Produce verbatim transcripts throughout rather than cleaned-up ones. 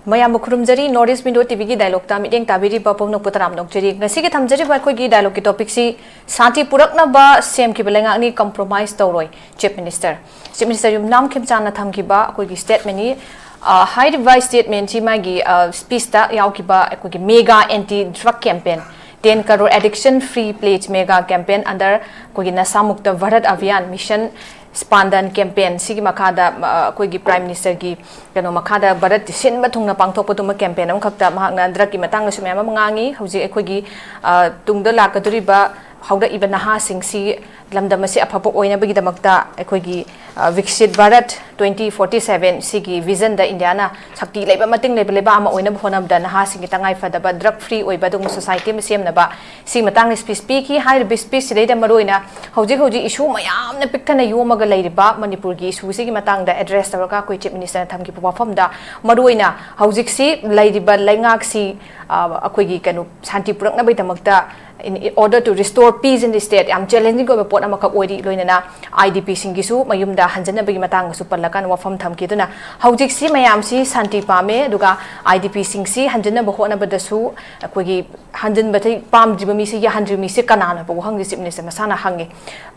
ꯃꯌꯥꯝꯕꯨ ꯈꯨꯔꯨꯝꯖꯔꯤ꯫ North East Window ꯇꯤꯚꯤꯒꯤ ꯗꯥꯏꯂꯣꯛꯇ ꯃꯤꯠꯌꯦꯡ ꯇꯥꯕꯤꯔꯤꯕ ꯄꯨꯝꯅꯃꯛꯄꯨ ꯇꯔꯥꯝꯅ ꯑꯣꯛꯆꯔꯤ꯫ ꯉꯁꯤꯒꯤ ꯊꯝꯖꯔꯤꯕ ꯑꯩꯈꯣꯏꯒꯤ ꯗꯥꯏꯂꯣꯛꯀꯤ ꯇꯣꯄꯤꯛꯁꯤ, "ꯁꯥꯟꯇꯤ ꯄꯨꯔꯛꯅꯕ ꯁꯦꯝꯈꯤꯕ ꯂꯩꯉꯥꯛꯅꯤ, ꯀꯝꯄ꯭ꯔꯣꯃꯥꯏꯁ ꯇꯧꯔꯣꯏ", ꯆꯤꯐ ꯃꯤꯅꯤꯁꯇꯔ꯫ ꯆꯤꯐ ꯃꯤꯅꯤꯁꯇꯔ ꯌꯨꯝꯅꯥꯝ ꯈꯦꯝꯆꯥꯟꯅ ꯊꯝꯈꯤꯕ ꯑꯩꯈꯣꯏꯒꯤ ꯁ꯭ꯇꯦꯠꯃꯦꯟꯅꯤ꯫ ꯑ, ꯍꯥꯏꯔꯤꯕ ꯁ꯭ꯇꯦꯠꯃꯦꯟꯁꯤ ꯃꯥꯒꯤ, ꯑ, ꯁ꯭ꯄꯤꯆꯇ ꯌꯥꯎꯈꯤꯕ ꯑꯩꯈꯣꯏꯒꯤ mega anti drug campaign, "ten crore addiction free pledge mega campaign under ꯑꯩꯈꯣꯏꯒꯤ ꯅꯁꯥ ꯃꯨꯛꯇ ꯚꯥꯔꯠ ꯑꯚꯤꯌꯥꯟ ꯃꯤꯁꯟ ꯁ꯭ꯄꯥꯟꯗꯟ ꯀꯦꯝꯄꯦꯟ" ꯁꯤꯒꯤ ꯃꯈꯥꯗ, ꯑ, ꯑꯩꯈꯣꯏꯒꯤ ꯄ꯭ꯔꯥꯏꯝ ꯃꯤꯅꯤꯁꯇꯔꯒꯤ ꯀꯩꯅꯣ ꯃꯈꯥꯗ ꯚꯥꯔꯠꯇꯤ ꯁꯤꯟꯕ ꯊꯨꯡꯅ ꯄꯥꯡꯊꯣꯛꯄꯗꯨꯃ ꯀꯦꯝꯄꯦꯟ ꯑꯃꯈꯛꯇ ꯃꯍꯥꯛꯅ ꯗ꯭ꯔꯒꯀꯤ ꯃꯇꯥꯡꯗꯁꯨ ꯃꯌꯥꯝ ꯑꯃ ꯉꯥꯡꯉꯤ꯫ ꯍꯧꯖꯤꯛ ꯑꯩꯈꯣꯏꯒꯤ, ꯑ, ꯇꯨꯡꯗ ꯂꯥꯛꯀꯗꯧꯔꯤꯕ ꯍꯧꯔꯛꯏꯕ ꯅꯍꯥꯁꯤꯡꯁꯤ ꯂꯝꯗꯝ ꯑꯁꯤ ꯑꯐꯕ ꯑꯣꯏꯅꯕꯒꯤꯗꯃꯛꯇ ꯑꯩꯈꯣꯏꯒꯤ, ꯑ, ꯚꯤꯛꯁꯤꯠ ꯚꯥꯔꯠ twenty forty seven ꯁꯤꯒꯤ ꯚꯤꯖꯟꯗ ꯏꯟꯗꯤꯌꯥꯅ ꯁꯛꯇꯤ ꯂꯩꯕ, ꯃꯇꯤꯡ ꯂꯩꯕ ꯂꯩꯕꯥꯛ ꯑꯃ ꯑꯣꯏꯅꯕ ꯍꯣꯠꯅꯕꯗ ꯅꯍꯥꯁꯤꯡꯒꯤ ꯇꯉꯥꯏ ꯐꯗꯕ ꯗ꯭ꯔꯒ ꯐ꯭ꯔꯤ ꯑꯣꯏꯕ ꯑꯗꯨꯒꯨꯝꯕ ꯁꯣꯁꯥꯏꯇꯤ ꯑꯃ ꯁꯦꯝꯅꯕ ꯁꯤꯒꯤ ꯃꯇꯥꯡꯗ ꯁ꯭ꯄꯤꯆ ꯄꯤꯈꯤ꯫ ꯍꯥꯏꯔꯤꯕ ꯁ꯭ꯄꯤꯆꯁꯤꯗꯩꯗ ꯃꯔꯨꯑꯣꯏꯅ ꯍꯧꯖꯤꯛ ꯍꯧꯖꯤꯛ ꯏꯁꯨ ꯃꯌꯥꯝꯅ ꯄꯤꯛꯊꯅ ꯌꯣꯝꯃꯒ ꯂꯩꯔꯤꯕ ꯃꯅꯤꯄꯨꯔꯒꯤ ꯏꯁꯨꯁꯤꯒꯤ ꯃꯇꯥꯡꯗ ꯑꯦꯗ꯭ꯔꯦꯁ ꯇꯧꯔꯒ ꯑꯩꯈꯣꯏ ꯆꯤꯐ ꯃꯤꯅꯤꯁꯇꯔꯅ ꯊꯝꯈꯤꯕ ꯋꯥꯐꯝꯗ ꯃꯔꯨꯑꯣꯏꯅ ꯍꯧꯖꯤꯛꯁꯤ ꯂꯩꯔꯤꯕ ꯂꯩꯉꯥꯛꯁꯤ, ꯑ, ꯑꯩꯈꯣꯏꯒꯤ ꯀꯩꯅꯣ ꯁꯥꯟꯇꯤ ꯄꯨꯔꯛꯅꯕꯒꯤꯗꯃꯛꯇ, in order to restore peace in the state, ꯌꯥꯝ ꯆꯦꯂꯦꯟꯖꯤꯡ ꯑꯣꯏꯕ ꯄꯣꯠ ꯑꯃꯈꯛ ꯑꯣꯏꯔꯤ꯫ ꯂꯣꯏꯅꯅ ꯑꯥꯏ ꯗꯤ ꯄꯤꯁꯤꯡꯒꯤꯁꯨ ꯃꯌꯨꯝꯗ ꯍꯟꯖꯤꯟꯅꯕꯒꯤ ꯃꯇꯥꯡꯗꯁꯨ ꯄꯜꯂꯀꯥꯟꯗ ꯋꯥꯐꯝ ꯊꯝꯈꯤ꯫ ꯑꯗꯨꯅ ꯍꯧꯖꯤꯛꯁꯤ ꯃꯌꯥꯝꯁꯤ ꯁꯥꯟꯇꯤ ꯄꯥꯝꯃꯦ, ꯑꯗꯨꯒ ꯑꯥꯏ ꯗꯤ ꯄꯤꯁꯤꯡꯁꯤ ꯍꯟꯖꯤꯟꯅꯕ ꯍꯣꯠꯅꯕꯗꯁꯨ ꯑꯩꯈꯣꯏꯒꯤ ꯍꯟꯖꯤꯟꯕꯗꯤ ꯄꯥꯝꯗ꯭ꯔꯤꯕ ꯃꯤꯁꯦ, ꯌꯥꯍꯟꯗ꯭ꯔꯤꯕ ꯃꯤꯁꯦ ꯀꯅꯥꯅꯣ ꯍꯥꯏꯕ ꯋꯥꯍꯪꯁꯦ ꯆꯤꯐ ꯃꯤꯅꯤꯁꯇꯔ ꯃꯁꯥꯅ ꯍꯪꯉꯦ꯫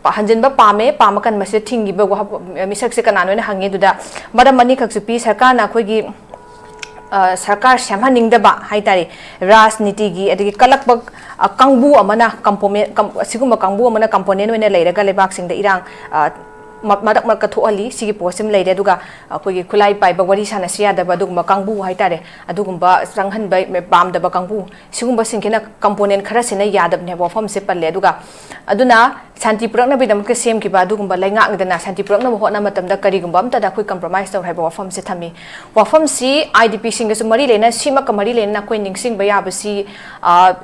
ꯄ-, ꯍꯟꯖꯤꯟꯕ ꯄꯥꯝꯃꯦ, ꯄꯥꯝꯃ ꯀꯟ ꯃꯁꯤꯗ ꯊꯤꯡꯈꯤꯕ ꯋꯥꯍ-, ꯃꯤꯁꯛꯁꯦ ꯀꯅꯥꯅꯣ ꯍꯥꯏꯅ ꯍꯪꯉꯦ꯫ ꯑꯗꯨꯗ ꯃꯔꯝ ꯑꯅꯤꯈꯛꯁꯨ ꯄꯤ꯫ ꯁꯔꯀꯥꯔꯅ ꯑꯩꯈꯣꯏꯒꯤ, ꯑ, ꯁꯔꯀꯥꯔ ꯁꯦꯝꯍꯟꯅꯤꯡꯗꯕ ꯍꯥꯏꯇꯥꯔꯦ, ꯔꯥꯖꯅꯤꯇꯤꯒꯤ ꯑꯗꯒꯤ ꯀꯜꯂꯛꯄ, ꯑ, ꯀꯥꯡꯕꯨ ꯑꯃꯅ ꯀꯝꯄꯣꯃꯦ-, ꯀꯝ-, ꯑꯁꯤꯒꯨꯝꯕ ꯀꯥꯡꯕꯨ ꯑꯃꯅ ꯀꯝꯄꯣꯅꯦꯟ ꯑꯣꯏꯅ ꯂꯩꯔꯒ ꯂꯩꯕꯥꯛꯁꯤꯡꯗ ꯏꯔꯥꯡ, ꯑ, ꯃ-, ꯃꯔꯛ ꯃꯔꯛꯇ ꯊꯣꯛꯍꯜꯂꯤ꯫ ꯁꯤꯒꯤ ꯄꯣꯠꯁꯤꯃ ꯂꯩꯔꯦ꯫ ꯑꯗꯨꯒ ꯑꯩꯈꯣꯏꯒꯤ ꯈꯨꯠꯂꯥꯏ ꯄꯥꯏꯕ, ꯋꯥꯔꯤ ꯁꯥꯟꯅꯁꯤ ꯌꯥꯗꯕ ꯑꯗꯨꯒꯨꯝꯕ ꯀꯥꯡꯕꯨ ꯍꯥꯏꯇꯥꯔꯦ, ꯑꯗꯨꯒꯨꯝꯕ ꯆꯪꯍꯟꯕ ꯄꯥꯝꯗꯕ ꯀꯥꯡꯕꯨ, ꯁꯤꯒꯨꯝꯕꯁꯤꯡꯁꯤꯅ ꯀꯝꯄꯣꯅꯦꯟ ꯈꯔꯁꯤꯅ ꯌꯥꯗꯕꯅꯦꯕ, ꯋꯥꯐꯝꯁꯦ ꯄꯜꯂꯦ꯫ ꯑꯗꯨꯒ ꯑꯗꯨꯅ ꯁꯥꯟꯇꯤ ꯄꯨꯔꯛꯅꯕꯒꯤꯗꯃꯛꯇ ꯁꯦꯝꯈꯤꯕ ꯑꯗꯨꯒꯨꯝꯕ ꯂꯩꯉꯥꯛꯅꯤꯗꯅ, ꯁꯥꯟꯇꯤ ꯄꯨꯔꯛꯅꯕ ꯍꯣꯠꯅꯕ ꯃꯇꯝꯗ ꯀꯔꯤꯒꯨꯝꯕ ꯑꯝꯇꯗ ꯑꯩꯈꯣꯏ ꯀꯝꯄ꯭ꯔꯣꯃꯥꯏꯁ ꯇꯧꯔꯣꯏ ꯍꯥꯏꯕ ꯋꯥꯐꯝꯁꯦ ꯊꯝꯃꯤ꯫ ꯋꯥꯐꯝꯁꯤ ꯑꯥꯏ ꯗꯤ ꯄꯤꯁꯤꯡꯒꯁꯨ ꯃꯔꯤ ꯂꯩꯅ, ꯁꯤꯃꯛꯀ ꯃꯔꯤ ꯂꯩꯅꯅ ꯑꯩꯈꯣꯏ ꯅꯤꯡꯁꯤꯡꯕ ꯌꯥꯕꯁꯤ, ꯑ,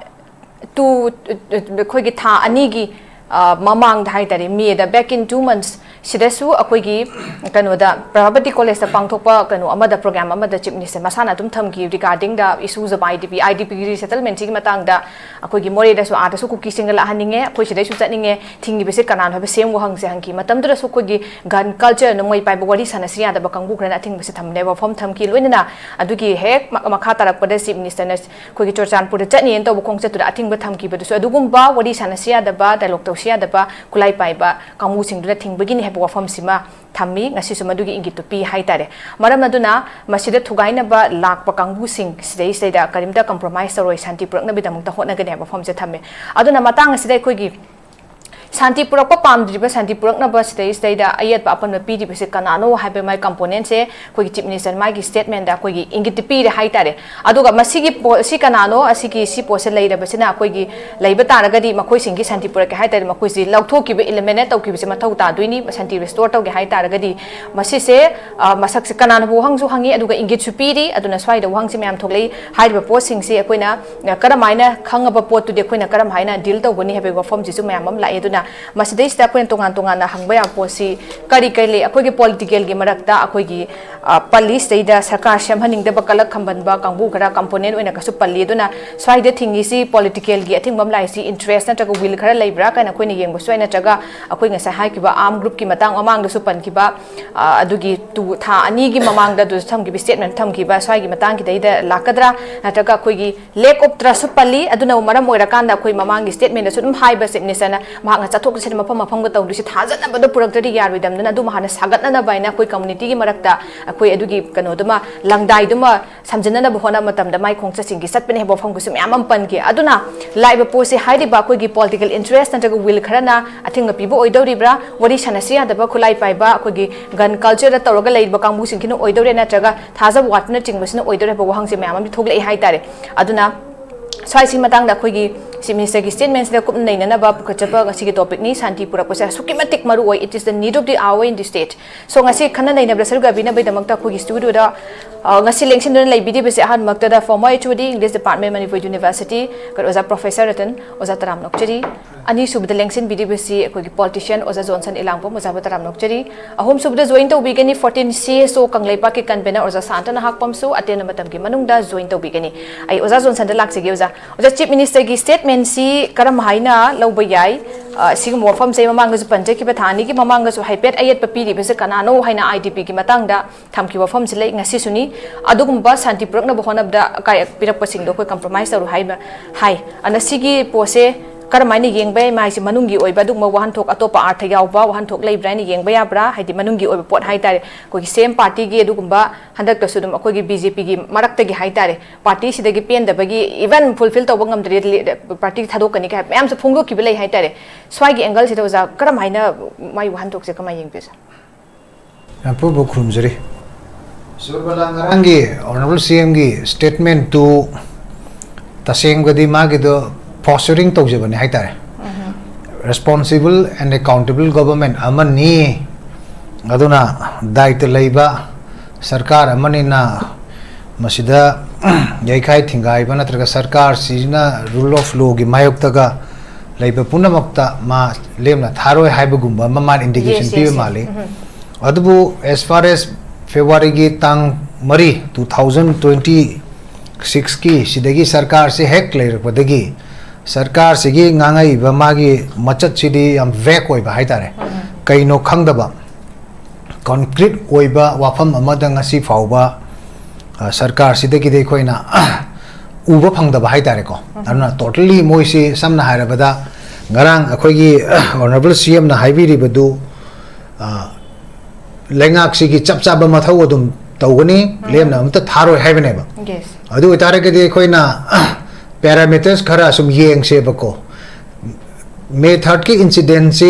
ꯇꯨ, ꯑꯩꯈꯣꯏꯒꯤ ꯊꯥ ꯑꯅꯤꯒꯤ ꯃꯃꯥꯡꯗ ꯍꯥꯏꯇꯥꯔꯦ, ꯃꯦꯗ, back in two months ꯁꯤꯗꯁꯨ ꯑꯩꯈꯣꯏꯒꯤ ꯀꯩꯅꯣꯗ, ꯄ꯭ꯔꯖꯥꯄꯇꯤ ꯀꯣꯂꯦꯖꯇ ꯄꯥꯡꯊꯣꯛꯄ ꯀꯩꯅꯣ ꯑꯃꯗ, ꯄ꯭ꯔꯣꯒ꯭ꯔꯥꯝ ꯑꯃꯗ ꯆꯤꯐ ꯃꯤꯅꯤꯁꯇꯔ ꯃꯁꯥꯅ ꯑꯗꯨꯝ ꯊꯝꯈꯤ, regarding the issues of IDP, IDP resettlement ꯁꯤꯒꯤ ꯃꯇꯥꯡꯗ꯫ ꯑꯩꯈꯣꯏꯒꯤ ꯃꯣꯔꯦꯗꯁꯨ, ꯑꯥꯗꯁꯨ ꯀꯨꯀꯤꯁꯤꯡꯒ ꯂꯥꯛꯍꯟꯅꯤꯡꯉꯦ, ꯑꯩꯈꯣꯏ ꯁꯤꯗꯩꯁꯨ ꯆꯠꯅꯤꯡꯉꯦ, ꯊꯤꯡꯉꯤꯕꯁꯦ ꯀꯅꯥꯅꯣ ꯍꯥꯏꯕ ꯁꯦꯝ ꯋꯥꯍꯪꯁꯦ ꯍꯪꯈꯤ꯫ ꯃꯇꯝꯗꯨꯗꯁꯨ ꯑꯩꯈꯣꯏꯒꯤ gun culture, ꯅꯣꯡꯃꯩ ꯄꯥꯏꯕ ꯋꯥꯔꯤ ꯁꯥꯟꯅꯁꯤ ꯌꯥꯗꯕ ꯀꯥꯡꯕꯨ ꯈꯔꯅ ꯑꯊꯤꯡꯕꯁꯦ ꯊꯝꯅꯦꯕ, ꯋꯥꯐꯝ ꯊꯝꯈꯤ꯫ ꯂꯣꯏꯅꯅ ꯑꯗꯨꯒꯤ ꯍꯦꯛ ꯃꯈꯥ ꯇꯥꯔꯛꯄꯗ ꯆꯤꯐ ꯃꯤꯅꯤꯁꯇꯔꯅ ꯑꯩꯈꯣꯏꯒꯤ ꯆꯨꯔꯆꯥꯟꯄꯨꯔꯗ ꯆꯠꯅꯤꯅ ꯇꯧꯕ ꯈꯣꯡꯆꯠꯇꯨꯗ ꯑꯊꯤꯡꯕ ꯊꯝꯈꯤꯕꯗꯨꯁꯨ, ꯑꯗꯨꯒꯨꯝꯕ ꯋꯥꯔꯤ ꯁꯥꯟꯅꯁꯤ ꯌꯥꯗꯕ, ꯗꯥꯏꯂꯣꯛ ꯇꯧꯁꯤ ꯌꯥꯗꯕ, ꯈꯨꯠꯂꯥꯏ ꯄꯥꯏꯕ ꯀꯥꯡꯕꯨꯁꯤꯡꯗꯨꯅ ꯊꯤꯡꯕꯒꯤꯅꯤ ꯍꯥꯏꯕ ꯋꯥꯐꯝꯁꯤꯃ ꯊꯝꯃꯤ꯫ ꯉꯁꯤꯁꯨ ꯃꯗꯨꯒꯤ ꯏꯪꯒꯤꯠꯇꯨ ꯄꯤ ꯍꯥꯏꯇꯥꯔꯦ꯫ ꯃꯔꯝ ꯑꯗꯨꯅ ꯃꯁꯤꯗ ꯊꯨꯒꯥꯏꯅꯕ ꯂꯥꯛꯄ ꯀꯥꯡꯕꯨꯁꯤꯡ ꯁꯤꯗꯩꯁꯤꯗꯩꯗ ꯀꯔꯤꯝꯇ ꯀꯝꯄ꯭ꯔꯣꯃꯥꯏꯁ ꯇꯧꯔꯣꯏ, ꯁꯥꯟꯇꯤ ꯄꯨꯔꯛꯅꯕꯒꯤꯗꯃꯛꯇ ꯍꯣꯠꯅꯒꯅꯤ ꯍꯥꯏꯕ ꯋꯥꯐꯝꯁꯦ ꯊꯝꯃꯤ꯫ ꯑꯗꯨꯅ ꯃꯇꯥꯡ ꯑꯁꯤꯗ ꯑꯩꯈꯣꯏꯒꯤ ꯁꯥꯟꯇꯤ ꯄꯨꯔꯛꯄ ꯄꯥꯝꯗ꯭ꯔꯤꯕ, ꯁꯥꯟꯇꯤ ꯄꯨꯔꯛꯅꯕ ꯁꯤꯗꯩꯁꯤꯗꯩꯗ ꯑꯌꯦꯠꯄ ꯑꯄꯟꯕ ꯄꯤꯔꯤꯕꯁꯤ ꯀꯅꯥꯅꯣ ꯍꯥꯏꯕ ꯃꯥꯒꯤ ꯀꯝꯄꯣꯅꯦꯟꯁꯦ ꯑꯩꯈꯣꯏꯒꯤ ꯆꯤꯐ ꯃꯤꯅꯤꯁꯇꯔ ꯃꯥꯒꯤ ꯁ꯭ꯇꯦꯠꯃꯦꯟꯗ ꯑꯩꯈꯣꯏꯒꯤ ꯏꯪꯒꯤꯠꯇꯤ ꯄꯤꯔꯦ ꯍꯥꯏꯇꯥꯔꯦ꯫ ꯑꯗꯨꯒ ꯃꯁꯤꯒꯤ ꯄꯣ-, ꯁꯤ ꯀꯅꯥꯅꯣ, ꯑꯁꯤꯒꯤ ꯁꯤ ꯄꯣꯠꯁꯦ ꯂꯩꯔꯕꯁꯤꯅ ꯑꯩꯈꯣꯏꯒꯤ ꯂꯩꯕ ꯇꯥꯔꯒꯗꯤ ꯃꯈꯣꯏꯁꯤꯡꯒꯤ ꯁꯥꯟꯇꯤ ꯄꯨꯔꯛꯀꯦ ꯍꯥꯏꯇꯥꯔꯗꯤ ꯃꯈꯣꯏꯁꯤ ꯂꯧꯊꯣꯛꯈꯤꯕ, eliminate ꯇꯧꯈꯤꯕꯁꯦ ꯃꯊꯧ ꯇꯥꯗꯣꯏꯅꯤ꯫ ꯁꯥꯟꯇꯤ restore ꯇꯧꯒꯦ ꯍꯥꯏꯇꯥꯔꯒꯗꯤ ꯃꯁꯤꯁꯦ, ꯑ, ꯃꯁꯛꯁꯦ ꯀꯅꯥꯅꯕꯨ ꯋꯥꯍꯪꯁꯨ ꯍꯪꯉꯤ, ꯑꯗꯨꯒ ꯏꯪꯒꯤꯠꯁꯨ ꯄꯤꯔꯤ꯫ ꯑꯗꯨꯅ ꯁ꯭ꯋꯥꯏꯗ ꯋꯥꯍꯪꯁꯦ ꯃꯌꯥꯝ ꯊꯣꯛꯂꯛꯏ꯫ ꯍꯥꯏꯔꯤꯕ ꯄꯣꯠꯁꯤꯡꯁꯤ ꯑꯩꯈꯣꯏꯅ, ꯑ, ꯀꯔꯝ ꯍꯥꯏꯅ ꯈꯪꯉꯕ ꯄꯣꯠꯇꯨꯗꯤ ꯑꯩꯈꯣꯏꯅ ꯀꯔꯝ ꯍꯥꯏꯅ ꯗꯤꯜ ꯇꯧꯒꯅꯤ ꯍꯥꯏꯕꯒꯤ ꯋꯥꯐꯝꯁꯤꯁꯨ ꯃꯌꯥꯝ ꯑꯃ ꯂꯥꯛꯑꯦ꯫ ꯑꯗꯨꯅ ꯃꯁꯤꯗꯩꯁꯤꯗ ꯑꯩꯈꯣꯏꯅ ꯇꯣꯉꯥꯟ ꯇꯣꯉꯥꯟꯅ ꯍꯪꯕ ꯌꯥꯕ ꯄꯣꯠꯁꯤ ꯀꯔꯤ ꯀꯔꯤ ꯂꯩ? ꯑꯩꯈꯣꯏꯒꯤ ꯄꯣꯂꯤꯇꯤꯀꯦꯜꯒꯤ ꯃꯔꯛꯇ ꯑꯩꯈꯣꯏꯒꯤ, ꯑ, ꯄꯜꯂꯤ, ꯁꯤꯗꯩꯗ ꯁꯔꯀꯥꯔ ꯁꯦꯝꯍꯟꯅꯤꯡꯗꯕ ꯀꯂꯛ ꯈꯝꯕꯟꯕ ꯀꯥꯡꯕꯨ ꯈꯔ ꯀꯝꯄꯣꯅꯦꯟ ꯑꯣꯏꯅꯒꯁꯨ ꯄꯜꯂꯤ꯫ ꯑꯗꯨꯅ ꯁ꯭ꯋꯥꯏꯗ ꯊꯤꯡꯉꯤꯁꯤ ꯄꯣꯂꯤꯇꯤꯀꯦꯜꯒꯤ ꯑꯊꯤꯡꯕ ꯑꯃ ꯂꯥꯛꯏꯁꯤ interest ꯅꯠꯇ꯭ꯔꯒ will ꯈꯔ ꯂꯩꯕ꯭ꯔꯥ ꯀꯥꯏꯅ ꯑꯩꯈꯣꯏꯅ ꯌꯦꯡꯕꯁꯨ ꯌꯥꯏ, ꯅꯠꯇ꯭ꯔꯒ ꯑꯩꯈꯣꯏ ꯉꯁꯥꯏ ꯍꯥꯏꯈꯤꯕ arm group ꯀꯤ ꯃꯇꯥꯡ ꯃꯃꯥꯡꯗꯁꯨ ꯄꯟꯈꯤꯕ, ꯑ, ꯑꯗꯨꯒꯤ ꯇꯨ-, ꯊꯥ ꯑꯅꯤꯒꯤ ꯃꯃꯥꯡꯗ ꯑꯗꯨꯁꯨ ꯊꯝꯈꯤꯕ statement ꯊꯝꯈꯤꯕ ꯁ꯭ꯋꯥꯏꯒꯤ ꯃꯇꯥꯡꯒꯤꯗꯩꯗ ꯂꯥꯛꯀꯗ꯭ꯔꯥ, ꯅꯠꯇ꯭ꯔꯒ ꯑꯩꯈꯣꯏꯒꯤ lack of trust ꯁꯨ ꯄꯜꯂꯤ꯫ ꯑꯗꯨꯅ ꯃꯔꯝ ꯑꯣꯏꯔꯀꯥꯟꯗ ꯑꯩꯈꯣꯏ ꯃꯃꯥꯡꯒꯤ statement ꯗꯁꯨ ꯑꯗꯨꯝ ꯍꯥꯏꯕ, ꯆꯤꯐ ꯃꯤꯅꯤꯁꯇꯔꯅ ꯃꯍꯥꯛꯅ ꯆꯠꯊꯣꯛ ꯆꯠꯁꯤꯟ ꯃꯐꯝ ꯃꯐꯝꯒ ꯇꯧꯗꯣꯏꯁꯤ ꯊꯥꯖꯅꯕꯗꯣ ꯄꯨꯔꯛꯇ꯭ꯔꯗꯤ ꯌꯥꯔꯣꯏꯗꯕꯅꯤꯅ, ꯑꯗꯨꯝ ꯍꯥꯟꯅ ꯁꯥꯒꯠꯅꯅꯕ ꯍꯥꯏꯅ ꯑꯩꯈꯣꯏ community ꯒꯤ ꯃꯔꯛꯇ ꯑꯩꯈꯣꯏ ꯑꯗꯨꯒꯤ ꯀꯩꯅꯣꯗꯨꯃ, ꯂꯪꯗꯥꯏꯗꯨꯃ ꯁꯝꯖꯤꯟꯅꯅꯕ ꯍꯣꯠꯅꯕ ꯃꯇꯝꯗ ꯃꯥꯏ ꯈꯣꯡꯆꯠꯁꯤꯡꯒꯤ ꯆꯠꯄꯅꯦ ꯍꯥꯏꯕ ꯋꯥꯐꯝꯒꯁꯨ ꯃꯌꯥꯝ ꯑꯃ ꯄꯟꯈꯤ꯫ ꯑꯗꯨꯅ ꯂꯥꯛꯏꯕ ꯄꯣꯠꯁꯤ ꯍꯥꯏꯔꯤꯕ ꯑꯩꯈꯣꯏꯒꯤ political interest ꯅꯠꯇ꯭ꯔꯒ will ꯈꯔꯅ ꯑꯊꯤꯡꯕ ꯄꯤꯕ ꯑꯣꯏꯗꯧꯔꯤꯕ꯭ꯔꯥ? ꯋꯥꯔꯤ ꯁꯥꯟꯅꯁꯤ ꯌꯥꯗꯕ, ꯈꯨꯠꯂꯥꯏ ꯄꯥꯏꯕ, ꯑꯩꯈꯣꯏꯒꯤ gun culture ꯗ ꯇꯧꯔꯒ ꯂꯩꯔꯤꯕ ꯀꯥꯡꯕꯨꯁꯤꯡꯁꯤꯅ ꯑꯣꯏꯗꯧꯔꯦ, ꯅꯠꯇ꯭ꯔꯒ ꯊꯥꯖꯕ ꯋꯥꯠꯄꯅꯆꯤꯡꯕꯁꯤꯅ ꯑꯣꯏꯗꯧꯔꯦ ꯍꯥꯏꯕ ꯋꯥꯍꯪꯁꯦ ꯃꯌꯥꯝ ꯑꯃ ꯊꯣꯛꯂꯛꯑꯦ ꯍꯥꯏꯇꯥꯔꯦ꯫ ꯑꯗꯨꯅ ꯁ꯭ꯋꯥꯏꯁꯤ ꯃꯇꯥꯡꯗ ꯑꯩꯈꯣꯏꯒꯤ Chief Minister ꯒꯤ statement ꯁꯤꯗ ꯀꯨꯞꯅ ꯅꯩꯅꯅꯕ ꯄꯨꯈꯠꯆꯕ ꯉꯁꯤꯒꯤ topic ꯅꯤ꯫ ꯁꯥꯟꯇꯤ ꯄꯨꯔꯛꯄꯁꯦ ꯑꯁꯨꯛꯀꯤ ꯃꯇꯤꯛ ꯃꯔꯨ ꯑꯣꯏ, it is the need of the hour in the state꯫ So, ꯉꯁꯤ ꯈꯟꯅ ꯅꯩꯅꯕꯗ ꯁꯔꯨꯛ ꯌꯥꯕꯤꯅꯕꯒꯤꯗꯃꯛꯇ ꯑꯩꯈꯣꯏꯒꯤ studio ꯗ, ꯑ, ꯉꯁꯤ ꯂꯦꯡꯁꯤꯟꯗꯨꯅ ꯂꯩꯕꯤꯔꯤꯕꯁꯤ ꯑꯍꯥꯟꯕꯃꯛꯇꯗ former H O D English Department, Manipur University, ꯑꯣꯖꯥ Professor ꯔꯇꯟ, ꯑꯣꯖꯥ ꯇꯔꯥꯝ ꯅꯣꯛꯆꯔꯤ꯫ ꯑꯅꯤꯁꯨꯕꯗ ꯂꯦꯡꯁꯤꯟꯕꯤꯔꯤꯕꯁꯤ ꯑꯩꯈꯣꯏꯒꯤ politician ꯑꯣꯖꯥ ꯖꯣꯟꯁꯟ ꯏꯂꯥꯡꯕꯝ, ꯑꯣꯖꯥꯕꯨ ꯇꯔꯥꯝ ꯅꯣꯛꯆꯔꯤ꯫ ꯑꯍꯨꯝꯁꯨꯕꯗ join ꯇꯧꯕꯤꯒꯅꯤ fourteen C S O ꯀꯪꯂꯩꯄꯥꯛꯀꯤ convener ꯑꯣꯖꯥ ꯁꯥꯟꯇꯅ ꯍꯥꯛꯄꯝꯁꯨ ꯑꯇꯦꯟꯕ ꯃꯇꯝꯒꯤ ꯃꯅꯨꯡꯗ join ꯇꯧꯕꯤꯒꯅꯤ꯫ ꯑꯩ ꯑꯣꯖꯥ ꯖꯣꯟꯁꯟꯗ ꯂꯥꯛꯆꯒꯦ, ꯑꯣꯖꯥ꯫ ꯑꯣꯖꯥ, Chief Minister ꯒꯤ statement ꯁꯤ ꯀꯔꯝ ꯍꯥꯏꯅ ꯂꯧꯕ ꯌꯥꯏ? ꯑ, ꯁꯤꯒꯨꯝꯕ ꯋꯥꯐꯝꯁꯦ ꯃꯃꯥꯡꯗꯁꯨ ꯄꯟꯖꯈꯤꯕ, ꯊꯥ ꯑꯅꯤꯒꯤ ꯃꯃꯥꯡꯗꯁꯨ ꯍꯥꯏꯐꯦꯠ ꯑꯌꯦꯠꯄ ꯄꯤꯔꯤꯕꯁꯦ ꯀꯅꯥꯅꯣ ꯍꯥꯏꯅ I D P ꯒꯤ ꯃꯇꯥꯡꯗ ꯊꯝꯈꯤꯕ ꯋꯥꯐꯝꯁꯤ ꯂꯩ, ꯉꯁꯤꯁꯨꯅꯤ꯫ ꯑꯗꯨꯒꯨꯝꯕ ꯁꯥꯟꯇꯤ ꯄꯨꯔꯛꯅꯕ ꯍꯣꯠꯅꯕꯗ ꯑꯀꯥꯏ ꯄꯤꯔꯛꯄꯁꯤꯡꯗꯣ ꯑꯩꯈꯣꯏ compromise ꯇꯧꯔꯣꯏ ꯍꯥꯏꯕ ꯍꯥꯏ꯫ ꯑꯗꯨꯅ ꯁꯤꯒꯤ ꯄꯣꯠꯁꯦ ꯀꯔꯝ ꯍꯥꯏꯅ ꯌꯦꯡꯕ ꯌꯥꯏ? ꯃꯥꯒꯤꯁꯤ ꯃꯅꯨꯡꯒꯤ ꯑꯣꯏꯕ ꯑꯗꯨꯒꯨꯝꯕ ꯋꯥꯍꯟꯊꯣꯛ, ꯑꯇꯣꯞꯄ ꯑꯥꯔꯊ ꯌꯥꯎꯕ ꯋꯥꯍꯟꯊꯣꯛ ꯂꯩꯕ꯭ꯔꯥ ꯍꯥꯏꯅ ꯌꯦꯡꯕ ꯌꯥꯕ꯭ꯔꯥ? ꯍꯥꯏꯗꯤ ꯃꯅꯨꯡꯒꯤ ꯑꯣꯏꯕ ꯄꯣꯠ ꯍꯥꯏꯇꯥꯔꯦ, ꯑꯩꯈꯣꯏꯒꯤ same party ꯒꯤ ꯑꯗꯨꯒꯨꯝꯕ ꯍꯟꯗꯛꯇꯁꯨ ꯑꯗꯨꯝ ꯑꯩꯈꯣꯏꯒꯤ B ꯖꯦ ꯄꯤ ꯒꯤ ꯃꯔꯛꯇꯒꯤ ꯍꯥꯏꯇꯥꯔꯦ, party ꯁꯤꯗꯒꯤ ꯄꯦꯟꯗꯕꯒꯤ even fulfill ꯇꯧꯕ ꯉꯝꯗ꯭ꯔꯦ, party ꯊꯥꯗꯣꯛꯀꯅꯤ ꯀꯥꯏ ꯃꯌꯥꯝꯁꯨ ꯐꯣꯡꯗꯣꯛꯈꯤꯕ ꯂꯩ ꯍꯥꯏꯇꯥꯔꯦ꯫ ꯁ꯭ꯋꯥꯏꯒꯤ angle ꯁꯤꯗ ꯑꯣꯖꯥ ꯀꯔꯝ ꯍꯥꯏꯅ ꯃꯥꯒꯤ ꯋꯥꯍꯟꯊꯣꯛꯁꯦ ꯀꯃꯥꯏꯅ ꯌꯦꯡꯕꯤꯁꯦ? ꯌꯥꯝ ꯄꯨꯝꯕ ꯈꯨꯔꯨꯝꯖꯔꯤ꯫ ꯁꯨꯔꯕꯂꯥ, ꯉꯔꯥꯡꯒꯤ Honourable C M ꯒꯤ statement ꯇꯨ ꯇꯁꯦꯡꯕꯗꯤ ꯃꯥꯒꯤꯗꯣ posturing ꯇꯧꯖꯕꯅꯤ ꯍꯥꯏꯇꯥꯔꯦ꯫ Responsible and accountable government ꯑꯃꯅꯤ, ꯑꯗꯨꯅ ꯗꯥꯏꯇ ꯂꯩꯕ ꯁꯔꯀꯥꯔ ꯑꯃꯅꯤꯅ ꯃꯁꯤꯗ ꯌꯩꯈꯥꯏ ꯊꯤꯡꯒꯥꯏꯕ ꯅꯠꯇ꯭ꯔꯒ ꯁꯔꯀꯥꯔꯁꯤꯅ rule of law ꯒꯤ ꯃꯥꯌꯣꯛꯇꯒ ꯂꯩꯕ ꯄꯨꯝꯅꯃꯛꯇ ꯃꯥ ꯂꯦꯝꯅ ꯊꯥꯔꯣꯏ ꯍꯥꯏꯕꯒꯨꯝꯕ ꯑꯃ ꯃꯥꯅ indication Yes, yes, ꯄꯤꯕ yes. ꯃꯥꯜꯂꯤ꯫ ꯑꯗꯨꯕꯨ as far as February ꯒꯤ ꯇꯥꯡ ꯃꯔꯤ, two thousand twenty six ꯀꯤ ꯁꯤꯗꯒꯤ ꯁꯔꯀꯥꯔꯁꯤ ꯍꯦꯛ ꯂꯩꯔꯛꯄꯗꯒꯤ ꯁꯔꯀꯥꯔꯁꯤꯒꯤ ꯉꯥꯡꯉꯛꯏꯕ ꯃꯥꯒꯤ ꯃꯆꯠꯁꯤꯗꯤ ꯌꯥꯝ vague ꯑꯣꯏꯕ ꯍꯥꯏꯇꯥꯔꯦ꯫ ꯀꯩꯅꯣ ꯈꯪꯗꯕ, concrete ꯑꯣꯏꯕ ꯋꯥꯐꯝ ꯑꯃꯗ ꯉꯁꯤ ꯐꯥꯎꯕ, ꯑ, ꯁꯔꯀꯥꯔꯁꯤꯗꯒꯤꯗꯤ ꯑꯩꯈꯣꯏꯅ ꯎꯕ ꯐꯪꯗꯕ ꯍꯥꯏꯇꯥꯔꯦꯀꯣ꯫ ꯑꯗꯨꯅ totally ꯃꯣꯏꯁꯤ ꯁꯝꯅ ꯍꯥꯏꯔꯕꯗ ꯉꯔꯥꯡ ꯑꯩꯈꯣꯏꯒꯤ Honourable C M ꯅ ꯍꯥꯏꯕꯤꯔꯤꯕꯗꯨ, ꯑ, ꯂꯩꯉꯥꯛꯁꯤꯒꯤ ꯆꯞ ꯆꯥꯕ ꯃꯊꯧ ꯑꯗꯨꯝ ꯇꯧꯒꯅꯤ, ꯂꯦꯝꯅ ꯑꯃꯇ ꯊꯥꯔꯣꯏ ꯍꯥꯏꯕꯅꯦꯕ꯫ Yes. ꯑꯗꯨ ꯑꯣꯏꯇꯥꯔꯒꯗꯤ ꯑꯩꯈꯣꯏꯅ parameters ꯈꯔ ꯁꯨꯝ ꯌꯦꯡꯁꯦꯕꯀꯣ꯫ May third ꯀꯤ incident ꯁꯤ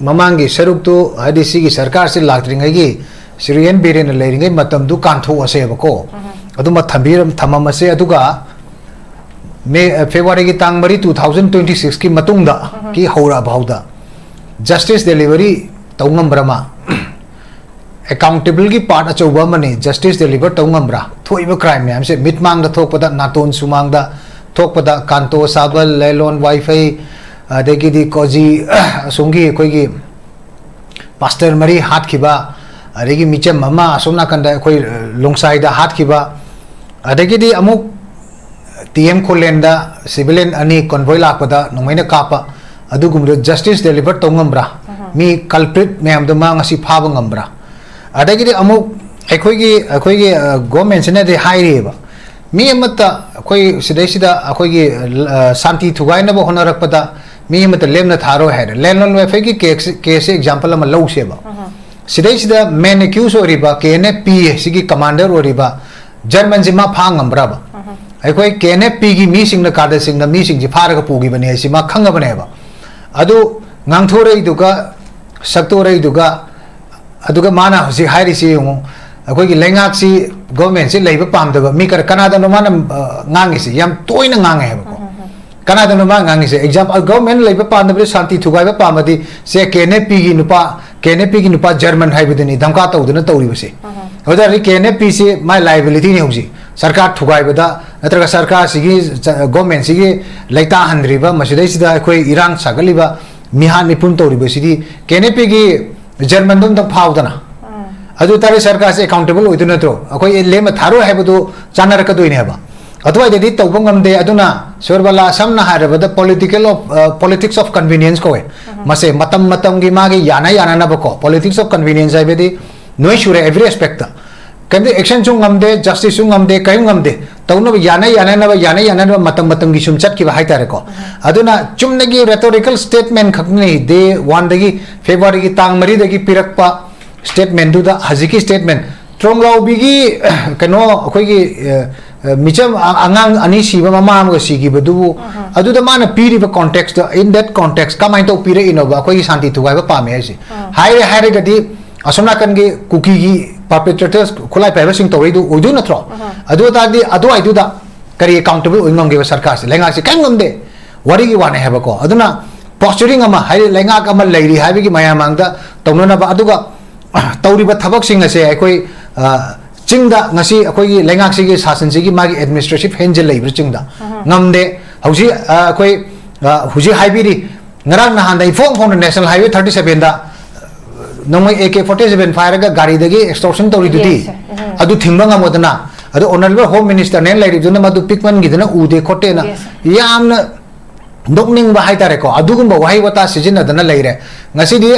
ꯃꯃꯥꯡꯒꯤ ꯁꯔꯨꯛꯇꯨ, ꯍꯥꯏꯗꯤ ꯁꯤꯒꯤ ꯁꯔꯀꯥꯔꯁꯤ ꯂꯥꯛꯇ꯭ꯔꯤꯉꯩꯒꯤ ꯁ꯭ꯔꯤ ꯑꯦꯟ ꯕꯤꯔꯦꯟꯅ ꯂꯩꯔꯤꯉꯩ ꯃꯇꯝꯗꯨ ꯀꯥꯟꯊꯣꯛꯑꯁꯦꯕꯀꯣ꯫ ꯑꯗꯨꯃ ꯊꯝꯕꯤꯔꯝ-, ꯊꯝꯃꯝꯃꯁꯦ꯫ ꯑꯗꯨꯒ ꯃꯦ ꯐꯦꯕ꯭ꯔꯨꯋꯥꯔꯤꯒꯤ ꯇꯥꯡ ꯃꯔꯤ, two thousand twenty six ꯀꯤ ꯃꯇꯨꯡꯗ ꯀꯤ ꯍꯧꯔꯛꯑ ꯐꯥꯎꯗ ꯖꯁꯇꯤꯁ ꯗꯦꯂꯤꯚꯔꯤ ꯇꯧ ꯉꯝꯕ꯭ꯔꯥ? ꯃꯥ ꯑꯦꯀꯥꯎꯟꯇꯦꯕꯜꯒꯤ ꯄꯥꯔꯠ ꯑꯆꯧꯕ ꯑꯃꯅꯤ ꯖꯁꯇꯤꯁ ꯗꯦꯂꯤꯚꯔ ꯇꯧ ꯉꯝꯕ꯭ꯔꯥ? ꯊꯣꯛꯏꯕ ꯀ꯭ꯔꯥꯏꯝ ꯃꯌꯥꯝꯁꯦ ꯃꯤꯠꯃꯥꯡꯗ ꯊꯣꯛꯄꯗ, ꯅꯥꯇꯣꯟ ꯁꯨꯃꯥꯡꯗ ꯊꯣꯛꯄꯗ, ꯀꯥꯟꯇꯣ ꯁꯥꯕꯜ, ꯂꯦꯂꯣꯟ ꯋꯥꯏꯐꯩ, ꯑꯗꯒꯤꯗꯤ ꯀꯣꯖꯤ, ꯑꯁꯣꯝꯒꯤ ꯑꯩꯈꯣꯏꯒꯤ ꯄꯥꯁꯇꯔ ꯃꯔꯤ ꯍꯥꯠꯈꯤꯕ, ꯑꯗꯒꯤ ꯃꯤꯆꯝ ꯑꯃ ꯑꯁꯣꯝ ꯅꯥꯀꯟꯗ ꯑꯩꯈꯣꯏ, ꯑ, ꯂꯣꯡꯁꯥꯏꯗ ꯍꯥꯠꯈꯤꯕ, ꯑꯗꯒꯤꯗꯤ ꯑꯃꯨꯛ ꯇꯤ ꯑꯦꯝ ꯈꯨꯂꯦꯟꯗ ꯁꯤꯚꯤꯂꯤꯌꯟ ꯑꯅꯤ ꯀꯣꯟꯚꯣꯏ ꯂꯥꯛꯄꯗ ꯅꯣꯡꯃꯩꯅ ꯀꯥꯞꯄ, ꯑꯗꯨꯒꯨꯝꯕꯗꯣ ꯖꯁꯇꯤꯁ ꯗꯦꯂꯤꯚꯔ ꯇꯧ ꯉꯝꯕ꯭ꯔꯥ? ꯃꯤ ꯀꯜꯄ꯭ꯔꯤꯠ ꯃꯌꯥꯝꯗꯣ ꯃꯥ ꯉꯁꯤ ꯐꯥꯕ ꯉꯝꯕ꯭ꯔꯥ? ꯑꯗꯒꯤꯗꯤ ꯑꯃꯨꯛ ꯑꯩꯈꯣꯏꯒꯤ, ꯑꯩꯈꯣꯏꯒꯤ, ꯑ, ꯒꯣꯔꯃꯦꯟꯁꯤꯅꯗꯤ ꯍꯥꯏꯔꯤꯑꯕ, ꯃꯤ ꯑꯃꯠꯇ ꯑꯩꯈꯣꯏ ꯁꯤꯗꯩꯁꯤꯗ ꯑꯩꯈꯣꯏꯒꯤ, ꯑ, ꯁꯥꯟꯇꯤ ꯊꯨꯒꯥꯏꯅꯕ ꯍꯣꯠꯅꯔꯛꯄꯗ ꯃꯤ ꯑꯃꯠꯇ ꯂꯦꯝꯅ ꯊꯥꯔꯣꯏ ꯍꯥꯏꯔꯦ꯫ ꯂꯦꯂꯣꯟ ꯋꯥꯏꯐꯩꯒꯤ ꯀꯦꯁ, ꯀꯦꯁꯁꯦ ꯑꯦꯛꯖꯥꯝꯄꯜ ꯑꯃ ꯂꯧꯁꯦꯕ꯫ ꯁꯤꯗꯩꯁꯤꯗ ꯃꯦꯟ ꯑꯦꯀ꯭ꯌꯨꯁ ꯑꯣꯏꯔꯤꯕ ꯀꯦ ꯑꯦꯟ ꯑꯦꯐ ꯄꯤ ꯁꯤꯒꯤ ꯀꯃꯥꯟꯗꯔ ꯑꯣꯏꯔꯤꯕ ꯖꯔꯃꯟꯁꯤ ꯃꯥ ꯐꯥ ꯉꯝꯕ꯭ꯔꯕ? ꯑꯩꯈꯣꯏ ꯀꯦ ꯑꯦꯟ ꯑꯦꯐ ꯄꯤꯒꯤ ꯃꯤꯁꯤꯡꯅ, ꯀꯥꯗꯔꯁꯤꯡꯅ ꯃꯤꯁꯤꯡꯁꯤ ꯐꯥꯔꯒ ꯄꯨꯈꯤꯕꯅꯦ ꯍꯥꯏꯁꯤ ꯃꯥ ꯈꯪꯉꯕꯅꯦꯕ꯫ ꯑꯗꯨ ꯉꯥꯡꯊꯣꯔꯛꯏꯗꯨꯒ, ꯁꯛꯇꯣꯔꯛꯏꯗꯨꯒ, ꯑꯗꯨꯒ ꯃꯥꯅ ꯍꯧꯖꯤꯛ ꯍꯥꯏꯔꯤꯁꯤ ꯌꯦꯡꯉꯨ, ꯑꯩꯈꯣꯏꯒꯤ ꯂꯩꯉꯥꯛꯁꯤ, ꯒꯣꯔꯃꯦꯟꯁꯤ ꯂꯩꯕ ꯄꯥꯝꯗꯕ ꯃꯤ ꯀꯔ-, ꯀꯅꯥꯗꯅꯣ ꯃꯥꯅ, ꯑ, ꯉꯥꯡꯉꯤꯁꯤ? ꯌꯥꯝ ꯇꯣꯏꯅ ꯉꯥꯡꯉꯦ ꯍꯥꯏꯕꯀꯣ꯫ ꯀꯅꯥꯗꯅꯣ ꯃꯥꯅ ꯉꯥꯡꯉꯤꯁꯦ? ꯑꯦꯛꯖꯥꯝꯄꯜ, ꯒꯣꯔꯃꯦꯟ ꯂꯩꯕ ꯄꯥꯝꯗꯕꯗꯤ, ꯁꯥꯟꯇꯤ ꯊꯨꯒꯥꯏꯕ ꯄꯥꯝꯕꯗꯤ, ꯁꯦ ꯀꯦ ꯑꯦꯟ ꯑꯦꯐ ꯄꯤꯒꯤ ꯅꯨꯄꯥ, ꯀꯦ ꯑꯦꯟ ꯑꯦꯐ ꯄꯤꯒꯤ ꯅꯨꯄꯥ ꯖꯔꯃꯟ ꯍꯥꯏꯕꯗꯨꯅꯤ ꯙꯝꯀꯥ ꯇꯧꯗꯨꯅ ꯇꯧꯔꯤꯕꯁꯦ꯫ ꯑꯗꯨ ꯇꯥꯔꯗꯤ ꯀꯦ ꯑꯦꯟ ꯑꯦꯐ ꯄꯤꯁꯤ ꯃꯥꯏ ꯂꯥꯏꯕꯤꯂꯤꯇꯤꯅꯤ ꯍꯧꯖꯤꯛ꯫ ꯁꯔꯀꯥꯔ ꯊꯨꯒꯥꯏꯕꯗ ꯅꯠꯇ꯭ꯔꯒ ꯁꯔꯀꯥꯔꯁꯤꯒꯤ ꯆ-, ꯒꯣꯔꯃꯦꯟꯁꯤꯒꯤ ꯂꯩꯇꯥꯍꯟꯗ꯭ꯔꯤꯕ, ꯃꯁꯤꯗꯩꯁꯤꯗ ꯑꯩꯈꯣꯏ ꯏꯔꯥꯡ ꯁꯥꯒꯠꯂꯤꯕ, ꯃꯤꯍꯥꯠ ꯃꯤꯄꯨꯟ ꯇꯧꯔꯤꯕꯁꯤꯗꯤ ꯀꯦ ꯑꯦꯟ ꯑꯦꯐ ꯄꯤꯒꯤ ꯖꯔꯃꯟꯗꯣ ꯑꯝꯇꯪ ꯐꯥꯎꯗꯅ꯫ ꯑꯗꯨ ꯇꯥꯔꯗꯤ ꯁꯔꯀꯥꯔꯁꯦ ꯑꯦꯀꯥꯎꯟꯇꯦꯕꯜ ꯑꯣꯏꯗꯣꯏ ꯅꯠꯇ꯭ꯔꯣ? ꯑꯩꯈꯣꯏ ꯂꯦꯝꯅ ꯊꯥꯔꯣꯏ ꯍꯥꯏꯕꯗꯨ ꯆꯥꯟꯅꯔꯛꯀꯗꯣꯏꯅꯦꯕ꯫ ꯑꯗꯨꯋꯥꯏꯗꯗꯤ ꯇꯧꯕ ꯉꯝꯗꯦ꯫ ꯑꯗꯨꯅ ꯁꯣꯔꯕꯂꯥ, ꯁꯝꯅ ꯍꯥꯏꯔꯕꯗ, political of, ꯑ, politics of convenience ꯀꯧꯋꯦ꯫ ꯃꯁꯦ ꯃꯇꯝ ꯃꯇꯝꯒꯤ ꯃꯥꯒꯤ ꯌꯥꯅ ꯌꯥꯅꯅꯕꯀꯣ, politics of convenience ꯍꯥꯏꯕꯗꯤ ꯅꯣꯏ ꯁꯨꯔꯦ every aspect꯫ ꯀꯩꯝꯇ actionꯁꯨ ꯉꯝꯗꯦ, justiceꯁꯨ ꯉꯝꯗꯦ, ꯀꯔꯤꯝ ꯉꯝꯗꯦ꯫ ꯇꯧꯅꯕ ꯌꯥꯅ ꯌꯥꯅꯅꯕ, ꯌꯥꯅ ꯌꯥꯅꯅꯕ ꯃꯇꯝ ꯃꯇꯝꯒꯤ ꯁꯨꯝ ꯆꯠꯈꯤꯕ ꯍꯥꯏꯇꯥꯔꯦꯀꯣ꯫ ꯑꯗꯨꯅ ꯆꯨꯝꯅꯒꯤ rhetorical statement ꯈꯛꯅꯤ, day oneꯗꯒꯤ, ꯐꯦꯕ꯭ꯔꯨꯋꯥꯔꯤꯒꯤ ꯇꯥꯡ ꯃꯔꯤꯗꯒꯤ ꯄꯤꯔꯛꯄ statementꯗꯨꯗ ꯍꯧꯖꯤꯛꯀꯤ statement, ꯇ꯭ꯔꯣꯡꯂꯥꯎꯕꯤꯒꯤ, ꯀꯩꯅꯣ, ꯑꯩꯈꯣꯏꯒꯤ, ꯑ, ꯑ, ꯃꯤꯆꯝ, ꯑ-, ꯑꯉꯥꯡ ꯑꯅꯤ ꯁꯤꯕ, ꯃꯃꯥ ꯑꯃꯒ ꯁꯤꯈꯤꯕꯗꯨꯕꯨ, ꯑꯗꯨꯗ ꯃꯥꯅ ꯄꯤꯔꯤꯕ contextꯇꯣ, in that context ꯀꯃꯥꯏꯅ ꯇꯧ ꯄꯤꯔꯛꯏꯅꯣꯕ ꯑꯩꯈꯣꯏꯒꯤ ꯁꯥꯟꯇꯤ ꯊꯨꯒꯥꯏꯕ ꯄꯥꯝꯃꯦ ꯍꯥꯏꯁꯦ? ꯍꯥꯏꯔꯦ ꯍꯥꯏꯔꯒꯗꯤ ꯑꯁꯣꯝ ꯅꯥꯀꯟꯒꯤ ꯀꯨꯀꯤꯒꯤ perpetrators, ꯈꯨꯠꯂꯥꯏ ꯄꯥꯏꯕꯁꯤꯡ ꯇꯧꯔꯛꯏꯗꯨ ꯑꯣꯏꯗꯣꯏ ꯅꯠꯇ꯭ꯔꯣ? ꯑꯗꯨ ꯑꯣꯏ ꯇꯥꯔꯗꯤ ꯑꯗꯨꯋꯥꯏꯗꯨꯗ ꯀꯔꯤ ꯑꯦꯀꯥꯎꯟꯇꯦꯕꯜ ꯑꯣꯏ ꯉꯝꯒꯦꯕ ꯁꯔꯀꯥꯔꯁꯦ? ꯂꯩꯉꯥꯛꯁꯦ ꯀꯔꯤꯝ ꯉꯝꯗꯦ꯫ ꯋꯥꯔꯤꯒꯤ ꯋꯥꯅꯦ ꯍꯥꯏꯕꯀꯣ꯫ ꯑꯗꯨꯅ ꯄꯣꯁꯆꯔꯤꯡ ꯑꯃ, ꯍꯥꯏꯗꯤ ꯂꯩꯉꯥꯛ ꯑꯃ ꯂꯩꯔꯤ ꯍꯥꯏꯕꯒꯤ ꯃꯌꯥꯝ ꯃꯥꯡꯗ ꯇꯧꯅꯅꯕ, ꯑꯗꯨꯒ ꯇꯧꯔꯤꯕ ꯊꯕꯛꯁꯤꯡ ꯑꯁꯦ ꯑꯩꯈꯣꯏ, ꯑ, ꯆꯤꯡꯗ ꯉꯁꯤ ꯑꯩꯈꯣꯏꯒꯤ ꯂꯩꯉꯥꯛꯁꯤꯒꯤ ꯁꯥꯁꯟꯁꯤꯒꯤ ꯃꯥꯒꯤ ꯑꯦꯗꯃꯤꯅꯤꯁꯇ꯭ꯔꯦꯁꯤꯞ ꯍꯦꯟꯁꯦ ꯂꯩꯕ꯭ꯔꯥ ꯆꯤꯡꯗ? ꯉꯝꯗꯦ꯫ ꯍꯧꯖꯤꯛ, ꯑ, ꯑꯩꯈꯣꯏ, ꯑ, ꯍꯧꯖꯤꯛ ꯍꯥꯏꯕꯤꯔꯤ, ꯉꯔꯥꯡ ꯅꯍꯥꯟꯗ ꯏꯐꯣꯡ ꯐꯣꯡꯅ National Highway thirty sevenꯗ ꯅꯣꯡꯃꯩ A K forty seven ꯐꯥꯏꯔꯒ ꯒꯥꯔꯤꯗꯒꯤ extortion ꯇꯧꯔꯤꯗꯨꯗꯤ, Yes, sir. ꯎꯝ. ꯑꯗꯨ ꯊꯤꯡꯕ ꯉꯝꯃꯣꯗꯅ꯫ ꯑꯗꯣ Honourable Home Ministerꯅꯦꯅ ꯂꯩꯔꯤꯕꯗꯨꯅ ꯃꯗꯨ ꯄꯤꯛꯃꯟꯈꯤꯗꯅ ꯎꯗꯦ ꯈꯣꯠꯇꯦꯅ Yes, sir. ꯌꯥꯝꯅ ꯅꯣꯛꯅꯤꯡꯕ ꯍꯥꯏꯇꯥꯔꯦꯀꯣ꯫ ꯑꯗꯨꯒꯨꯝꯕ ꯋꯥꯍꯩ ꯋꯥꯇꯥ ꯁꯤꯖꯤꯟꯅꯗꯅ ꯂꯩꯔꯦ꯫ ꯉꯁꯤꯗꯤ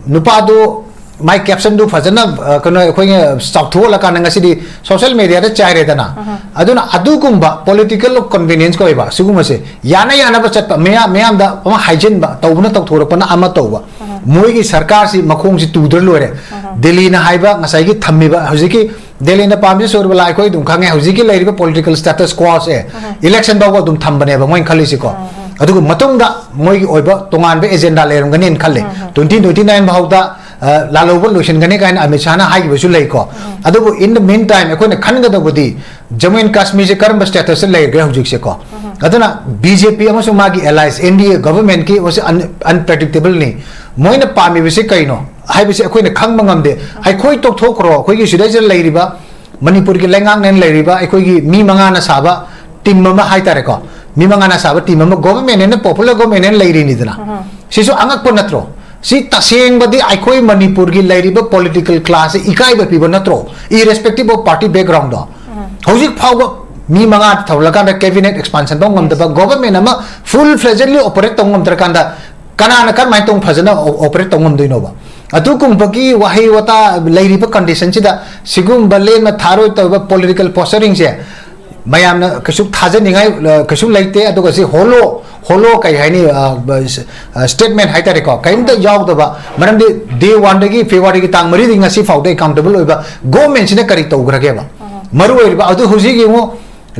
ꯅꯨꯄꯥꯗꯨ ꯃꯥꯏ captionꯗꯨ ꯐꯖꯅ, ꯑ, ꯀꯩꯅꯣ, ꯑꯩꯈꯣꯏꯅ ꯆꯥꯎꯊꯣꯛꯍꯜꯂꯀꯥꯟꯗ ꯉꯁꯤꯗꯤ social mediaꯗ ꯆꯥꯏꯔꯦꯗꯅ꯫ ꯑꯗꯨꯅ ꯑꯗꯨꯒꯨꯝꯕ political convenience ꯀꯧꯋꯦꯕ ꯁꯤꯒꯨꯝꯕꯁꯦ꯫ ꯌꯥꯅ ꯌꯥꯅꯕ ꯆꯠꯄ, ꯃꯌꯥꯝ, ꯃꯌꯥꯝꯗ ꯑꯃ ꯍꯥꯏꯖꯤꯟꯕ, ꯇꯧꯕꯅ ꯇꯧꯊꯣꯔꯛꯄꯅ ꯑꯃ ꯇꯧꯕ꯫ ꯃꯣꯏꯒꯤ ꯁꯔꯀꯥꯔꯁꯤ ꯃꯈꯣꯡꯁꯤ ꯇꯨꯗ꯭ꯔ ꯂꯣꯏꯔꯦ꯫ ꯗꯦꯜꯂꯤꯅ ꯍꯥꯏꯕ ꯉꯁꯥꯏꯒꯤ ꯊꯝꯃꯤꯕ ꯍꯧꯖꯤꯛꯀꯤ ꯗꯦꯜꯂꯤꯅ ꯄꯥꯝꯃꯤꯁꯦ ꯁꯣꯔꯕꯂꯥ ꯑꯩꯈꯣꯏ ꯑꯗꯨꯝ ꯈꯪꯉꯦ꯫ ꯍꯧꯖꯤꯛꯀꯤ ꯂꯩꯔꯤꯕ political status quoꯁꯦ election ꯐꯥꯎꯕ ꯑꯗꯨꯝ ꯊꯝꯕꯅꯦꯕ ꯃꯣꯏꯅ ꯈꯜꯂꯤꯁꯤꯀꯣ꯫ ꯑꯗꯨꯒ ꯃꯇꯨꯡꯗ ꯃꯣꯏꯒꯤ ꯑꯣꯏꯕ ꯇꯣꯉꯥꯟꯕ agenda ꯂꯩꯔꯝꯒꯅꯤꯅ ꯈꯜꯂꯦ꯫ Twenty twenty nine ꯐꯥꯎꯗ, ꯑ, ꯂꯥꯜꯍꯧꯕ ꯂꯣꯏꯁꯤꯟꯒꯅꯤ ꯀꯥꯏꯅ ꯑꯃꯤꯠ ꯁꯥꯍꯅ ꯍꯥꯏꯈꯤꯕꯁꯨ ꯂꯩꯀꯣ꯫ ꯑꯗꯨꯕꯨ in the meantime ꯑꯩꯈꯣꯏꯅ ꯈꯟꯒꯗꯧꯕꯗꯤ Jammu and Kashmirꯁꯦ ꯀꯔꯝꯕ statusꯇ ꯂꯩꯔꯒꯦ ꯍꯧꯖꯤꯛꯁꯦꯀꯣ꯫ ꯑꯗꯨꯅ B J P ꯑꯃꯁꯨꯡ ꯃꯥꯒꯤ allies N D A governmentꯀꯤ ꯃꯁꯤ un-, unpredictableꯅꯤ꯫ ꯃꯣꯏꯅ ꯄꯥꯝꯃꯤꯕꯁꯤ ꯀꯩꯅꯣ ꯍꯥꯏꯕꯁꯤ ꯑꯩꯈꯣꯏꯅ ꯈꯪꯕ ꯉꯝꯗꯦ꯫ ꯑꯩꯈꯣꯏ ꯇꯣꯛꯊꯣꯛꯈ꯭ꯔꯣ, ꯑꯩꯈꯣꯏꯒꯤ ꯁꯤꯗꯩꯁꯤꯗ ꯂꯩꯔꯤꯕ ꯃꯅꯤꯄꯨꯔꯒꯤ ꯂꯩꯉꯥꯛꯅꯦꯅ ꯂꯩꯔꯤꯕ ꯑꯩꯈꯣꯏꯒꯤ ꯃꯤ ꯃꯉꯥꯅ ꯁꯥꯕ team ꯑꯃ ꯍꯥꯏꯇꯥꯔꯦꯀꯣ, ꯃꯤ ꯃꯉꯥꯅ ꯁꯥꯕ team ꯑꯃ governmentꯅꯦꯅ, popular governmentꯅꯦꯅ ꯂꯩꯔꯤꯅꯤꯗꯅ꯫ ꯁꯤꯁꯨ ꯑꯉꯛꯄ ꯅꯠꯇ꯭ꯔꯣ? ꯁꯤ ꯇꯁꯦꯡꯕꯗꯤ ꯑꯩꯈꯣꯏ ꯃꯅꯤꯄꯨꯔꯒꯤ ꯂꯩꯔꯤꯕ political classꯁꯦ ꯏꯀꯥꯏꯕ ꯄꯤꯕ ꯅꯠꯇ꯭ꯔꯣ? Irrespective of party backgroundꯗꯣ꯫ ꯍꯧꯖꯤꯛ ꯐꯥꯎꯕ ꯃꯤ ꯃꯉꯥ ꯊꯝꯂꯀꯥꯟꯗ cabinet expansion ꯇꯧ ꯉꯝꯗꯕ, government ꯑꯃ full fledgedly operate ꯇꯧ ꯉꯝꯗ꯭ꯔꯀꯥꯟꯗ ꯀꯅꯥꯅ ꯀꯔꯝꯍꯥꯏꯅ ꯇꯧꯅ ꯐꯖꯅ o-, operate ꯇꯧ ꯉꯝꯗꯣꯏꯅꯣꯕ? ꯑꯗꯨꯒꯨꯝꯕꯒꯤ ꯋꯥꯍꯩ ꯋꯥꯇꯥ ꯂꯩꯔꯤꯕ conditionꯁꯤꯗ ꯁꯤꯒꯨꯝꯕ ꯂꯦꯝꯅ ꯊꯥꯔꯣꯏ ꯇꯧꯔꯤꯕ political posturingꯁꯦ ꯃꯌꯥꯝꯅ ꯀꯩꯁꯨ ꯊꯥꯖꯅꯤꯡꯉꯥꯏ, ꯑ, ꯀꯩꯁꯨ ꯂꯩꯇꯦ꯫ ꯑꯗꯨꯒ ꯁꯤ hollow, hollow ꯀꯩ ꯍꯥꯏꯅꯤ, ꯑ, ꯕ-, ꯑ, statement ꯍꯥꯏꯇꯥꯔꯦꯀꯣ, ꯀꯔꯤꯝꯇ ꯌꯥꯎꯗꯕ꯫ ꯃꯔꯝꯗꯤ day oneꯗꯒꯤ Februaryꯒꯤ ꯇꯥꯡ ꯃꯔꯤꯗꯒꯤ ꯉꯁꯤ ꯐꯥꯎꯗ accountable ꯑꯣꯏꯕ governmentꯁꯤꯅ ꯀꯔꯤ ꯇꯧꯈ꯭ꯔꯒꯦꯕ? ꯃꯔꯨ ꯑꯣꯏꯔꯤꯕ ꯑꯗꯨ ꯍꯧꯖꯤꯛ ꯌꯦꯡꯉꯨ,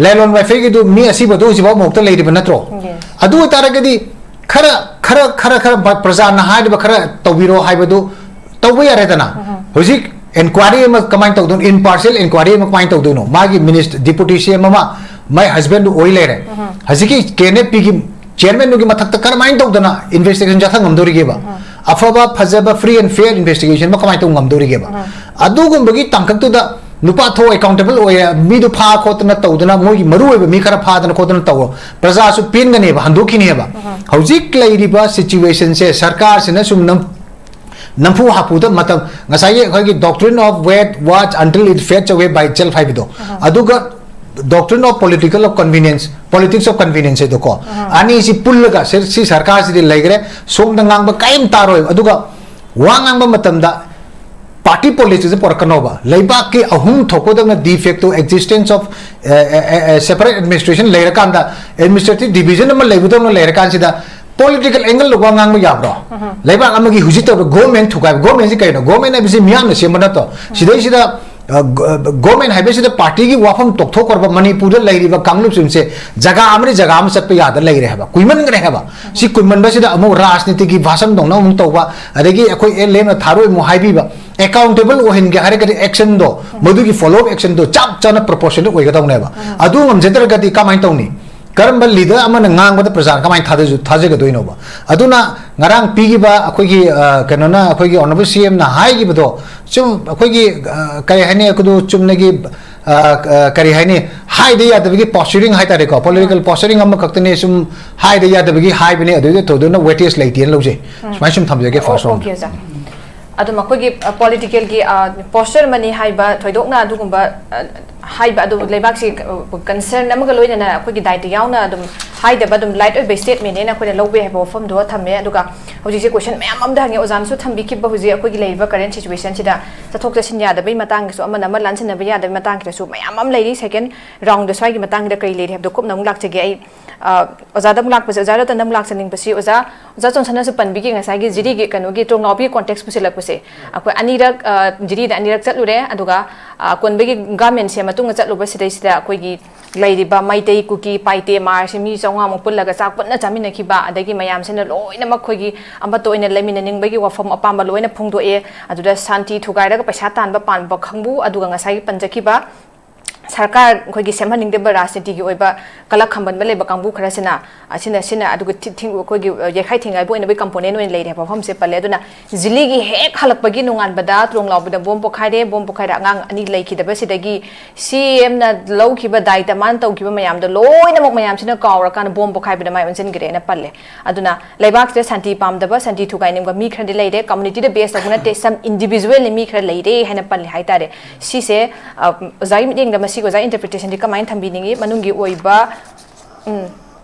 ꯂꯥꯏꯂꯣꯟ ꯋꯥꯏꯐꯩꯒꯤꯗꯨ ꯃꯤ ꯑꯁꯤꯕꯗꯨ ꯍꯧꯖꯤꯛꯐꯥꯎ ꯃꯣꯛꯇ ꯂꯩꯔꯤꯕ ꯅꯠꯇ꯭ꯔꯣ? Yes. ꯑꯗꯨ ꯑꯣꯏꯇꯥꯔꯒꯗꯤ ꯈꯔ, ꯈꯔ, ꯈꯔ, ꯈꯔ ꯄ꯭ꯔꯖꯥꯅ ꯍꯥꯏꯔꯤꯕ ꯈꯔ ꯇꯧꯕꯤꯔꯣ ꯍꯥꯏꯕꯗꯨ ꯇꯧꯕ ꯌꯥꯔꯦꯗꯅ꯫ ꯍꯧꯖꯤꯛ inquiry ꯑꯃ ꯀꯃꯥꯏꯅ ꯇꯧꯗꯣꯏꯅꯣ? Impartial inquiry ꯑꯃ ꯀꯃꯥꯏꯅ ꯇꯧꯗꯣꯏꯅꯣ? ꯃꯥꯒꯤ minister, deputy C M ꯑꯃ My husband ꯑꯣꯏ ꯂꯩꯔꯦ꯫ ꯍꯧꯖꯤꯛꯀꯤ ꯀꯦ ꯑꯦꯟ ꯑꯦꯐ ꯄꯤꯒꯤ ꯆꯤꯌꯔꯃꯦꯟꯗꯨꯒꯤ ꯃꯊꯛꯇ ꯀꯔꯝꯍꯥꯏꯅ ꯇꯧꯗꯅ ꯏꯟꯚꯦꯁꯇꯤꯒꯦꯁꯟ ꯆꯠꯊ ꯉꯝꯗꯧꯔꯤꯒꯦꯕ? ꯑꯐꯕ, ꯐꯖꯕ, free and fair investigation ꯑꯃ ꯀꯃꯥꯏꯅ ꯇꯧꯕ ꯉꯝꯗꯧꯔꯤꯒꯦꯕ? ꯑꯗꯨꯒꯨꯝꯕꯒꯤ ꯇꯥꯡꯀꯛꯇꯨꯗ ꯅꯨꯄꯥ ꯊꯣꯛ ꯑꯦꯀꯥꯎꯟꯇꯦꯕꯜ ꯑꯣꯏꯌꯦ, ꯃꯤꯗꯣ ꯐꯥ ꯈꯣꯠꯇꯅ ꯇꯧꯗꯅ, ꯃꯣꯏꯒꯤ ꯃꯔꯨ ꯑꯣꯏꯕ ꯃꯤ ꯈꯔ ꯐꯥꯗꯅ ꯈꯣꯠꯇꯅ ꯇꯧꯔꯣ, ꯄ꯭ꯔꯖꯥꯁꯨ ꯄꯦꯟꯒꯅꯦꯕ, ꯍꯟꯗꯣꯛꯈꯤꯅꯦꯕ꯫ ꯍꯧꯖꯤꯛ ꯂꯩꯔꯤꯕ ꯁꯤꯆꯨꯋꯦꯁꯟꯁꯦ ꯁꯔꯀꯥꯔꯁꯤꯅ ꯁꯨꯝ ꯅꯝ ꯅꯝꯐꯨ ꯍꯥꯐꯨꯗ ꯃꯇꯝ, ꯉꯁꯥꯏꯒꯤ ꯑꯩꯈꯣꯏꯒꯤ doctrine of wait, watch until it fades away by itself ꯍꯥꯏꯕꯗꯣ, ꯑꯗꯨꯒ doctrine of political of convenience, politics of convenience ꯍꯥꯏꯗꯣꯀꯣ, ꯑꯅꯤꯁꯤ ꯄꯨꯜꯂꯒ ꯁꯤ, ꯁꯤ ꯁꯔꯀꯥꯔꯁꯤꯗꯤ ꯂꯩꯈ꯭ꯔꯦ, ꯁꯣꯝꯗ ꯉꯥꯡꯕ ꯀꯔꯤꯝ ꯇꯥꯔꯣꯏ꯫ ꯑꯗꯨꯒ ꯋꯥ ꯉꯥꯡꯕ ꯃꯇꯝꯗ party politics ꯄꯨꯔꯛꯀꯅꯣꯕ꯫ ꯂꯩꯕꯥꯛꯀꯤ ꯑꯍꯨꯝ ꯊꯣꯛꯄꯗꯧꯅ de facto existence of separate administration ꯂꯩꯔꯀꯥꯟꯗ, administrative division ꯑꯃ ꯂꯩꯕꯗꯧꯅ ꯂꯩꯔꯀꯥꯟꯁꯤꯗ political angle ꯋꯥ ꯉꯥꯡꯕ ꯌꯥꯕ꯭ꯔꯣ? ꯂꯩꯕꯥꯛ ꯑꯃꯒꯤ ꯍꯧꯖꯤꯛ ꯇꯧꯔꯤꯕ government ꯊꯨꯒꯥꯏꯕ, government ꯁꯤ ꯀꯩꯅꯣ? Government ꯍꯥꯏꯕꯁꯤ ꯃꯤꯌꯥꯝꯅ ꯁꯦꯝꯕ ꯅꯠꯇ꯭ꯔꯣ? ꯁꯤꯗꯩꯁꯤꯗ government ꯍꯥꯏꯕꯁꯤꯗ party ꯒꯤ ꯋꯥꯐꯝ ꯇꯣꯛꯊꯣꯛꯈ꯭ꯔꯕ ꯃꯅꯤꯄꯨꯔꯗ ꯂꯩꯔꯤꯕ ꯀꯥꯡꯂꯨꯞꯁꯤꯡꯁꯦ ꯖꯒꯥ ꯑꯃꯗꯒꯤ ꯖꯒꯥ ꯑꯃ ꯆꯠꯄ ꯌꯥꯗ ꯂꯩꯔꯦ ꯍꯥꯏꯕ, ꯀꯨꯏꯃꯟꯈ꯭ꯔꯦ ꯍꯥꯏꯕ꯫ ꯁꯤ ꯀꯨꯏꯃꯟꯕꯁꯤꯗ ꯑꯃꯨꯛ ꯔꯥꯖꯅꯤꯇꯤꯒꯤ ꯚꯥꯁꯟꯗꯧꯅ ꯑꯃꯨꯛ ꯇꯧꯕ, ꯑꯗꯒꯤ ꯑꯩꯈꯣꯏ ꯑꯦ ꯂꯦꯝꯅ ꯊꯥꯔꯣꯏ ꯑꯃꯨꯛ ꯍꯥꯏꯕꯤꯕ, accountable ꯑꯣꯏꯍꯟꯒꯦ ꯍꯥꯏꯔꯒꯗꯤ action ꯗꯣ, ꯃꯗꯨꯒꯤ follow up action ꯗꯣ ꯆꯞ ꯆꯥꯅ proportionate ꯑꯣꯏꯒꯗꯧꯅꯦꯕ꯫ ꯑꯗꯨ ꯉꯝꯖꯗ꯭ꯔꯒꯗꯤ ꯀꯃꯥꯏꯅ ꯇꯧꯅꯤ? ꯀꯔꯝꯕ leader ꯑꯃꯅ ꯉꯥꯡꯕꯗ ꯄ꯭ꯔꯖꯥꯅ ꯀꯃꯥꯏꯅ ꯊꯥꯖ-, ꯊꯥꯖꯒꯗꯣꯏꯅꯣꯕ? ꯑꯗꯨꯅ ꯉꯔꯥꯡ ꯄꯤꯈꯤꯕ ꯑꯩꯈꯣꯏꯒꯤ, ꯑ, ꯀꯩꯅꯣꯅ, ꯑꯩꯈꯣꯏꯒꯤ honourable C M ꯅ ꯍꯥꯏꯈꯤꯕꯗꯣ, ꯁꯨꯝ ꯑꯩꯈꯣꯏꯒꯤ, ꯑ, ꯀꯔꯤ ꯍꯥꯏꯅꯤ, ꯑꯩꯈꯣꯏꯗꯣ ꯆꯨꯝꯅꯒꯤ, ꯑ, ꯑ, ꯀꯔꯤ ꯍꯥꯏꯅꯤ, ꯍꯥꯏꯗ ꯌꯥꯗꯕꯒꯤ posturing ꯍꯥꯏꯇꯥꯔꯦꯀꯣ, political posturing ꯑꯃꯈꯛꯇꯅꯦ, ꯁꯨꯝ ꯍꯥꯏꯗ ꯌꯥꯗꯕꯒꯤ ꯍꯥꯏꯕꯅꯦ, ꯑꯗꯨꯗ ꯊꯣꯏꯗꯣꯛꯅ weightage ꯂꯩꯇꯦꯅ ꯂꯧꯖꯩ꯫ ꯁꯨꯃꯥꯏꯅ ꯁꯨꯝ ꯊꯝꯖꯒꯦ, first round꯫ ꯑꯣꯀꯦ ꯑꯣꯖꯥ꯫ ꯑꯗꯨꯝ ꯑꯩꯈꯣꯏꯒꯤ, ꯑ, political ꯒꯤ, ꯑ, posture ꯑꯃꯅꯤ ꯍꯥꯏꯕ ꯊꯣꯏꯗꯣꯛꯅ ꯑꯗꯨꯒꯨꯝꯕ, ꯑ, ꯍꯥꯏꯕ ꯑꯗꯨ ꯂꯩꯕꯥꯛꯁꯤ, ꯑ, concern ꯑꯃꯒ ꯂꯣꯏꯅꯅ ꯑꯩꯈꯣꯏꯒꯤ ꯗꯥꯏꯇ ꯌꯥꯎꯅ ꯑꯗꯨꯝ ꯍꯥꯏꯗꯕ, ꯑꯗꯨꯝ light ꯑꯣꯏꯕ statement ꯅꯦꯅ ꯑꯩꯈꯣꯏꯅ ꯂꯧꯕ ꯌꯥꯏ ꯍꯥꯏꯕ ꯋꯥꯐꯝꯗꯣ ꯊꯝꯃꯦ꯫ ꯑꯗꯨꯒ ꯍꯧꯖꯤꯛꯁꯦ question ꯃꯌꯥꯝ ꯑꯃꯗ ꯍꯪꯉꯦ, ꯑꯣꯖꯥꯅꯁꯨ ꯊꯝꯕꯤꯈꯤꯕ ꯍꯧꯖꯤꯛ ꯑꯩꯈꯣꯏꯒꯤ ꯂꯩꯔꯤꯕ current situation ꯁꯤꯗ ꯆꯠꯊꯣꯛ ꯆꯠꯁꯤꯟ ꯌꯥꯗꯕꯒꯤ ꯃꯇꯥꯡꯒꯤꯁꯨ, ꯑꯃꯅ ꯑꯃ ꯂꯥꯟꯁꯤꯟꯅꯕ ꯌꯥꯗꯕꯒꯤ ꯃꯇꯥꯡꯒꯤꯗꯁꯨ ꯃꯌꯥꯝ ꯑꯃ ꯂꯩꯔꯤ꯫ Second round ꯗ ꯁ꯭ꯋꯥꯏꯒꯤ ꯃꯇꯥꯡꯁꯤꯗ ꯀꯔꯤ ꯂꯩꯔꯤ ꯍꯥꯏꯕꯗꯣ ꯀꯨꯞꯅ ꯑꯃꯨꯛ ꯂꯥꯛꯆꯒꯦ ꯑꯩ꯫ ꯑ, ꯑꯣꯖꯥꯗ ꯑꯃꯨꯛ ꯂꯥꯛꯄꯁꯦ, ꯑꯣꯖꯥ ꯔꯇꯟꯗ ꯑꯃꯨꯛ ꯂꯥꯛꯆꯅꯤꯡꯕꯁꯤ, ꯑꯣꯖꯥ, ꯑꯣꯖꯥ ꯖꯣꯟꯁꯟꯅꯁꯨ ꯄꯟꯕꯤꯈꯤ ꯉꯁꯥꯏꯒꯤ ꯖꯤꯔꯤꯒꯤ ꯀꯩꯅꯣꯒꯤ ꯇꯣꯡꯅꯥꯎꯕꯤꯒꯤ context ꯄꯨꯁꯤꯜꯂꯛꯄꯁꯦ꯫ ꯑꯩꯈꯣꯏ ꯑꯅꯤꯔꯛ, ꯑ, ꯖꯤꯔꯤꯗ ꯑꯅꯤꯔꯛ ꯆꯠꯂꯨꯔꯦ, ꯑꯗꯨꯒ, ꯑ, ꯑꯀꯣꯟꯕꯒꯤ ꯒꯥꯃꯦꯟꯁꯦ ꯃꯇꯨꯡꯗ ꯆꯠꯂꯨꯕꯁꯤꯗꯩꯁꯤꯗ ꯑꯩꯈꯣꯏꯒꯤ ꯂꯩꯔꯤꯕ ꯃꯩꯇꯩ, ꯀꯨꯀꯤ, ꯄꯥꯏꯇꯦ, ꯃꯥꯔꯁꯤ ꯃꯤ ꯆꯥꯝꯃꯉꯥꯃꯨꯛ ꯄꯨꯜꯂꯒ ꯆꯥꯛ ꯄꯨꯟꯅ ꯆꯥꯃꯤꯟꯅꯈꯤꯕ, ꯑꯗꯒꯤ ꯃꯌꯥꯝꯁꯤꯅ ꯂꯣꯏꯅꯃꯛ ꯑꯩꯈꯣꯏꯒꯤ ꯑꯃꯠꯇ ꯑꯣꯏꯅ ꯂꯩꯃꯤꯟꯅꯅꯤꯡꯕꯒꯤ ꯋꯥꯐꯝ ꯑꯄꯥꯝꯕ ꯂꯣꯏꯅ ꯐꯣꯡꯗꯣꯛꯑꯦ꯫ ꯑꯗꯨꯗ ꯁꯥꯟꯇꯤ ꯊꯨꯒꯥꯏꯔꯒ ꯄꯩꯁꯥ ꯇꯥꯟꯕ ꯄꯥꯝꯕ ꯀꯥꯡꯕꯨ, ꯑꯗꯨꯒ ꯉꯁꯥꯏꯒꯤ ꯄꯟꯖꯈꯤꯕ ꯁꯔꯀꯥꯔ ꯑꯩꯈꯣꯏꯒꯤ ꯁꯦꯝꯍꯟꯅꯤꯡꯗꯕ ꯔꯥꯖꯅꯤꯇꯤꯒꯤ ꯑꯣꯏꯕ ꯀꯂꯛ ꯈꯝꯕꯟꯕ ꯂꯩꯕ ꯀꯥꯡꯕꯨ ꯈꯔꯁꯤꯅ ꯑꯁꯤꯅ ꯁꯤꯅ ꯑꯗꯨꯒ ꯊꯤ- ꯊꯤꯡ- ꯑꯩꯈꯣꯏꯒꯤ, ꯑ, ꯌꯩꯈꯥꯏ ꯊꯤꯡꯒꯥꯏꯕ ꯑꯣꯏꯅꯕꯒꯤ component ꯑꯣꯏꯅ ꯂꯩꯔꯦ ꯍꯥꯏꯕ ꯋꯥꯐꯝꯁꯦ ꯄꯜꯂꯦ꯫ ꯑꯗꯨꯅ ꯖꯤꯂꯤꯒꯤ ꯍꯦꯛ ꯍꯜꯂꯛꯄꯒꯤ ꯅꯣꯡꯉꯥꯟꯕꯗ ꯇ꯭ꯔꯣꯡ ꯂꯥꯎꯕꯗ ꯕꯣꯝ ꯄꯣꯈꯥꯏꯔꯦ, ꯕꯣꯝ ꯄꯣꯈꯥꯏꯔ ꯑꯉꯥꯡ ꯑꯅꯤ ꯂꯩꯈꯤꯗꯕꯁꯤꯗꯒꯤ ꯁꯤ ꯑꯦꯝꯅ ꯂꯧꯈꯤꯕ ꯗꯥꯏꯇ, ꯃꯥꯅ ꯇꯧꯈꯤꯕ ꯃꯌꯥꯝꯗꯣ ꯂꯣꯏꯅꯃꯛ ꯃꯌꯥꯝꯁꯤꯅ ꯀꯥꯎꯔꯀꯥꯟꯗ ꯕꯣꯝ ꯄꯣꯈꯥꯏꯕꯗ ꯃꯥꯏ ꯑꯣꯟꯁꯤꯟꯈ꯭ꯔꯦꯅ ꯄꯜꯂꯦ꯫ ꯑꯗꯨꯅ ꯂꯩꯕꯥꯛꯁꯤꯗ ꯁꯥꯟꯇꯤ ꯄꯥꯝꯗꯕ, ꯁꯥꯟꯇꯤ ꯊꯨꯒꯥꯏꯅꯤꯡꯕ ꯃꯤ ꯈꯔꯗꯤ ꯂꯩꯔꯦ, community ꯗ base ꯇꯧꯕ ꯅꯠꯇꯦ, some individual ꯅꯤ, ꯃꯤ ꯈꯔ ꯂꯩꯔꯦ ꯍꯥꯏꯅ ꯄꯜꯂꯦ ꯍꯥꯏꯇꯥꯔꯦ꯫ ꯁꯤꯁꯦ, ꯑ, ꯑꯣꯖꯥꯒꯤ ꯃꯤꯠꯌꯦꯡꯗ ꯃꯁꯤꯒꯤ ꯑꯣꯖꯥ interpretation ꯗꯤ ꯀꯃꯥꯏꯅ ꯊꯝꯕꯤꯅꯤꯡꯉꯤ? ꯃꯅꯨꯡꯒꯤ ꯑꯣꯏꯕ, ꯎꯝ꯫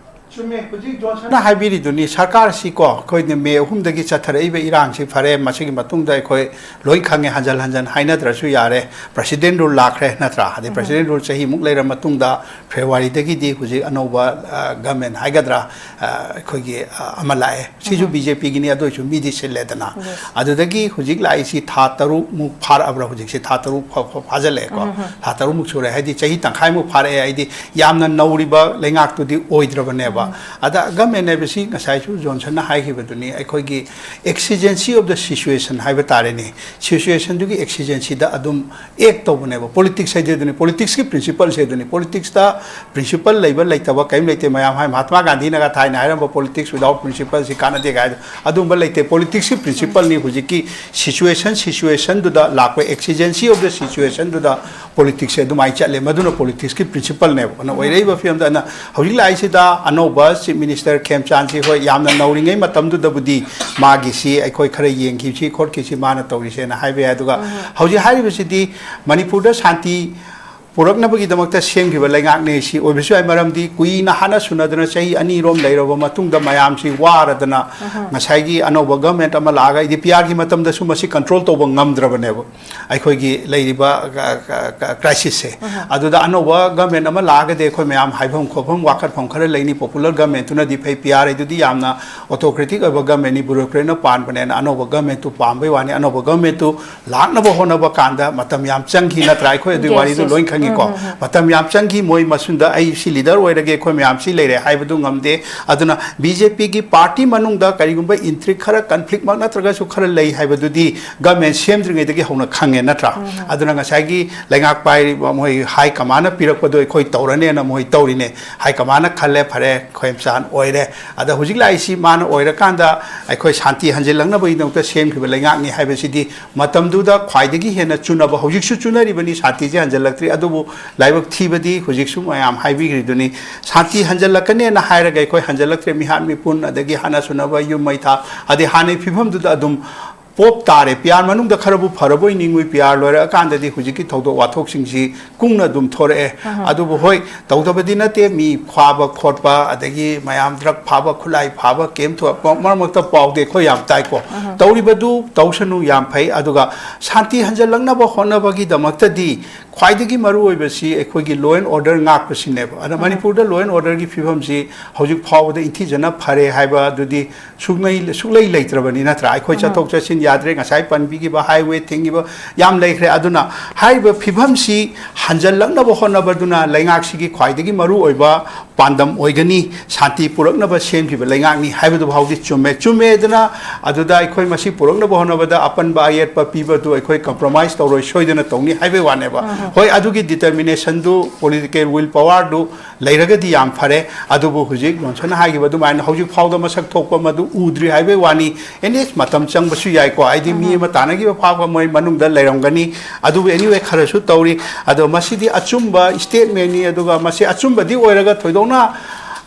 ꯆꯨꯝꯃꯦ, ꯍꯧꯖꯤꯛ ꯖꯣꯟꯁꯟꯅ ꯍꯥꯏꯕꯤꯔꯤꯗꯨꯅꯤ, ꯁꯔꯀꯥꯔꯁꯤꯀꯣ, ꯑꯩꯈꯣꯏꯅ ꯃꯦ ꯑꯍꯨꯝꯗꯒꯤ ꯆꯠꯊꯔꯛꯏꯕ ꯏꯔꯥꯡꯁꯤ ꯐꯔꯦ, ꯃꯁꯤꯒꯤ ꯃꯇꯨꯡꯗ ꯑꯩꯈꯣꯏ ꯂꯣꯏ ꯈꯪꯉꯦ, ꯍꯟꯖꯟ ꯍꯟꯖꯟ ꯍꯥꯏꯅꯗ꯭ꯔꯁꯨ ꯌꯥꯔꯦ, President Rule ꯂꯥꯛꯈ꯭ꯔꯦ, ꯅꯠꯇ꯭ꯔꯥ? ꯑꯗꯩ President Rule ꯆꯍꯤꯃꯨꯛ ꯂꯩꯔ ꯃꯇꯨꯡꯗ ꯐꯦꯕ꯭ꯔꯨꯋꯥꯔꯤꯗꯒꯤꯗꯤ ꯍꯧꯖꯤꯛ ꯑꯅꯧꯕ, ꯑ, government ꯍꯥꯏꯒꯗ꯭ꯔꯥ, ꯑ, ꯑꯩꯈꯣꯏꯒꯤ, ꯑ, ꯑꯃ ꯂꯥꯛꯑꯦ꯫ ꯁꯤꯁꯨ ꯕꯤ ꯖꯦ ꯄꯤꯒꯤꯅꯤ, ꯑꯗꯨ ꯑꯣꯏꯁꯨ ꯃꯤꯗꯤ ꯁꯤꯜꯂꯦꯗꯅ꯫ ꯑꯗꯨꯗꯒꯤ ꯍꯧꯖꯤꯛ ꯂꯥꯛꯏꯁꯤ ꯊꯥ ꯇꯔꯨꯛꯃꯨꯛ ꯐꯥꯔꯛꯑꯕ꯭ꯔꯥ? ꯍꯧꯖꯤꯛꯁꯤ ꯊꯥ ꯇꯔꯨꯛ ꯐꯥ-, ꯐꯥ-, ꯐꯥꯖꯤꯜꯂꯛꯑꯦꯀꯣ꯫ ꯊꯥ ꯇꯔꯨꯛꯃꯨꯛ ꯁꯨꯔꯦ, ꯍꯥꯏꯗꯤ ꯆꯍꯤ ꯇꯪꯈꯥꯏꯃꯨꯛ ꯐꯥꯔꯛꯑꯦ, ꯍꯥꯏꯗꯤ ꯌꯥꯝꯅ ꯅꯧꯔꯤꯕ ꯂꯩꯉꯥꯛꯇꯨꯗꯤ ꯑꯣꯏꯗ꯭ꯔꯕꯅꯦꯕ꯫ ꯑꯗ government ꯍꯥꯏꯕꯁꯤ ꯉꯁꯥꯏꯁꯨ ꯖꯣꯟꯁꯟꯅ ꯍꯥꯏꯈꯤꯕꯗꯨꯅꯤ, ꯑꯩꯈꯣꯏꯒꯤ exigency of the situation ꯍꯥꯏꯕ ꯇꯥꯔꯦꯅꯦ꯫ Situation ꯗꯨꯒꯤ exigency ꯗ ꯑꯗꯨꯝ act ꯇꯧꯕꯅꯦꯕ꯫ Politics ꯍꯥꯏꯗꯤ ꯑꯗꯨꯅꯤ, politics ꯀꯤ principle ꯁꯦ ꯑꯗꯨꯅꯤ꯫ Politics ꯇ principle ꯂꯩꯕ ꯂꯩꯇꯕ ꯀꯔꯤꯝ ꯂꯩꯇꯦ꯫ ꯃꯌꯥꯝ ꯍꯥꯏ, ꯃꯍꯥꯇꯃꯥ ꯒꯥꯟꯙꯤꯅꯒ ꯊꯥꯏꯅ ꯍꯥꯏꯔꯝꯕ, "Politics without principle ꯁꯤ ꯀꯥꯟꯅꯗꯦ" ꯀꯥꯏꯗꯣ, ꯑꯗꯨꯝꯕ ꯂꯩꯇꯦ꯫ Politics ꯀꯤ principle ꯅꯤ ꯍꯧꯖꯤꯛꯀꯤ situation, situation ꯗꯨꯗ ꯂꯥꯛꯄ, exigency of the situation ꯗꯨꯗ politics ꯁꯦ ꯑꯗꯨꯃꯥꯏꯅ ꯆꯠꯂꯦ꯫ ꯃꯗꯨꯅ politics ꯀꯤ principle ꯅꯦꯕ꯫ ꯑꯗꯨꯅ ꯑꯣꯏꯔꯛꯏꯕ ꯐꯤꯕꯝꯗ ꯑꯩꯅ ꯍꯧꯖꯤꯛ ꯂꯥꯛꯏꯁꯤꯗ ꯑꯅꯧꯕ Chief Minister ꯈꯦꯝꯆꯥꯟꯁꯤ, ꯍꯣꯏ, ꯌꯥꯝꯅ ꯅꯧꯔꯤꯉꯩ ꯃꯇꯝꯗꯨꯗꯕꯨꯗꯤ ꯃꯥꯒꯤꯁꯤ ꯑꯩꯈꯣꯏ ꯈꯔ ꯌꯦꯡꯈꯤꯕꯁꯤ ꯈꯣꯠꯈꯤꯕꯁꯤ ꯃꯥꯅ ꯇꯧꯔꯤꯁꯦꯅ ꯍꯥꯏꯕ ꯌꯥꯏ꯫ ꯑꯗꯨꯒ ꯍꯧꯖꯤꯛ ꯍꯥꯏꯔꯤꯕꯁꯤꯗꯤ ꯃꯅꯤꯄꯨꯔꯗ ꯁꯥꯟꯇꯤ ꯄꯨꯔꯛꯅꯕꯒꯤꯗꯃꯛꯇ ꯁꯦꯝꯈꯤꯕ ꯂꯩꯉꯥꯛꯅꯦ ꯁꯤ ꯑꯣꯏꯕꯁꯨ ꯌꯥꯏ꯫ ꯃꯔꯝꯗꯤ ꯀꯨꯏꯅ ꯍꯥꯠꯅ ꯁꯨꯅꯗꯅ ꯆꯍꯤ ꯑꯅꯤꯔꯣꯝ ꯂꯩꯔꯕ ꯃꯇꯨꯡꯗ ꯃꯌꯥꯝꯁꯤ ꯋꯥꯔꯗꯅ ꯉꯁꯥꯏꯒꯤ ꯑꯅꯧꯕ government ꯑꯃ ꯂꯥꯛꯑꯒ ꯏ ꯗꯤ ꯄꯤ ꯑꯥꯔꯒꯤ ꯃꯇꯝꯗꯁꯨ ꯃꯁꯤ control ꯇꯧꯕ ꯉꯝꯗ꯭ꯔꯕꯅꯦꯕ꯫ ꯑꯩꯈꯣꯏꯒꯤ ꯂꯩꯔꯤꯕ, ꯑ, ꯑ, ꯑ, crisis ꯁꯦ꯫ ꯑꯗꯨꯗ ꯑꯅꯧꯕ government ꯑꯃ ꯂꯥꯛꯑꯒꯗꯤ ꯑꯩꯈꯣꯏ ꯃꯌꯥꯝ ꯍꯥꯏꯐꯝ ꯈꯣꯠꯐꯝ ꯋꯥꯀꯠꯐꯝ ꯈꯔ ꯂꯩꯅꯤ꯫ Popular government ꯇꯨꯅꯗꯤ ꯐꯩ, ꯄꯤ ꯑꯥꯔ ꯑꯥꯏꯗꯨꯗꯤ ꯌꯥꯝꯅ autocratic ꯑꯣꯏꯕ government ꯅꯤ, bureaucrat ꯅ ꯄꯥꯟꯕꯅꯦꯅ ꯑꯅꯧꯕ government ꯇꯨ ꯄꯥꯝꯕꯩ ꯋꯥꯅꯤ꯫ ꯑꯅꯧꯕ government ꯇꯨ ꯂꯥꯛꯅꯕ ꯍꯣꯠꯅꯕ ꯀꯥꯟꯗ ꯃꯇꯝ ꯌꯥꯝ ꯆꯪꯈꯤ, ꯅꯠꯇ꯭ꯔꯥ? ꯑꯩꯈꯣꯏ ꯑꯗꯨꯒꯤ Yes, ꯋꯥꯔꯤꯗꯨ yes. ꯂꯣꯏ ꯈꯪꯉꯤ꯫ ꯀꯣ꯫ ꯃꯇꯝ ꯌꯥꯝ ꯆꯪꯈꯤ꯫ ꯃꯣꯏ ꯃꯁꯨꯡꯗ ꯑꯩ ꯁꯤ ꯂꯤꯗꯔ ꯑꯣꯏꯔꯒꯦ, ꯑꯩꯈꯣꯏ ꯃꯌꯥꯝ ꯁꯤ ꯂꯩꯔꯦ ꯍꯥꯏꯕꯗꯨ ꯉꯝꯗꯦ꯫ ꯑꯗꯨꯅ ꯕꯤ ꯖꯦ ꯄꯤꯒꯤ ꯄꯥꯔꯇꯤ ꯃꯅꯨꯡꯗ ꯀꯔꯤꯒꯨꯝꯕ ꯏꯟꯇ꯭ꯔꯤꯛ ꯈꯔ, ꯀꯟꯐ꯭ꯂꯤꯛꯃꯛ ꯅꯠꯇ꯭ꯔꯒꯁꯨ ꯈꯔ ꯂꯩ ꯍꯥꯏꯕꯗꯨꯗꯤ ꯒꯃꯦꯟ ꯁꯦꯝꯗ꯭ꯔꯤꯉꯩꯗꯒꯤ ꯍꯧꯅ ꯈꯪꯉꯦ, ꯅꯠꯇ꯭ꯔꯥ? ꯑꯗꯨꯅ ꯉꯁꯥꯏꯒꯤ ꯂꯩꯉꯥꯛ ꯄꯥꯏꯔꯤꯕ ꯃꯣꯏ ꯍꯥꯏ ꯀꯃꯥꯟꯅ ꯄꯤꯔꯛꯄꯗꯣ ꯑꯩꯈꯣꯏ ꯇꯧꯔꯅꯦꯅ ꯃꯣꯏ ꯇꯧꯔꯤꯅꯦ꯫ ꯍꯥꯏ ꯀꯃꯥꯟꯅ ꯈꯜꯂꯦ, ꯐꯔꯦ, ꯈꯣꯏꯃꯆꯥꯟ ꯑꯣꯏꯔꯦ꯫ ꯑꯗ ꯍꯧꯖꯤꯛ ꯂꯥꯛꯏꯁꯤ ꯃꯥꯅ ꯑꯣꯏꯔꯀꯥꯟꯗ ꯑꯩꯈꯣꯏ ꯁꯥꯟꯇꯤ ꯍꯟꯖꯤꯜꯂꯛꯅꯕꯒꯤꯗꯃꯛꯇ ꯁꯦꯝꯈꯤꯕ ꯂꯩꯉꯥꯛꯅꯤ ꯍꯥꯏꯕꯁꯤꯗꯤ ꯃꯇꯝꯗꯨꯗ ꯈ꯭ꯋꯥꯏꯗꯒꯤ ꯍꯦꯟꯅ ꯆꯨꯅꯕ, ꯍꯧꯖꯤꯛꯁꯨ ꯆꯨꯅꯔꯤꯕꯅꯤ, ꯁꯥꯟꯇꯤꯁꯦ ꯍꯟꯖꯤꯜꯂꯛꯇ꯭ꯔꯤ꯫ ꯑꯗꯨꯕꯨ ꯂꯥꯏꯕꯛ ꯊꯤꯕꯗꯤ ꯍꯧꯖꯤꯛꯁꯨ ꯃꯌꯥꯝ ꯍꯥꯏꯕꯤꯈ꯭ꯔꯤꯗꯨꯅꯤ, ꯁꯥꯟꯇꯤ ꯍꯟꯖꯤꯜꯂꯛꯀꯅꯦꯅ ꯍꯥꯏꯔꯒ ꯑꯩꯈꯣꯏ ꯍꯟꯖꯤꯜꯂꯛꯇ꯭ꯔꯦ꯫ ꯃꯤꯍꯥꯠ ꯃꯤꯄꯨꯟ, ꯑꯗꯒꯤ ꯍꯥꯟꯅ ꯁꯨꯅꯕ ꯌꯨꯝ ꯃꯩ ꯊꯥ, ꯑꯗꯩ ꯍꯥꯟꯅꯒꯤ ꯐꯤꯕꯝꯗꯨꯗ ꯑꯗꯨꯝ ꯄꯣꯞ ꯇꯥꯔꯦ꯫ ꯄꯤ ꯑꯥꯔ ꯃꯅꯨꯡꯗ ꯈꯔꯕꯨ ꯐꯔꯕꯣꯏ ꯅꯤꯡꯉꯨꯏ, ꯄꯤ ꯑꯥꯔ ꯂꯣꯏꯔꯛꯑꯀꯥꯟꯗꯗꯤ ꯍꯧꯖꯤꯛꯀꯤ ꯊꯧꯗꯣꯛ ꯋꯥꯊꯣꯛꯁꯤꯡꯁꯤ ꯀꯨꯡꯅ ꯑꯗꯨꯝ ꯊꯣꯔꯛꯑꯦ꯫ ꯑꯗꯨꯕꯨ ꯍꯣꯏ, ꯇꯧꯗꯕꯗꯤ ꯅꯠꯇꯦ, ꯃꯤ ꯐꯥꯕ ꯈꯣꯠꯄ, ꯑꯗꯒꯤ ꯃꯌꯥꯝ ꯗ꯭ꯔꯒ ꯐꯥꯕ, ꯈꯨꯠꯂꯥꯏ ꯐꯥꯕ, ꯀꯦꯝ ꯊꯣꯛꯄ, ꯃꯔꯛ ꯃꯔꯛꯇ ꯄꯥꯎꯗꯤ ꯑꯩꯈꯣꯏ ꯌꯥꯝ ꯇꯥꯏꯀꯣ꯫ ꯇꯧꯔꯤꯕꯗꯨ ꯇꯧꯁꯅꯨ, ꯌꯥꯝ ꯐꯩ꯫ ꯑꯗꯨꯒ ꯁꯥꯟꯇꯤ ꯍꯟꯖꯜꯂꯛꯅꯕ ꯍꯣꯠꯅꯕꯒꯤꯗꯃꯛꯇꯗꯤ ꯈ꯭ꯋꯥꯏꯗꯒꯤ ꯃꯔꯨ ꯑꯣꯏꯕꯁꯤ ꯑꯩꯈꯣꯏꯒꯤ law and order ꯉꯥꯛꯄꯁꯤꯅꯦꯕ꯫ ꯑꯗ ꯃꯅꯤꯄꯨꯔꯗ law and orderꯒꯤ ꯐꯤꯕꯝꯁꯤ ꯍꯧꯖꯤꯛ ꯐꯥꯎꯕꯗ ꯏꯟꯊꯤꯖꯅ ꯐꯔꯦ ꯍꯥꯏꯕ ꯑꯗꯨꯗꯤ ꯁꯨꯛꯂꯩ, ꯁꯨꯛꯂꯩ ꯂꯩꯇ꯭ꯔꯕꯅꯤ, ꯅꯠꯇ꯭ꯔꯥ? ꯑꯩꯈꯣꯏ ꯆꯠꯊꯣꯛ ꯆꯠꯁꯤꯟ ꯌꯥꯗ꯭ꯔꯦ, ꯉꯁꯥꯏ ꯄꯟꯕꯤꯈꯤꯕ highway ꯊꯤꯡꯈꯤꯕ ꯌꯥꯝ ꯂꯩꯈ꯭ꯔꯦ꯫ ꯑꯗꯨꯅ ꯍꯥꯏꯔꯤꯕ ꯐꯤꯕꯝꯁꯤ ꯍꯟꯖꯜꯂꯛꯅꯕ ꯍꯣꯠꯅꯕꯗꯨꯅ ꯂꯩꯉꯥꯛꯁꯤꯒꯤ ꯈ꯭ꯋꯥꯏꯗꯒꯤ ꯃꯔꯨ ꯑꯣꯏꯕ ꯄꯥꯟꯗꯝ ꯑꯣꯏꯒꯅꯤ꯫ ꯁꯥꯟꯇꯤ ꯄꯨꯔꯛꯅꯕ ꯁꯦꯝꯈꯤꯕ ꯂꯩꯉꯥꯛꯅꯤ ꯍꯥꯏꯕꯗꯨ ꯐꯥꯎꯗꯤ ꯆꯨꯝꯃꯦ꯫ ꯆꯨꯝꯃꯦꯗꯅ ꯑꯗꯨꯗ ꯑꯩꯈꯣꯏ ꯃꯁꯤ ꯄꯨꯔꯛꯅꯕ ꯍꯣꯠꯅꯕꯗ ꯑꯄꯟꯕ ꯑꯌꯦꯠꯄ ꯄꯤꯕꯗꯨ ꯑꯩꯈꯣꯏ compromise ꯇꯧꯔꯣꯏ, ꯁꯣꯏꯗꯅ ꯇꯧꯅꯤ ꯍꯥꯏꯕꯒꯤ ꯋꯥꯅꯦꯕ꯫ ꯍꯣꯏ, ꯑꯗꯨꯒꯤ determinationꯗꯨ, political will powerꯗꯨ ꯂꯩꯔꯒꯗꯤ ꯌꯥꯝ ꯐꯔꯦ꯫ ꯑꯗꯨꯕꯨ ꯍꯧꯖꯤꯛ ꯖꯣꯟꯁꯟꯅ ꯍꯥꯏꯈꯤꯕ ꯑꯗꯨꯃꯥꯏꯅ ꯍꯧꯖꯤꯛ ꯐꯥꯎꯗ ꯃꯁꯛ ꯊꯣꯛꯄ ꯃꯗꯨ ꯎꯗ꯭ꯔꯤ ꯍꯥꯏꯕꯒꯤ ꯋꯥꯅꯤ꯫ At least ꯃꯇꯝ ꯆꯪꯕꯁꯨ ꯌꯥꯏꯀꯣ, ꯍꯥꯏꯗꯤ ꯃꯤ ꯑꯃ ꯇꯥꯟꯅꯈꯤꯕ ꯐꯥꯎꯕ ꯃꯣꯏ ꯃꯅꯨꯡꯗ ꯂꯩꯔꯝꯒꯅꯤ꯫ ꯑꯗꯨꯕꯨ anyway ꯈꯔꯁꯨ ꯇꯧꯔꯤ꯫ ꯑꯗꯣ ꯃꯁꯤꯗꯤ ꯑꯆꯨꯝꯕ statementꯅꯤ, ꯑꯗꯨꯒ ꯃꯁꯤ ꯑꯆꯨꯝꯕꯗꯤ ꯑꯣꯏꯔꯒ ꯊꯣꯏꯗꯣꯛꯅ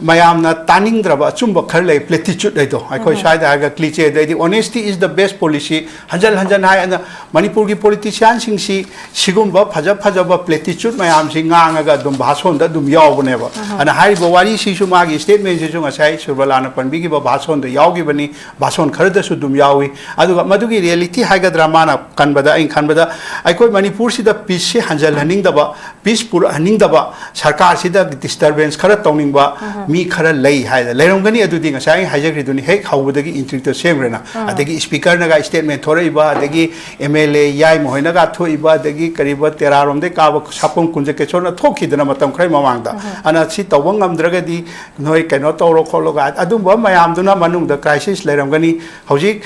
ꯃꯌꯥꯝꯅ ꯇꯥꯅꯤꯡꯗ꯭ꯔꯕ ꯑꯆꯨꯝꯕ ꯈꯔ ꯂꯩ, platitude ꯍꯥꯏꯗꯣ꯫ ꯑꯩꯈꯣꯏ ꯁ꯭ꯋꯥꯏꯗ ꯍꯥꯏꯔꯒ cliche, ꯑꯗꯩꯗꯤ "Honesty is the best policy", ꯍꯟꯖꯟ ꯍꯟꯖꯟ ꯍꯥꯏ꯫ ꯑꯗ ꯃꯅꯤꯄꯨꯔꯒꯤ politicianꯁꯤꯡꯁꯤ ꯁꯤꯒꯨꯝꯕ ꯐꯖ ꯐꯖꯕ platitude ꯃꯌꯥꯝꯁꯤ ꯉꯥꯡꯉꯒ ꯑꯗꯨꯝ ꯚꯥꯁꯣꯟꯗ ꯑꯗꯨꯝ ꯌꯥꯎꯕꯅꯦꯕ꯫ ꯑꯗꯨꯅ ꯍꯥꯏꯔꯤꯕ ꯋꯥꯔꯤꯁꯤꯁꯨ, ꯃꯥꯒꯤ statementꯁꯤꯁꯨ ꯉꯁꯥꯏ ꯁꯨꯔꯕꯂꯥꯅ ꯄꯟꯕꯤꯈꯤꯕ ꯚꯥꯁꯣꯟꯗ ꯌꯥꯎꯈꯤꯕꯅꯤ, ꯚꯥꯁꯣꯟ ꯈꯔꯗꯁꯨ ꯑꯗꯨꯝ ꯌꯥꯎꯏ꯫ ꯑꯗꯨꯒ ꯃꯗꯨꯒꯤ reality ꯍꯥꯏꯒꯗ꯭ꯔꯥ, ꯃꯥꯅ ꯀꯟꯕꯗ, ꯑꯩꯅ ꯈꯟꯕꯗ, ꯑꯩꯈꯣꯏ ꯃꯅꯤꯄꯨꯔꯁꯤꯗ peaceꯁꯤ ꯍꯟꯖꯜꯍꯟꯅꯤꯡꯗꯕ, peace ꯄꯨꯔꯛꯍꯟꯅꯤꯡꯗꯕ, ꯁꯔꯀꯥꯔꯁꯤꯗ disturbance ꯈꯔ ꯇꯧꯅꯤꯡꯕ, ꯃꯤ ꯈꯔ ꯂꯩ ꯍꯥꯏꯗ ꯂꯩꯔꯝꯒꯅꯤ꯫ ꯑꯗꯨꯗꯤ ꯉꯁꯥꯏ ꯑꯩ ꯍꯥꯏꯖꯈ꯭ꯔꯤꯗꯨꯅꯤ, ꯍꯦꯛ ꯍꯧꯕꯗꯒꯤ ꯏꯟꯇ꯭ꯔꯤꯛꯇꯣ ꯁꯦꯝꯈ꯭ꯔꯦꯅ꯫ ꯑꯗꯒꯤ ꯏꯁꯄꯤꯀꯔꯅꯒ ꯁ꯭ꯇꯦꯠꯃꯦꯟ ꯊꯣꯔꯛꯏꯕ, ꯑꯗꯒꯤ ꯑꯦꯝ ꯑꯦꯜ ꯑꯦ ꯌꯥꯏꯃ ꯍꯣꯏꯅꯒ ꯊꯣꯛꯏꯕ, ꯑꯗꯒꯤ ꯀꯔꯤꯕ ꯇꯦꯔꯥꯔꯣꯝꯗꯩ ꯀꯥꯕ ꯁꯥꯄꯝ ꯀꯨꯟꯖꯀꯦꯁꯣꯔꯅ ꯊꯣꯛꯈꯤꯗꯅ ꯃꯇꯝ ꯈꯔꯒꯤ ꯃꯃꯥꯡꯗ꯫ ꯑꯗꯨꯅ ꯁꯤ ꯇꯧꯕ ꯉꯝꯗ꯭ꯔꯒꯗꯤ ꯅꯣꯏ ꯀꯩꯅꯣ ꯇꯧꯔꯣ ꯈꯣꯠꯂꯣꯒ ꯑꯗꯨꯝꯕ ꯃꯌꯥꯝꯗꯨꯅ ꯃꯅꯨꯡꯗ ꯀ꯭ꯔꯥꯏꯁꯤꯁ ꯂꯩꯔꯝꯒꯅꯤ꯫ ꯍꯧꯖꯤꯛ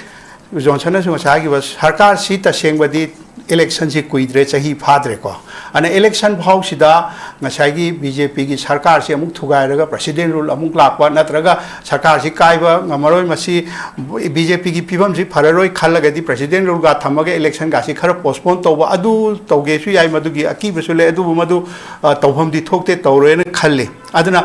ꯖꯣꯟꯁꯟꯅꯁꯨ ꯉꯁꯥꯏ ꯍꯥꯏꯈꯤꯕ ꯁꯔꯀꯥꯔꯁꯤ ꯇꯁꯦꯡꯕꯗꯤ ꯏꯂꯦꯛꯁꯟꯁꯤ ꯀꯨꯏꯗ꯭ꯔꯦ, ꯆꯍꯤ ꯐꯥꯗ꯭ꯔꯦꯀꯣ꯫ ꯑꯗꯨꯅ ꯏꯂꯦꯛꯁꯟ ꯐꯥꯎꯁꯤꯗ ꯉꯁꯥꯏꯒꯤ ꯕꯤ ꯖꯦ ꯄꯤꯒꯤ ꯁꯔꯀꯥꯔꯁꯤ ꯑꯃꯨꯛ ꯊꯨꯒꯥꯏꯔꯒ ꯄ꯭ꯔꯦꯁꯤꯗꯦꯟ ꯔꯨꯜ ꯑꯃꯨꯛ ꯂꯥꯛꯄ, ꯅꯠꯇ꯭ꯔꯒ ꯁꯔꯀꯥꯔꯁꯤ ꯀꯥꯏꯕ ꯉꯝꯃꯔꯣꯏ, ꯃꯁꯤ ꯕꯤ ꯖꯦ ꯄꯤꯒꯤ ꯐꯤꯕꯝꯁꯤ ꯐꯔꯔꯣꯏ ꯈꯜꯂꯒꯗꯤ ꯄ꯭ꯔꯦꯁꯤꯗꯦꯟ ꯔꯨꯜꯒ ꯊꯝꯃꯒ ꯏꯂꯦꯛꯁꯟꯒꯁꯤ ꯈꯔ ꯄꯣꯁꯄꯣꯟ ꯇꯧꯕ, ꯑꯗꯨ ꯇꯧꯒꯦꯁꯨ ꯌꯥꯏ, ꯃꯗꯨꯒꯤ ꯑꯀꯤꯕꯁꯨ ꯂꯩ꯫ ꯑꯗꯨꯕꯨ ꯃꯗꯨ, ꯑ, ꯇꯧꯐꯝꯗꯤ ꯊꯣꯛꯇꯦ, ꯇꯧꯔꯣꯏꯅ ꯈꯜꯂꯤ꯫ ꯑꯗꯨꯅ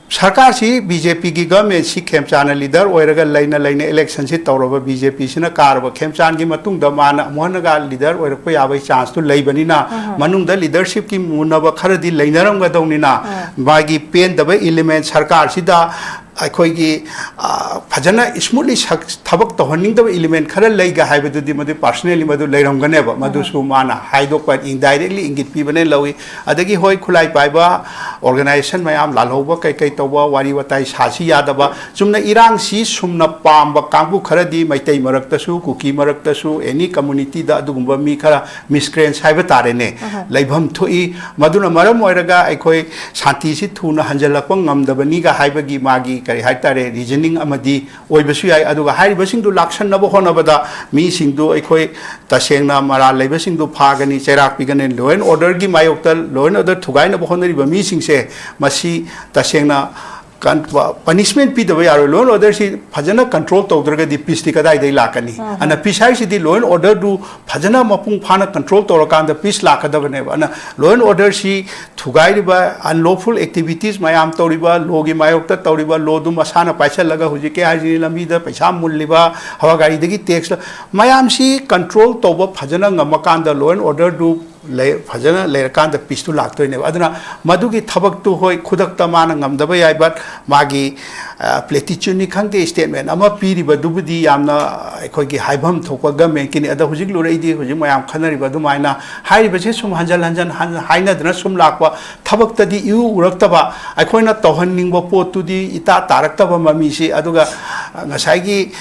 ꯁꯔꯀꯥꯔꯁꯤ ꯕꯤ ꯖꯦ ꯄꯤꯒꯤ ꯒꯚꯔꯟꯃꯦꯟꯁꯤ ꯈꯦꯝꯆꯥꯅ ꯂꯤꯗꯔ ꯑꯣꯏꯔꯒ ꯂꯩꯅ ꯂꯩꯅ ꯏꯂꯦꯛꯁꯟꯁꯤ ꯇꯧꯔꯕ ꯕꯤ ꯖꯦ ꯄꯤꯁꯤꯅ ꯀꯥꯔꯕ ꯈꯦꯝꯆꯥꯟꯒꯤ ꯃꯇꯨꯡꯗ ꯃꯥꯅ ꯑꯃꯨꯛ ꯍꯟꯅꯒ ꯂꯤꯗꯔ ꯑꯣꯏꯔꯛꯄ ꯌꯥꯕꯒꯤ ꯆꯥꯟꯁꯇꯨ ꯂꯩꯕꯅꯤꯅ, ꯃꯅꯨꯡꯗ ꯂꯤꯗꯔꯁꯤꯞꯀꯤ ꯃꯨꯟꯅꯕ ꯈꯔꯗꯤ ꯂꯩꯅꯔꯝꯒꯗꯧꯅꯤꯅ, ꯃꯥꯒꯤ ꯄꯦꯟꯗꯕ ꯏꯂꯤꯃꯦꯟ ꯁꯔꯀꯥꯔꯁꯤꯗ ꯑꯩꯈꯣꯏꯒꯤ, ꯑ, ꯐꯖꯅ ꯁ꯭ꯃꯨꯠꯂꯤ ꯊꯕꯛ ꯇꯧꯍꯟꯅꯤꯡꯗꯕ ꯏꯂꯤꯃꯦꯟ ꯈꯔ ꯂꯩꯒ ꯍꯥꯏꯕꯗꯨꯗꯤ ꯃꯗꯨ ꯄꯥꯔꯁꯅꯦꯜꯂꯤ ꯃꯗꯨ ꯂꯩꯔꯝꯒꯅꯦꯕ꯫ ꯃꯗꯨꯁꯨ ꯃꯥꯅ ꯍꯥꯏꯗꯣꯛꯄ, ꯏꯟꯗꯥꯏꯔꯦꯛꯂꯤ ꯏꯪꯒꯤꯠ ꯄꯤꯕꯅꯦ ꯂꯧꯏ꯫ ꯑꯗꯒꯤ ꯍꯣꯏ, ꯈꯨꯠꯂꯥꯏ ꯄꯥꯏꯕ ꯑꯣꯔꯒꯅꯥꯏꯖꯦꯁꯟ ꯃꯌꯥꯝ ꯂꯥꯜꯍꯧꯕ ꯀꯩ ꯀꯩ ꯇꯧꯕ, ꯋꯥꯔꯤ ꯋꯥꯇꯥꯏ ꯁꯥꯁꯤ ꯌꯥꯗꯕ, ꯆꯨꯝꯅ ꯏꯔꯥꯡꯁꯤ ꯁꯨꯝꯅ ꯄꯥꯝꯕ ꯀꯥꯡꯕꯨ ꯈꯔꯗꯤ ꯃꯩꯇꯩ ꯃꯔꯛꯇꯁꯨ, ꯀꯨꯀꯤ ꯃꯔꯛꯇꯁꯨ, ꯑꯦꯅꯤ ꯀꯝꯃꯨꯅꯤꯇꯤꯗ ꯑꯗꯨꯒꯨꯝꯕ ꯃꯤ ꯈꯔ ꯃꯤꯁꯀ꯭ꯔꯦꯟꯁ ꯍꯥꯏꯕ ꯇꯥꯔꯦꯅꯦ, ꯂꯩꯐꯝ ꯊꯣꯛꯏ꯫ ꯃꯗꯨꯅ ꯃꯔꯝ ꯑꯣꯏꯔꯒ ꯑꯩꯈꯣꯏ ꯁꯥꯟꯇꯤꯁꯤ ꯊꯨꯅ ꯍꯟꯖꯜꯂꯛꯄ ꯉꯝꯗꯕꯅꯤꯒ ꯍꯥꯏꯕꯒꯤ ꯃꯥꯒꯤ, ꯀꯔꯤ ꯍꯥꯏꯇꯥꯔꯦ, ꯔꯤꯖꯅꯤꯡ ꯑꯃꯗꯤ ꯑꯣꯏꯕꯁꯨ ꯌꯥꯏ꯫ ꯑꯗꯨꯒ ꯍꯥꯏꯔꯤꯕꯁꯤꯡꯗꯨ ꯂꯥꯛꯁꯟꯅꯕ ꯍꯣꯠꯅꯕꯗ ꯃꯤꯁꯤꯡꯗꯨ ꯑꯩꯈꯣꯏ ꯇꯁꯦꯡꯅ ꯃꯔꯥꯜ ꯂꯩꯕꯁꯤꯡꯗꯨ ꯐꯥꯒꯅꯤ, ꯆꯩꯔꯥꯛ ꯄꯤꯒꯅꯤ꯫ Law and orderꯒꯤ ꯃꯥꯌꯣꯛꯇ, law and order ꯊꯨꯒꯥꯏꯅꯕ ꯍꯣꯠꯅꯔꯤꯕ ꯃꯤꯁꯤꯡꯁꯦ ꯃꯁꯤ ꯇꯁꯦꯡꯅ ꯀꯟ-, ꯄꯅꯤꯁꯃꯦꯟ ꯄꯤꯗꯕ ꯌꯥꯔꯣꯏ꯫ Law and orderꯁꯤ ꯐꯖꯅ ꯀꯟꯇ꯭ꯔꯣꯜ ꯇꯧꯗ꯭ꯔꯒꯗꯤ ꯄꯤꯁꯇꯤ ꯀꯗꯥꯏꯗꯒꯤ ꯂꯥꯛꯀꯅꯤ? ꯑꯗꯨꯅ ꯄꯤꯁ ꯍꯥꯏꯁꯤꯗꯤ law and orderꯗꯨ ꯐꯖꯅ ꯃꯄꯨꯡ ꯐꯥꯅ ꯀꯟꯇ꯭ꯔꯣꯜ ꯇꯧꯔꯀꯥꯟꯗ ꯄꯤꯁ ꯂꯥꯛꯀꯗꯕꯅꯦꯕ꯫ ꯑꯗꯨꯅ law and orderꯁꯤ ꯊꯨꯒꯥꯏꯔꯤꯕ, unlawful activities ꯃꯌꯥꯝ ꯇꯧꯔꯤꯕ, lawꯒꯤ ꯃꯥꯌꯣꯛꯇ ꯇꯧꯔꯤꯕ, lawꯗꯨ ꯃꯁꯥꯅ ꯄꯥꯏꯁꯜꯂꯒ ꯍꯧꯖꯤꯛꯀꯤ ꯍꯥꯏꯁꯤꯅꯤ, ꯂꯝꯕꯤꯗ ꯄꯩꯁꯥ ꯃꯨꯜꯂꯤꯕ, ꯍꯋꯥ ꯒꯥꯔꯤꯗꯒꯤ tax ꯃꯌꯥꯝꯁꯤ ꯀꯟꯇ꯭ꯔꯣꯜ ꯇꯧꯕ ꯐꯖꯅ ꯉꯝꯃꯀꯥꯟꯗ law and orderꯗꯨ ꯂꯩ, ꯐꯖꯅ ꯂꯩꯔꯀꯥꯟꯗ ꯄꯤꯁꯇꯨ ꯂꯥꯛꯇꯣꯏꯅꯦꯕ꯫ ꯑꯗꯨꯅ ꯃꯗꯨꯒꯤ ꯊꯕꯛꯇꯨ, ꯍꯣꯏ, ꯈꯨꯗꯛꯇ ꯃꯥꯅ ꯉꯝꯗꯕ ꯌꯥꯏ, ꯕꯠ ꯃꯥꯒꯤ ꯄ꯭ꯂꯦꯇꯤꯆꯨꯠꯅꯤ ꯈꯪꯗꯦ, ꯁ꯭ꯇꯦꯠꯃꯦꯟ ꯑꯃ ꯄꯤꯔꯤꯕꯗꯨꯕꯨꯗꯤ ꯌꯥꯝꯅ ꯑꯩꯈꯣꯏꯒꯤ ꯍꯥꯏꯐꯝ ꯊꯣꯛꯄ ꯒꯃꯦꯟꯀꯤꯅꯤ꯫ ꯑꯗꯣ ꯍꯧꯖꯤꯛ ꯂꯨꯔꯛꯏꯗꯤ, ꯍꯧꯖꯤꯛ ꯃꯌꯥꯝ ꯈꯟꯅꯔꯤꯕ ꯑꯗꯨꯃꯥꯏꯅ ꯍꯥꯏꯔꯤꯕꯁꯦ ꯁꯨꯝ ꯍꯟꯖꯟ ꯍꯟꯖꯟ ꯍꯟ- ꯍꯥꯏꯅꯗꯅ ꯁꯨꯝ ꯂꯥꯛꯄ, ꯊꯕꯛꯇꯗꯤ ꯏꯎ ꯎꯔꯛꯇꯕ, ꯑꯩꯈꯣꯏꯅ ꯇꯧꯍꯟꯅꯤꯡꯕ ꯄꯣꯠꯇꯨꯗꯤ ꯏꯇꯥ ꯇꯥꯔꯛꯇꯕ ꯃꯃꯤꯁꯤ꯫ ꯑꯗꯨꯒ ꯉꯁꯥꯏꯒꯤ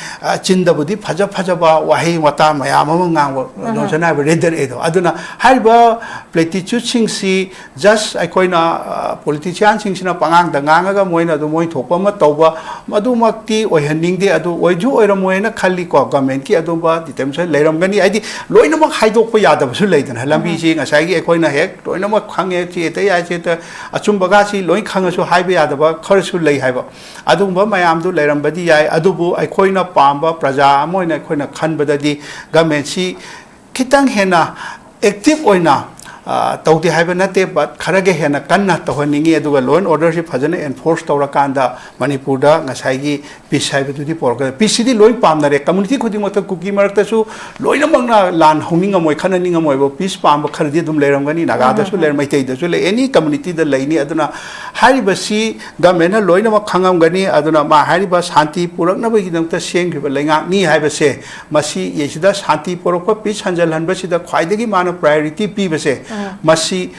ꯆꯤꯟꯗꯕꯨꯗꯤ ꯐꯖ ꯐꯖꯕ ꯋꯥꯍꯩ ꯋꯥꯇꯥ ꯃꯌꯥꯝ ꯑꯃ ꯉꯥꯡꯕ, ꯅꯣꯟꯁꯟ ꯍꯥꯏꯕ ꯔꯦꯗꯔ ꯑꯦꯗꯣ꯫ ꯑꯗꯨꯅ ꯍꯥꯏꯔꯤꯕ ꯄ꯭ꯂꯦꯇꯤꯆꯨꯠꯁꯤꯡꯁꯤ ꯖꯁ ꯑꯩꯈꯣꯏꯅ ꯄꯣꯂꯤꯇꯤꯁꯤꯌꯥꯟꯁꯤꯡꯁꯤꯅ ꯄꯉꯥꯡꯗ ꯉꯥꯡꯉꯒ ꯃꯣꯏꯅ ꯑꯗꯨꯝ ꯃꯣꯏ ꯊꯣꯛꯄ ꯑꯃ ꯇꯧꯕ, ꯃꯗꯨꯃꯛꯇꯤ ꯑꯣꯏꯍꯟꯅꯤꯡꯗꯦ꯫ ꯑꯗꯨ ꯑꯣꯏꯁꯨ ꯑꯣꯏꯔꯝꯃꯣꯏꯅ ꯈꯜꯂꯤꯀꯣ꯫ ꯒꯃꯦꯟꯀꯤ ꯑꯗꯨꯝꯕ ꯗꯤꯇꯔꯃꯤꯅꯦꯁꯟ ꯂꯩꯔꯝꯒꯅꯤ꯫ ꯍꯥꯏꯗꯤ ꯂꯣꯏꯅꯃꯛ ꯍꯥꯏꯗꯣꯛꯄ ꯌꯥꯗꯕꯁꯨ ꯂꯩꯗꯅ, ꯂꯝꯕꯤꯁꯤ ꯉꯁꯥꯏꯒꯤ ꯑꯩꯈꯣꯏꯅ ꯍꯦꯛ ꯂꯣꯏꯅꯃꯛ ꯈꯪꯉꯦ, ꯁꯤ ꯍꯦꯛꯇ ꯌꯥꯏ, ꯁꯤ ꯍꯦꯛꯇ ꯑꯆꯨꯝꯕꯒꯁꯤ ꯂꯣꯏ ꯈꯪꯉꯁꯨ ꯍꯥꯏꯕ ꯌꯥꯗꯕ ꯈꯔꯁꯨ ꯂꯩ ꯍꯥꯏꯕ꯫ ꯑꯗꯨꯒꯨꯝꯕ ꯃꯌꯥꯝꯗꯨ ꯂꯩꯔꯝꯕꯗꯤ ꯌꯥꯏ꯫ ꯑꯗꯨꯕꯨ ꯑꯩꯈꯣꯏꯅ ꯄꯥꯝꯕ, ꯄ꯭ꯔꯖꯥ ꯑꯃ ꯑꯣꯏꯅ ꯑꯩꯈꯣꯏꯅ ꯈꯟꯕꯗꯗꯤ ꯒꯃꯦꯟꯁꯤ ꯈꯤꯇꯪ ꯍꯦꯟꯅ ꯑꯦꯛꯇꯤꯚ ꯑꯣꯏꯅ, ꯑ, ꯇꯧꯗꯦ ꯍꯥꯏꯕ ꯅꯠꯇꯦ, ꯕꯠ ꯈꯔꯒ ꯍꯦꯟꯅ ꯀꯟꯅ ꯇꯧꯍꯟꯅꯤꯡꯉꯤ꯫ ꯑꯗꯨꯒ ꯂꯣ ꯑꯦꯟ ꯑꯣꯔꯗꯔꯁꯤ ꯐꯖꯅ ꯑꯦꯟꯐꯣꯔꯁ ꯇꯧꯔꯀꯥꯟꯗ ꯃꯅꯤꯄꯨꯔꯗ ꯉꯁꯥꯏꯒꯤ ꯄꯤꯁ ꯍꯥꯏꯕꯗꯨꯗꯤ ꯄꯣꯔꯛꯀꯗ-, ꯄꯤꯁꯁꯤꯗꯤ ꯂꯣꯏ ꯄꯥꯝꯅꯔꯦ꯫ ꯀꯝꯃꯨꯅꯤꯇꯤ ꯈꯨꯗꯤꯡꯃꯛꯇ, ꯀꯨꯀꯤ ꯃꯔꯛꯇꯁꯨ ꯂꯣꯏꯅꯃꯛꯅ ꯂꯥꯟ ꯍꯧꯅꯤꯡꯉꯝꯃꯣꯏ, ꯈꯠꯅꯅꯤꯡꯉꯝꯃꯣꯏꯕ꯫ ꯄꯤꯁ ꯄꯥꯝꯕ ꯈꯔꯗꯤ ꯑꯗꯨꯝ ꯂꯩꯔꯝꯒꯅꯤ, ꯅꯥꯒꯥꯗꯁꯨ ꯂꯩꯔꯝ, ꯃꯩꯇꯩꯗꯁꯨ ꯂꯩ, ꯑꯦꯅꯤ ꯀꯝꯃꯨꯅꯤꯇꯤꯗ ꯂꯩꯅꯤ꯫ ꯑꯗꯨꯅ ꯍꯥꯏꯔꯤꯕꯁꯤ ꯒꯃꯦꯟꯅ ꯂꯣꯏꯅꯃꯛ ꯈꯪꯉꯝꯒꯅꯤ꯫ ꯑꯗꯨꯅ ꯃꯥ ꯍꯥꯏꯔꯤꯕ ꯁꯥꯟꯇꯤ ꯄꯨꯔꯛꯅꯕꯒꯤꯗꯃꯛꯇ ꯁꯦꯝꯈꯤꯕ ꯂꯩꯉꯥꯛꯅꯤ ꯍꯥꯏꯕꯁꯦ, ꯃꯁꯤ ꯁꯤꯗ ꯁꯥꯟꯇꯤ ꯄꯨꯔꯛꯄ, ꯄꯤꯁ ꯍꯟꯖꯜꯍꯟꯕꯁꯤꯗ ꯈ꯭ꯋꯥꯏꯗꯒꯤ ꯃꯥꯅ ꯄ꯭ꯔꯥꯏꯌꯣꯔꯤꯇꯤ ꯄꯤꯕꯁꯦ, ꯃꯁꯤ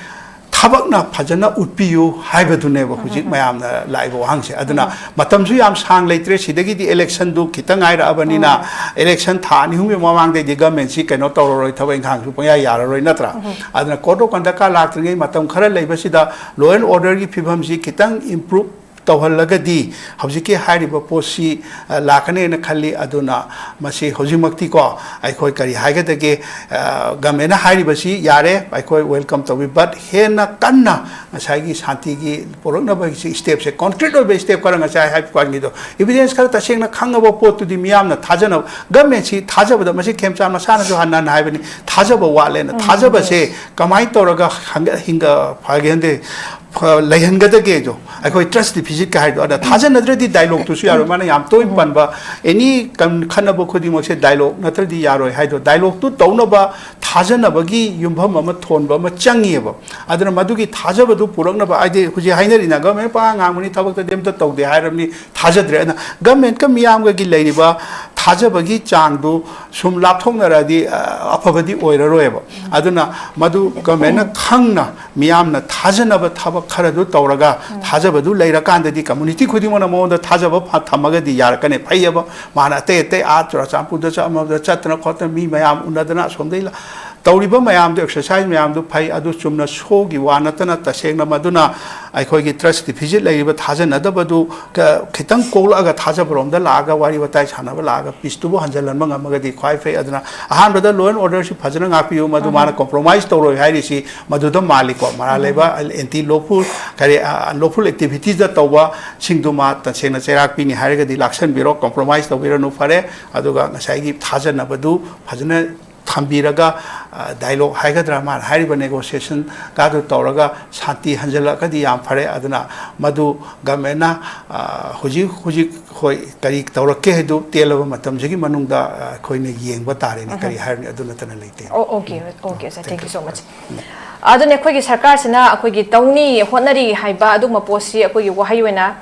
ꯊꯕꯛꯅ ꯐꯖꯅ ꯎꯠꯄꯤꯌꯨ ꯍꯥꯏꯕꯗꯨꯅꯦꯕ ꯍꯧꯖꯤꯛ ꯃꯌꯥꯝꯅ ꯂꯥꯛꯏꯕ ꯋꯥꯍꯪꯁꯦ꯫ ꯑꯗꯨꯅ ꯃꯇꯝꯁꯨ ꯌꯥꯝ ꯁꯥꯡ ꯂꯩꯇ꯭ꯔꯦ꯫ ꯁꯤꯗꯒꯤꯗꯤ ꯏꯂꯦꯛꯁꯟꯗꯨ ꯈꯤꯇꯪ ꯉꯥꯏꯔꯛꯑꯕꯅꯤꯅ, ꯏꯂꯦꯛꯁꯟ ꯊꯥ ꯑꯅꯤ ꯑꯍꯨꯝꯒꯤ ꯃꯃꯥꯡꯗꯩꯗꯤ ꯒꯃꯦꯟꯁꯤ ꯀꯩꯅꯣ ꯇꯧꯔꯔꯣꯏ, ꯊꯕꯛ ꯏꯪꯈꯥꯡꯁꯨ ꯄꯪꯌꯥ ꯌꯥꯔꯔꯣꯏ, ꯅꯠꯇ꯭ꯔꯥ? ꯑꯗꯨꯅ ꯀꯣꯗ ꯑꯣꯐ ꯀꯟꯗꯛꯀ ꯂꯥꯛꯇ꯭ꯔꯤꯉꯩ ꯃꯇꯝ ꯈꯔ ꯂꯩꯕꯁꯤꯗ ꯂꯣ ꯑꯦꯟ ꯑꯣꯔꯗꯔꯒꯤ ꯐꯤꯕꯝꯁꯤ ꯈꯤꯇꯪ ꯏꯝꯄ꯭ꯔꯨꯞ ꯇꯧꯍꯜꯂꯒꯗꯤ ꯍꯧꯖꯤꯛꯀꯤ ꯍꯥꯏꯔꯤꯕ ꯄꯣꯠꯁꯤ, ꯑ, ꯂꯥꯛꯀꯅꯦꯅ ꯈꯜꯂꯤ꯫ ꯑꯗꯨꯅ ꯃꯁꯤ ꯍꯧꯖꯤꯛꯃꯛꯇꯤꯀꯣ, ꯑꯩꯈꯣꯏ ꯀꯔꯤ ꯍꯥꯏꯒꯗꯒꯦ, ꯑ, ꯒꯃꯦꯟꯅ ꯍꯥꯏꯔꯤꯕꯁꯤ ꯌꯥꯔꯦ, ꯑꯩꯈꯣꯏ ꯋꯦꯜꯀꯝ ꯇꯧꯏ, ꯕꯠ ꯍꯦꯟꯅ ꯀꯟꯅ ꯉꯁꯥꯏꯒꯤ ꯁꯥꯟꯇꯤꯒꯤ ꯄꯨꯔꯛꯅꯕꯒꯤ ꯁ꯭ꯇꯦꯞꯁꯦ, ꯀꯣꯟꯀ꯭ꯔꯤꯠ ꯑꯣꯏꯕ ꯁ꯭ꯇꯦꯞ ꯈꯔ ꯉꯁꯥꯏ ꯍꯥꯏꯕ ꯀꯥꯟꯒꯤꯗꯣ, ꯏꯕꯤꯗꯦꯟꯁ ꯈꯔ ꯇꯁꯦꯡꯅ ꯈꯪꯉꯕ ꯄꯣꯠꯇꯨꯗꯤ ꯃꯤꯌꯥꯝꯅ ꯊꯥꯖꯅꯕ, ꯒꯃꯦꯟꯁꯤ ꯊꯥꯖꯕꯗ, ꯃꯁꯤ ꯈꯦꯝꯆꯥꯟ ꯃꯁꯥꯅꯁꯨ ꯍꯟꯅ ꯍꯟꯅ ꯍꯥꯏꯕꯅꯤ, ꯊꯥꯖꯕ ꯋꯥꯠꯂꯦꯅ꯫ ꯊꯥꯖꯕꯁꯦ ꯀꯃꯥꯏꯅ ꯇꯧꯔꯒ ꯍꯪꯒ-, ꯍꯤꯡꯒ-, ꯐꯒꯦ ꯈꯟꯗꯦ꯫ ꯐ-, ꯂꯩꯍꯟꯒꯗꯒꯦꯗꯣ, ꯑꯩꯈꯣꯏ trust deficitꯀ ꯍꯥꯏꯗꯣ, ꯑꯗ ꯊꯥꯖꯅꯗ꯭ꯔꯗꯤ dialogueꯇꯨꯁꯨ ꯌꯥꯔꯣꯏ꯫ ꯃꯥꯅ ꯌꯥꯝ ꯇꯣꯏꯅ ꯄꯟꯕ, any ꯀꯟ-, ꯈꯠꯅꯕ ꯈꯨꯗꯤꯡꯃꯛꯁꯦ dialogue ꯅꯠꯇ꯭ꯔꯗꯤ ꯌꯥꯔꯣꯏ ꯍꯥꯏꯗꯣ, dialogueꯇꯨ ꯇꯧꯅꯕ ꯊꯥꯖꯅꯕꯒꯤ ꯌꯨꯝꯐꯝ ꯑꯃ ꯊꯣꯟꯕ ꯑꯃ ꯆꯪꯉꯤꯑꯕ꯫ ꯑꯗꯨꯅ ꯃꯗꯨꯒꯤ ꯊꯥꯖꯕꯗꯨ ꯄꯨꯔꯛꯅꯕ, ꯍꯥꯏꯗꯤ ꯍꯧꯖꯤꯛ ꯍꯥꯏꯅꯔꯤꯅ government ꯄꯉꯥꯡ ꯉꯥꯡꯕꯅꯤ, ꯊꯕꯛꯇꯗꯤ ꯑꯝꯇ ꯇꯧꯗꯦ ꯍꯥꯏꯔꯕꯅꯤ, ꯊꯥꯖꯗ꯭ꯔꯦ꯫ ꯑꯗꯨꯅ governmentꯀ ꯃꯤꯌꯥꯝꯒꯒꯤ ꯂꯩꯔꯤꯕ ꯊꯥꯖꯕꯒꯤ ꯆꯥꯡꯗꯨ ꯁꯨꯝ ꯂꯥꯞꯊꯣꯛꯅꯔꯗꯤ, ꯑ, ꯑꯐꯕꯗꯤ ꯑꯣꯏꯔꯔꯣꯏꯕ꯫ ꯑꯗꯨꯅ ꯃꯗꯨ governmentꯅ ꯈꯪꯅ ꯃꯤꯌꯥꯝꯅ ꯊꯥꯖꯅꯕ ꯊꯕꯛ ꯈꯔꯗꯨ ꯇꯧꯔꯒ, ꯎꯝ꯫ ꯊꯥꯖꯕꯗꯨ ꯂꯩꯔꯀꯥꯟꯗꯗꯤ community ꯈꯨꯗꯤꯡꯃꯛꯅ ꯃꯉꯣꯟꯗ ꯊꯥꯖꯕ ꯐ-, ꯊꯝꯃꯒꯗꯤ ꯌꯥꯔꯛꯀꯅꯤ꯫ ꯐꯩꯌꯦꯕ, ꯃꯥꯅ ꯑꯇꯩ ꯑꯇꯩ ꯑꯥ ꯆꯨꯔꯥꯆꯥꯟꯄꯨꯔꯗ ꯆꯠ-, ꯑꯃꯗ ꯆꯠꯇꯅ ꯈꯣꯠꯇꯅ ꯃꯤ ꯃꯌꯥꯝ ꯎꯅꯗꯅ ꯑꯁꯣꯝꯗꯩ ꯂ-, ꯇꯧꯔꯤꯕ ꯃꯌꯥꯝꯗꯨ, exercise ꯃꯌꯥꯝꯗꯨ ꯐꯩ꯫ ꯑꯗꯨ ꯆꯨꯝꯅ showꯒꯤ ꯋꯥ ꯅꯠꯇꯅ, ꯇꯁꯦꯡꯅ ꯃꯗꯨꯅ ꯑꯩꯈꯣꯏꯒꯤ trust deficit ꯂꯩꯔꯤꯕ ꯊꯥꯖꯅꯗꯕꯗꯨ ꯀ-, ꯈꯤꯇꯪ ꯀꯣꯛꯂꯛꯑꯒ ꯊꯥꯖꯕꯔꯣꯝꯗ ꯂꯥꯛꯑꯒ ꯋꯥꯔꯤ ꯋꯥꯇꯥꯏ ꯁꯥꯟꯅꯕ ꯂꯥꯛꯑꯒ peaceꯇꯨꯕꯨ ꯍꯟꯖꯤꯜꯍꯟꯕ ꯉꯝꯃꯒꯗꯤ ꯈ꯭ꯋꯥꯏ ꯐꯩ꯫ ꯑꯗꯨꯅ ꯑꯍꯥꯟꯕꯗ law and orderꯁꯤ ꯐꯖꯅ ꯉꯥꯛꯄꯤꯌꯨ, ꯃꯗꯨ ꯎꯝ꯫ ꯃꯥꯅ compromise ꯇꯧꯔꯣꯏ ꯍꯥꯏꯔꯤꯁꯤ ꯃꯗꯨꯗ ꯃꯥꯜꯂꯤꯀꯣ꯫ ꯃꯔꯥꯜ ꯎꯝ꯫ ꯂꯩꯕ anti lawful, ꯀꯔꯤ, ꯑ, unlawful activitiesꯇ ꯇꯧꯕꯁꯤꯡꯗꯨ ꯃꯥ ꯇꯁꯦꯡꯅ ꯆꯩꯔꯥꯛ ꯄꯤꯅꯤ ꯍꯥꯏꯔꯒꯗꯤ ꯂꯥꯛꯁꯟꯕꯤꯔꯣ, compromise ꯇꯧꯕꯤꯔꯅꯨ꯫ ꯐꯔꯦ, ꯑꯗꯨꯒ ꯉꯁꯥꯏꯒꯤ ꯊꯥꯖꯅꯕꯗꯨ ꯐꯖꯅ ꯊꯝꯕꯤꯔꯒ, ꯑ, dialogue ꯍꯥꯏꯒꯗ꯭ꯔꯥ, ꯃꯥꯅ ꯍꯥꯏꯔꯤꯕ negotiationꯒꯗꯨ ꯇꯧꯔꯒ ꯁꯥꯟꯇꯤ ꯍꯟꯖꯤꯜꯂꯛꯑꯒꯗꯤ ꯌꯥꯝ ꯐꯔꯦ꯫ ꯑꯗꯨꯅ ꯃꯗꯨ governmentꯅ, ꯑ, ꯍꯧꯖꯤꯛ ꯍꯧꯖꯤꯛ ꯍꯣꯏ ꯀꯔꯤ ꯇꯧꯔꯛꯀꯦ ꯍꯥꯏꯗꯨ ꯇꯦꯜꯂꯕ ꯃꯇꯝꯁꯤꯒꯤ ꯃꯅꯨꯡꯗ, ꯑ, ꯑꯩꯈꯣꯏꯅ ꯌꯦꯡꯕ ꯇꯥꯔꯦꯅꯦ꯫ ꯎꯝ꯫ ꯀꯔꯤ ꯍꯥꯏꯔꯨꯅꯤ, ꯑꯗꯨ ꯅꯠꯇꯅ ꯂꯩꯇꯦ꯫ ꯑꯣ, okay, okay, sir, thank you so much꯫ ꯑꯗꯨꯅ ꯑꯩꯈꯣꯏꯒꯤ ꯁꯔꯀꯥꯔꯁꯤꯅ ꯑꯩꯈꯣꯏꯒꯤ ꯇꯧꯅꯤ, ꯍꯣꯠꯅꯔꯤ ꯍꯥꯏꯕ ꯑꯗꯨꯒꯨꯝꯕ ꯄꯣꯠꯁꯤ ꯑꯩꯈꯣꯏꯒꯤ ꯋꯥꯍꯩ ꯑꯣꯏꯅ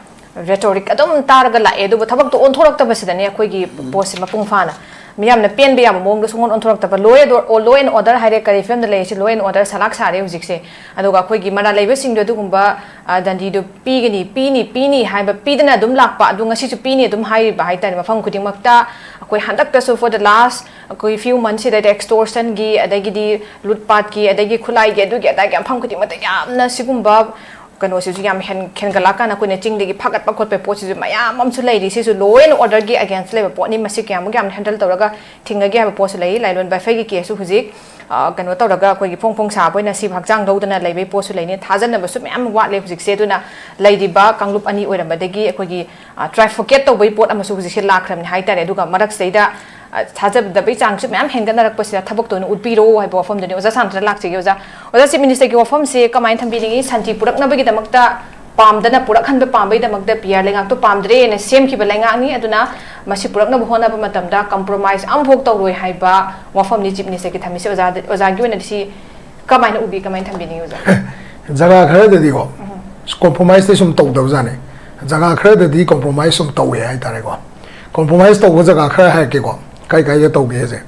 rhetoric ꯑꯗꯨꯝ ꯇꯥꯔꯒ ꯂꯥꯛꯑꯦ, ꯑꯗꯨꯕꯨ ꯊꯕꯛꯇꯣ ꯑꯣꯟꯊꯣꯔꯛꯇꯕꯁꯤꯗꯅꯦ ꯑꯩꯈꯣꯏꯒꯤ ꯎꯝ꯫ ꯄꯣꯠꯁꯦ ꯃꯄꯨꯡ ꯐꯥꯅ ꯃꯤꯌꯥꯝꯅ ꯄꯦꯟꯕ ꯌꯥꯕ ꯃꯑꯣꯡꯗ ꯁꯨꯡꯑꯣꯟ ꯑꯣꯟꯊꯣꯔꯛꯇꯕ꯫ Law and or-, law and order ꯍꯥꯏꯔꯦ, ꯀꯔꯤ ꯐꯤꯕꯝꯗ ꯂꯩꯔꯤꯁꯤ? Law and order ꯁꯂꯥꯛ ꯁꯥꯔꯦ ꯍꯧꯖꯤꯛꯁꯦ꯫ ꯑꯗꯨꯒ ꯑꯩꯈꯣꯏꯒꯤ ꯃꯔꯥꯜ ꯂꯩꯕꯁꯤꯡꯗꯣ ꯑꯗꯨꯒꯨꯝꯕ, ꯑ, ꯗꯟꯗꯤꯗꯨ ꯄꯤꯒꯅꯤ, ꯄꯤꯅꯤ, ꯄꯤꯅꯤ ꯍꯥꯏꯕ, ꯄꯤꯗꯅ ꯑꯗꯨꯝ ꯂꯥꯛꯄ, ꯑꯗꯨ ꯉꯁꯤꯁꯨ ꯄꯤꯅꯤ ꯑꯗꯨꯝ ꯍꯥꯏꯔꯤꯕ ꯍꯥꯏꯇꯥꯔꯦ꯫ ꯃꯐꯝ ꯈꯨꯗꯤꯡꯃꯛꯇ ꯑꯩꯈꯣꯏ ꯍꯟꯗꯛꯇꯁꯨ for the last ꯑꯩꯈꯣꯏ few monthsꯁꯤꯗ extortionꯒꯤ, ꯑꯗꯒꯤꯗꯤ ꯂꯨꯠꯄꯥꯠꯀꯤ, ꯑꯗꯒꯤ ꯈꯨꯠꯂꯥꯏꯒꯤ, ꯑꯗꯨꯒꯤ ꯑꯗꯥꯒꯤ ꯃꯐꯝ ꯈꯨꯗꯤꯡꯃꯛꯇ ꯌꯥꯝꯅ ꯁꯤꯒꯨꯝꯕ ꯀꯩꯅꯣꯁꯤꯁꯨ ꯌꯥꯝ ꯍꯦꯟ-, ꯍꯦꯟꯒꯠꯂꯛꯑꯀꯥꯟꯗ ꯑꯩꯈꯣꯏꯅ ꯆꯤꯡꯗꯒꯤ ꯐꯥꯒꯠꯄ ꯈꯣꯠꯄ ꯄꯣꯠꯁꯤꯁꯨ ꯃꯌꯥꯝ ꯑꯃꯁꯨ ꯂꯩꯔꯤ꯫ ꯁꯤꯁꯨ law and orderꯒꯤ against ꯂꯩꯕ ꯄꯣꯠꯅꯤ꯫ ꯃꯁꯤ ꯀꯌꯥꯃꯨꯛ ꯌꯥꯝꯅ handle ꯇꯧꯔꯒ ꯊꯤꯡꯉꯒꯦ ꯍꯥꯏꯕ ꯄꯣꯠꯁꯨ ꯂꯩꯔꯤ꯫ ꯂꯥꯏꯂꯣꯟ ꯕꯥꯏꯐꯩꯒꯤ caseꯁꯨ ꯍꯧꯖꯤꯛ, ꯑ, ꯀꯩꯅꯣ ꯇꯧꯔꯒ ꯑꯩꯈꯣꯏꯒꯤ ꯐꯣꯡ ꯐꯣꯡ ꯁꯥꯕ ꯑꯣꯏꯅ ꯁꯤꯕ ꯍꯛꯆꯥꯡ ꯂꯧꯗꯅ ꯂꯩꯕꯒꯤ ꯄꯣꯠꯁꯨ ꯂꯩꯅꯤ꯫ ꯊꯥꯖꯅꯕꯁꯨ ꯃꯌꯥꯝ ꯋꯥꯠꯂꯦ ꯍꯧꯖꯤꯛꯁꯦ꯫ ꯑꯗꯨꯅ ꯂꯩꯔꯤꯕ ꯀꯥꯡꯂꯨꯞ ꯑꯅꯤ ꯑꯣꯏꯔꯝꯕꯗꯒꯤ ꯑꯩꯈꯣꯏꯒꯤ, ꯑ, trifurcate ꯇꯧꯕꯒꯤ ꯄꯣꯠ ꯑꯃꯁꯨ ꯍꯧꯖꯤꯛꯁꯦ ꯂꯥꯛꯈ꯭ꯔꯕꯅꯤ ꯍꯥꯏꯇꯥꯔꯦ꯫ ꯑꯗꯨꯒ ꯃꯔꯛꯁꯤꯗꯩꯗ ꯑ, ꯊꯥꯖꯗꯕꯩ ꯆꯥꯡꯁꯨ ꯃꯌꯥꯝ ꯍꯦꯟꯒꯠꯅꯔꯛꯄꯁꯤꯗ ꯊꯕꯛꯇꯣ ꯑꯣꯏꯅ ꯎꯠꯄꯤꯔꯣ ꯍꯥꯏꯕ ꯋꯥꯐꯝꯗꯨꯅꯤ꯫ ꯑꯣꯖꯥ ꯁꯥꯟꯇ꯭ꯔ ꯂꯥꯛꯆꯒꯦ꯫ ꯑꯣꯖꯥ, ꯑꯣꯖꯥ ꯆꯤꯐ ꯃꯤꯅꯤꯁꯇꯔꯒꯤ ꯋꯥꯐꯝꯁꯦ ꯀꯃꯥꯏꯅ ꯊꯝꯕꯤꯅꯤꯡꯉꯤ? ꯁꯥꯟꯇꯤ ꯄꯨꯔꯛꯅꯕꯒꯤꯗꯃꯛꯇ ꯄꯥꯝꯗꯅ, ꯄꯨꯔꯛꯍꯟꯕ ꯄꯥꯝꯕꯩꯗꯃꯛꯇ ꯄꯤ ꯑꯥꯔ ꯂꯩꯉꯥꯛꯇꯣ ꯄꯥꯝꯗ꯭ꯔꯦꯅ ꯁꯦꯝꯈꯤꯕ ꯂꯩꯉꯥꯛꯅꯤ꯫ ꯑꯗꯨꯅ ꯃꯁꯤ ꯄꯨꯔꯛꯅꯕ ꯍꯣꯠꯅꯕ ꯃꯇꯝꯗ ꯀꯝꯄ꯭ꯔꯣꯃꯥꯏꯁ ꯑꯃꯐꯥꯎ ꯇꯧꯔꯣꯏ ꯍꯥꯏꯕ ꯋꯥꯐꯝꯅꯤ ꯆꯤꯐ ꯃꯤꯅꯤꯁꯇꯔꯒꯤ ꯊꯝꯃꯤꯁꯦ꯫ ꯑꯣꯖꯥꯗ-, ꯑꯣꯖꯥꯒꯤ ꯑꯣꯏꯅꯗꯤ ꯁꯤ ꯀꯃꯥꯏꯅ ꯎꯕꯤ, ꯀꯃꯥꯏꯅ ꯊꯝꯕꯤꯅꯤꯡꯉꯤ ꯑꯣꯖꯥ? ꯖꯒꯥ ꯈꯔꯗꯗꯤꯀꯣ, ꯎꯝ꯫ ꯀꯣꯝꯄ꯭ꯔꯣꯃꯥꯏꯁꯇꯤ ꯁꯨꯝ ꯇꯧꯗꯕꯖꯥꯠꯅꯤ꯫ ꯖꯒꯥ ꯈꯔꯗꯗꯤ ꯀꯣꯝꯄ꯭ꯔꯣꯃꯥꯏꯁ ꯁꯨꯝ ꯇꯧꯋꯦ ꯍꯥꯏꯇꯥꯔꯦꯀꯣ꯫ ꯀꯣꯝꯄ꯭ꯔꯣꯃꯥꯏꯁ ꯇꯧꯕ ꯖꯒꯥ ꯈꯔ ꯍꯥꯏꯔꯛꯀꯦꯀꯣ, ꯀꯥꯏ ꯀꯥꯏꯗ ꯇꯧꯒꯦꯁꯦ꯫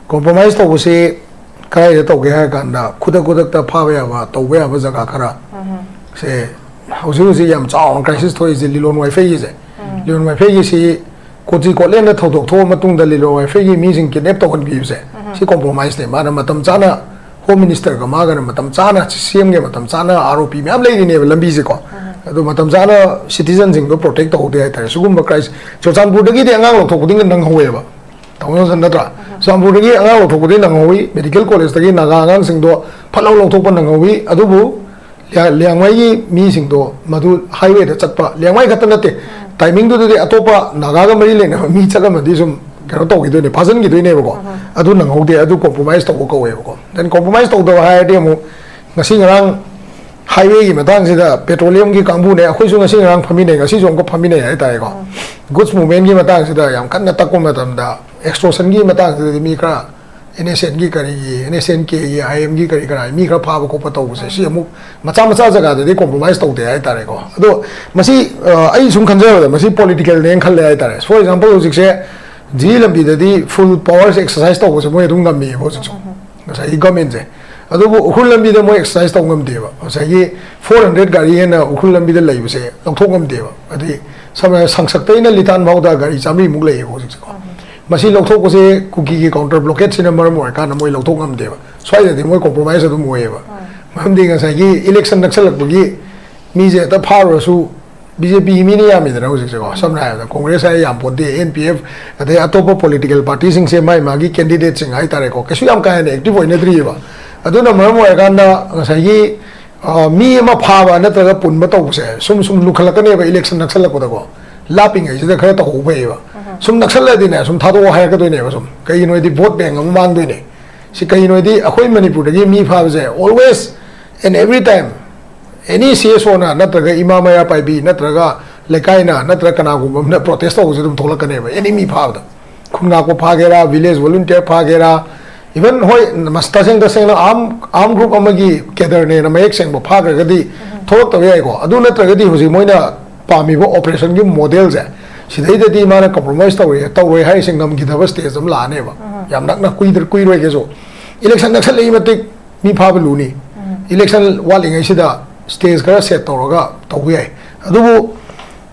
ꯀꯣꯝꯄ꯭ꯔꯣꯃꯥꯏꯁ ꯇꯧꯕꯁꯤ ꯀꯗꯥꯏꯗ ꯇꯧꯒꯦ ꯍꯥꯏꯔ ꯀꯥꯟꯗ, ꯈꯨꯗꯛ ꯈꯨꯗꯛꯇ ꯐꯥꯕ ꯌꯥꯕ, ꯇꯧꯕ ꯌꯥꯕ ꯖꯒꯥ ꯈꯔ ꯎꯝ꯫ ꯁꯦ, ꯍꯧꯖꯤꯛ ꯍꯧꯖꯤꯛ ꯌꯥꯝ ꯆꯥꯎꯅ ꯀ꯭ꯔꯥꯏꯁꯤꯁ ꯊꯣꯛꯏꯁꯦ ꯂꯤꯂꯣꯡ ꯋꯥꯏꯐꯩꯒꯤꯁꯦ꯫ ꯎꯝ꯫ ꯂꯤꯂꯣꯡ ꯋꯥꯏꯐꯩꯒꯤꯁꯤ ꯀꯣꯆꯤ ꯀꯣꯠꯂꯦꯟꯗ ꯊꯧꯗꯣꯛ ꯊꯣꯛꯑ ꯃꯇꯨꯡꯗ ꯂꯤꯂꯣꯡ ꯋꯥꯏꯐꯩꯒꯤ ꯃꯤꯁꯤꯡ ꯀꯤꯗꯅꯦꯞ ꯇꯧꯍꯟꯈꯤꯕꯁꯦ, ꯎꯝ꯫ ꯁꯤ ꯀꯣꯝꯄ꯭ꯔꯣꯃꯥꯏꯁꯅꯦ꯫ ꯃꯥꯅ ꯃꯇꯝ ꯆꯥꯅ ꯍꯣꯝ ꯃꯤꯅꯤꯁꯇꯔꯒ ꯃꯥꯒꯅ ꯃꯇꯝ ꯆꯥꯅ ꯁꯤ ꯁꯦꯝꯒꯦ, ꯃꯇꯝ ꯆꯥꯅ ꯑꯥꯔ ꯑꯣ ꯄꯤ ꯃꯌꯥꯝ ꯂꯩꯔꯤꯅꯦꯕ ꯂꯝꯕꯤꯁꯦꯀꯣ꯫ ꯎꯝ꯫ ꯑꯗꯣ ꯃꯇꯝ ꯆꯥꯅ ꯁꯤꯇꯤꯖꯟꯁꯤꯡꯗꯣ ꯄ꯭ꯔꯣꯇꯦꯛ ꯇꯧꯍꯧꯗꯦ ꯍꯥꯏꯇꯥꯔꯦ꯫ ꯁꯤꯒꯨꯝꯕ ꯀ꯭ꯔꯥꯏꯁ-, ꯆꯨꯔꯆꯥꯟꯄꯨꯔꯗꯒꯤꯗꯤ ꯑꯉꯥꯡ ꯂꯧꯊꯣꯛꯄꯗꯤ ꯅꯪꯍꯧꯋꯦꯕ꯫ ꯇꯥꯃꯣ ꯖꯣꯟꯁꯟ ꯅꯠꯇ꯭ꯔꯥ? ꯎꯝ꯫ ꯆꯨꯔꯆꯥꯟꯄꯨꯔꯗꯒꯤ ꯑꯉꯥꯡ ꯂꯧꯊꯣꯛꯄꯗꯤ ꯅꯪꯍꯧꯋꯤ, ꯃꯦꯗꯤꯀꯦꯜ ꯀꯣꯂꯦꯖꯇꯒꯤ ꯅꯥꯒꯥ ꯑꯉꯥꯡꯁꯤꯡꯗꯣ ꯐꯠ ꯂꯥꯎ ꯂꯧꯊꯣꯛꯄ ꯅꯪꯍꯧꯋꯤ꯫ ꯑꯗꯨꯕꯨ ꯂꯤꯌꯥ-, ꯂꯤꯌꯥꯡꯃꯩꯒꯤ ꯃꯤꯁꯤꯡꯗꯣ ꯃꯗꯨ ꯍꯥꯏꯋꯦꯗ ꯆꯠꯄ, ꯂꯤꯌꯥꯡꯃꯩ ꯈꯛꯇ ꯅꯠꯇꯦ, ꯎꯝ꯫ ꯇꯥꯏꯃꯤꯡꯗꯨꯗꯗꯤ ꯑꯇꯣꯞꯄ ꯅꯥꯒꯥꯒ ꯃꯔꯤ ꯂꯩꯅꯕ ꯃꯤ ꯆꯠꯂꯝꯃꯗꯤ ꯁꯨꯝ ꯀꯩꯅꯣ ꯇꯧꯈꯤꯗꯣꯏꯅꯦ, ꯐꯥꯖꯤꯟꯈꯤꯗꯣꯏꯅꯦꯕꯀꯣ꯫ ꯎꯝ꯫ ꯑꯗꯨ ꯅꯪꯍꯧꯗꯦ, ꯑꯗꯨ ꯀꯣꯝꯄ꯭ꯔꯣꯃꯥꯏꯁ ꯇꯧꯕ ꯀꯧꯋꯦꯕꯀꯣ꯫ ꯗꯦꯟ ꯀꯣꯝꯄ꯭ꯔꯣꯃꯥꯏꯁ ꯇꯧꯗꯕ ꯍꯥꯏꯔꯗꯤ ꯑꯃꯨꯛ ꯉꯁꯤ ꯉꯔꯥꯡ ꯍꯥꯏꯋꯦꯒꯤ ꯃꯇꯥꯡꯁꯤꯗ ꯄꯦꯇ꯭ꯔꯣꯂꯤꯌꯝꯒꯤ ꯀꯥꯡꯕꯨꯅꯦ, ꯑꯩꯈꯣꯏꯁꯨ ꯉꯁꯤ ꯉꯔꯥꯡ ꯐꯝꯃꯤꯟꯅꯩ, ꯉꯁꯤꯁꯨ ꯑꯃꯨꯛꯀ ꯐꯝꯃꯤꯟꯅꯩ ꯍꯥꯏꯇꯥꯔꯦꯀꯣ꯫ ꯎꯝ꯫ ꯒꯨꯗꯁ ꯃꯨꯚꯃꯦꯟꯒꯤ ꯃꯇꯥꯡꯁꯤꯗ ꯌꯥꯝ ꯀꯟꯅ ꯇꯛꯄ ꯃꯇꯝꯗ, ꯑꯦꯛꯁꯇꯣꯔꯁꯟꯒꯤ ꯃꯇꯥꯡꯁꯤꯗꯗꯤ ꯃꯤ ꯈꯔ ꯑꯦꯟ ꯑꯦꯁ ꯑꯦꯟꯒꯤ ꯀꯔꯤꯒꯤ, ꯑꯦꯟ ꯑꯦꯁ ꯑꯦꯟ ꯀꯦꯒꯤ, ꯑꯥꯏ ꯑꯦꯝꯒꯤ ꯀꯔꯤ ꯀꯔꯥ ꯃꯤ ꯈꯔ ꯐꯥꯕ ꯈꯣꯠꯄ ꯇꯧꯕꯁꯦ, ꯁꯤ ꯑꯃꯨꯛ ꯃꯆꯥ ꯃꯆꯥ ꯖꯒꯥꯗꯗꯤ ꯀꯣꯝꯄ꯭ꯔꯣꯃꯥꯏꯁ ꯇꯧꯗꯦ ꯍꯥꯏꯇꯥꯔꯦꯀꯣ꯫ ꯑꯗꯣ ꯃꯁꯤ, ꯑ, ꯑꯩ ꯁꯨꯝ ꯈꯟꯖꯕꯗ ꯃꯁꯤ ꯄꯣꯂꯤꯇꯤꯀꯦꯜꯅꯦꯅ ꯈꯜꯂꯦ ꯍꯥꯏꯇꯥꯔꯦ꯫ ꯐꯣꯔ ꯑꯦꯛꯖꯥꯝꯄꯜ, ꯍꯧꯖꯤꯛꯁꯦ ꯖꯤꯔꯤ ꯂꯝꯕꯤꯗꯗꯤ ꯐꯨꯜ ꯄꯋꯥꯔꯁꯦ ꯑꯦꯛꯁꯔꯁꯥꯏꯁ ꯇꯧꯕꯁꯦ ꯃꯣꯏ ꯑꯗꯨꯝ ꯉꯝꯃꯤꯕ ꯍꯧꯖꯤꯛꯁꯨ, ꯉꯁꯥꯏꯒꯤ ꯒꯃꯦꯟꯁꯦ꯫ ꯑꯗꯨꯕꯨ ꯎꯈ꯭ꯔꯨꯜ ꯂꯝꯕꯤꯗ ꯃꯣꯏ ꯑꯦꯛꯁꯔꯁꯥꯏꯁ ꯇꯧ ꯉꯝꯗꯦꯕ꯫ ꯉꯁꯥꯏꯒꯤ ꯐꯣꯔ ꯍꯟꯗ꯭ꯔꯦꯠ ꯒꯥꯔꯤ ꯍꯦꯟꯅ ꯎꯈ꯭ꯔꯨꯜ ꯂꯝꯕꯤꯗ ꯂꯩꯕꯁꯦ ꯂꯧꯊꯣꯛ ꯉꯝꯗꯦꯕ꯫ ꯍꯥꯏꯗꯤ ꯁꯝꯅ ꯍꯥꯏꯔꯕꯗ ꯁꯪꯁꯛꯇꯩꯅ ꯂꯤꯇꯥꯟ ꯐꯥꯎꯗ ꯒꯥꯔꯤ ꯆꯥꯝꯃꯔꯤꯃꯨꯛ ꯂꯩꯌꯦꯕ ꯍꯧꯖꯤꯛꯁꯦꯀꯣ꯫ ꯃꯁꯤ ꯂꯧꯊꯣꯛꯄꯁꯦ ꯀꯨꯀꯤꯒꯤ ꯀꯥꯎꯟꯇꯔ ꯕ꯭ꯂꯣꯀꯦꯠꯁꯤꯅ ꯃꯔꯝ ꯑꯣꯏꯔꯀꯥꯟꯗ ꯃꯣꯏ ꯂꯧꯊꯣꯛ ꯉꯝꯗꯦꯕ꯫ ꯁ꯭ꯋꯥꯏꯗꯗꯤ ꯃꯣꯏ ꯀꯣꯝꯄ꯭ꯔꯣꯃꯥꯏꯁ ꯑꯗꯨꯝ ꯑꯣꯏꯌꯦꯕ꯫ ꯃꯔꯝꯗꯤ ꯉꯁꯥꯏꯒꯤ ꯏꯂꯦꯛꯁꯟ ꯅꯛꯁꯜꯂꯛꯄꯒꯤ ꯃꯤꯁꯦ ꯍꯦꯛꯇ ꯐꯥꯔꯨꯔꯁꯨ ꯕꯤ ꯖꯦ ꯄꯤꯒꯤ ꯃꯤꯅ ꯌꯥꯝꯃꯤꯗꯅ ꯍꯧꯖꯤꯛꯁꯦꯀꯣ꯫ ꯁꯝꯅ ꯍꯥꯏꯔꯕꯗ ꯀꯣꯡꯒ꯭ꯔꯦꯁ ꯍꯥꯏꯔ ꯌꯥꯝ ꯄꯣꯟꯇꯦ, ꯑꯦꯟ ꯄꯤ ꯑꯦꯐ, ꯑꯗꯩ ꯑꯇꯣꯞꯄ ꯄꯣꯂꯤꯇꯤꯀꯦꯜ ꯄꯥꯔꯇꯤꯁꯤꯡꯁꯦ ꯃꯥꯏ ꯃꯥꯒꯤ ꯀꯦꯟꯗꯤꯗꯦꯠꯁꯤꯡ ꯍꯥꯏꯇꯥꯔꯦꯀꯣ, ꯀꯩꯁꯨ ꯌꯥꯝ ꯀꯥ ꯍꯦꯟꯅ ꯑꯦꯛꯇꯤꯚ ꯑꯣꯏꯅꯗ꯭ꯔꯤꯑꯕ꯫ ꯑꯗꯨꯅ ꯃꯔꯝ ꯑꯣꯏꯔꯀꯥꯟꯗ ꯉꯁꯥꯏꯒꯤ, ꯑ, ꯃꯤ ꯑꯃ ꯐꯥꯕ ꯅꯠꯇ꯭ꯔꯒ ꯄꯨꯟꯕ ꯇꯧꯕꯁꯦ ꯁꯨꯝ ꯁꯨꯝ ꯂꯨꯈꯠꯂꯛꯀꯅꯦꯕ ꯏꯂꯦꯛꯁꯟ ꯅꯛꯁꯜꯂꯛꯄꯗꯀꯣ꯫ ꯂꯥꯞꯄꯤꯉꯩꯁꯤꯗ ꯈꯔ ꯇꯧꯍꯧꯕ ꯐꯩꯌꯦꯕ꯫ ꯁꯨꯝ ꯅꯛꯁꯜꯂꯗꯤꯅꯦ, ꯁꯨꯝ ꯊꯥꯗꯣꯛꯑꯣ ꯍꯥꯏꯔꯛꯀꯗꯣꯏꯅꯦꯕ꯫ ꯁꯨꯝ ꯀꯩꯒꯤꯅꯣ ꯍꯥꯏꯗꯤ ꯚꯣꯠ ꯕꯦꯡ ꯑꯃ ꯃꯥꯡꯗꯣꯏꯅꯦ꯫ ꯁꯤ ꯀꯩꯒꯤꯅꯣ ꯍꯥꯏꯗꯤ ꯑꯩꯈꯣꯏ ꯃꯅꯤꯄꯨꯔꯗꯒꯤ ꯃꯤ ꯐꯥꯕꯁꯦ always and every time, any CSO ꯅ ꯅꯠꯇ꯭ꯔꯒ ꯏꯃꯥ ꯃꯩꯔꯥ ꯄꯥꯏꯕꯤ ꯅꯠꯇ꯭ꯔꯒ ꯂꯩꯀꯥꯏꯅ ꯅꯠꯇ꯭ꯔꯒ ꯀꯅꯥꯒꯨꯝꯕ ꯑꯃꯅ protest ꯇꯧꯕꯁꯦ ꯑꯗꯨꯝ ꯊꯣꯛꯂꯛꯀꯅꯦꯕ, any ꯃꯤ ꯐꯥꯕꯗ꯫ ꯈꯨꯟ ꯉꯥꯛꯄ ꯐꯥꯒꯦꯔꯥ, village volunteer ꯐꯥꯒꯦꯔꯥ, even ꯍꯣꯏ, ꯃꯁ-, ꯇꯁꯦꯡ ꯇꯁꯦꯡꯅ arm, arm group ꯑꯃꯒꯤ cadre ꯅꯦꯅ ꯃꯌꯦꯛ ꯁꯦꯡꯕ ꯐꯥꯈ꯭ꯔꯒꯗꯤ ꯊꯣꯛꯂꯛꯇꯕ ꯌꯥꯏꯀꯣ꯫ ꯑꯗꯨ ꯅꯠꯇ꯭ꯔꯒꯗꯤ ꯍꯧꯖꯤꯛ ꯃꯣꯏꯅ ꯄꯥꯝꯃꯤꯕ operation ꯒꯤ model ꯁꯦ, ꯁꯤꯗꯩꯗꯗꯤ ꯃꯥꯅ compromise ꯇꯧꯔꯦ, ꯇꯧꯔꯣꯏ ꯍꯥꯏꯔꯤꯁꯦ ꯉꯝꯈꯤꯗꯕ stage ꯑꯃ ꯂꯥꯛꯑꯅꯦꯕ꯫ ꯌꯥꯝ ꯅꯛꯅ ꯀꯨꯏꯗ꯭ꯔ-, ꯀꯨꯏꯔꯣꯏꯒꯦꯁꯨ꯫ Election ꯅꯛꯁꯜꯂꯛꯏ ꯃꯇꯤꯛ ꯃꯤ ꯐꯥꯕ ꯂꯨꯅꯤ꯫ Election ꯋꯥꯠꯂꯤꯉꯩꯁꯤꯗ stage ꯈꯔ set ꯇꯧꯔꯒ ꯇꯧꯕ ꯌꯥꯏ꯫ ꯑꯗꯨꯕꯨ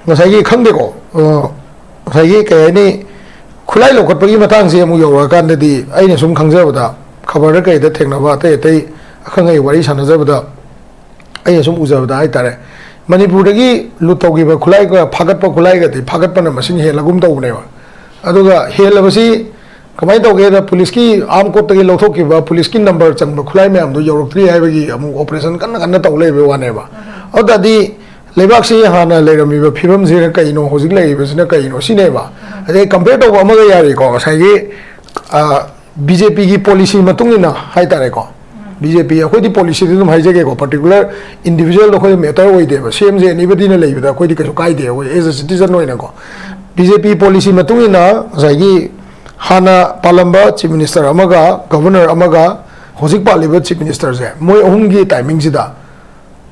ꯉꯁꯥꯏꯒꯤ, ꯈꯪꯗꯦꯀꯣ, ꯑ, ꯉꯁꯥꯏꯒꯤ ꯀꯩ ꯍꯥꯏꯅꯤ, ꯈꯨꯠꯂꯥꯏ ꯂꯧꯈꯠꯄꯒꯤ ꯃꯇꯥꯡꯁꯦ ꯑꯃꯨꯛ ꯌꯧꯔꯛꯑꯀꯥꯟꯗꯗꯤ, ꯑꯩꯅ ꯁꯨꯝ ꯈꯪꯖꯕꯗ, ꯈꯕꯔꯗ ꯀꯩꯗ ꯊꯦꯡꯅꯕ, ꯑꯇꯩ ꯑꯇꯩ ꯑꯈꯪ ꯑꯍꯩ ꯋꯥꯔꯤ ꯁꯥꯟꯅꯖꯕꯗ, ꯑꯩꯅ ꯁꯨꯝ ꯎꯖꯕꯗ ꯍꯥꯏꯇꯥꯔꯦ, ꯃꯅꯤꯄꯨꯔꯗꯒꯤ ꯂꯨꯠ ꯇꯧꯈꯤꯕ ꯈꯨꯠꯂꯥꯏꯒ ꯐꯥꯒꯠꯄ ꯈꯨꯠꯂꯥꯏꯒꯗꯤ ꯐꯥꯒꯠꯄꯅ ꯃꯁꯤꯡ ꯍꯦꯜꯂꯒꯨꯝ ꯇꯧꯕꯅꯦꯕ꯫ ꯑꯗꯨꯒ ꯍꯦꯜꯂꯕꯁꯤ ꯀꯃꯥꯏꯅ ꯇꯧꯒꯦꯗ, ꯄꯨꯂꯤꯁꯀꯤ arm court ꯇꯒꯤ ꯂꯧꯊꯣꯛꯈꯤꯕ ꯄꯨꯂꯤꯁꯀꯤ number ꯆꯟꯕ ꯈꯨꯠꯂꯥꯏ ꯃꯌꯥꯝꯗꯣ ꯌꯧꯔꯛꯇ꯭ꯔꯤ ꯍꯥꯏꯕꯒꯤ ꯑꯃꯨꯛ operation ꯀꯟꯅ ꯀꯟꯅ ꯇꯧ ꯂꯩꯕ ꯋꯥꯅꯦꯕ꯫ ꯑꯗꯨ ꯇꯥꯔꯗꯤ ꯂꯩꯕꯥꯛꯁꯤ ꯍꯥꯟꯅ ꯂꯩꯔꯝꯃꯤꯕ ꯐꯤꯕꯝꯁꯤꯅ ꯀꯩꯅꯣ, ꯍꯧꯖꯤꯛ ꯂꯩꯔꯤꯕꯁꯤꯅ ꯀꯩꯅꯣ ꯁꯤꯅꯦꯕ꯫ ꯑꯗꯩ compare ꯇꯧꯕ ꯑꯃꯒ ꯌꯥꯔꯤꯀꯣ, ꯉꯁꯥꯏꯒꯤ, ꯑ, BJP ꯒꯤ policy ꯃꯇꯨꯡ ꯏꯟꯅ ꯍꯥꯏꯇꯥꯔꯦꯀꯣ, BJP, ꯑꯩꯈꯣꯏꯗꯤ policy ꯗꯤ ꯑꯗꯨꯝ ꯍꯥꯏꯖꯒꯦꯀꯣ, particular individual ꯗ ꯑꯩꯈꯣꯏꯗ matter ꯑꯣꯏꯗꯦꯕ, CM ꯁꯦ anybody ꯅ ꯂꯩꯕꯗ ꯑꯩꯈꯣꯏꯗꯤ ꯀꯩꯁꯨ ꯀꯥꯏꯗꯦ, ꯑꯩꯈꯣꯏ as a citizen ꯑꯣꯏꯅꯀꯣ꯫ BJP policy ꯃꯇꯨꯡ ꯏꯟꯅ ꯉꯁꯥꯏꯒꯤ ꯍꯥꯟꯅ ꯄꯥꯜꯂꯝꯕ Chief Minister ꯑꯃꯒ Governor ꯑꯃꯒ ꯍꯧꯖꯤꯛ ꯄꯥꯜꯂꯤꯕ Chief Minister ꯁꯦ, ꯃꯣꯏ ꯑꯍꯨꯝꯒꯤ timing ꯁꯤꯗ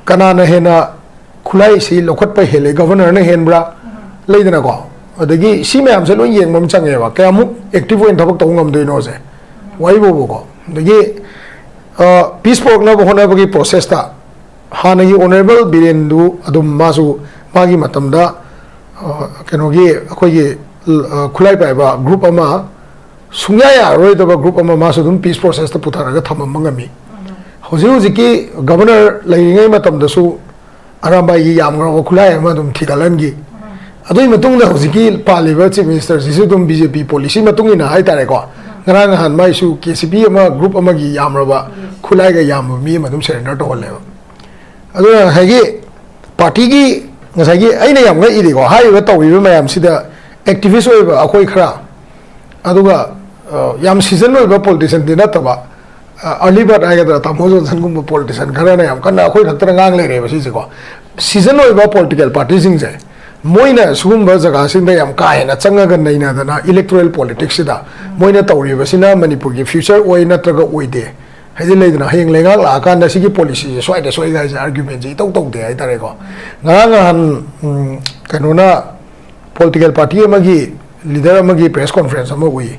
ꯀꯅꯥꯅ ꯍꯦꯟꯅ ꯈꯨꯠꯂꯥꯏꯁꯤ ꯂꯧꯈꯠꯄ ꯍꯦꯜꯂꯦ, Governor ꯅ ꯍꯦꯟꯕ꯭ꯔꯥ, ꯂꯩꯗꯅꯀꯣ? ꯑꯗꯒꯤ ꯁꯤ ꯃꯌꯥꯝꯁꯦ ꯂꯣꯏ ꯌꯦꯡꯕ ꯑꯃ ꯆꯪꯉꯦꯕ, ꯀꯌꯥꯃꯨꯛ active ꯑꯣꯏꯅ ꯊꯕꯛ ꯇꯧꯕ ꯉꯝꯗꯣꯏꯅꯣꯁꯦ, ꯋꯥꯔꯤꯕꯨꯕꯀꯣ꯫ ꯑꯗꯒꯤ, ꯑ, peace ꯄꯨꯔꯛꯅꯕ ꯍꯣꯠꯅꯕꯒꯤ process ꯇ ꯍꯥꯟꯅꯒꯤ Honourable ꯕꯤꯔꯦꯟꯗꯨ ꯑꯗꯨꯝ ꯃꯥꯁꯨ ꯃꯥꯒꯤ ꯃꯇꯝꯗ, ꯑ, ꯀꯩꯅꯣꯒꯤ ꯑꯩꯈꯣꯏꯒꯤ, ꯑ, ꯈꯨꯠꯂꯥꯏ ꯄꯥꯏꯕ group ꯑꯃ, ꯁꯨꯡꯌꯥ ꯌꯥꯔꯔꯣꯏꯗꯕ group ꯑꯃ ꯃꯥꯁꯨ ꯑꯗꯨꯝ peace process ꯇ ꯄꯨꯊꯔꯒ ꯊꯝꯃꯝꯕ ꯉꯝꯃꯤ꯫ ꯍꯧꯖꯤꯛ ꯍꯧꯖꯤꯛꯀꯤ Governor ꯂꯩꯔꯤꯉꯩ ꯃꯇꯝꯗꯁꯨ ꯑꯔꯥꯝꯕꯥꯏꯒꯤ ꯌꯥꯝꯈ꯭ꯔꯕ ꯈꯨꯠꯂꯥꯏ ꯑꯃ ꯑꯗꯨꯝ ꯊꯤꯒꯠꯍꯟꯈꯤ꯫ ꯑꯗꯨꯒꯤ ꯃꯇꯨꯡꯗ ꯍꯧꯖꯤꯛꯀꯤ ꯄꯥꯜꯂꯤꯕ Chief Minister ꯁꯤꯁꯨ ꯑꯗꯨꯝ BJP policy ꯃꯇꯨꯡ ꯏꯟꯅ ꯍꯥꯏꯇꯥꯔꯦꯀꯣ, ꯉꯔꯥꯡ ꯅꯍꯥꯟ ꯃꯥꯏꯁꯨ KCP ꯑꯃ group ꯑꯃꯒꯤ ꯌꯥꯝꯂꯕ ꯈꯨꯠꯂꯥꯏꯒ ꯌꯥꯝꯕ ꯃꯤ ꯑꯃ ꯑꯗꯨꯝ surrender ꯇꯧꯍꯜꯂꯦꯕ꯫ ꯑꯗꯨꯅ ꯉꯁꯥꯏꯒꯤ party ꯒꯤ, ꯉꯁꯥꯏꯒꯤ ꯑꯩꯅ ꯌꯥꯝ ꯉꯛꯏꯗꯤꯀꯣ, ꯍꯥꯏꯔꯤꯕ ꯇꯧꯔꯤꯕ ꯃꯌꯥꯝꯁꯤꯗ ꯑꯦꯛꯇꯤꯚꯤꯁ ꯑꯣꯏꯕ ꯑꯩꯈꯣꯏ ꯈꯔ, ꯑꯗꯨꯒ ꯑ, ꯌꯥꯝ ꯁꯤꯖꯟ ꯑꯣꯏꯕ ꯄꯣꯂꯤꯇꯤꯁꯤꯌꯟꯗꯤ ꯅꯠꯇꯕ, ꯑ, ꯑꯥꯔꯂꯤ ꯕꯥꯔꯠ ꯍꯥꯏꯒꯗ꯭ꯔꯥ, ꯇꯥꯃꯣ ꯖꯣꯟꯁꯟꯒꯨꯝꯕ ꯄꯣꯂꯤꯇꯤꯁꯤꯌꯟ ꯈꯔꯅ ꯌꯥꯝ ꯀꯟꯅ ꯑꯩꯈꯣꯏ ꯈꯛꯇꯅ ꯉꯥꯡ ꯂꯩꯔꯦꯕ ꯁꯤꯁꯦꯀꯣ꯫ ꯁꯤꯖꯟ ꯑꯣꯏꯕ ꯄꯣꯂꯤꯇꯤꯀꯦꯜ ꯄꯥꯔꯇꯤꯁꯤꯡꯁꯦ, ꯃꯣꯏꯅ ꯁꯤꯒꯨꯝꯕ ꯖꯒꯥꯁꯤꯡꯗ ꯌꯥꯝ ꯀꯥ ꯍꯦꯟꯅ ꯆꯪꯉꯒ ꯅꯩꯅꯗꯅ, ꯏꯂꯦꯛꯇꯣꯔꯦꯜ ꯄꯣꯂꯤꯇꯤꯛꯁꯁꯤꯗ ꯃꯣꯏꯅ ꯇꯧꯔꯤꯕꯁꯤꯅ ꯃꯅꯤꯄꯨꯔꯒꯤ ꯐ꯭ꯌꯨꯆꯔ ꯑꯣꯏ ꯅꯠꯇ꯭ꯔꯒ ꯑꯣꯏꯗꯦ, ꯍꯥꯏꯗꯤ ꯂꯩꯗꯅ, ꯍꯌꯦꯡ ꯂꯩꯉꯥꯛ ꯂꯥꯛꯑꯀꯥꯟꯗ ꯁꯤꯒꯤ ꯄꯣꯂꯤꯁꯤꯁꯦ ꯁ꯭ꯋꯥꯏꯗ ꯁꯣꯏ ꯍꯥꯏꯁꯦ ꯑꯥꯔꯒ꯭ꯌꯨꯃꯦꯟꯁꯦ ꯏꯇꯧ ꯇꯧꯗꯦ ꯍꯥꯏꯇꯥꯔꯦꯀꯣ꯫ ꯉꯔꯥꯡ ꯅꯍꯥꯟ, ꯎꯝ, ꯀꯩꯅꯣꯅ, ꯄꯣꯂꯤꯇꯤꯀꯦꯜ ꯄꯥꯔꯇꯤ ꯑꯃꯒꯤ ꯂꯤꯗꯔ ꯑꯃꯒꯤ ꯄ꯭ꯔꯦꯁ ꯀꯣꯟꯐ꯭ꯔꯦꯟꯁ ꯑꯃ ꯎꯏ꯫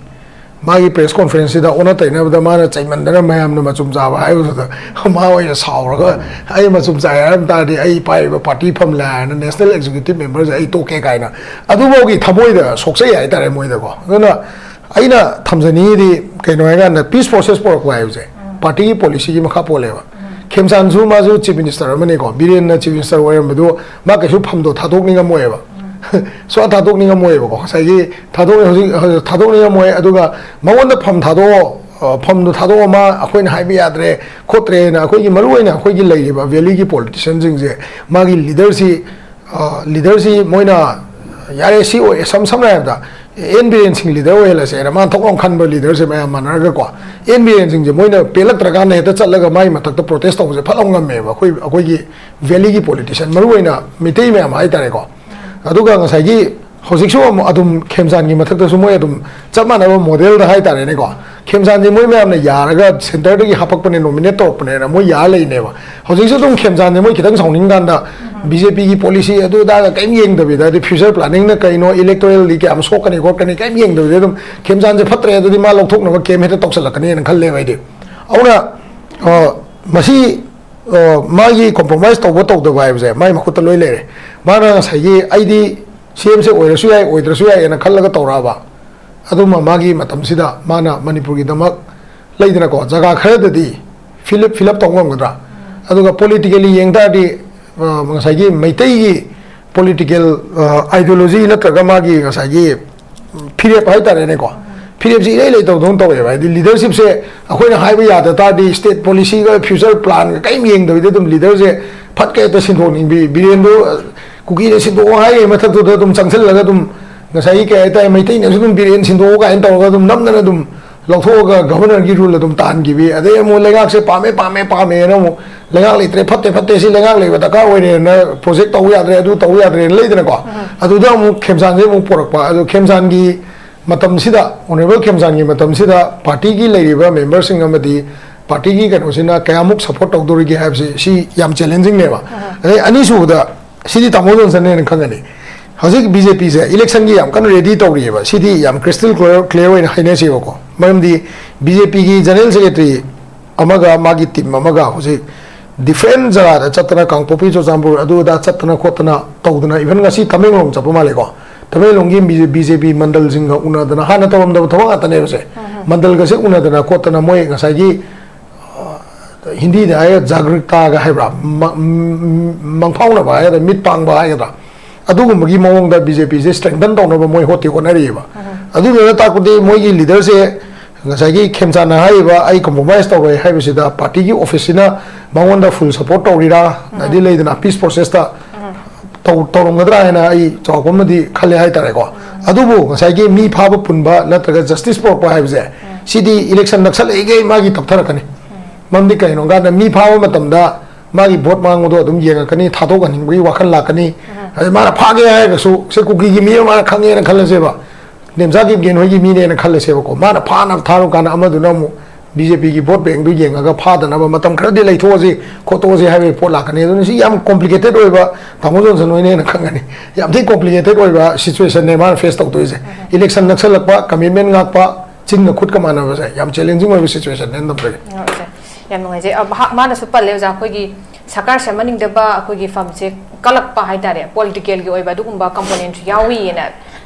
ꯃꯥꯒꯤ ꯄ꯭ꯔꯦꯁ ꯀꯣꯟꯐ꯭ꯔꯦꯟꯁꯁꯤꯗ ꯑꯣꯟꯅ ꯇꯩꯅꯕꯗ ꯃꯥꯅ ꯆꯩꯃꯟꯗꯅ ꯃꯌꯥꯝꯅ ꯃꯆꯨꯝ ꯆꯥꯕ ꯍꯥꯏꯕꯗꯨꯗ ꯃꯥ ꯑꯣꯏꯅ ꯁꯥꯎꯔꯒ, "ꯑꯩ ꯃꯆꯨꯝ ꯆꯥꯏ ꯍꯥꯏꯔꯝ ꯇꯥꯔꯗꯤ ꯑꯩ ꯄꯥꯏꯔꯤꯕ ꯄꯥꯔꯇꯤ ꯐꯝꯂꯦ ꯍꯥꯏꯅ ꯅꯦꯁꯅꯦꯜ ꯑꯦꯛꯖꯤꯀ꯭ꯌꯨꯇꯤꯕ ꯃꯦꯝꯕꯔꯁꯦ ꯑꯩ ꯇꯣꯛꯀꯦ" ꯀꯥꯏꯅ, ꯑꯗꯨꯐꯥꯎꯒꯤ ꯊꯃꯣꯏꯗ ꯁꯣꯛꯆꯩ ꯍꯥꯏꯇꯥꯔꯦ ꯃꯣꯏꯗꯀꯣ꯫ ꯑꯗꯨꯅ ꯑꯩꯅ ꯊꯝꯖꯅꯤꯡꯉꯤꯗꯤ ꯀꯩꯅꯣ ꯍꯥꯏꯀꯥꯟꯗ, ꯄꯤꯁ ꯄ꯭ꯔꯣꯁꯦꯁ ꯄꯨꯔꯛꯄ ꯍꯥꯏꯕꯁꯦ ꯄꯥꯔꯇꯤꯒꯤ ꯄꯣꯂꯤꯁꯤꯒꯤ ꯃꯈꯥ ꯄꯣꯜꯂꯦꯕ꯫ ꯈꯦꯝꯆꯥꯟꯁꯨ ꯃꯥꯁꯨ ꯆꯤꯐ ꯃꯤꯅꯤꯁꯇꯔ ꯑꯃꯅꯤꯀꯣ, ꯕꯤꯔꯦꯟꯅ ꯆꯤꯐ ꯃꯤꯅꯤꯁꯇꯔ ꯑꯣꯏꯔꯝꯕꯗꯨ ꯃꯥ ꯀꯩꯁꯨ ꯐꯝꯗꯣ ꯊꯥꯗꯣꯛꯅꯤꯡꯉꯝꯃꯣꯏꯕ꯫ ꯁꯨꯡꯊꯥ ꯊꯥꯗꯣꯛꯅꯤꯡꯉꯝꯃꯣꯏꯕꯀꯣ꯫ ꯉꯁꯥꯏꯒꯤ ꯊꯥꯗꯣꯛ-, ꯍꯧꯖꯤꯛ, ꯍꯧꯖꯤꯛ ꯊꯥꯗꯣꯛꯅꯤꯡꯉꯝꯃꯣꯏ꯫ ꯑꯗꯨꯒ ꯃꯉꯣꯟꯗ ꯐꯝ ꯊꯥꯗꯣꯛꯑꯣ, ꯑ, ꯐꯝꯗꯣ ꯊꯥꯗꯣꯛꯑꯣ, ꯃꯥ ꯑꯩꯈꯣꯏꯅ ꯍꯥꯏꯕ ꯌꯥꯗ꯭ꯔꯦ ꯈꯣꯠꯇ꯭ꯔꯦꯅ ꯑꯩꯈꯣꯏꯒꯤ ꯃꯔꯨꯑꯣꯏꯅ ꯑꯩꯈꯣꯏꯒꯤ ꯂꯩꯔꯤꯕ ꯚꯦꯂꯤꯒꯤ ꯄꯣꯂꯤꯇꯤꯁꯤꯌꯟꯁꯤꯡꯁꯦ, ꯃꯥꯒꯤ ꯂꯤꯗꯔꯁꯤ, ꯑ, ꯂꯤꯗꯔꯁꯤ ꯃꯣꯏꯅ, "ꯌꯥꯔꯦ, ꯁꯤ ꯑꯣꯏ", ꯁꯝ-, ꯁꯝꯅ ꯍꯥꯏꯔꯕꯗ ꯑꯦꯟ ꯕꯤꯔꯦꯟ ꯁꯤꯡ ꯂꯤꯗꯔ ꯑꯣꯏꯍꯜꯂꯁꯦꯅ ꯃꯥꯅ ꯊꯣꯛ ꯂꯥꯎ ꯈꯟꯕ ꯂꯤꯗꯔꯁꯦ ꯃꯌꯥꯝ ꯃꯥꯟꯅꯔꯒꯀꯣ, ꯑꯦꯟ ꯕꯤꯔꯦꯟ ꯁꯤꯡꯁꯦ ꯃꯣꯏꯅ ꯄꯦꯜꯂꯛꯇ꯭ꯔꯀꯥꯟꯗ ꯍꯦꯛꯇ ꯆꯠꯂꯒ ꯃꯥꯒꯤ ꯃꯊꯛꯇ ꯄ꯭ꯔꯣꯇꯦꯁ ꯇꯧꯕꯁꯦ ꯐꯠ ꯂꯥꯎ ꯉꯝꯃꯦꯕ ꯑꯩꯈꯣꯏ, ꯑꯩꯈꯣꯏꯒꯤ ꯚꯦꯂꯤꯒꯤ ꯄꯣꯂꯤꯇꯤꯁꯤꯌꯟ, ꯃꯔꯨꯑꯣꯏꯅ ꯃꯤꯇꯩ ꯃꯌꯥꯝ ꯍꯥꯏꯇꯥꯔꯦꯀꯣ꯫ ꯑꯗꯨꯒ ꯉꯁꯥꯏꯒꯤ ꯍꯧꯖꯤꯛꯁꯨ ꯑꯃꯨꯛ ꯑꯗꯨꯝ ꯈꯦꯝꯆꯥꯟꯒꯤ ꯃꯊꯛꯇꯁꯨ ꯃꯣꯏ ꯑꯗꯨꯝ ꯆꯞ ꯃꯥꯟꯅꯕ ꯃꯣꯗꯦꯜꯗ ꯍꯥꯏꯇꯥꯔꯦꯅꯦꯀꯣ, ꯈꯦꯝꯆꯥꯟꯁꯦ ꯃꯣꯏ ꯃꯌꯥꯝꯅ ꯌꯥꯔꯒ ꯁꯦꯟꯇꯔꯗꯒꯤ ꯍꯥꯄꯛꯄꯅꯦ, ꯅꯣꯃꯤꯅꯦꯠ ꯇꯧꯔꯛꯄꯅꯦꯅ ꯃꯣꯏ ꯌꯥꯔ ꯂꯩꯅꯦꯕ꯫ ꯍꯧꯖꯤꯛꯁꯨ ꯑꯗꯨꯝ ꯈꯦꯝꯆꯥꯟꯁꯦ ꯃꯣꯏ ꯈꯤꯇꯪ ꯁꯥꯎꯅꯤꯡ ꯀꯥꯟꯗ ꯕꯤ ꯖꯦ ꯄꯤꯒꯤ ꯄꯣꯂꯤꯁꯤ ꯑꯗꯨ ꯑꯗꯥꯒ ꯀꯔꯤꯝ ꯌꯦꯡꯗꯕꯤꯗ, ꯑꯗꯩ ꯐ꯭ꯌꯨꯆꯔ ꯄ꯭ꯂꯥꯅꯤꯡꯅ ꯀꯩꯅꯣ, ꯏꯂꯦꯛꯇꯣꯔꯦꯜꯗꯤ ꯀꯌꯥꯝ ꯁꯣꯛꯀꯅꯤ ꯈꯣꯠꯀꯅꯤ ꯀꯔꯤꯝ ꯌꯦꯡꯗꯕꯤꯗ ꯑꯗꯨꯝ ꯈꯦꯝꯆꯥꯟꯁꯦ ꯐꯠꯇ꯭ꯔꯦ ꯑꯗꯨꯗꯤ ꯃꯥ ꯂꯧꯊꯣꯛꯅꯕ ꯀꯦꯝ ꯍꯦꯛꯇ ꯇꯧꯁꯜꯂꯛꯀꯅꯤꯅ ꯈꯜꯂꯦꯕ ꯑꯩꯗꯤ꯫ ꯑꯗꯨꯅ, ꯑ, ꯃꯁꯤ, ꯑ, ꯃꯥꯒꯤ ꯀꯣꯝꯄ꯭ꯔꯣꯃꯥꯏꯁ ꯇꯧꯕ ꯇꯧꯗꯕ ꯍꯥꯏꯕꯁꯦ ꯃꯥꯒꯤ ꯃꯈꯨꯠꯇ ꯂꯣꯏ ꯂꯩꯔꯦ꯫ ꯃꯥꯅ ꯉꯁꯥꯏꯒꯤ "ꯑꯩꯗꯤ ꯁꯤ ꯑꯦꯝꯁꯦ ꯑꯣꯏꯔꯁꯨ ꯌꯥꯏ, ꯑꯣꯏꯗ꯭ꯔꯁꯨ ꯌꯥꯏ" ꯍꯥꯏꯅ ꯈꯜꯂꯒ ꯇꯧꯔꯛꯑꯕ, ꯑꯗꯨꯝꯕ ꯃꯥꯒꯤ ꯃꯇꯝꯁꯤꯗ ꯃꯥꯅ ꯃꯅꯤꯄꯨꯔꯒꯤꯗꯃꯛ, ꯂꯩꯗꯅꯀꯣ, ꯖꯒꯥ ꯈꯔꯗꯗꯤ ꯐꯤꯂꯞ, ꯐꯤꯂꯞ ꯇꯧꯕ ꯉꯝꯒꯗ꯭ꯔꯥ? ꯑꯗꯨꯒ ꯄꯣꯂꯤꯇꯤꯀꯦꯜꯂꯤ ꯌꯦꯡ ꯇꯥꯔꯗꯤ, ꯑ, ꯉꯁꯥꯏꯒꯤ ꯃꯩꯇꯩꯒꯤ ꯄꯣꯂꯤꯇꯤꯀꯦꯜ, ꯑ, ꯑꯥꯏꯗꯤꯌꯣꯂꯣꯖꯤ ꯅꯠꯇ꯭ꯔꯒ ꯃꯥꯒꯤ ꯉꯁꯥꯏꯒꯤ, ꯎꯝ, ꯐꯤꯔꯦꯞ ꯍꯥꯏꯇꯥꯔꯦꯅꯦꯀꯣ, ꯐꯤꯔꯦꯞꯁꯤ ꯏꯔꯩ ꯂꯩꯇꯕꯗꯧꯅ ꯇꯧꯋꯦꯕ꯫ ꯍꯥꯏꯗꯤ ꯂꯤꯗꯔꯁꯤꯞꯁꯦ ꯑꯩꯈꯣꯏꯅ ꯍꯥꯏꯕ ꯌꯥꯗ ꯇꯥꯔꯗꯤ, ꯁ꯭ꯇꯦꯠ ꯄꯣꯂꯤꯁꯤꯒ ꯐ꯭ꯌꯨꯆꯔ ꯄ꯭ꯂꯥꯟꯒ ꯀꯔꯤꯝ ꯌꯦꯡꯗꯕꯤꯗ ꯑꯗꯨꯝ ꯂꯤꯗꯔꯁꯦ ꯐꯠꯀ ꯍꯦꯛꯇ ꯁꯤꯟꯗꯣꯛꯅꯤꯡꯕꯤ, ꯕꯤꯔꯦꯟꯗꯨ, ꯑ, ꯀꯨꯀꯤꯅ ꯁꯤꯟꯗꯣꯛꯑꯣ ꯍꯥꯏꯔꯤꯉꯩ ꯃꯊꯛꯇꯨꯗ ꯑꯗꯨꯝ ꯆꯪꯁꯤꯜꯂꯒ ꯑꯗꯨꯝ ꯉꯁꯥꯏꯒꯤ ꯀꯩ ꯍꯥꯏꯇꯥꯔꯦ, ꯃꯩꯇꯩꯅꯁꯨ ꯑꯗꯨꯝ ꯕꯤꯔꯦꯟ ꯁꯤꯟꯗꯣꯛꯑꯣ ꯀꯥꯏꯅ ꯇꯧꯔꯒ ꯑꯗꯨꯝ ꯅꯝꯗꯅ ꯑꯗꯨꯝ ꯂꯧꯊꯣꯛꯑꯒ governorꯒꯤ rule ꯑꯗꯨꯝ ꯇꯥꯍꯟꯈꯤꯕꯤ꯫ ꯑꯗꯩ ꯑꯃꯨꯛ ꯂꯩꯉꯥꯛꯁꯦ ꯄꯥꯝꯃꯦ ꯄꯥꯝꯃꯦ ꯄꯥꯝꯃꯦꯅ ꯑꯃꯨꯛ ꯂꯩꯉꯥꯛ ꯂꯩꯇ꯭ꯔꯦ, ꯐꯠꯇꯦ ꯐꯠꯇꯦ, ꯁꯤ ꯂꯩꯉꯥꯛ ꯂꯩꯕ ꯗꯔꯀꯥꯔ ꯑꯣꯏꯔꯦꯅ, project ꯇꯧꯕ ꯌꯥꯗ꯭ꯔꯦ, ꯑꯗꯨ ꯇꯧꯕ ꯌꯥꯗ꯭ꯔꯦꯅ ꯂꯩꯗꯅꯀꯣ꯫ ꯑꯗꯨꯗ ꯑꯃꯨꯛ ꯈꯦꯝꯆꯥꯟꯁꯦ ꯑꯃꯨꯛ ꯄꯣꯔꯛꯄ꯫ ꯑꯗꯣ ꯈꯦꯝꯆꯥꯟꯒꯤ ꯃꯇꯝꯁꯤꯗ, honourable ꯈꯦꯝꯆꯥꯟꯒꯤ ꯃꯇꯝꯁꯤꯗ partyꯒꯤ ꯂꯩꯔꯤꯕ memberꯁꯤꯡ ꯑꯃꯗꯤ partyꯒꯤ ꯀꯩꯅꯣꯁꯤꯅ ꯀꯌꯥꯃꯨꯛ support ꯇꯧꯗꯣꯔꯤꯒꯦ ꯍꯥꯏꯕꯁꯤ, ꯁꯤ ꯌꯥꯝ challengingꯅꯦꯕ꯫ ꯑꯗꯩ ꯑꯅꯤꯁꯨꯕꯗ, ꯁꯤꯗꯤ ꯇꯥꯃꯣ ꯖꯣꯟꯁꯟꯅ ꯍꯦꯟꯅ ꯈꯪꯒꯅꯤ꯫ ꯍꯧꯖꯤꯛ BJPꯁꯦ electionꯒꯤ ꯌꯥꯝ ꯀꯟꯅ ready ꯇꯧꯔꯤꯑꯕ꯫ ꯁꯤꯗꯤ ꯌꯥꯝ crystal clear, clear ꯑꯣꯏꯅ ꯍꯥꯏꯅꯁꯦꯕꯀꯣ꯫ ꯃꯔꯝꯗꯤ BJPꯒꯤ general secretary ꯑꯃꯒ ꯃꯥꯒꯤ team ꯑꯃꯒ ꯍꯧꯖꯤꯛ different ꯖꯒꯥꯗ ꯆꯠꯇꯅ, ꯀꯥꯡꯄꯣꯛꯄꯤ, ꯆꯨꯔꯆꯥꯟꯄꯨꯔ, ꯑꯗꯨ ꯑꯗꯥ ꯆꯠꯇꯅ ꯈꯣꯠꯇꯅ ꯇꯧꯗꯅ, even ꯉꯁꯤ ꯇꯃꯦꯡꯂꯣꯡ ꯆꯠꯄ ꯃꯥꯜꯂꯦꯀꯣ꯫ ꯇꯃꯦꯡꯂꯣꯡꯒꯤ BJP ꯃꯟꯗꯜꯁꯤꯡꯒ ꯎꯅꯗꯅ, ꯍꯥꯟꯅ ꯇꯧꯔꯝꯗꯕ ꯊꯕꯛ ꯉꯥꯛꯇꯅꯦꯕꯁꯦ꯫ ꯃꯟꯗꯜꯒꯁꯦ ꯎꯅꯗꯅ ꯈꯣꯠꯇꯅ, ꯃꯣꯏ ꯉꯁꯥꯏꯒꯤ, ꯑ, ꯍꯤꯟꯗꯤꯗ ꯍꯥꯏꯔꯒ ꯖꯥꯒ꯭ꯔꯤꯛꯇꯥꯒ ꯍꯥꯏꯕ꯭ꯔꯥ, ꯃ-, ꯃ-, ꯃꯪꯐꯥꯎꯅꯕ ꯍꯥꯏꯒꯗ꯭ꯔꯥ, ꯃꯤꯠ ꯄꯥꯡꯕ ꯍꯥꯏꯒꯗ꯭ꯔꯥ, ꯑꯗꯨꯒꯨꯝꯕꯒꯤ ꯃꯑꯣꯡꯗ BJPꯁꯦ strengthen ꯇꯧꯅꯕ ꯃꯣꯏ ꯍꯣꯠꯇꯤ ꯍꯣꯠꯅꯔꯤꯑꯕ꯫ ꯑꯗꯨꯗꯨꯅ ꯇꯥꯛꯄꯗꯤ ꯃꯣꯏꯒꯤ leaderꯁꯦ ꯉꯁꯥꯏꯒꯤ ꯈꯦꯝꯆꯥꯟꯅ ꯍꯥꯏꯔꯤꯕ "ꯑꯩ compromise ꯇꯧꯔꯣꯏ" ꯍꯥꯏꯕꯁꯤꯗ partyꯒꯤ officeꯁꯤꯅ ꯃꯉꯣꯟꯗ full support ꯇꯧꯔꯤꯔꯥ, ꯍꯥꯏꯗꯤ ꯂꯩꯗꯅ peace processꯇ ꯇꯧ-, ꯇꯧꯔꯝꯒꯗ꯭ꯔꯥ ꯍꯥꯏꯅ ꯑꯩ ꯆꯥꯎꯔꯥꯛꯄ ꯑꯃꯗꯤ ꯈꯜꯂꯦ ꯍꯥꯏꯇꯥꯔꯦꯀꯣ꯫ ꯑꯗꯨꯕꯨ ꯉꯁꯥꯏꯒꯤ ꯃꯤ ꯐꯥꯕ ꯄꯨꯟꯕ ꯅꯠꯇ꯭ꯔꯒ justice ꯄꯨꯔꯛꯄ ꯍꯥꯏꯕꯁꯦ, ꯁꯤꯗꯤ election ꯅꯛꯁꯜꯂꯛꯏꯈꯩ ꯃꯥꯒꯤ ꯇꯞꯊꯔꯛꯀꯅꯤ꯫ ꯃꯔꯝꯗꯤ ꯀꯩꯅꯣ ꯍꯥꯏ ꯀꯥꯟꯗ, ꯃꯤ ꯐꯥꯕ ꯃꯇꯝꯗ ꯃꯥꯒꯤ vote ꯃꯥꯡꯕꯗꯣ ꯑꯗꯨꯝ ꯌꯦꯡꯉꯛꯀꯅꯤ, ꯊꯥꯗꯣꯛꯍꯟꯅꯤꯡꯕꯒꯤ ꯋꯥꯈꯜ ꯂꯥꯛꯀꯅꯤ꯫ ꯑꯗꯩ ꯃꯥꯅ ꯐꯥꯒꯦ ꯍꯥꯏꯔꯒꯁꯨ, ꯁꯦ ꯀꯨꯀꯤꯒꯤ ꯃꯤ ꯑꯃ ꯃꯥꯅ ꯈꯪꯉꯦꯅ ꯈꯜꯂꯁꯦꯕ, ꯅꯦꯝꯆꯥ ꯀꯤꯞꯒꯦꯟ ꯍꯣꯏꯒꯤ ꯃꯤꯅꯦꯅ ꯈꯜꯂꯁꯦꯕꯀꯣ, ꯃꯥꯅ ꯐꯥꯅꯕ ꯊꯥꯔꯨ ꯀꯥꯟꯗ ꯑꯃꯗꯨꯅ ꯑꯃꯨꯛ BJPꯒꯤ vote bankꯗꯨ ꯌꯦꯡꯉꯒ ꯐꯥꯗꯅꯕ ꯃꯇꯝ ꯈꯔꯗꯤ ꯂꯩꯊꯣꯛꯑꯁꯤ, ꯈꯣꯠꯇꯣꯛꯑꯁꯤ ꯍꯥꯏꯕꯒꯤ ꯄꯣꯠ ꯂꯥꯛꯀꯅꯤ꯫ ꯑꯗꯨꯅ ꯁꯤ ꯌꯥꯝ complicated ꯑꯣꯏꯕ, ꯇꯥꯃꯣ ꯖꯣꯟꯁꯟ ꯍꯣꯏꯅ ꯍꯦꯟꯅ ꯈꯪꯒꯅꯤ, ꯌꯥꯝ ꯊꯤ complicated ꯑꯣꯏꯕ situationꯅꯦ ꯃꯥꯅ face ꯇꯧꯗꯣꯏꯁꯦ꯫ Election ꯅꯛꯁꯜꯂꯛꯄ, commitment ꯉꯥꯛꯄ, ꯆꯤꯟꯒ ꯈꯨꯠꯀ ꯃꯥꯟꯅꯕꯁꯦ ꯌꯥꯝ challenging ꯑꯣꯏꯕ situationꯅꯦꯅ ꯊꯝꯖꯒꯦ꯫ ꯑꯣꯖꯥ, ꯌꯥꯝ ꯅꯨꯡꯉꯥꯏꯖꯩ꯫ ꯑ, ꯃꯍꯥꯛ, ꯃꯥꯅꯁꯨ ꯄꯜꯂꯦ, ꯑꯣꯖꯥ, ꯑꯩꯈꯣꯏꯒꯤ ꯁꯔꯀꯥꯔ ꯁꯦꯝꯍꯟꯅꯤꯡꯗꯕ ꯑꯩꯈꯣꯏꯒꯤ ꯐꯝꯁꯦ ꯀꯜꯂꯛꯄ ꯍꯥꯏꯇꯥꯔꯦ, politicalꯒꯤ ꯑꯣꯏꯕ ꯑꯗꯨꯒꯨꯝꯕ componentꯁꯨ ꯌꯥꯎꯏꯅ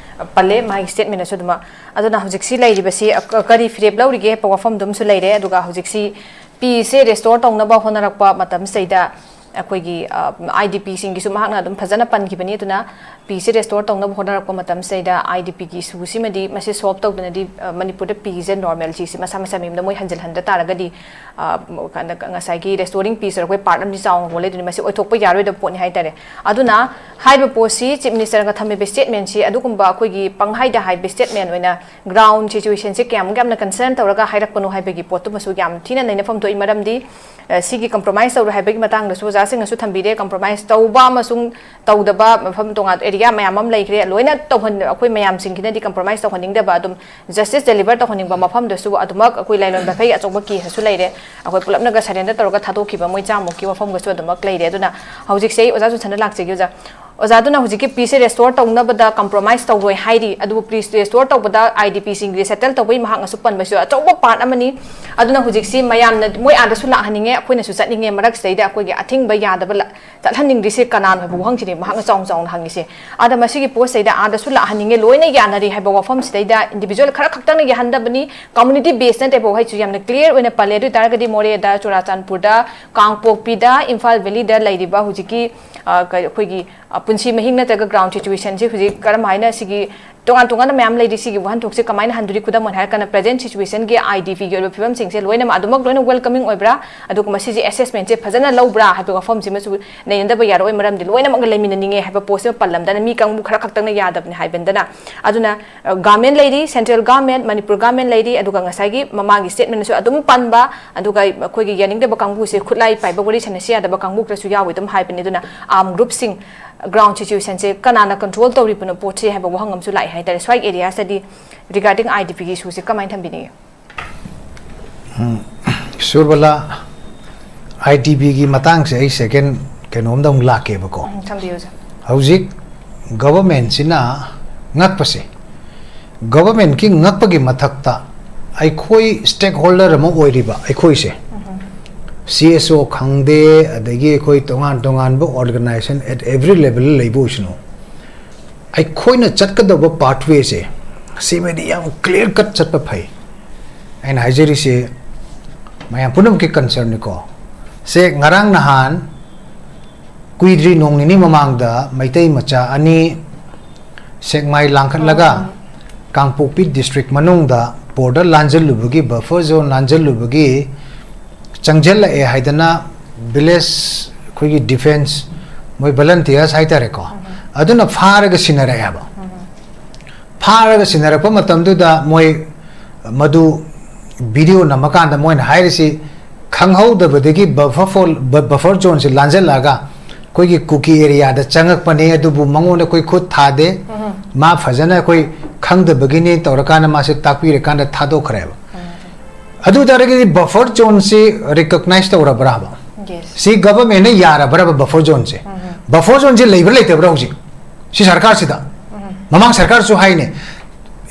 ꯄꯜꯂꯦ ꯃꯥꯒꯤ statementꯅꯁꯨ ꯑꯗꯨꯃꯛ꯫ ꯑꯗꯨꯅ ꯍꯧꯖꯤꯛꯁꯤ ꯂꯩꯔꯤꯕꯁꯤ, ꯑ, ꯀ-, ꯀꯔꯤ ꯐꯤꯔꯦꯞ ꯂꯧꯔꯤꯒꯦ ꯍꯥꯏꯕ ꯋꯥꯐꯝꯗꯨ ꯑꯃꯁꯨ ꯂꯩꯔꯦ꯫ ꯑꯗꯨꯒ ꯍꯧꯖꯤꯛꯁꯤ peaceꯁꯦ restore ꯇꯧꯅꯕ ꯍꯣꯠꯅꯔꯛꯄ ꯃꯇꯝꯁꯤꯗꯩꯗ ꯑꯩꯈꯣꯏꯒꯤ, ꯑ, IDPꯁꯤꯡꯒꯤꯁꯨ ꯃꯍꯥꯛꯅ ꯑꯗꯨꯝ ꯐꯖꯅ ꯄꯟꯈꯤꯕꯅꯤ꯫ ꯑꯗꯨꯅ ꯄꯤꯁꯦ ꯔꯦꯁꯇꯣꯔ ꯇꯧꯅꯕ ꯍꯣꯠꯅꯔꯛꯄ ꯃꯇꯝꯁꯤꯗꯩꯗ ꯑꯥꯏ ꯗꯤ ꯄꯤꯒꯤ ꯏꯁꯨꯁꯤꯃꯗꯤ ꯃꯁꯤ ꯁꯣꯜꯕ ꯇꯧꯗꯅꯗꯤ, ꯑ, ꯃꯅꯤꯄꯨꯔꯗ ꯄꯤꯁꯦ ꯅꯣꯔꯃꯦꯜꯁꯤꯁꯤ ꯃꯁꯥ ꯃꯁꯥ ꯃꯌꯨꯝꯗ ꯃꯣꯏ ꯍꯟꯖꯤꯜꯍꯟꯗ ꯇꯥꯔꯒꯗꯤ, ꯑ, ꯀ-, ꯉꯁꯥꯏꯒꯤ ꯔꯦꯁꯇꯣꯔꯤꯡ ꯄꯤꯁ ꯑꯩꯈꯣꯏ ꯄꯥꯔꯠ ꯑꯃꯗꯤ ꯆꯥꯎꯅ ꯍꯣꯜꯂꯦ, ꯑꯗꯨꯅ ꯃꯁꯤ ꯑꯣꯏꯊꯣꯛꯄ ꯌꯥꯔꯣꯏꯗꯕ ꯄꯣꯠꯅꯤ ꯍꯥꯏꯇꯥꯔꯦ꯫ ꯑꯗꯨꯅ ꯍꯥꯏꯔꯤꯕ ꯄꯣꯠꯁꯤ ꯆꯤꯐ ꯃꯤꯅꯤꯁꯇꯔꯒ ꯊꯝꯃꯤꯕ ꯁ꯭ꯇꯦꯠꯃꯦꯟꯁꯤ ꯑꯗꯨꯒꯨꯝꯕ ꯑꯩꯈꯣꯏꯒꯤ ꯄꯪꯍꯥꯏꯗ ꯍꯥꯏꯕ ꯁ꯭ꯇꯦꯠꯃꯦꯟ ꯑꯣꯏꯅ ꯒ꯭ꯔꯥꯎꯟ ꯁꯤꯆꯨꯋꯦꯁꯟꯁꯤ ꯀꯌꯥꯃꯨꯛ ꯌꯥꯝꯅ ꯀꯟꯁꯔꯟ ꯇꯧꯔꯒ ꯍꯥꯏꯔꯛꯄꯅꯣ ꯍꯥꯏꯕꯒꯤ ꯄꯣꯠꯇꯨꯃꯁꯨ ꯌꯥꯝ ꯊꯤꯅ ꯅꯩꯅꯐꯝ ꯊꯣꯛꯏ꯫ ꯃꯔꯝꯗꯤ, ꯑ, ꯁꯤꯒꯤ ꯀꯝꯄ꯭ꯔꯣꯃꯥꯏꯁ ꯇꯧꯔꯣꯏ ꯍꯥꯏꯕꯒꯤ ꯃꯇꯥꯡꯗꯁꯨ ꯑꯣꯖꯥꯁꯤꯡꯅꯁꯨ ꯊꯝꯕꯤꯔꯦ꯫ ꯀꯝꯄ꯭ꯔꯣꯃꯥꯏꯁ ꯇꯧꯕ ꯑꯃꯁꯨꯡ ꯇꯧꯗꯕ ꯃꯐꯝ ꯇꯣꯉꯥꯟ ꯑꯦꯔꯤꯌꯥ ꯃꯌꯥꯝ ꯑꯃ ꯂꯩꯈ꯭ꯔꯦ꯫ ꯂꯣꯏꯅ ꯇꯧꯍꯟ-, ꯑꯩꯈꯣꯏ ꯃꯌꯥꯝꯁꯤꯡꯁꯤꯅꯗꯤ ꯀꯝꯄ꯭ꯔꯣꯃꯥꯏꯁ ꯇꯧꯍꯟꯅꯤꯡꯗꯕ, ꯑꯗꯨꯝ ꯖꯁꯇꯤꯁ ꯗꯦꯂꯤꯚꯔ ꯇꯧꯍꯟꯅꯤꯡꯕ ꯃꯐꯝꯗꯁꯨ ꯑꯗꯨꯃꯛ ꯑꯩꯈꯣꯏ ꯂꯥꯏꯂꯣꯟ ꯕꯐꯦꯒꯤ ꯑꯆꯧꯕ ꯀꯦꯁ ꯑꯁꯨ ꯂꯩꯔꯦ꯫ ꯑꯩꯈꯣꯏ ꯄꯨꯂꯞꯅꯒ ꯁꯔꯦꯟꯗꯔ ꯇꯧꯔꯒ ꯊꯥꯗꯣꯛꯈꯤꯕ ꯃꯣꯏ ꯆꯥꯝꯃꯨꯛꯀꯤ ꯋꯥꯐꯝꯒꯁꯨ ꯑꯗꯨꯃꯛ ꯂꯩꯔꯦ꯫ ꯑꯗꯨꯅ ꯍꯧꯖꯤꯛꯁꯦ ꯑꯩ ꯑꯣꯖꯥ ꯖꯣꯟꯁꯟꯗ ꯂꯥꯛꯆꯒꯦ, ꯑꯣꯖꯥ꯫ ꯑꯣꯖꯥ, ꯑꯗꯨꯅ ꯍꯧꯖꯤꯛꯀꯤ ꯄꯤꯁꯁꯦ ꯔꯦꯁꯇꯣꯔ ꯇꯧꯅꯕꯗ ꯀꯝꯄ꯭ꯔꯣꯃꯥꯏꯁ ꯇꯧꯔꯣꯏ ꯍꯥꯏꯔꯤ, ꯑꯗꯨꯕꯨ ꯄꯤꯁ ꯔꯦꯁꯇꯣꯔ ꯇꯧꯕꯗ ꯑꯥꯏ ꯗꯤ ꯄꯤꯁꯤꯡ ꯔꯤꯁꯦꯇꯜ ꯇꯧꯕꯒꯤ ꯃꯍꯥꯛꯅꯁꯨ ꯄꯟꯕꯁꯨ ꯑꯆꯧꯕ ꯄꯥꯔꯠ ꯑꯃꯅꯤ꯫ ꯑꯗꯨꯅ ꯍꯧꯖꯤꯛꯁꯤ ꯃꯌꯥꯝꯅ ꯃꯣꯏ ꯑꯥꯗꯁꯨ ꯂꯥꯛꯍꯟꯅꯤꯡꯉꯦ, ꯑꯩꯈꯣꯏꯅꯁꯨ ꯆꯠꯅꯤꯡꯉꯦ, ꯃꯔꯛꯁꯤꯗꯩꯗ ꯑꯩꯈꯣꯏꯒꯤ ꯑꯊꯤꯡꯕ ꯌꯥꯗꯕ ꯂ-, ꯆꯠꯍꯟꯅꯤꯡꯗ꯭ꯔꯤꯁꯦ ꯀꯅꯥꯅꯣ ꯍꯥꯏꯕ ꯋꯥꯍꯪꯁꯤꯅꯤ ꯃꯍꯥꯛꯅ ꯆꯥꯎꯅ ꯆꯥꯎꯅ ꯍꯪꯉꯤꯁꯦ꯫ ꯑꯗ ꯃꯁꯤꯒꯤ ꯄꯣꯠꯁꯤꯗꯩꯗ ꯑꯥꯗꯁꯨ ꯂꯥꯛꯍꯟꯅꯤꯡꯉꯦ, ꯂꯣꯏꯅ ꯌꯥꯅꯔꯤ ꯍꯥꯏꯕ ꯋꯥꯐꯝꯁꯤꯗꯩꯗ ꯏꯟꯗꯤꯕꯤꯖꯨꯋꯦꯜ ꯈꯔ ꯈꯛꯇꯪꯅ ꯌꯥꯍꯟꯗꯕꯅꯤ, ꯀꯝꯃꯨꯅꯤꯇꯤ ꯕꯦꯁ ꯅꯠꯇꯦꯕ꯫ ꯋꯥꯍꯩꯁꯨ ꯌꯥꯝꯅ ꯀ꯭ꯂꯤꯌꯥꯔ ꯑꯣꯏꯅ ꯄꯜꯂꯦ꯫ ꯑꯗꯨ ꯑꯣꯏ ꯇꯥꯔꯒꯗꯤ ꯃꯣꯔꯦꯗ, ꯆꯨꯔꯥꯆꯥꯟꯄꯨꯔꯗ, ꯀꯥꯡꯄꯣꯛꯄꯤꯗ, ꯏꯝꯐꯥꯜ ꯚꯦꯂꯤꯗ ꯂꯩꯔꯤꯕ ꯍꯧꯖꯤꯛꯀꯤ, ꯑ, ꯀ-, ꯑꯩꯈꯣꯏꯒꯤ, ꯑ, ꯄꯨꯟꯁꯤ ꯃꯍꯤꯡ ꯅꯠꯇ꯭ꯔꯒ ꯒ꯭ꯔꯥꯎꯟ ꯁꯤꯆꯨꯋꯦꯁꯟꯁꯤ ꯍꯧꯖꯤꯛ ꯀꯔꯝ ꯍꯥꯏꯅ ꯁꯤꯒꯤ ꯇꯣꯉꯥꯟ ꯇꯣꯉꯥꯟꯕ ꯃꯌꯥꯝ ꯂꯩꯔꯤ, ꯁꯤꯒꯤ ꯋꯥꯍꯟꯊꯣꯛꯁꯦ ꯀꯃꯥꯏꯅ ꯍꯟꯗꯣꯔꯤ? ꯈꯨꯗꯝ ꯑꯣꯏꯅ ꯍꯥꯏꯔꯀꯥꯟꯗ, ꯄ꯭ꯔꯦꯖꯦꯟ ꯁꯤꯆꯨꯋꯦꯁꯟꯒꯤ ꯑꯥꯏ ꯗꯤ ꯄꯤꯒꯤ ꯑꯣꯏꯕ ꯐꯤꯕꯝꯁꯤꯡꯁꯦ ꯂꯣꯏꯅꯃꯛ ꯑꯗꯨꯃꯛ ꯂꯣꯏꯅ ꯋꯦꯜꯀꯃꯤꯡ ꯑꯣꯏꯕ꯭ꯔꯥ? ꯑꯗꯨꯒ ꯃꯁꯤꯁꯦ ꯑꯦꯁꯦꯁꯃꯦꯟꯁꯦ ꯐꯖꯅ ꯂꯧꯕ꯭ꯔꯥ ꯍꯥꯏꯕ ꯋꯥꯐꯝꯁꯤꯃꯁꯨ ꯅꯩꯅꯗꯕ ꯌꯥꯔꯣꯏ꯫ ꯃꯔꯝꯗꯤ ꯂꯣꯏꯅꯃꯛꯅ ꯂꯩꯃꯤꯟꯅꯅꯤꯡꯉꯦ ꯍꯥꯏꯕ ꯄꯣꯠꯁꯤꯃ ꯄꯜꯂꯝꯗꯅ ꯃꯤ ꯀꯥꯡꯕꯨ ꯈꯔ ꯈꯛꯇꯪꯅ ꯌꯥꯗꯕꯅꯤ ꯍꯥꯏꯕꯅꯤꯗꯅ꯫ ꯑꯗꯨꯅ, ꯑ, ꯒꯚꯔꯟꯃꯦꯟ ꯂꯩꯔꯤ, ꯁꯦꯟꯇ꯭ꯔꯦꯜ ꯒꯚꯔꯟꯃꯦꯟ, ꯃꯅꯤꯄꯨꯔ ꯒꯚꯔꯟꯃꯦꯟ ꯂꯩꯔꯤ, ꯑꯗꯨꯒ ꯉꯁꯥꯏꯒꯤ ꯃꯃꯥꯡꯒꯤ ꯁ꯭ꯇꯦꯠꯃꯦꯟꯗꯁꯨ ꯑꯗꯨꯝ ꯄꯟꯕ, ꯑꯗꯨꯒ ꯑꯩꯈꯣꯏꯒꯤ ꯌꯥꯅꯤꯡꯗꯕ ꯀꯥꯡꯕꯨꯁꯦ ꯈꯨꯠꯂꯥꯏ ꯄꯥꯏꯕ ꯋꯥꯔꯤ ꯁꯥꯟꯅꯁꯤ ꯌꯥꯗꯕ ꯀꯥꯡꯕꯨ ꯈꯔꯁꯨ ꯌꯥꯎꯏ ꯑꯗꯨꯝ ꯍꯥꯏꯕꯅꯤ꯫ ꯑꯗꯨꯅ ꯑꯥꯔꯝ ꯒ꯭ꯔꯨꯞꯁꯤꯡ, ꯒ꯭ꯔꯥꯎꯟ ꯁꯤꯆꯨꯋꯦꯁꯟꯁꯦ ꯀꯅꯥꯅ ꯀꯟꯇ꯭ꯔꯣꯜ ꯇꯧꯔꯤꯕꯅꯣ ꯄꯣꯠꯁꯦ ꯍꯥꯏꯕ ꯋꯥꯍꯪ ꯑꯃꯁꯨ ꯂꯥꯛꯑꯦ ꯍꯥꯏꯇꯥꯔꯦ꯫ ꯁ꯭ꯋꯥꯏꯒꯤ ꯑꯦꯔꯤꯌꯥꯁꯤꯗꯗꯤ ꯔꯤꯒꯥꯔꯗꯤꯡ ꯑꯥꯏ ꯗꯤ ꯄꯤꯒꯤ ꯏꯁꯨꯁꯦ ꯀꯃꯥꯏꯅ ꯊꯝꯕꯤꯅꯤꯡꯉꯤ? ꯎꯝ, ꯁꯨꯔꯕꯂꯥ, ꯑꯥꯏ ꯗꯤ ꯄꯤꯒꯤ ꯃꯇꯥꯡꯁꯦ ꯑꯩ ꯁꯦꯀꯦꯟ ꯀꯩꯅꯣꯝꯗ ꯑꯃꯨꯛ ꯂꯥꯛꯀꯦꯕꯀꯣ꯫ ꯎꯝ, ꯊꯝꯕꯤꯌꯨ, ꯁꯥꯔ꯫ ꯍꯧꯖꯤꯛ ꯒꯚꯔꯟꯃꯦꯟꯁꯤꯅ ꯉꯛꯄꯁꯦ, ꯒꯚꯔꯟꯃꯦꯟꯀꯤ ꯉꯛꯄꯒꯤ ꯃꯊꯛꯇ ꯑꯩꯈꯣꯏ ꯁ꯭ꯇꯦꯛ ꯍꯣꯜꯗꯔ ꯑꯃ ꯑꯣꯏꯔꯤꯕ ꯑꯩꯈꯣꯏꯁꯦ, ꯁꯤ ꯑꯦꯁ ꯑꯣ ꯈꯪꯗꯦ, ꯑꯗꯒꯤ ꯑꯩꯈꯣꯏ ꯇꯣꯉꯥꯟ ꯇꯣꯉꯥꯟꯕ ꯑꯣꯔꯒꯅꯥꯏꯖꯦꯁꯟ at every level ꯂꯩꯕ ꯑꯣꯏꯁꯅꯨ, ꯑꯩꯈꯣꯏꯅ ꯆꯠꯀꯗꯕ ꯄꯥꯊꯋꯦꯁꯦ ꯁꯤꯃꯗꯤ ꯌꯥꯝ ꯀ꯭ꯂꯤꯌꯥꯔ ꯀꯠ ꯆꯠꯄ ꯐꯩ꯫ ꯑꯩꯅ ꯍꯥꯏꯖꯔꯤꯁꯦ ꯃꯌꯥꯝ ꯄꯨꯝꯅꯃꯛꯀꯤ ꯀꯟꯁꯔꯟꯅꯤꯀꯣ꯫ ꯁꯦ ꯉꯔꯥꯡ ꯅꯍꯥꯟ ꯀꯨꯏꯗ꯭ꯔꯤ, ꯅꯣꯡ ꯅꯤꯅꯤ ꯃꯃꯥꯡꯗ ꯃꯩꯇꯩ ꯃꯆꯥ ꯑꯅꯤ ꯁꯦꯛꯃꯥꯏ ꯂꯥꯡꯈꯠꯂꯒ ꯀꯥꯡꯄꯣꯛꯄꯤ ꯗꯤꯁꯇ꯭ꯔꯤꯛ ꯃꯅꯨꯡꯗ ꯕꯣꯔꯗꯔ ꯂꯥꯟꯖꯜꯂꯨꯕꯒꯤ, ꯕꯐꯔ ꯖꯣꯟ ꯂꯥꯟꯖꯜꯂꯨꯕꯒꯤ ꯆꯪꯁꯤꯜꯂꯛꯑꯦ ꯍꯥꯏꯗꯅ ꯚꯤꯂꯦꯖ, ꯑꯩꯈꯣꯏꯒꯤ ꯗꯤꯐꯦꯟꯁ, ꯃꯣꯏ ꯚꯂꯟꯇꯤꯌꯔꯁ ꯍꯥꯏꯇꯥꯔꯦꯀꯣ, ꯑꯗꯨꯅ ꯐꯥꯔꯒ ꯁꯤꯟꯅꯔꯛꯑꯦꯕ꯫ ꯐꯥꯔꯒ ꯁꯤꯟꯅꯔꯛꯄ ꯃꯇꯝꯗꯨꯗ ꯃꯣꯏ ꯃꯗꯨ ꯚꯤꯗꯤꯑꯣ ꯅꯝꯃꯀꯥꯟꯗ ꯃꯣꯏꯅ ꯍꯥꯏꯔꯤꯁꯤ, ꯈꯪꯍꯧꯗꯕꯗꯒꯤ ꯕꯐꯔ ꯐꯣꯜ-, ꯕ-, ꯕꯐꯔ ꯖꯣꯟꯁꯦ ꯂꯥꯟꯖꯜꯂꯛꯑꯒ ꯑꯩꯈꯣꯏꯒꯤ ꯀꯨꯀꯤ ꯑꯦꯔꯤꯌꯥꯗ ꯆꯪꯉꯛꯄꯅꯦ, ꯑꯗꯨꯕꯨ ꯃꯉꯣꯟꯗ ꯑꯩꯈꯣꯏ ꯈꯨꯠ ꯊꯥꯗꯦ, ꯃꯥ ꯐꯖꯅ ꯑꯩꯈꯣꯏ ꯈꯪꯗꯕꯒꯤꯅꯦ ꯇꯧꯔꯀꯥꯟꯗ ꯃꯥꯁꯦ ꯇꯥꯛꯄꯤꯔꯀꯥꯟꯗ ꯊꯥꯗꯣꯛꯈ꯭ꯔꯦꯕ꯫ ꯑꯗꯨ ꯑꯣꯏꯇꯥꯔꯒꯗꯤ ꯕꯐꯔ ꯖꯣꯟꯁꯤ ꯔꯤꯀꯛꯅꯥꯏꯁ ꯇꯧꯔꯕ꯭ꯔꯥꯕ? ꯁꯤ ꯒꯚꯔꯟꯃꯦꯟꯠꯅ ꯌꯥꯔꯕ꯭ꯔꯕ ꯕꯐꯔ ꯖꯣꯟꯁꯦ? ꯕꯐꯔ ꯖꯣꯟꯁꯦ ꯂꯩꯕ꯭ꯔꯥ ꯂꯩꯇꯕ꯭ꯔꯥ ꯍꯧꯖꯤꯛ? ꯁꯤ ꯁꯔꯀꯥꯔꯁꯤꯗ? ꯃꯃꯥꯡ ꯁꯔꯀꯥꯔꯁꯨ ꯍꯥꯏꯅꯦ,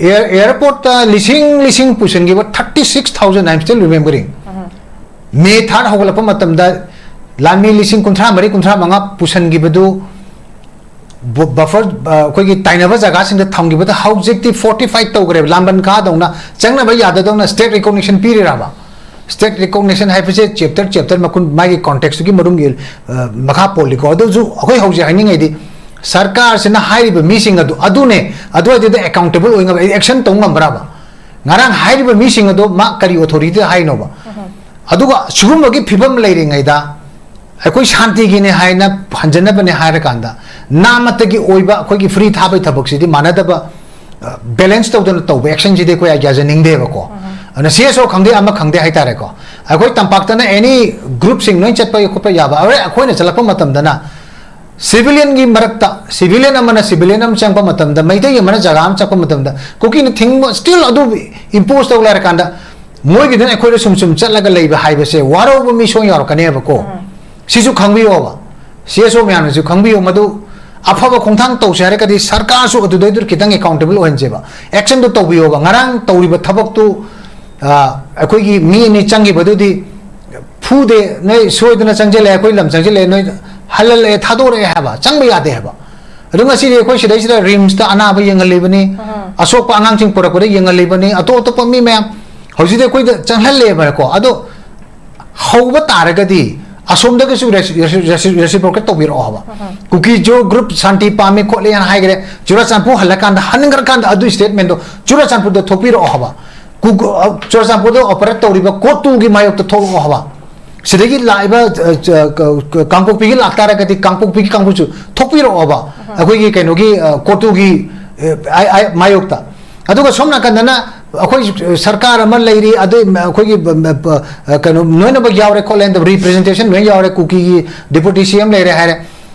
ꯑꯦꯌꯔ-, ꯑꯦꯌꯔꯄꯣꯔꯠꯇ ꯂꯤꯁꯤꯡ ꯂꯤꯁꯤꯡ ꯄꯨꯁꯤꯟꯈꯤꯕ, thirty six thousand, I am still remembering. ꯃꯦ ꯊꯥꯔꯠ ꯍꯧꯒꯠꯂꯛꯄ ꯃꯇꯝꯗ ꯂꯥꯟꯃꯤ ꯂꯤꯁꯤꯡ ꯀꯨꯟꯊ꯭ꯔꯥ ꯃꯔꯤ, ꯀꯨꯟꯊ꯭ꯔꯥ ꯃꯉꯥ ꯄꯨꯁꯤꯟꯈꯤꯕꯗꯨ ꯕ-, ꯕꯐꯔ, ꯑ, ꯑꯩꯈꯣꯏꯒꯤ ꯇꯥꯏꯅꯕ ꯖꯒꯥꯁꯤꯡꯗ ꯊꯝꯈꯤꯕꯗ ꯍꯧꯖꯤꯛꯇꯤ ꯐꯣꯔꯇꯤꯐꯥꯏ ꯇꯧꯈ꯭ꯔꯦꯕ, ꯂꯥꯟꯕꯟ ꯀꯥꯗꯧꯅ, ꯆꯪꯅꯕ ꯌꯥꯗꯗꯧꯅ ꯁ꯭ꯇꯦꯠ ꯔꯤꯀꯣꯛꯅꯤꯁꯟ ꯄꯤꯔꯤꯔꯕ? ꯁ꯭ꯇꯦꯠ ꯔꯤꯀꯣꯛꯅꯤꯁꯟ ꯍꯥꯏꯕꯁꯦ ꯆꯦꯞꯇꯔ, ꯆꯦꯞꯇꯔ ꯃꯈꯨꯟ, ꯃꯥꯒꯤ ꯀꯣꯟꯇꯦꯛꯁꯇꯨꯒꯤ ꯃꯔꯨꯝꯒꯤ, ꯑ, ꯃꯈꯥ ꯄꯣꯜꯂꯤꯀꯣ꯫ ꯑꯗꯨꯁꯨ ꯑꯩꯈꯣꯏ ꯍꯧꯖꯤꯛ ꯍꯥꯏꯅꯤꯡꯉꯩꯗꯤ ꯁꯔꯀꯥꯔꯁꯤꯅ ꯍꯥꯏꯔꯤꯕ ꯃꯤꯁꯤꯡ ꯑꯗꯨ, ꯑꯗꯨꯅꯦ, ꯑꯗꯨꯋꯥꯏꯗꯨꯗ ꯑꯦꯀꯥꯎꯟꯇꯦꯕꯜ ꯑꯣꯏ ꯉꯝꯕ, ꯑꯦꯛꯁꯟ ꯇꯧ ꯉꯝꯕ꯭ꯔꯕ? ꯉꯔꯥꯡ ꯍꯥꯏꯔꯤꯕ ꯃꯤꯁꯤꯡ ꯑꯗꯣ ꯃꯥ ꯀꯔꯤ ꯑꯣꯊꯣꯔꯤꯇꯤꯗ ꯍꯥꯏꯅꯣꯕ? ꯑꯗꯨꯒ ꯁꯤꯒꯨꯝꯕꯒꯤ ꯐꯤꯕꯝ ꯂꯩꯔꯤꯉꯩꯗ ꯑꯩꯈꯣꯏ ꯁꯥꯟꯇꯤꯒꯤꯅꯦ ꯍꯥꯏꯅ ꯍꯟꯖꯟꯅꯕꯅꯦ ꯍꯥꯏꯔꯀꯥꯟꯗ, ꯅꯥꯃꯠꯇꯒꯤ ꯑꯣꯏꯕ ꯑꯩꯈꯣꯏꯒꯤ ꯐ꯭ꯔꯤ ꯊꯥꯕꯩ ꯊꯕꯛꯁꯤꯗꯤ ꯃꯥꯟꯅꯗꯕ, ꯑ, ꯕꯦꯂꯦꯟꯁ ꯇꯧꯗꯅ ꯇꯧꯕ ꯑꯦꯛꯁꯟꯁꯤꯗꯤ ꯑꯩꯈꯣꯏ ꯌꯥꯖꯅꯤꯡꯗꯦꯕꯀꯣ꯫ ꯑꯗꯨꯅ ꯁꯤ ꯑꯦꯁ ꯑꯣ ꯈꯪꯗꯦ, ꯑꯃ ꯈꯪꯗꯦ ꯍꯥꯏꯇꯥꯔꯦꯀꯣ, ꯑꯩꯈꯣꯏ ꯇꯝꯄꯥꯛꯇꯅ ꯑꯦꯅꯤ ꯒ꯭ꯔꯨꯞꯁꯤꯡ ꯂꯣꯏ ꯆꯠꯄ ꯈꯣꯠꯄ ꯌꯥꯕ, ꯑꯩꯈꯣꯏ-, ꯑꯩꯈꯣꯏꯅ ꯆꯠꯂꯛꯄ ꯃꯇꯝꯗꯅ ꯁꯤꯚꯤꯂꯤꯌꯟꯒꯤ ꯃꯔꯛꯇ, ꯁꯤꯚꯤꯂꯤꯌꯟ ꯑꯃꯅ ꯁꯤꯚꯤꯂꯤꯌꯟ ꯑꯃ ꯆꯪꯕ ꯃꯇꯝꯗ, ꯃꯩꯇꯩ ꯑꯃꯅ ꯖꯒꯥ ꯑꯃ ꯆꯠꯄ ꯃꯇꯝꯗ, ꯀꯨꯀꯤꯅ ꯊꯤꯡꯕ, ꯁ꯭ꯇꯤꯜ ꯑꯗꯨ ꯏꯝꯄꯣꯁ ꯇꯧ ꯂꯩꯔꯀꯥꯟꯗ, ꯃꯣꯏꯒꯤꯗꯨꯅ ꯑꯩꯈꯣꯏꯗ ꯁꯨꯝ ꯁꯨꯝ ꯆꯠꯂꯒ ꯂꯩꯕ ꯍꯥꯏꯕꯁꯦ ꯋꯥꯔꯧꯕ ꯃꯤ ꯁꯣꯏ ꯌꯥꯎꯔꯛꯀꯅꯦꯕꯀꯣ꯫ ꯁꯤꯁꯨ ꯈꯪꯕꯤꯌꯣꯕ, ꯁꯤ ꯑꯦꯁ ꯑꯣ ꯃꯌꯥꯝꯅꯁꯨ ꯈꯪꯕꯤꯌꯨ, ꯃꯗꯨ ꯑꯐꯕ ꯈꯣꯡꯊꯥꯡ ꯇꯧꯁꯦ ꯍꯥꯏꯔꯒꯗꯤ ꯁꯔꯀꯥꯔꯁꯨ ꯑꯗꯨꯗꯩꯗꯨ ꯈꯤꯇꯪ ꯑꯦꯀꯥꯎꯟꯇꯦꯕꯜ ꯑꯣꯏꯍꯟꯁꯦꯕ, ꯑꯦꯛꯁꯟꯗꯣ ꯇꯧꯕꯤꯌꯣꯕ꯫ ꯉꯔꯥꯡ ꯇꯧꯔꯤꯕ ꯊꯕꯛꯇꯨ, ꯑ, ꯑꯩꯈꯣꯏꯒꯤ ꯃꯤ ꯑꯅꯤ ꯆꯪꯈꯤꯕꯗꯨꯗꯤ ꯐꯨꯗꯦ, ꯅꯣꯏ ꯁꯣꯏꯗꯅ ꯆꯪꯁꯤꯜꯂꯛꯑꯦ, ꯑꯩꯈꯣꯏ ꯂꯝ ꯆꯪꯁꯤꯜꯂꯛꯑꯦ, ꯅꯣꯏ ꯍꯜꯍꯜꯂꯛꯑꯦ, ꯊꯥꯗꯣꯔꯛꯑꯦ ꯍꯥꯏꯕ, ꯆꯪꯕ ꯌꯥꯗꯦ ꯍꯥꯏꯕ꯫ ꯑꯗꯨ ꯉꯁꯤꯗꯤ ꯑꯩꯈꯣꯏ ꯁꯤꯗꯩꯁꯤꯗ ꯔꯤꯝꯁꯇ ꯑꯅꯥꯕ ꯌꯦꯡꯍꯜꯂꯤꯕꯅꯤ, ꯑꯁꯣꯛꯄ ꯑꯉꯥꯡꯁꯤꯡ ꯄꯨꯔꯛꯄꯗ ꯌꯦꯡꯍꯜꯂꯤꯕꯅꯤ, ꯑꯇꯣꯞ ꯑꯇꯣꯞꯄ ꯃꯤ ꯃꯌꯥꯝ ꯍꯧꯖꯤꯛꯇꯤ ꯑꯩꯈꯣꯏꯗ ꯆꯪꯍꯜꯂꯦꯕꯀꯣ꯫ ꯑꯗꯣ ꯍꯧꯕ ꯇꯥꯔꯒꯗꯤ ꯑꯁꯣꯝꯗꯒꯤꯁꯨ reciprocate ꯇꯧꯕꯤꯔꯛꯑꯣ ꯍꯥꯏꯕ꯫ ꯀꯨꯀꯤꯁꯨ group ꯁꯥꯟꯇꯤ ꯄꯥꯝꯃꯤ ꯈꯣꯠꯂꯤ ꯍꯥꯏꯅ ꯍꯥꯏꯈ꯭ꯔꯦ, ꯆꯨꯔꯥꯆꯥꯟꯄꯨꯔ ꯍꯜꯂꯀꯥꯟꯗ, ꯍꯟꯈ꯭ꯔꯀꯥꯟꯗ ꯑꯗꯨ statement ꯇꯣ ꯆꯨꯔꯥꯆꯥꯟꯄꯨꯔꯗ ꯊꯣꯛꯄꯤꯔꯛꯑꯣ ꯍꯥꯏꯕ꯫ ꯀꯨ-, ꯀꯨ-, ꯑ, ꯆꯨꯔꯥꯆꯥꯟꯄꯨꯔꯗ operate ꯇꯧꯔꯤꯕ ꯀꯣꯇꯨꯒꯤ ꯃꯥꯌꯣꯛꯇ ꯊꯣꯛꯂꯛꯑꯣ ꯍꯥꯏꯕ꯫ ꯁꯤꯗꯒꯤ ꯂꯥꯛꯏꯕ, ꯑ, ꯆ-, ꯀ-, ꯀ-, ꯀꯥꯡꯄꯣꯛꯄꯤꯒꯤ ꯂꯥꯛꯇꯥꯔꯒꯗꯤ ꯀꯥꯡꯄꯣꯛꯄꯤꯒꯤ ꯀꯥꯡꯕꯨꯁꯨ ꯊꯣꯛꯄꯤꯔꯛꯑꯣꯕ꯫ ꯑꯩꯈꯣꯏꯒꯤ ꯀꯩꯅꯣꯒꯤ, ꯑ, ꯀꯣꯇꯨꯒꯤ, ꯑ, ꯑꯥꯏ-, ꯑꯥꯏ-, ꯃꯥꯌꯣꯛꯇ꯫ ꯑꯗꯨꯒ ꯁꯣꯝ ꯅꯥꯀꯟꯗꯅ ꯑꯩꯈꯣꯏ ꯁꯔꯀꯥꯔ ꯑꯃ ꯂꯩꯔꯤ, ꯑꯗꯩ ꯑꯩꯈꯣꯏꯒꯤ, ꯕ-, ꯕ-, ꯕ-, ꯑ, ꯀꯩꯅꯣ ꯂꯣꯏꯅꯃꯛ ꯌꯥꯎꯔꯦ ꯈꯣꯠꯂꯦ, representation ꯂꯣꯏ ꯌꯥꯎꯔꯦ, ꯀꯨꯀꯤꯒꯤ deputy C M ꯂꯩꯔꯦ ꯍꯥꯏꯔꯦ꯫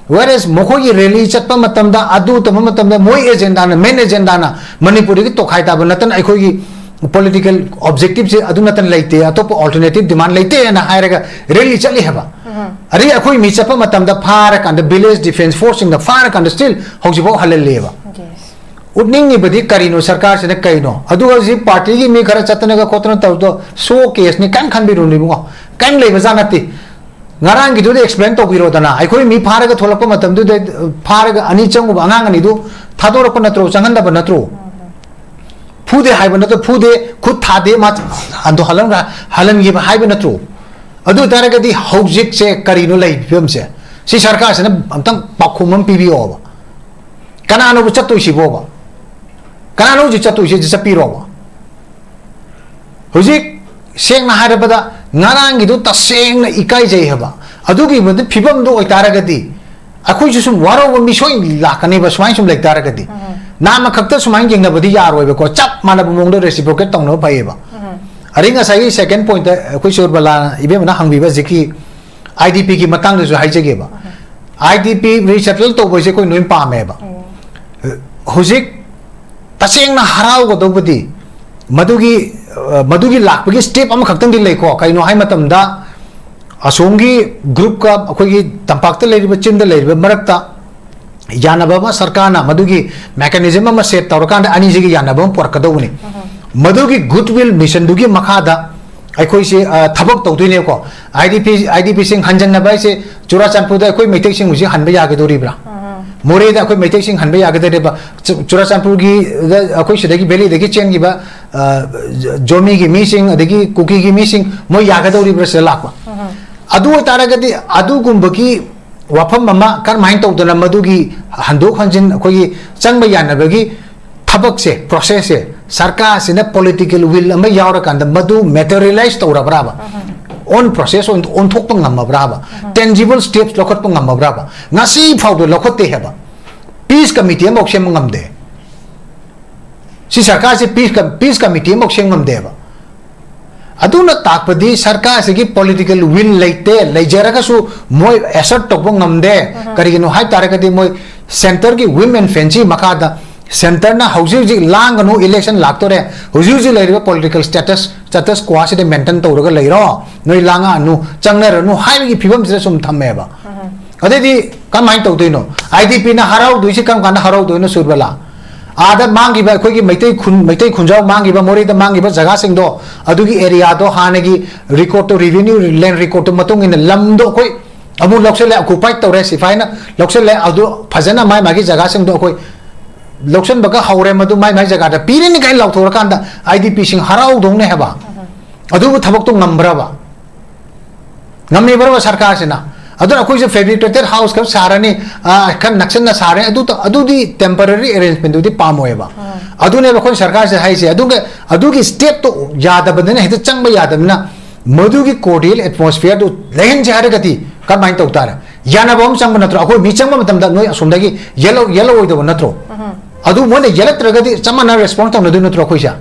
Whereas ꯃꯈꯣꯏꯒꯤ rally ꯆꯠꯄ ꯃꯇꯝꯗ, ꯑꯗꯨ ꯇꯧꯕ ꯃꯇꯝꯗ, ꯃꯣꯏ agenda ꯅ, main agenda ꯅ ꯃꯅꯤꯄꯨꯔꯗꯒꯤ ꯇꯣꯈꯥꯏ ꯇꯥꯕ ꯅꯠꯇꯅ ꯑꯩꯈꯣꯏꯒꯤ political objective ꯁꯦ ꯑꯗꯨ ꯅꯠꯇꯅ ꯂꯩꯇꯦ, ꯑꯇꯣꯞꯄ alternative demand ꯂꯩꯇꯦꯅ ꯍꯥꯏꯔꯒ rally ꯆꯠꯂꯤ ꯍꯥꯏꯕ꯫ ꯑꯗꯒꯤ ꯑꯩꯈꯣꯏ ꯃꯤ ꯆꯠꯄ ꯃꯇꯝꯗ ꯐꯥꯔꯀꯥꯟꯗ village defence force ꯁꯤꯡꯅ ꯐꯥꯔꯀꯥꯟꯗ still ꯍꯧꯖꯤꯛꯐꯥꯎ ꯍꯜꯍꯜꯂꯦꯕ꯫ ꯎꯠꯅꯤꯡꯉꯤꯕꯗꯤ ꯀꯔꯤꯅꯣ, ꯁꯔꯀꯥꯔꯁꯤꯅ ꯀꯩꯅꯣ? ꯑꯗꯨꯒ ꯍꯧꯖꯤꯛ party ꯒꯤ ꯃꯤ ꯈꯔ ꯆꯠꯇꯅꯒ ꯈꯣꯠꯇꯅ ꯇꯧꯕꯗꯣ show case ꯅꯤ, ꯀꯔꯤꯝ ꯈꯟꯕꯤꯔꯨꯅꯨ ꯏꯕꯨꯡꯉꯣ, ꯀꯔꯤꯝ ꯂꯩꯕꯖꯥꯠ ꯅꯠꯇꯦ꯫ ꯉꯔꯥꯡꯒꯤꯗꯨꯗ explain ꯇꯧꯕꯤꯔꯣꯗꯅ, ꯑꯩꯈꯣꯏ ꯃꯤ ꯐꯥꯔꯒ ꯊꯣꯛꯂꯛꯄ ꯃꯇꯝꯗꯨꯗ, ꯐꯥꯔꯒ ꯑꯅꯤ ꯆꯪꯉꯨꯕ ꯑꯉꯥꯡ ꯑꯅꯤꯗꯨ ꯊꯥꯗꯣꯔꯛꯄ ꯅꯠꯇ꯭ꯔꯣ, ꯆꯪꯍꯟꯗꯕ ꯅꯠꯇ꯭ꯔꯣ? ꯐꯨꯗꯦ ꯍꯥꯏꯕ ꯅꯠꯇ꯭ꯔꯣ, ꯐꯨꯗꯦ, ꯈꯨꯠ ꯊꯥꯗꯦ, ꯃꯥ ꯑꯗꯣ ꯍꯜꯍꯟ-, ꯍꯜꯍꯟꯈꯤꯕ ꯍꯥꯏꯕ ꯅꯠꯇ꯭ꯔꯣ? ꯑꯗꯨ ꯑꯣꯏꯇꯥꯔꯒꯗꯤ ꯍꯧꯖꯤꯛꯁꯦ ꯀꯔꯤꯅꯣ ꯂꯩꯔꯤꯕ ꯐꯤꯕꯝꯁꯦ? ꯁꯤ ꯁꯔꯀꯥꯔꯁꯤꯅ ꯑꯝꯇꯪ ꯄꯥꯎꯈꯨꯝ ꯑꯃ ꯄꯤꯕꯤꯌꯣꯕ꯫ ꯀꯅꯥꯅꯣꯕ ꯆꯠꯇꯣꯏꯁꯤꯕꯣꯕ? ꯀꯅꯥꯅꯣ ꯍꯧꯖꯤꯛ ꯆꯠꯇꯣꯏꯁꯦ? ꯍꯧꯖꯤꯛ ꯆꯠꯄꯤꯔꯣꯕ꯫ ꯍꯧꯖꯤꯛ ꯁꯦꯡꯅ ꯍꯥꯏꯔꯕꯗ ꯉꯔꯥꯡꯒꯤꯗꯨ ꯇꯁꯦꯡꯅ ꯏꯀꯥꯏꯖꯩ ꯍꯥꯏꯕ꯫ ꯑꯗꯨꯒꯤ ꯐꯤꯕꯝꯗꯨ ꯑꯣꯏꯇꯥꯔꯒꯗꯤ ꯑꯩꯈꯣꯏꯁꯨ ꯁꯨꯝ ꯋꯥꯔꯧꯕ ꯃꯤ ꯁꯣꯏ ꯂꯥꯛꯀꯅꯦꯕ, ꯁꯨꯃꯥꯏꯅ ꯁꯨꯝ ꯂꯩꯇꯥꯔꯒꯗꯤ꯫ ꯅꯍꯥꯟ ꯈꯛꯇ ꯁꯨꯃꯥꯏꯅ ꯌꯦꯡꯅꯕꯗꯤ ꯌꯥꯔꯣꯏꯕꯀꯣ, ꯆꯞ ꯃꯥꯟꯅꯕ ꯃꯑꯣꯡꯗ reciprocate ꯇꯧꯅꯕ ꯐꯩꯌꯦꯕ꯫ ꯑꯗꯩ ꯉꯁꯥꯏꯒꯤ second point ꯇ ꯑꯩꯈꯣꯏ ꯁꯨꯔꯕꯂꯥꯅ, ꯏꯕꯦꯝꯃꯅ ꯍꯪꯕꯤꯕ ꯍꯧꯖꯤꯛꯀꯤ I D P ꯒꯤ ꯃꯇꯥꯡꯗꯁꯨ ꯍꯥꯏꯖꯒꯦꯕ꯫ I D P resettle ꯇꯧꯕꯁꯦ ꯑꯩꯈꯣꯏ ꯂꯣꯏ ꯄꯥꯝꯃꯦꯕ꯫ ꯍꯧꯖꯤꯛ ꯇꯁꯦꯡꯅ ꯍꯔꯥꯎꯒꯗꯧꯕꯗꯤ ꯃꯗꯨꯒꯤ, ꯑ, ꯃꯗꯨꯒꯤ ꯂꯥꯛꯄꯒꯤ step ꯑꯃꯈꯛꯇꯪꯗꯤ ꯂꯩꯀꯣ꯫ ꯀꯩꯅꯣ ꯍꯥꯏ ꯃꯇꯝꯗ, ꯑꯁꯣꯝꯒꯤ group ꯀ ꯑꯩꯈꯣꯏꯒꯤ ꯇꯝꯄꯥꯛꯇ ꯂꯩꯔꯤꯕ, ꯆꯤꯡꯗ ꯂꯩꯔꯤꯕ ꯃꯔꯛꯇ ꯌꯥꯅꯕ ꯑꯃ ꯁꯔꯀꯥꯔꯅ ꯃꯗꯨꯒꯤ mechanism ꯑꯃ set ꯇꯧꯔꯀꯥꯟꯗ ꯑꯅꯤꯁꯤꯒꯤ ꯌꯥꯅꯕ ꯑꯃ ꯄꯨꯔꯛꯀꯗꯧꯕꯅꯤ꯫ ꯃꯗꯨꯒꯤ goodwill mission ꯗꯨꯒꯤ ꯃꯈꯥꯗ ꯑꯩꯈꯣꯏꯁꯦ, ꯑ, ꯊꯕꯛ ꯇꯧꯗꯣꯏꯅꯦꯕꯀꯣ꯫ I D P, I D P ꯁꯤꯡ ꯍꯟꯖꯟꯅꯕ ꯍꯥꯏꯁꯦ ꯆꯨꯔꯥꯆꯥꯟꯄꯨꯔꯗ ꯑꯩꯈꯣꯏ ꯃꯩꯇꯩꯁꯤꯡ ꯍꯧꯖꯤꯛ ꯍꯟꯕ ꯌꯥꯒꯗꯧꯔꯤꯕ꯭ꯔꯥ? ꯃꯣꯔꯦꯗ ꯑꯩꯈꯣꯏ ꯃꯩꯇꯩꯁꯤꯡ ꯍꯟꯕ ꯌꯥꯒꯗꯧꯔꯤꯕ꯭ꯔꯥ? ꯆꯨ-, ꯆꯨꯔꯥꯆꯥꯟꯄꯨꯔꯒꯤ, ꯗ, ꯑꯩꯈꯣꯏ ꯁꯤꯗꯒꯤ valley ꯗꯒꯤ ꯆꯦꯟꯈꯤꯕ, ꯑ, ꯖꯣꯃꯤꯒꯤ ꯃꯤꯁꯤꯡ, ꯑꯗꯒꯤ ꯀꯨꯀꯤꯒꯤ ꯃꯤꯁꯤꯡ, ꯃꯣꯏ ꯌꯥꯒꯗꯧꯔꯤꯕ꯭ꯔꯥ ꯁꯤꯗ ꯂꯥꯛꯄ? ꯑꯗꯨ ꯑꯣꯏꯇꯥꯔꯒꯗꯤ ꯑꯗꯨꯒꯨꯝꯕꯒꯤ ꯋꯥꯐꯝ ꯑꯃ ꯀꯔꯝꯍꯥꯏꯅ ꯇꯧꯗꯅ ꯃꯗꯨꯒꯤ ꯍꯟꯗꯣꯛ ꯍꯟꯖꯤꯟ ꯑꯩꯈꯣꯏꯒꯤ ꯆꯪꯕ ꯌꯥꯅꯕꯒꯤ ꯊꯕꯛꯁꯦ, ꯄ꯭ꯔꯣꯁꯦꯁꯁꯦ ꯁꯔꯀꯥꯔꯁꯤꯅ ꯄꯣꯂꯤꯇꯤꯀꯦꯜ ꯋꯤꯜ ꯑꯃ ꯌꯥꯎꯔꯀꯥꯟꯗ ꯃꯗꯨ ꯃꯦꯇꯔꯤꯌꯦꯂꯥꯏꯁ ꯇꯧꯔꯕ꯭ꯔꯥꯕ? ꯑꯣꯟ ꯄ꯭ꯔꯣꯁꯦꯁ ꯑꯣꯏꯅ ꯑꯣꯟꯊꯣꯛꯄ ꯉꯝꯃꯕ꯭ꯔꯥꯕ? ꯇꯦꯟꯖꯤꯕꯜ ꯁ꯭ꯇꯦꯞꯁ ꯂꯧꯈꯠꯄ ꯉꯝꯃꯕ꯭ꯔꯥꯕ? ꯉꯁꯤ ꯐꯥꯎꯗ ꯂꯧꯈꯠꯇꯦ ꯍꯥꯏꯕ꯫ ꯄꯤꯁ ꯀꯃꯤꯇꯤ ꯑꯃꯐꯥꯎ ꯁꯦꯝꯕ ꯉꯝꯗꯦ꯫ ꯁꯤ ꯁꯔꯀꯥꯔꯁꯤ ꯄꯤꯁ ꯀ-, ꯄꯤꯁ ꯀꯃꯤꯇꯤ ꯑꯃꯐꯥꯎ ꯁꯦꯝ ꯉꯝꯗꯦꯕ꯫ ꯑꯗꯨꯅ ꯇꯥꯛꯄꯗꯤ ꯁꯔꯀꯥꯔꯁꯤꯒꯤ ꯄꯣꯂꯤꯇꯤꯀꯦꯜ ꯋꯤꯜ ꯂꯩꯇꯦ, ꯂꯩꯖꯔꯒꯁꯨ ꯃꯣꯏ ꯑꯦꯁꯔꯠ ꯇꯧꯕ ꯉꯝꯗꯦ꯫ ꯀꯔꯤꯒꯤꯅꯣ ꯍꯥꯏ ꯇꯥꯔꯒꯗꯤ ꯃꯣꯏ ꯁꯦꯟꯇꯔꯒꯤ ꯋꯤꯝ ꯑꯦꯟ ꯐꯦꯟꯁꯤ ꯃꯈꯥꯗ ꯁꯦꯟꯇꯔꯅ ꯍꯧꯖꯤꯛ ꯍꯧꯖꯤꯛ ꯂꯥꯡꯒꯅꯨ, ꯏꯂꯦꯛꯁꯟ ꯂꯥꯛꯇꯣꯔꯦ, ꯍꯧꯖꯤꯛ ꯍꯧꯖꯤꯛ ꯂꯩꯔꯤꯕ ꯄꯣꯂꯤꯇꯤꯀꯦꯜ ꯁ꯭ꯇꯦꯇꯁ, ꯁ꯭ꯇꯦꯇꯁ ꯀ꯭ꯋꯥꯁꯤꯗ ꯃꯦꯟꯇꯦꯟ ꯇꯧꯔꯒ ꯂꯩꯔꯣ, ꯅꯣꯏ ꯂꯥꯡꯉꯛꯑꯅꯨ, ꯆꯪꯅꯔꯅꯨ ꯍꯥꯏꯕꯒꯤ ꯐꯤꯕꯝꯁꯤꯗ ꯁꯨꯝ ꯊꯝꯃꯦꯕ꯫ ꯑꯗꯩꯗꯤ ꯀꯃꯥꯏꯅ ꯇꯧꯗꯣꯏꯅꯣ? ꯑꯥꯏ ꯗꯤ ꯄꯤꯅ ꯍꯔꯥꯎꯗꯣꯏꯁꯤ ꯀꯔꯝ ꯀꯥꯟꯗ ꯍꯔꯥꯎꯗꯣꯏꯅꯣ, ꯁꯨꯔꯕꯂꯥ? ꯑꯥꯗ ꯃꯥꯡꯈꯤꯕ ꯑꯩꯈꯣꯏꯒꯤ ꯃꯩꯇꯩ ꯈꯨꯟ, ꯃꯩꯇꯩ ꯈꯨꯟꯖꯥꯎ ꯃꯥꯡꯈꯤꯕ, ꯃꯣꯔꯦꯗ ꯃꯥꯡꯈꯤꯕ ꯖꯒꯥꯁꯤꯡꯗꯣ, ꯑꯗꯨꯒꯤ ꯑꯦꯔꯤꯌꯥꯗꯣ ꯍꯥꯟꯅꯒꯤ ꯔꯦꯀꯣꯔꯠꯇꯣ, ꯔꯦꯚꯤꯅ꯭ꯌꯨ ꯂꯦꯟ ꯔꯦꯀꯣꯔꯠꯇꯣ ꯃꯇꯨꯡ ꯏꯟꯅ ꯂꯝꯗꯣ ꯑꯩꯈꯣꯏ ꯑꯃꯨꯛ ꯂꯧꯁꯤꯜꯂꯦ, ꯑꯣꯀꯨꯄꯥꯏꯠ ꯇꯧꯔꯦ, ꯁꯤꯐꯥꯏꯅ ꯂꯧꯁꯤꯜꯂꯦ, ꯑꯗꯨ ꯐꯖꯅ ꯃꯥꯏ ꯃꯥꯒꯤ ꯖꯒꯥꯁꯤꯡꯗꯣ ꯑꯩꯈꯣꯏ ꯂꯧꯁꯤꯟꯕꯒ ꯍꯧꯔꯦ, ꯃꯗꯨ ꯃꯥꯏ ꯃꯥꯏ ꯖꯒꯥꯗ ꯄꯤꯔꯅꯤ ꯀꯥꯏꯅ ꯂꯥꯎꯊꯣꯔꯀꯥꯟꯗ ꯑꯥꯏ ꯗꯤ ꯄꯤꯁꯤꯡ ꯍꯔꯥꯎꯗꯧꯅꯦ ꯍꯥꯏꯕ꯫ ꯑꯗꯨꯕꯨ ꯊꯕꯛꯇꯣ ꯉꯝꯕ꯭ꯔꯕ? ꯉꯝꯃꯤꯕ꯭ꯔꯕ ꯁꯔꯀꯥꯔꯁꯤꯅ? ꯑꯗꯨꯅ ꯑꯩꯈꯣꯏꯁꯨ ꯐꯦꯕ꯭ꯔꯤꯀꯦꯇꯦꯠ ꯍꯥꯎꯁ ꯈꯔ ꯁꯥꯔꯅꯤ, ꯑ, ꯈꯔ ꯅꯛꯁꯟꯅ ꯁꯥꯔꯦ, ꯑꯗꯨ ꯇ-, ꯑꯗꯨꯗꯤ ꯇꯦꯝꯄꯔꯔꯤ ꯑꯦꯔꯦꯟꯖꯃꯦꯟꯗꯨꯗꯤ ꯄꯥꯝꯃꯣꯏꯕ꯫ ꯑꯗꯨꯅꯦꯕ ꯑꯩꯈꯣꯏꯅ ꯁꯔꯀꯥꯔꯁꯦ ꯍꯥꯏꯁꯦ꯫ ꯑꯗꯨꯒ ꯑꯗꯨꯒꯤ ꯁ꯭ꯇꯦꯞꯇꯣ ꯌꯥꯗꯕꯅꯤꯅ, ꯍꯦꯛꯇ ꯆꯪꯕ ꯌꯥꯗꯕꯅꯤꯅ, ꯃꯗꯨꯒꯤ ꯀꯣꯔꯗꯤꯌꯦꯜ ꯑꯦꯠꯃꯣꯁꯐꯤꯌꯔꯗꯨ ꯂꯩꯍꯟꯁꯦ ꯍꯥꯏꯔꯒꯗꯤ ꯀꯃꯥꯏꯅ ꯇꯧ ꯇꯥꯔꯦ? ꯌꯥꯅꯕ ꯑꯃ ꯆꯪꯕ ꯅꯠꯇ꯭ꯔꯣ? ꯑꯩꯈꯣꯏ ꯃꯤ ꯆꯪꯕ ꯃꯇꯝꯗ ꯅꯣꯏ ꯑꯁꯣꯝꯗꯒꯤ ꯌꯦꯜꯂꯛ-, ꯌꯦꯜꯂꯛꯑꯣꯏꯗꯕ ꯅꯠꯇ꯭ꯔꯣ? ꯑꯗꯨ ꯃꯣꯏꯅ ꯌꯦꯜꯂꯛꯇ꯭ꯔꯒꯗꯤ ꯆꯞ ꯃꯥꯟꯅꯅ ꯔꯦꯁꯄꯣꯟꯁ ꯇꯧꯅꯗꯣꯏ ꯅꯠꯇ꯭ꯔꯣ ꯑꯩꯈꯣꯏꯁꯦ?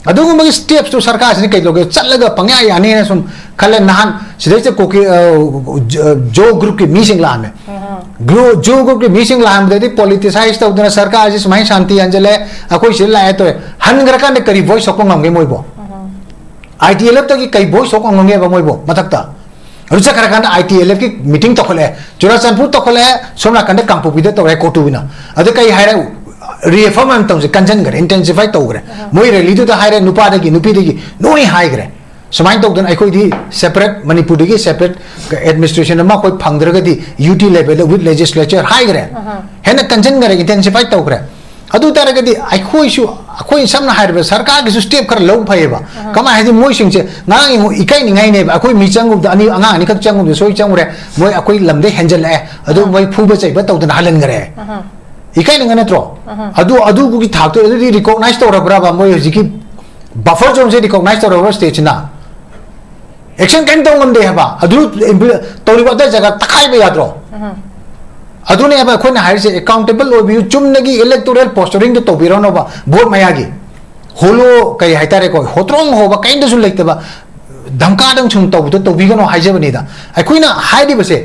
ꯑꯗꯨꯒꯨꯝꯕꯒꯤ ꯁ꯭ꯇꯦꯞꯁꯇꯨ ꯁꯔꯀꯥꯔꯁꯤꯅ ꯀꯩꯗꯧꯒꯦ? ꯆꯠꯂꯒ ꯄꯪꯌꯥ ꯌꯥꯅꯤꯅ ꯁꯨꯝ ꯈꯜꯂꯦ꯫ ꯅꯍꯥꯟ ꯁꯤꯗꯩꯁꯤꯗ ꯀꯨꯀꯤ, ꯑ, ꯖ-, ꯖꯣ ꯒ꯭ꯔꯨꯞꯀꯤ ꯃꯤꯁꯤꯡ ꯂꯥꯛꯑꯝꯃꯦ꯫ ꯒ꯭ꯔꯨ-, ꯖꯣ ꯒ꯭ꯔꯨꯞꯀꯤ ꯃꯤꯁꯤꯡ ꯂꯥꯛꯑꯝꯕꯗꯗꯤ ꯄꯣꯂꯤꯇꯤꯁꯥꯏꯁ ꯇꯧꯗꯅ ꯁꯔꯀꯥꯔꯁꯤ ꯁꯨꯃꯥꯏꯅ ꯁꯥꯟꯇꯤ ꯍꯟꯖꯤꯜꯂꯦ, ꯑꯩꯈꯣꯏ ꯁꯤꯗ ꯂꯥꯛꯑꯦ ꯇꯧꯋꯦ꯫ ꯍꯟꯈ꯭ꯔꯀꯥꯟꯗ ꯀꯔꯤ ꯚꯣꯏꯁ ꯊꯣꯛꯄ ꯉꯝꯒꯦ ꯃꯣꯏꯕꯣ? ꯑꯥꯏ ꯇꯤ ꯑꯦꯜ ꯑꯦꯐꯇꯒꯤ ꯀꯩ ꯚꯣꯏꯁ ꯊꯣꯛꯄ ꯉꯝꯒꯦꯕ ꯃꯣꯏꯕꯣ ꯃꯊꯛꯇ? ꯑꯗꯨ ꯆꯠꯈ꯭ꯔꯀꯥꯟꯗ ꯑꯥꯏ ꯇꯤ ꯑꯦꯜ ꯑꯦꯐꯀꯤ ꯃꯤꯇꯤꯡ ꯇꯧꯈꯠꯂꯛꯑꯦ, ꯆꯨꯔꯥꯆꯥꯟꯄꯨꯔ ꯇꯧꯈꯠꯂꯛꯑꯦ, ꯁꯣꯝ ꯅꯥꯀꯟꯗ ꯀꯥꯡꯄꯣꯛꯄꯤꯗ ꯇꯧꯔꯦ, ꯀꯣꯇꯨꯕꯤꯅ꯫ ꯑꯗꯨ ꯀꯩ ꯍꯥꯏꯔꯦ? ꯔꯤꯑꯦꯐꯔꯝ ꯃꯇꯝꯁꯦ ꯀꯟꯁꯤꯟꯈ꯭ꯔꯦ, ꯏꯟꯇꯦꯟꯁꯤꯐꯥꯏ ꯇꯧꯈ꯭ꯔꯦ꯫ ꯃꯣꯏ ꯔꯦꯂꯤꯗꯨꯗ ꯍꯥꯏꯔꯦ, ꯅꯨꯄꯥꯗꯒꯤ ꯅꯨꯄꯤꯗꯒꯤ ꯂꯣꯏ ꯍꯥꯏꯈ꯭ꯔꯦ꯫ ꯁꯨꯃꯥꯏꯅ ꯇꯧꯗꯅ ꯑꯩꯈꯣꯏꯗꯤ ꯁꯦꯄꯔꯦꯠ, ꯃꯅꯤꯄꯨꯔꯗꯒꯤ ꯁꯦꯄꯔꯦꯠ ꯑꯦꯗꯃꯤꯅꯤꯁꯇ꯭ꯔꯦꯁꯟ ꯑꯃ ꯑꯩꯈꯣꯏ ꯐꯪꯗ꯭ꯔꯒꯗꯤ ꯌꯨ ꯇꯤ ꯂꯦꯚꯦꯜꯗ ꯋꯤꯠ ꯂꯦꯖꯤꯁꯂꯦꯆꯔ ꯍꯥꯏꯈ꯭ꯔꯦ꯫ ꯍꯦꯟꯅ ꯀꯟꯁꯤꯟꯈ꯭ꯔꯦ, ꯏꯟꯇꯦꯟꯁꯤꯐꯥꯏ ꯇꯧꯈ꯭ꯔꯦ꯫ ꯑꯗꯨ ꯇꯥꯔꯒꯗꯤ ꯑꯩꯈꯣꯏꯁꯨ, ꯑꯩꯈꯣꯏ ꯁꯝꯅ ꯍꯥꯏꯔꯕꯗ ꯁꯔꯀꯥꯔꯒꯤꯁꯨ ꯁ꯭ꯇꯦꯞ ꯈꯔ ꯂꯧ ꯐꯩꯌꯦꯕ꯫ ꯀꯃꯥꯏ ꯍꯥꯏꯗꯤ, ꯃꯣꯏꯁꯤꯡꯁꯦ ꯉꯔꯥꯡ ꯌꯦꯡꯉꯨ, ꯏꯀꯥꯏꯅꯤꯡꯉꯥꯏꯅꯦꯕ꯫ ꯑꯩꯈꯣꯏ ꯃꯤ ꯆꯪꯉꯨꯕꯗ, ꯑꯅꯤ, ꯑꯉꯥꯡ ꯑꯅꯤꯈꯛ ꯆꯪꯉꯨꯕꯗ ꯁꯣꯏ ꯆꯪꯉꯨꯔꯦ, ꯃꯣꯏ ꯑꯩꯈꯣꯏ ꯂꯝꯗꯩ ꯍꯦꯟꯖꯜꯂꯛꯑꯦ, ꯑꯗꯨ ꯃꯣꯏ ꯐꯨꯕ ꯆꯩꯕ ꯇꯧꯗꯅ ꯍꯜꯍꯟꯈ꯭ꯔꯦ꯫ ꯏꯀꯥꯏꯅꯤꯡꯉꯥꯏ ꯅꯠꯇ꯭ꯔꯣ? ꯑꯗꯨ, ꯑꯗꯨꯒꯤ ꯊꯥꯛꯇꯣ ꯑꯗꯨꯗꯤ ꯔꯤꯀꯣꯛꯅꯥꯏꯁ ꯇꯧꯔꯕ꯭ꯔꯕ? ꯃꯣꯏ ꯍꯧꯖꯤꯛꯀꯤ ꯕꯐꯔ ꯖꯣꯟꯁꯦ ꯔꯤꯀꯣꯛꯅꯥꯏꯁ ꯇꯧꯔꯕ꯭ꯔꯥ ꯁ꯭ꯇꯦꯠꯁꯤꯅ? ꯑꯦꯛꯁꯟ ꯀꯔꯤꯝ ꯇꯧ ꯉꯝꯗꯦ ꯍꯥꯏꯕ꯫ ꯑꯗꯨ impl-, ꯇꯧꯔꯤꯕ ꯑꯗꯥꯏ ꯖꯒꯥ ꯇꯛꯈꯥꯏꯕ ꯌꯥꯗ꯭ꯔꯣ? ꯑꯗꯨꯅꯦ ꯍꯥꯏꯕ ꯑꯩꯈꯣꯏꯅ ꯍꯥꯏꯔꯤꯁꯦ, ꯑꯦꯀꯥꯎꯟꯇꯦꯕꯜ ꯑꯣꯏꯕꯤꯌꯨ꯫ ꯆꯨꯝꯅꯒꯤ ꯏꯂꯦꯛꯇꯣꯔꯦꯜ ꯄꯣꯁꯇꯔꯤꯡꯗꯣ ꯇꯧꯕꯤꯔꯅꯣꯕ ꯚꯣꯠ ꯃꯌꯥꯒꯤ꯫ ꯍꯣꯂꯣ, ꯀꯩ ꯍꯥꯏꯇꯥꯔꯦꯀꯣ, ꯍꯣꯇ꯭ꯔꯣꯡ ꯍꯣꯕ ꯀꯔꯤꯝꯇꯁꯨ ꯂꯩꯇꯕ, ꯙꯝꯀꯥꯗꯪ ꯁꯨꯝ ꯇꯧꯕꯗꯣ ꯇꯧꯕꯤꯒꯅꯣ ꯍꯥꯏꯖꯕꯅꯤꯗ꯫ ꯑꯩꯈꯣꯏꯅ ꯍꯥꯏꯔꯤꯕꯁꯦ,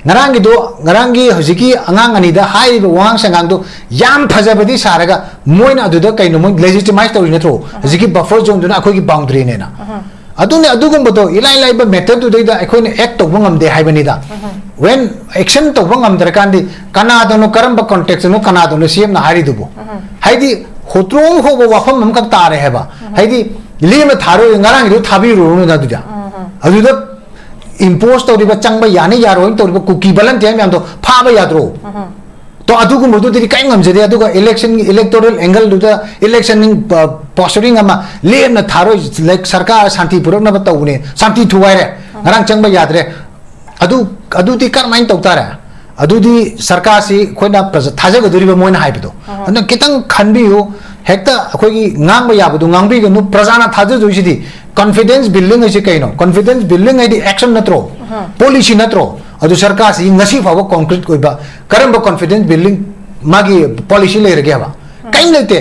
ꯉꯔꯥꯡꯒꯤꯗꯣ, ꯉꯔꯥꯡꯒꯤ ꯍꯧꯖꯤꯛꯀꯤ ꯑꯉꯥꯡ ꯑꯅꯤꯗ ꯍꯥꯏꯔꯤꯕ ꯋꯥꯉꯥꯡ ꯁꯉꯥꯡꯗꯣ ꯌꯥꯝ ꯐꯖꯕꯗꯤ ꯁꯥꯔꯒ, ꯃꯣꯏꯅ ꯑꯗꯨꯗ ꯀꯩꯅꯣ, ꯃꯣꯏ ꯂꯦꯖꯤꯇꯤꯃꯥꯏꯁ ꯇꯧꯔꯤ ꯅꯠꯇ꯭ꯔꯣ? ꯍꯧꯖꯤꯛꯀꯤ ꯕꯐꯔ ꯖꯣꯟꯗꯨꯅ ꯑꯩꯈꯣꯏꯒꯤ ꯕꯥꯎꯟꯗꯔꯤꯅꯦꯅ꯫ ꯑꯗꯨꯅꯦ, ꯑꯗꯨꯒꯨꯝꯕꯗꯣ ꯏꯂꯥꯏ ꯂꯥꯏꯕ ꯃꯦꯇꯔꯗꯨꯗꯩꯗ ꯑꯩꯈꯣꯏꯅ ꯑꯦꯛ ꯇꯧꯕ ꯉꯝꯗꯦ ꯍꯥꯏꯕꯅꯤꯗ꯫ ꯋꯦꯟ ꯑꯦꯛꯁꯟ ꯇꯧꯕ ꯉꯝꯗ꯭ꯔꯀꯥꯟꯗꯤ ꯀꯅꯥꯗꯅꯣ, ꯀꯔꯝꯕ ꯀꯣꯟꯇꯦꯛꯁꯇꯅꯣ, ꯀꯅꯥꯗꯅꯣ ꯁꯤ ꯑꯦꯝꯅ ꯍꯥꯏꯔꯤꯗꯨꯕꯨ? ꯍꯥꯏꯗꯤ, ꯍꯣꯇ꯭ꯔꯣꯡ ꯍꯧꯕ ꯋꯥꯐꯝ ꯑꯃꯈꯛ ꯇꯥꯔꯦ ꯍꯥꯏꯕ꯫ ꯍꯥꯏꯗꯤ, ꯂꯦꯝꯅ ꯊꯥꯔꯣꯏ, ꯉꯔꯥꯡꯒꯤꯗꯣ ꯊꯥꯕꯤꯔꯨꯔꯅꯨ ꯑꯗꯨꯗ꯫ ꯑꯗꯨꯗ ꯏꯝꯄꯣꯁ ꯇꯧꯔꯤꯕ, ꯆꯪꯕ ꯌꯥꯅꯤ ꯌꯥꯔꯣꯏꯅ ꯇꯧꯔꯤꯕ ꯀꯨꯀꯤ ꯚꯂꯟꯇꯤꯌꯔ ꯃꯌꯥꯝꯗꯣ ꯐꯥꯕ ꯌꯥꯗ꯭ꯔꯣ? ꯇꯣ, ꯑꯗꯨꯒꯨꯝꯕꯗꯨꯗꯤ ꯀꯔꯤ ꯉꯝꯖꯗꯦ꯫ ꯑꯗꯨꯒ ꯏꯂꯦꯛꯁꯟꯒꯤ ꯏꯂꯦꯛꯇꯣꯔꯦꯜ ꯑꯦꯡꯒꯜꯗꯨꯗ ꯏꯂꯦꯛꯁꯟ, ꯑ, ꯄꯣꯁꯇꯔꯤꯡ ꯑꯃ ꯂꯦꯝꯅ ꯊꯥꯔꯣꯏ, ꯂꯥꯏꯛ, ꯁꯔꯀꯥꯔ ꯁꯥꯟꯇꯤ ꯄꯨꯔꯛꯅꯕ ꯇꯧꯕꯅꯦ, ꯁꯥꯟꯇꯤ ꯊꯨꯒꯥꯏꯔꯦ, ꯉꯔꯥꯡ ꯆꯪꯕ ꯌꯥꯗ꯭ꯔꯦ꯫ ꯑꯗꯨ, ꯑꯗꯨꯗꯤ ꯀꯔꯝꯍꯥꯏꯅ ꯇꯧ ꯇꯥꯔꯦ? ꯑꯗꯨꯗꯤ ꯁꯔꯀꯥꯔꯁꯤ ꯑꯩꯈꯣꯏꯅ ꯄ꯭ꯔꯖꯥ ꯊꯥꯖꯒꯗꯣꯔꯤꯕ, ꯃꯣꯏꯅ ꯍꯥꯏꯕꯗꯣ꯫ ꯑꯗꯨꯅ ꯈꯤꯇꯪ ꯈꯟꯕꯤꯌꯨ꯫ ꯍꯦꯛꯇ ꯑꯩꯈꯣꯏꯒꯤ ꯉꯥꯡꯕ ꯌꯥꯕꯗꯨ ꯉꯥꯡꯕꯤꯒꯅꯨ꯫ ꯄ꯭ꯔꯖꯥꯅ ꯊꯥꯖꯗꯣꯏꯁꯤꯗꯤ ꯀꯟꯐꯤꯗꯦꯟꯁ ꯕꯤꯜꯗꯤꯡ ꯍꯥꯏꯁꯤ ꯀꯩꯅꯣ? ꯀꯟꯐꯤꯗꯦꯟꯁ ꯕꯤꯜꯗꯤꯡ ꯍꯥꯏꯗꯤ ꯑꯦꯛꯁꯟ ꯅꯠꯇ꯭ꯔꯣ? ꯄꯣꯂꯤꯁꯤ ꯅꯠꯇ꯭ꯔꯣ? ꯑꯗꯨ ꯁꯔꯀꯥꯔꯁꯤ ꯉꯁꯤ ꯐꯥꯎꯕ ꯀꯣꯟꯀ꯭ꯔꯤꯠ ꯑꯣꯏꯕ ꯀꯔꯝꯕ ꯀꯟꯐꯤꯗꯦꯟꯁ ꯕꯤꯜꯗꯤꯡ ꯃꯥꯒꯤ ꯄꯣꯂꯤꯁꯤ ꯂꯩꯔꯒꯦ ꯍꯥꯏꯕ? ꯀꯔꯤꯝ ꯂꯩꯇꯦ꯫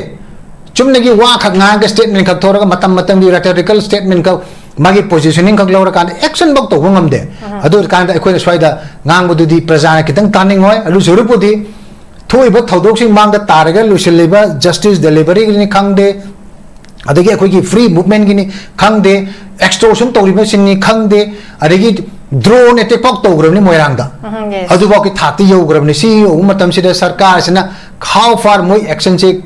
ꯆꯨꯝꯅꯒꯤ ꯋꯥ ꯈꯛ ꯉꯥꯡꯉꯒ, ꯁ꯭ꯇꯦꯠꯃꯦꯟ ꯈꯛ ꯊꯣꯔꯒ, ꯃꯇꯝ ꯃꯇꯝꯒꯤ ꯔꯦꯇꯣꯔꯤꯀꯦꯜ ꯁ꯭ꯇꯦꯠꯃꯦꯟ ꯈꯛ, ꯃꯥꯒꯤ ꯄꯣꯖꯤꯁꯅꯤꯡ ꯈꯛ ꯂꯧꯔꯀꯥꯟꯗ ꯑꯦꯛꯁꯟ ꯐꯥꯎ ꯇꯧꯕ ꯉꯝꯗꯦ꯫ ꯑꯗꯨ ꯑꯣꯏꯔꯀꯥꯟꯗ ꯑꯩꯈꯣꯏꯅ ꯁ꯭ꯋꯥꯏꯗ ꯉꯥꯡꯕꯗꯨꯗꯤ ꯄ꯭ꯔꯖꯥꯅ ꯈꯤꯇꯪ ꯇꯥꯅꯤꯡꯉꯣꯏ꯫ ꯑꯗꯨ ꯁꯔꯨꯛꯄꯨꯗꯤ ꯊꯣꯛꯏꯕ ꯊꯧꯗꯣꯛꯁꯤꯡ ꯃꯥꯡꯗ ꯇꯥꯔꯒ ꯂꯣꯏꯁꯤꯜꯂꯤꯕ ꯖꯁꯇꯤꯁ ꯗꯦꯂꯤꯚꯔꯤꯒꯤꯅꯤ ꯈꯪꯗꯦ, ꯑꯗꯒꯤ ꯑꯩꯈꯣꯏꯒꯤ ꯐ꯭ꯔꯤ ꯃꯨꯚꯃꯦꯟꯒꯤꯅꯤ ꯈꯪꯗꯦ, ꯑꯦꯛꯁꯇꯣꯔꯁꯟ ꯇꯧꯔꯤꯕꯁꯤꯡꯅꯤ ꯈꯪꯗꯦ, ꯑꯗꯒꯤ ꯗ꯭ꯔꯣꯟ ꯑꯦꯇꯦꯛ ꯐꯥꯎ ꯇꯧꯈ꯭ꯔꯕꯅꯤ ꯃꯣꯏꯔꯥꯡꯗ꯫ ꯑꯗꯨꯐꯥꯎꯒꯤ ꯊꯥꯛꯇ ꯌꯧꯈ꯭ꯔꯕꯅꯤ꯫ ꯁꯤ ꯌꯧꯕ ꯃꯇꯝꯁꯤꯗ ꯁꯔꯀꯥꯔꯁꯤꯅ how far ꯃꯣꯏ ꯑꯦꯛꯁꯟꯁꯦ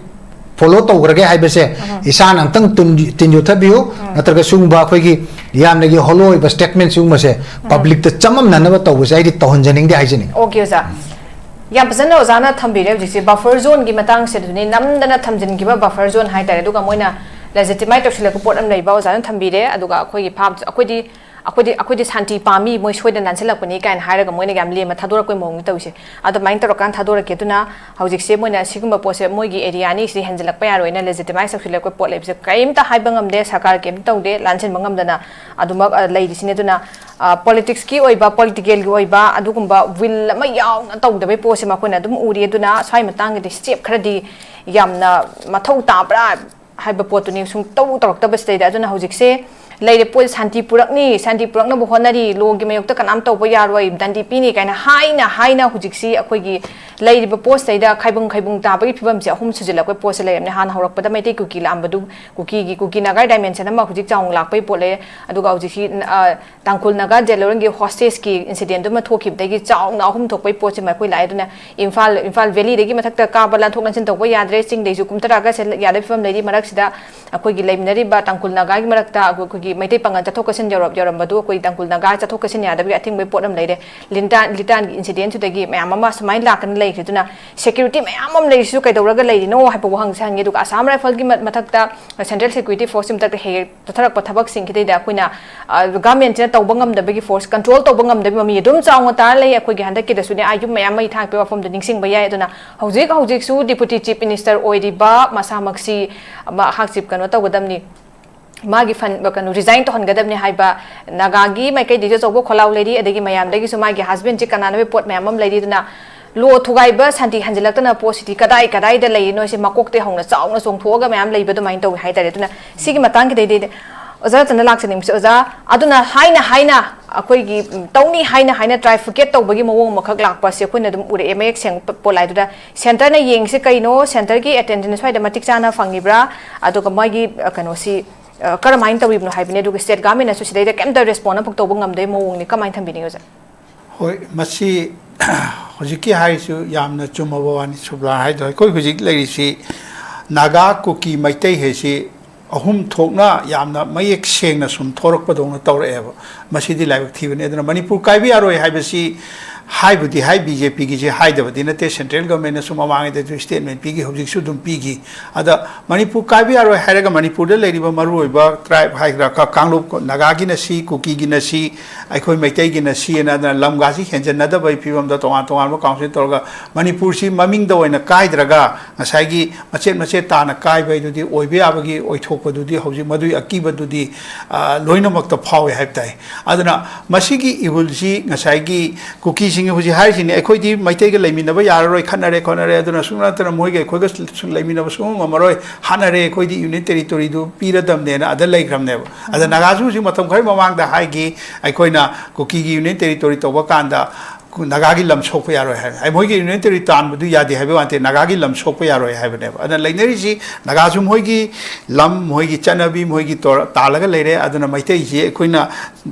ꯐꯣꯂꯣ ꯇꯧꯈ꯭ꯔꯒꯦ ꯍꯥꯏꯕꯁꯦ ꯏꯁꯥꯅ ꯑꯝꯇꯪ ꯇꯨꯝ-, ꯇꯤꯟ ꯌꯣꯠꯊꯕꯤꯌꯨ꯫ ꯅꯠꯇ꯭ꯔꯒ ꯁꯤꯒꯨꯝꯕ ꯑꯩꯈꯣꯏꯒꯤ ꯌꯥꯝꯅꯒꯤ ꯍꯣꯂꯣ ꯑꯣꯏꯕ ꯁ꯭ꯇꯦꯠꯃꯦꯟ ꯁꯤꯒꯨꯝꯕꯁꯦ ꯄꯕ꯭ꯂꯤꯛꯇ ꯆꯃꯝꯅꯅꯕ ꯇꯧꯕꯁꯦ ꯑꯩꯗꯤ ꯇꯧꯍꯟꯖꯅꯤꯡꯗꯦ ꯍꯥꯏꯖꯅꯤꯡꯉꯤ꯫ ꯑꯣꯀꯦ, ꯑꯣꯖꯥ꯫ ꯌꯥꯝ ꯐꯖꯅ ꯑꯣꯖꯥꯅ ꯊꯝꯕꯤꯔꯦ꯫ ꯍꯧꯖꯤꯛꯁꯦ ꯕꯐꯔ ꯖꯣꯟꯒꯤ ꯃꯇꯥꯡꯁꯦ ꯑꯗꯨꯅꯤ, ꯅꯝꯗꯅ ꯊꯝꯖꯤꯟꯈꯤꯕ ꯕꯐꯔ ꯖꯣꯟ ꯍꯥꯏꯇꯥꯔꯦ꯫ ꯑꯗꯨꯒ ꯃꯣꯏꯅ ꯂꯦꯖꯤꯇꯤꯃꯥꯏꯠ ꯇꯧꯁꯤꯜꯂꯛꯄ ꯄꯣꯠ ꯑꯃ ꯂꯩꯕ ꯑꯣꯖꯥꯅ ꯊꯝꯕꯤꯔꯦ꯫ ꯑꯗꯨꯒ ꯑꯩꯈꯣꯏꯒꯤ ꯐꯥꯝ ꯑꯩꯈꯣꯏꯗꯤ ꯑꯩꯈꯣꯏꯗꯤ ꯑꯩꯈꯣꯏꯗꯤ ꯁꯥꯟꯇꯤ ꯄꯥꯝꯃꯤ, ꯃꯣꯏ ꯁꯣꯏꯗꯅ ꯂꯥꯟꯁꯤꯜꯂꯛꯄꯅꯤ ꯀꯥꯏꯅ ꯍꯥꯏꯔꯒ ꯃꯣꯏꯅ ꯌꯥꯝ ꯂꯦꯝꯅ ꯊꯥꯗꯣꯔꯛꯄꯩ ꯃꯑꯣꯡꯗ ꯇꯧꯔꯤꯁꯦ꯫ ꯑꯗꯨꯃꯥꯏꯅ ꯇꯧꯔꯀꯥꯟꯗ ꯊꯥꯗꯣꯔꯛꯀꯦ꯫ ꯑꯗꯨꯅ ꯍꯧꯖꯤꯛꯁꯦ ꯃꯣꯏꯅ ꯁꯤꯒꯨꯝꯕ ꯄꯣꯠꯁꯦ ꯃꯣꯏꯒꯤ ꯑꯦꯔꯤꯌꯥꯅꯤ, ꯁꯤꯗꯤ ꯍꯦꯟꯖꯤꯜꯂꯛꯄ ꯌꯥꯔꯣꯏꯅ ꯂꯦꯖꯤꯇꯤꯃꯥꯏꯠ ꯇꯧꯁꯤꯜꯂꯛꯄ ꯄꯣꯠ ꯂꯩꯕꯁꯦ ꯀꯔꯤꯝꯇ ꯍꯥꯏꯕ ꯉꯝꯗꯦ꯫ ꯁꯔꯀꯥꯔ ꯀꯔꯤꯝꯇ ꯇꯧꯗꯦ, ꯂꯥꯟꯁꯤꯟꯕ ꯉꯝꯗꯅ ꯑꯗꯨꯃꯛ ꯑ, ꯂꯩꯔꯤꯁꯤꯅꯤ꯫ ꯑꯗꯨꯅ ꯄꯣꯂꯤꯇꯤꯛꯁꯀꯤ ꯑꯣꯏꯕ, ꯄꯣꯂꯤꯇꯤꯀꯦꯜꯒꯤ ꯑꯣꯏꯕ ꯑꯗꯨꯒꯨꯝꯕ ꯋꯤꯜ ꯑꯃ ꯌꯥꯎꯅ ꯇꯧꯗꯕꯩ ꯄꯣꯠꯁꯤꯃ ꯑꯩꯈꯣꯏꯅ ꯑꯗꯨꯝ ꯎꯔꯤ꯫ ꯑꯗꯨꯅ ꯁ꯭ꯋꯥꯏ ꯃꯇꯥꯡꯒꯤꯗꯤ ꯁ꯭ꯇꯦꯞ ꯈꯔꯗꯤ ꯌꯥꯝꯅ ꯃꯊꯧ ꯇꯥꯕ꯭ꯔꯥ ꯍꯥꯏꯕ ꯄꯣꯠꯇꯨꯅꯤ ꯁꯨꯝ ꯇꯧ ꯇꯧꯔꯛꯇꯕꯁꯤꯗꯩꯗ꯫ ꯑꯗꯨꯅ ꯍꯧꯖꯤꯛꯁꯦ ꯂꯩꯔꯦ ꯄꯣꯠ ꯁꯥꯟꯇꯤ ꯄꯨꯔꯛꯅꯤ, ꯁꯥꯟꯇꯤ ꯄꯨꯔꯛꯅꯕ ꯍꯣꯠꯅꯔꯤ, ꯂꯣꯒꯤ ꯃꯥꯌꯣꯛꯇ ꯀꯅꯥꯝ ꯇꯧꯕ ꯌꯥꯔꯣꯏ, ꯗꯟꯗꯤ ꯄꯤꯅꯤ ꯀꯥꯏꯅ ꯍꯥꯏꯅ ꯍꯥꯏꯅ ꯍꯧꯖꯤꯛꯁꯤ ꯑꯩꯈꯣꯏꯒꯤ ꯂꯩꯔꯤꯕ ꯄꯣꯠꯁꯤꯗꯩꯗ ꯈꯥꯏꯕꯨꯡ ꯈꯥꯏꯕꯨꯡ ꯇꯥꯕꯒꯤ ꯐꯤꯕꯝꯁꯦ ꯑꯍꯨꯝ ꯁꯨꯖꯤꯜꯂꯛꯄꯩ ꯄꯣꯠꯁꯦ ꯂꯩꯔꯝꯅꯦ꯫ ꯍꯥꯟꯅ ꯍꯧꯔꯛꯄꯗ ꯃꯩꯇꯩ ꯀꯨꯀꯤ ꯂꯥꯛꯑꯝꯕꯗꯨ, ꯀꯨꯀꯤꯒꯤ, ꯀꯨꯀꯤ ꯅꯥꯒꯥ ꯗꯥꯏꯃꯦꯟꯁꯟ ꯑꯃ ꯍꯧꯖꯤꯛ ꯆꯥꯎꯅ ꯂꯥꯛꯄꯒꯤ ꯄꯣꯠ ꯂꯩꯔꯦ꯫ ꯑꯗꯨꯒ ꯍꯧꯖꯤꯛꯁꯤ, ꯑ, ꯇꯥꯡꯈꯨꯜ ꯅꯥꯒꯥ ꯖꯦꯂꯣꯔꯟꯒꯤ ꯍꯣꯁꯇꯦꯖꯀꯤ ꯏꯟꯁꯤꯗꯦꯟꯗꯨ ꯑꯃ ꯊꯣꯛꯈꯤꯕꯗꯒꯤ ꯆꯥꯎꯅ ꯑꯍꯨꯝ ꯊꯣꯛꯄꯒꯤ ꯄꯣꯠꯁꯤꯃ ꯑꯩꯈꯣꯏ ꯂꯥꯛꯑꯦ꯫ ꯑꯗꯨꯅ ꯏꯝꯐꯥꯜ, ꯏꯝꯐꯥꯜ ꯚꯦꯂꯤꯗꯒꯤ ꯃꯊꯛꯇ ꯀꯥꯕ ꯂꯥꯟꯊꯣꯛ ꯂꯥꯟꯁꯤꯟ ꯇꯧꯕ ꯌꯥꯗ꯭ꯔꯦ, ꯆꯤꯡꯗꯩꯁꯨ ꯀꯨꯝꯊꯔꯛꯑꯒ ꯁꯦ-, ꯌꯥꯗꯕ ꯐꯤꯕꯝ ꯂꯩꯔꯤ꯫ ꯃꯔꯛꯁꯤꯗ ꯑꯩꯈꯣꯏꯒꯤ ꯂꯩꯃꯤꯟꯅꯔꯤꯕ ꯇꯥꯡꯈꯨꯜ ꯅꯥꯒꯥꯒꯤ ꯃꯔꯛꯇ ꯑꯩꯈꯣꯏꯒꯤ ꯃꯩꯇꯩ ꯄꯥꯉꯜ ꯆꯠꯊꯣꯛ ꯆꯠꯁꯤꯟ ꯌꯧꯔꯝ-, ꯌꯧꯔꯝꯕꯗꯨ ꯑꯩꯈꯣꯏ ꯇꯥꯡꯈꯨꯜ ꯅꯥꯒꯥ ꯆꯠꯊꯣꯛ ꯆꯠꯁꯤꯟ ꯌꯥꯗꯕꯒꯤ ꯑꯊꯤꯡꯕꯒꯤ ꯄꯣꯠ ꯑꯃ ꯂꯩꯔꯦ꯫ ꯂꯤꯟꯇꯥꯟ, ꯂꯤꯇꯥꯟꯒꯤ ꯏꯟꯁꯤꯗꯦꯟꯁꯤꯗꯒꯤ ꯃꯌꯥꯝ ꯑꯃ ꯁꯨꯃꯥꯏꯅ ꯂꯥꯛꯇꯅ ꯂꯩꯈ꯭ꯔꯦ꯫ ꯑꯗꯨꯅ ꯁꯦꯀ꯭ꯌꯨꯔꯤꯇꯤ ꯃꯌꯥꯝ ꯑꯃ ꯂꯩꯔꯤꯁꯤꯁꯨ ꯀꯩꯗꯧꯔꯒ ꯂꯩꯔꯤꯅꯣ ꯍꯥꯏꯕ ꯋꯥꯍꯪꯁꯦ ꯍꯪꯉꯤ꯫ ꯑꯗꯨꯒ ꯑꯁꯥꯝ ꯔꯥꯏꯐꯜꯒꯤ ꯃ-, ꯃꯊꯛꯇ ꯁꯦꯟꯇ꯭ꯔꯦꯜ ꯁꯦꯀ꯭ꯌꯨꯔꯤꯇꯤ ꯐꯣꯔꯁꯀꯤ ꯃꯊꯛꯇ ꯍꯦꯛ ꯍꯦꯛ ꯆꯠꯊꯔꯛꯄ ꯊꯕꯛꯁꯤꯡꯁꯤꯗꯩꯗ ꯑꯩꯈꯣꯏꯅ, ꯑ, ꯒꯚꯔꯟꯃꯦꯟꯠꯁꯤꯅ ꯇꯧꯕ ꯉꯝꯗꯕꯒꯤ, ꯐꯣꯔꯁ ꯀꯟꯇ꯭ꯔꯣꯜ ꯇꯧꯕ ꯉꯝꯗꯕꯒꯤ ꯃꯃꯤ ꯑꯗꯨꯝ ꯆꯥꯎꯅ ꯇꯥꯔ ꯂꯩ꯫ ꯑꯩꯈꯣꯏꯒꯤ ꯍꯟꯗꯛꯀꯤꯗꯁꯨꯅꯦ, ꯑꯥ, ꯌꯨꯝ ꯃꯌꯥꯝ ꯃꯩ ꯊꯥꯛꯄꯒꯤ ꯋꯥꯐꯝꯗꯣ ꯅꯤꯡꯁꯤꯡꯕ ꯌꯥꯏ꯫ ꯑꯗꯨꯅ ꯍꯧꯖꯤꯛ ꯍꯧꯖꯤꯛꯁꯨ ꯗꯤꯄꯨꯇꯤ ꯆꯤꯐ ꯃꯤꯅꯤꯁꯇꯔ ꯑꯣꯏꯔꯤꯕ ꯃꯁꯥꯃꯛꯁꯤ ꯃꯍꯥꯛꯁꯤ ꯀꯩꯅꯣ ꯇꯧꯒꯗꯕꯅꯤ, ꯃꯥꯒꯤ ꯐꯟ-, ꯀꯩꯅꯣ, ꯔꯤꯖꯥꯏꯟ ꯇꯧꯍꯟꯒꯗꯕꯅꯤ ꯍꯥꯏꯕ ꯅꯥꯒꯥꯒꯤ ꯃꯥꯏꯀꯩꯗꯒꯤꯁꯨ ꯑꯆꯧꯕ ꯈꯣꯜꯂꯥꯎ ꯂꯩꯔꯤ, ꯑꯗꯒꯤ ꯃꯌꯥꯝꯗꯒꯤꯁꯨ ꯃꯥꯒꯤ ꯍꯁꯕꯦꯟꯁꯤ ꯀꯅꯥꯅꯕꯒꯤ ꯄꯣꯠ ꯃꯌꯥꯝ ꯑꯃ ꯂꯩꯔꯤ꯫ ꯑꯗꯨꯅ ꯂꯣ ꯊꯨꯒꯥꯏꯕ, ꯁꯥꯟꯇꯤ ꯍꯟꯖꯤꯜꯂꯛꯇꯅ ꯄꯣꯠꯁꯤꯗꯤ ꯀꯗꯥꯏ ꯀꯗꯥꯏꯗ ꯂꯩꯔꯤꯅꯣ ꯁꯤ ꯃꯀꯣꯛꯇꯩ ꯍꯧꯅ ꯆꯥꯎꯅ ꯆꯣꯡꯊꯣꯛꯑꯒ ꯃꯌꯥꯝ ꯂꯩꯕ ꯑꯗꯨꯃꯥꯏꯅ ꯇꯧꯋꯤ ꯍꯥꯏꯇꯥꯔꯦ꯫ ꯑꯗꯨꯅ ꯁꯤꯒꯤ ꯃꯇꯥꯡꯒꯤꯗꯩꯗꯤ ꯑꯣꯖꯥ ꯔꯇꯟꯗ ꯂꯥꯛꯆꯅꯤꯡꯕꯁꯦ, ꯑꯣꯖꯥ, ꯑꯗꯨꯅ ꯍꯥꯏꯅ ꯍꯥꯏꯅ ꯑꯩꯈꯣꯏꯒꯤ, ꯎꯝ, ꯇꯧꯅꯤ ꯍꯥꯏꯅ ꯍꯥꯏꯅ ꯇ꯭ꯔꯥꯏꯐꯤꯀꯦꯠ ꯇꯧꯕꯒꯤ ꯃꯑꯣꯡ ꯑꯃꯈꯛ ꯂꯥꯛꯄꯁꯦ ꯑꯩꯈꯣꯏꯅ ꯑꯗꯨꯝ ꯎꯔꯛꯑꯦ ꯃꯌꯦꯛ ꯁꯦꯡꯕ ꯄꯣꯠꯂꯥꯏꯗꯨꯗ꯫ ꯁꯦꯟꯇꯔꯅ ꯌꯦꯡꯉꯤꯁꯦ ꯀꯩꯅꯣ, ꯁꯦꯟꯇꯔꯒꯤ ꯑꯦꯇꯦꯟꯗꯦꯟꯁ ꯁ꯭ꯋꯥꯏꯗ ꯃꯇꯤꯛ ꯆꯥꯅ ꯐꯪꯉꯤꯕ꯭ꯔꯥ, ꯑꯗꯨꯒ ꯃꯣꯏꯒꯤ, ꯑ, ꯀꯩꯅꯣꯁꯤ, ꯑ, ꯀꯔꯝꯍꯥꯏꯅ ꯇꯧꯔꯤꯕꯅꯣ ꯍꯥꯏꯕꯅꯤ꯫ ꯑꯗꯨꯒ ꯁ꯭ꯇꯦꯠ ꯒꯚꯔꯟꯃꯦꯟꯠꯅꯁꯨ ꯁꯤꯗꯩꯗ ꯀꯩꯝꯇ ꯔꯦꯁꯄꯣꯟ ꯑꯃꯐꯥꯎ ꯇꯧꯕ ꯉꯝꯗꯕꯒꯤ ꯃꯑꯣꯡꯅꯤ꯫ ꯀꯃꯥꯏꯅ ꯊꯝꯕꯤꯅꯤꯡꯉꯤ ꯑꯣꯖꯥ? ꯍꯣꯏ, ꯃꯁꯤ ꯍꯧꯖꯤꯛꯀꯤ ꯍꯥꯏꯔꯤꯁꯨ ꯌꯥꯝꯅ ꯆꯨꯝꯃꯕ ꯋꯥꯅꯤ, ꯁꯨꯕ꯭ꯂꯥ ꯍꯥꯏꯗꯣ꯫ ꯑꯩꯈꯣꯏ ꯍꯧꯖꯤꯛ ꯂꯩꯔꯤꯁꯤ ꯅꯥꯒꯥ, ꯀꯨꯀꯤ, ꯃꯩꯇꯩ ꯍꯥꯏꯁꯤ ꯑꯍꯨꯝ ꯊꯣꯛꯅ ꯌꯥꯝꯅ ꯃꯌꯦꯛ ꯁꯦꯡꯅ ꯁꯨꯝ ꯊꯣꯔꯛꯄꯗꯧꯅ ꯇꯧꯔꯛꯑꯦꯕ꯫ ꯃꯁꯤꯗꯤ ꯂꯥꯏꯕꯛ ꯊꯤꯕꯅꯤ꯫ ꯑꯗꯨꯅ ꯃꯅꯤꯄꯨꯔ ꯀꯥꯏꯕ ꯌꯥꯔꯣꯏ ꯍꯥꯏꯕꯁꯤ ꯍꯥꯏꯕꯨꯗꯤ ꯍꯥꯏ, ꯕꯤ ꯖꯦ ꯄꯤꯒꯤꯁꯦ ꯍꯥꯏꯗꯕꯗꯤ ꯅꯠꯇꯦ, ꯁꯦꯟꯇ꯭ꯔꯦꯜ ꯒꯚꯔꯟꯃꯦꯟꯅꯁꯨ ꯃꯃꯥꯡꯉꯩꯗꯁꯨ ꯁ꯭ꯇꯦꯠꯃꯦꯟ ꯄꯤꯈꯤ, ꯍꯧꯖꯤꯛꯁꯨ ꯑꯗꯨꯝ ꯄꯤꯈꯤ꯫ ꯑꯗ ꯃꯅꯤꯄꯨꯔ ꯀꯥꯏꯕ ꯌꯥꯔꯣꯏ ꯍꯥꯏꯔꯒ ꯃꯅꯤꯄꯨꯔꯗ ꯂꯩꯔꯤꯕ ꯃꯔꯨꯑꯣꯏꯕ ꯇ꯭ꯔꯥꯏꯕ ꯍꯥꯏꯒꯗ꯭ꯔꯥ, ꯀ-, ꯀꯥꯡꯂꯨꯞ, ꯅꯥꯒꯥꯒꯤꯅ ꯁꯤ, ꯀꯨꯀꯤꯒꯤꯅ ꯁꯤ, ꯑꯩꯈꯣꯏ ꯃꯩꯇꯩꯒꯤꯅ ꯁꯤ ꯑꯅ, ꯑꯗꯨꯅ ꯂꯝꯒꯥꯁꯤ ꯍꯦꯟꯖꯟꯅꯗꯕꯒꯤ ꯐꯤꯕꯝꯗ ꯇꯣꯉꯥꯟ ꯇꯣꯉꯥꯟꯕ ꯀꯥꯎꯟꯁꯤꯜ ꯇꯧꯔꯒ ꯃꯅꯤꯄꯨꯔꯁꯤ ꯃꯃꯤꯡꯗ ꯑꯣꯏꯅ ꯀꯥꯏꯗ꯭ꯔꯒ ꯉꯁꯥꯏꯒꯤ ꯃꯆꯦꯠ ꯃꯆꯦꯠ ꯇꯥꯅ ꯀꯥꯏꯕ ꯍꯥꯏꯗꯨꯗꯤ ꯑꯣꯏꯕ ꯌꯥꯕꯒꯤ ꯑꯣꯏꯊꯣꯛꯄꯗꯨꯗꯤ ꯍꯧꯖꯤꯛ ꯃꯗꯨꯒꯤ ꯑꯀꯤꯕꯗꯨꯗꯤ, ꯑ, ꯂꯣꯏꯅꯃꯛꯇ ꯐꯥꯎꯋꯦ ꯍꯥꯏꯕ ꯇꯥꯏ꯫ ꯑꯗꯨꯅ ꯃꯁꯤꯒꯤ ꯏꯍꯨꯜꯁꯤ ꯉꯁꯥꯏꯒꯤ ꯀꯨꯀꯤꯁꯤꯡꯒꯤ ꯍꯧꯖꯤꯛ ꯍꯥꯏꯔꯤꯁꯤꯅꯤ, "ꯑꯩꯈꯣꯏꯗꯤ ꯃꯩꯇꯩꯒ ꯂꯩꯃꯤꯟꯅꯕ ꯌꯥꯔꯔꯣꯏ, ꯈꯠꯅꯔꯦ ꯈꯣꯠꯅꯔꯦ, ꯑꯗꯨꯅ ꯁꯨꯝ ꯅꯠꯇꯅ ꯃꯣꯏꯒ ꯑꯩꯈꯣꯏꯒ ꯁꯨꯝ ꯂꯩꯃꯤꯟꯅꯕ ꯁꯨꯡꯉꯝ ꯉꯝꯃꯔꯣꯏ, ꯍꯥꯠꯅꯔꯦ, ꯑꯩꯈꯣꯏꯗꯤ ꯌꯨꯅꯤꯌꯟ ꯇꯦꯔꯤꯇꯣꯔꯤꯗꯨ ꯄꯤꯔꯗꯕꯅꯦꯅ" ꯑꯗ ꯂꯩꯈ꯭ꯔꯕꯅꯦꯕ꯫ ꯑꯗ ꯅꯥꯒꯥꯁꯨ ꯍꯧꯖꯤꯛ ꯃꯇꯝ ꯈꯔ ꯃꯃꯥꯡꯗ ꯍꯥꯏꯈꯤ, "ꯑꯩꯈꯣꯏꯅ ꯀꯨꯀꯤꯒꯤ ꯌꯨꯅꯤꯌꯟ ꯇꯦꯔꯤꯇꯣꯔꯤ ꯇꯧꯕ ꯀꯥꯟꯗ ꯅꯥꯒꯥꯒꯤ ꯂꯝ ꯁꯣꯛꯄ ꯌꯥꯔꯣꯏ" ꯍꯥꯏ꯫ ꯑꯩ ꯃꯣꯏꯒꯤ ꯌꯨꯅꯤꯌꯟ ꯇꯦꯔꯤꯇꯣꯔꯤ ꯇꯥꯟꯕꯗꯨ ꯌꯥꯗꯦ ꯍꯥꯏꯕ ꯋꯥ ꯅꯠꯇꯦ, ꯅꯥꯒꯥꯒꯤ ꯂꯝ ꯁꯣꯛꯄ ꯌꯥꯔꯣꯏ ꯍꯥꯏꯕꯅꯦꯕ꯫ ꯑꯗꯨꯅ ꯂꯩꯅꯔꯤꯁꯤ ꯅꯥꯒꯥꯁꯨ ꯃꯣꯏꯒꯤ ꯂꯝ, ꯃꯣꯏꯒꯤ ꯆꯠꯅꯕꯤ, ꯃꯣꯏꯒꯤ ꯇꯣꯔ-, ꯇꯥꯜꯂꯒ ꯂꯩꯔꯦ꯫ ꯑꯗꯨꯅ ꯃꯩꯇꯩꯁꯤ ꯑꯩꯈꯣꯏꯅ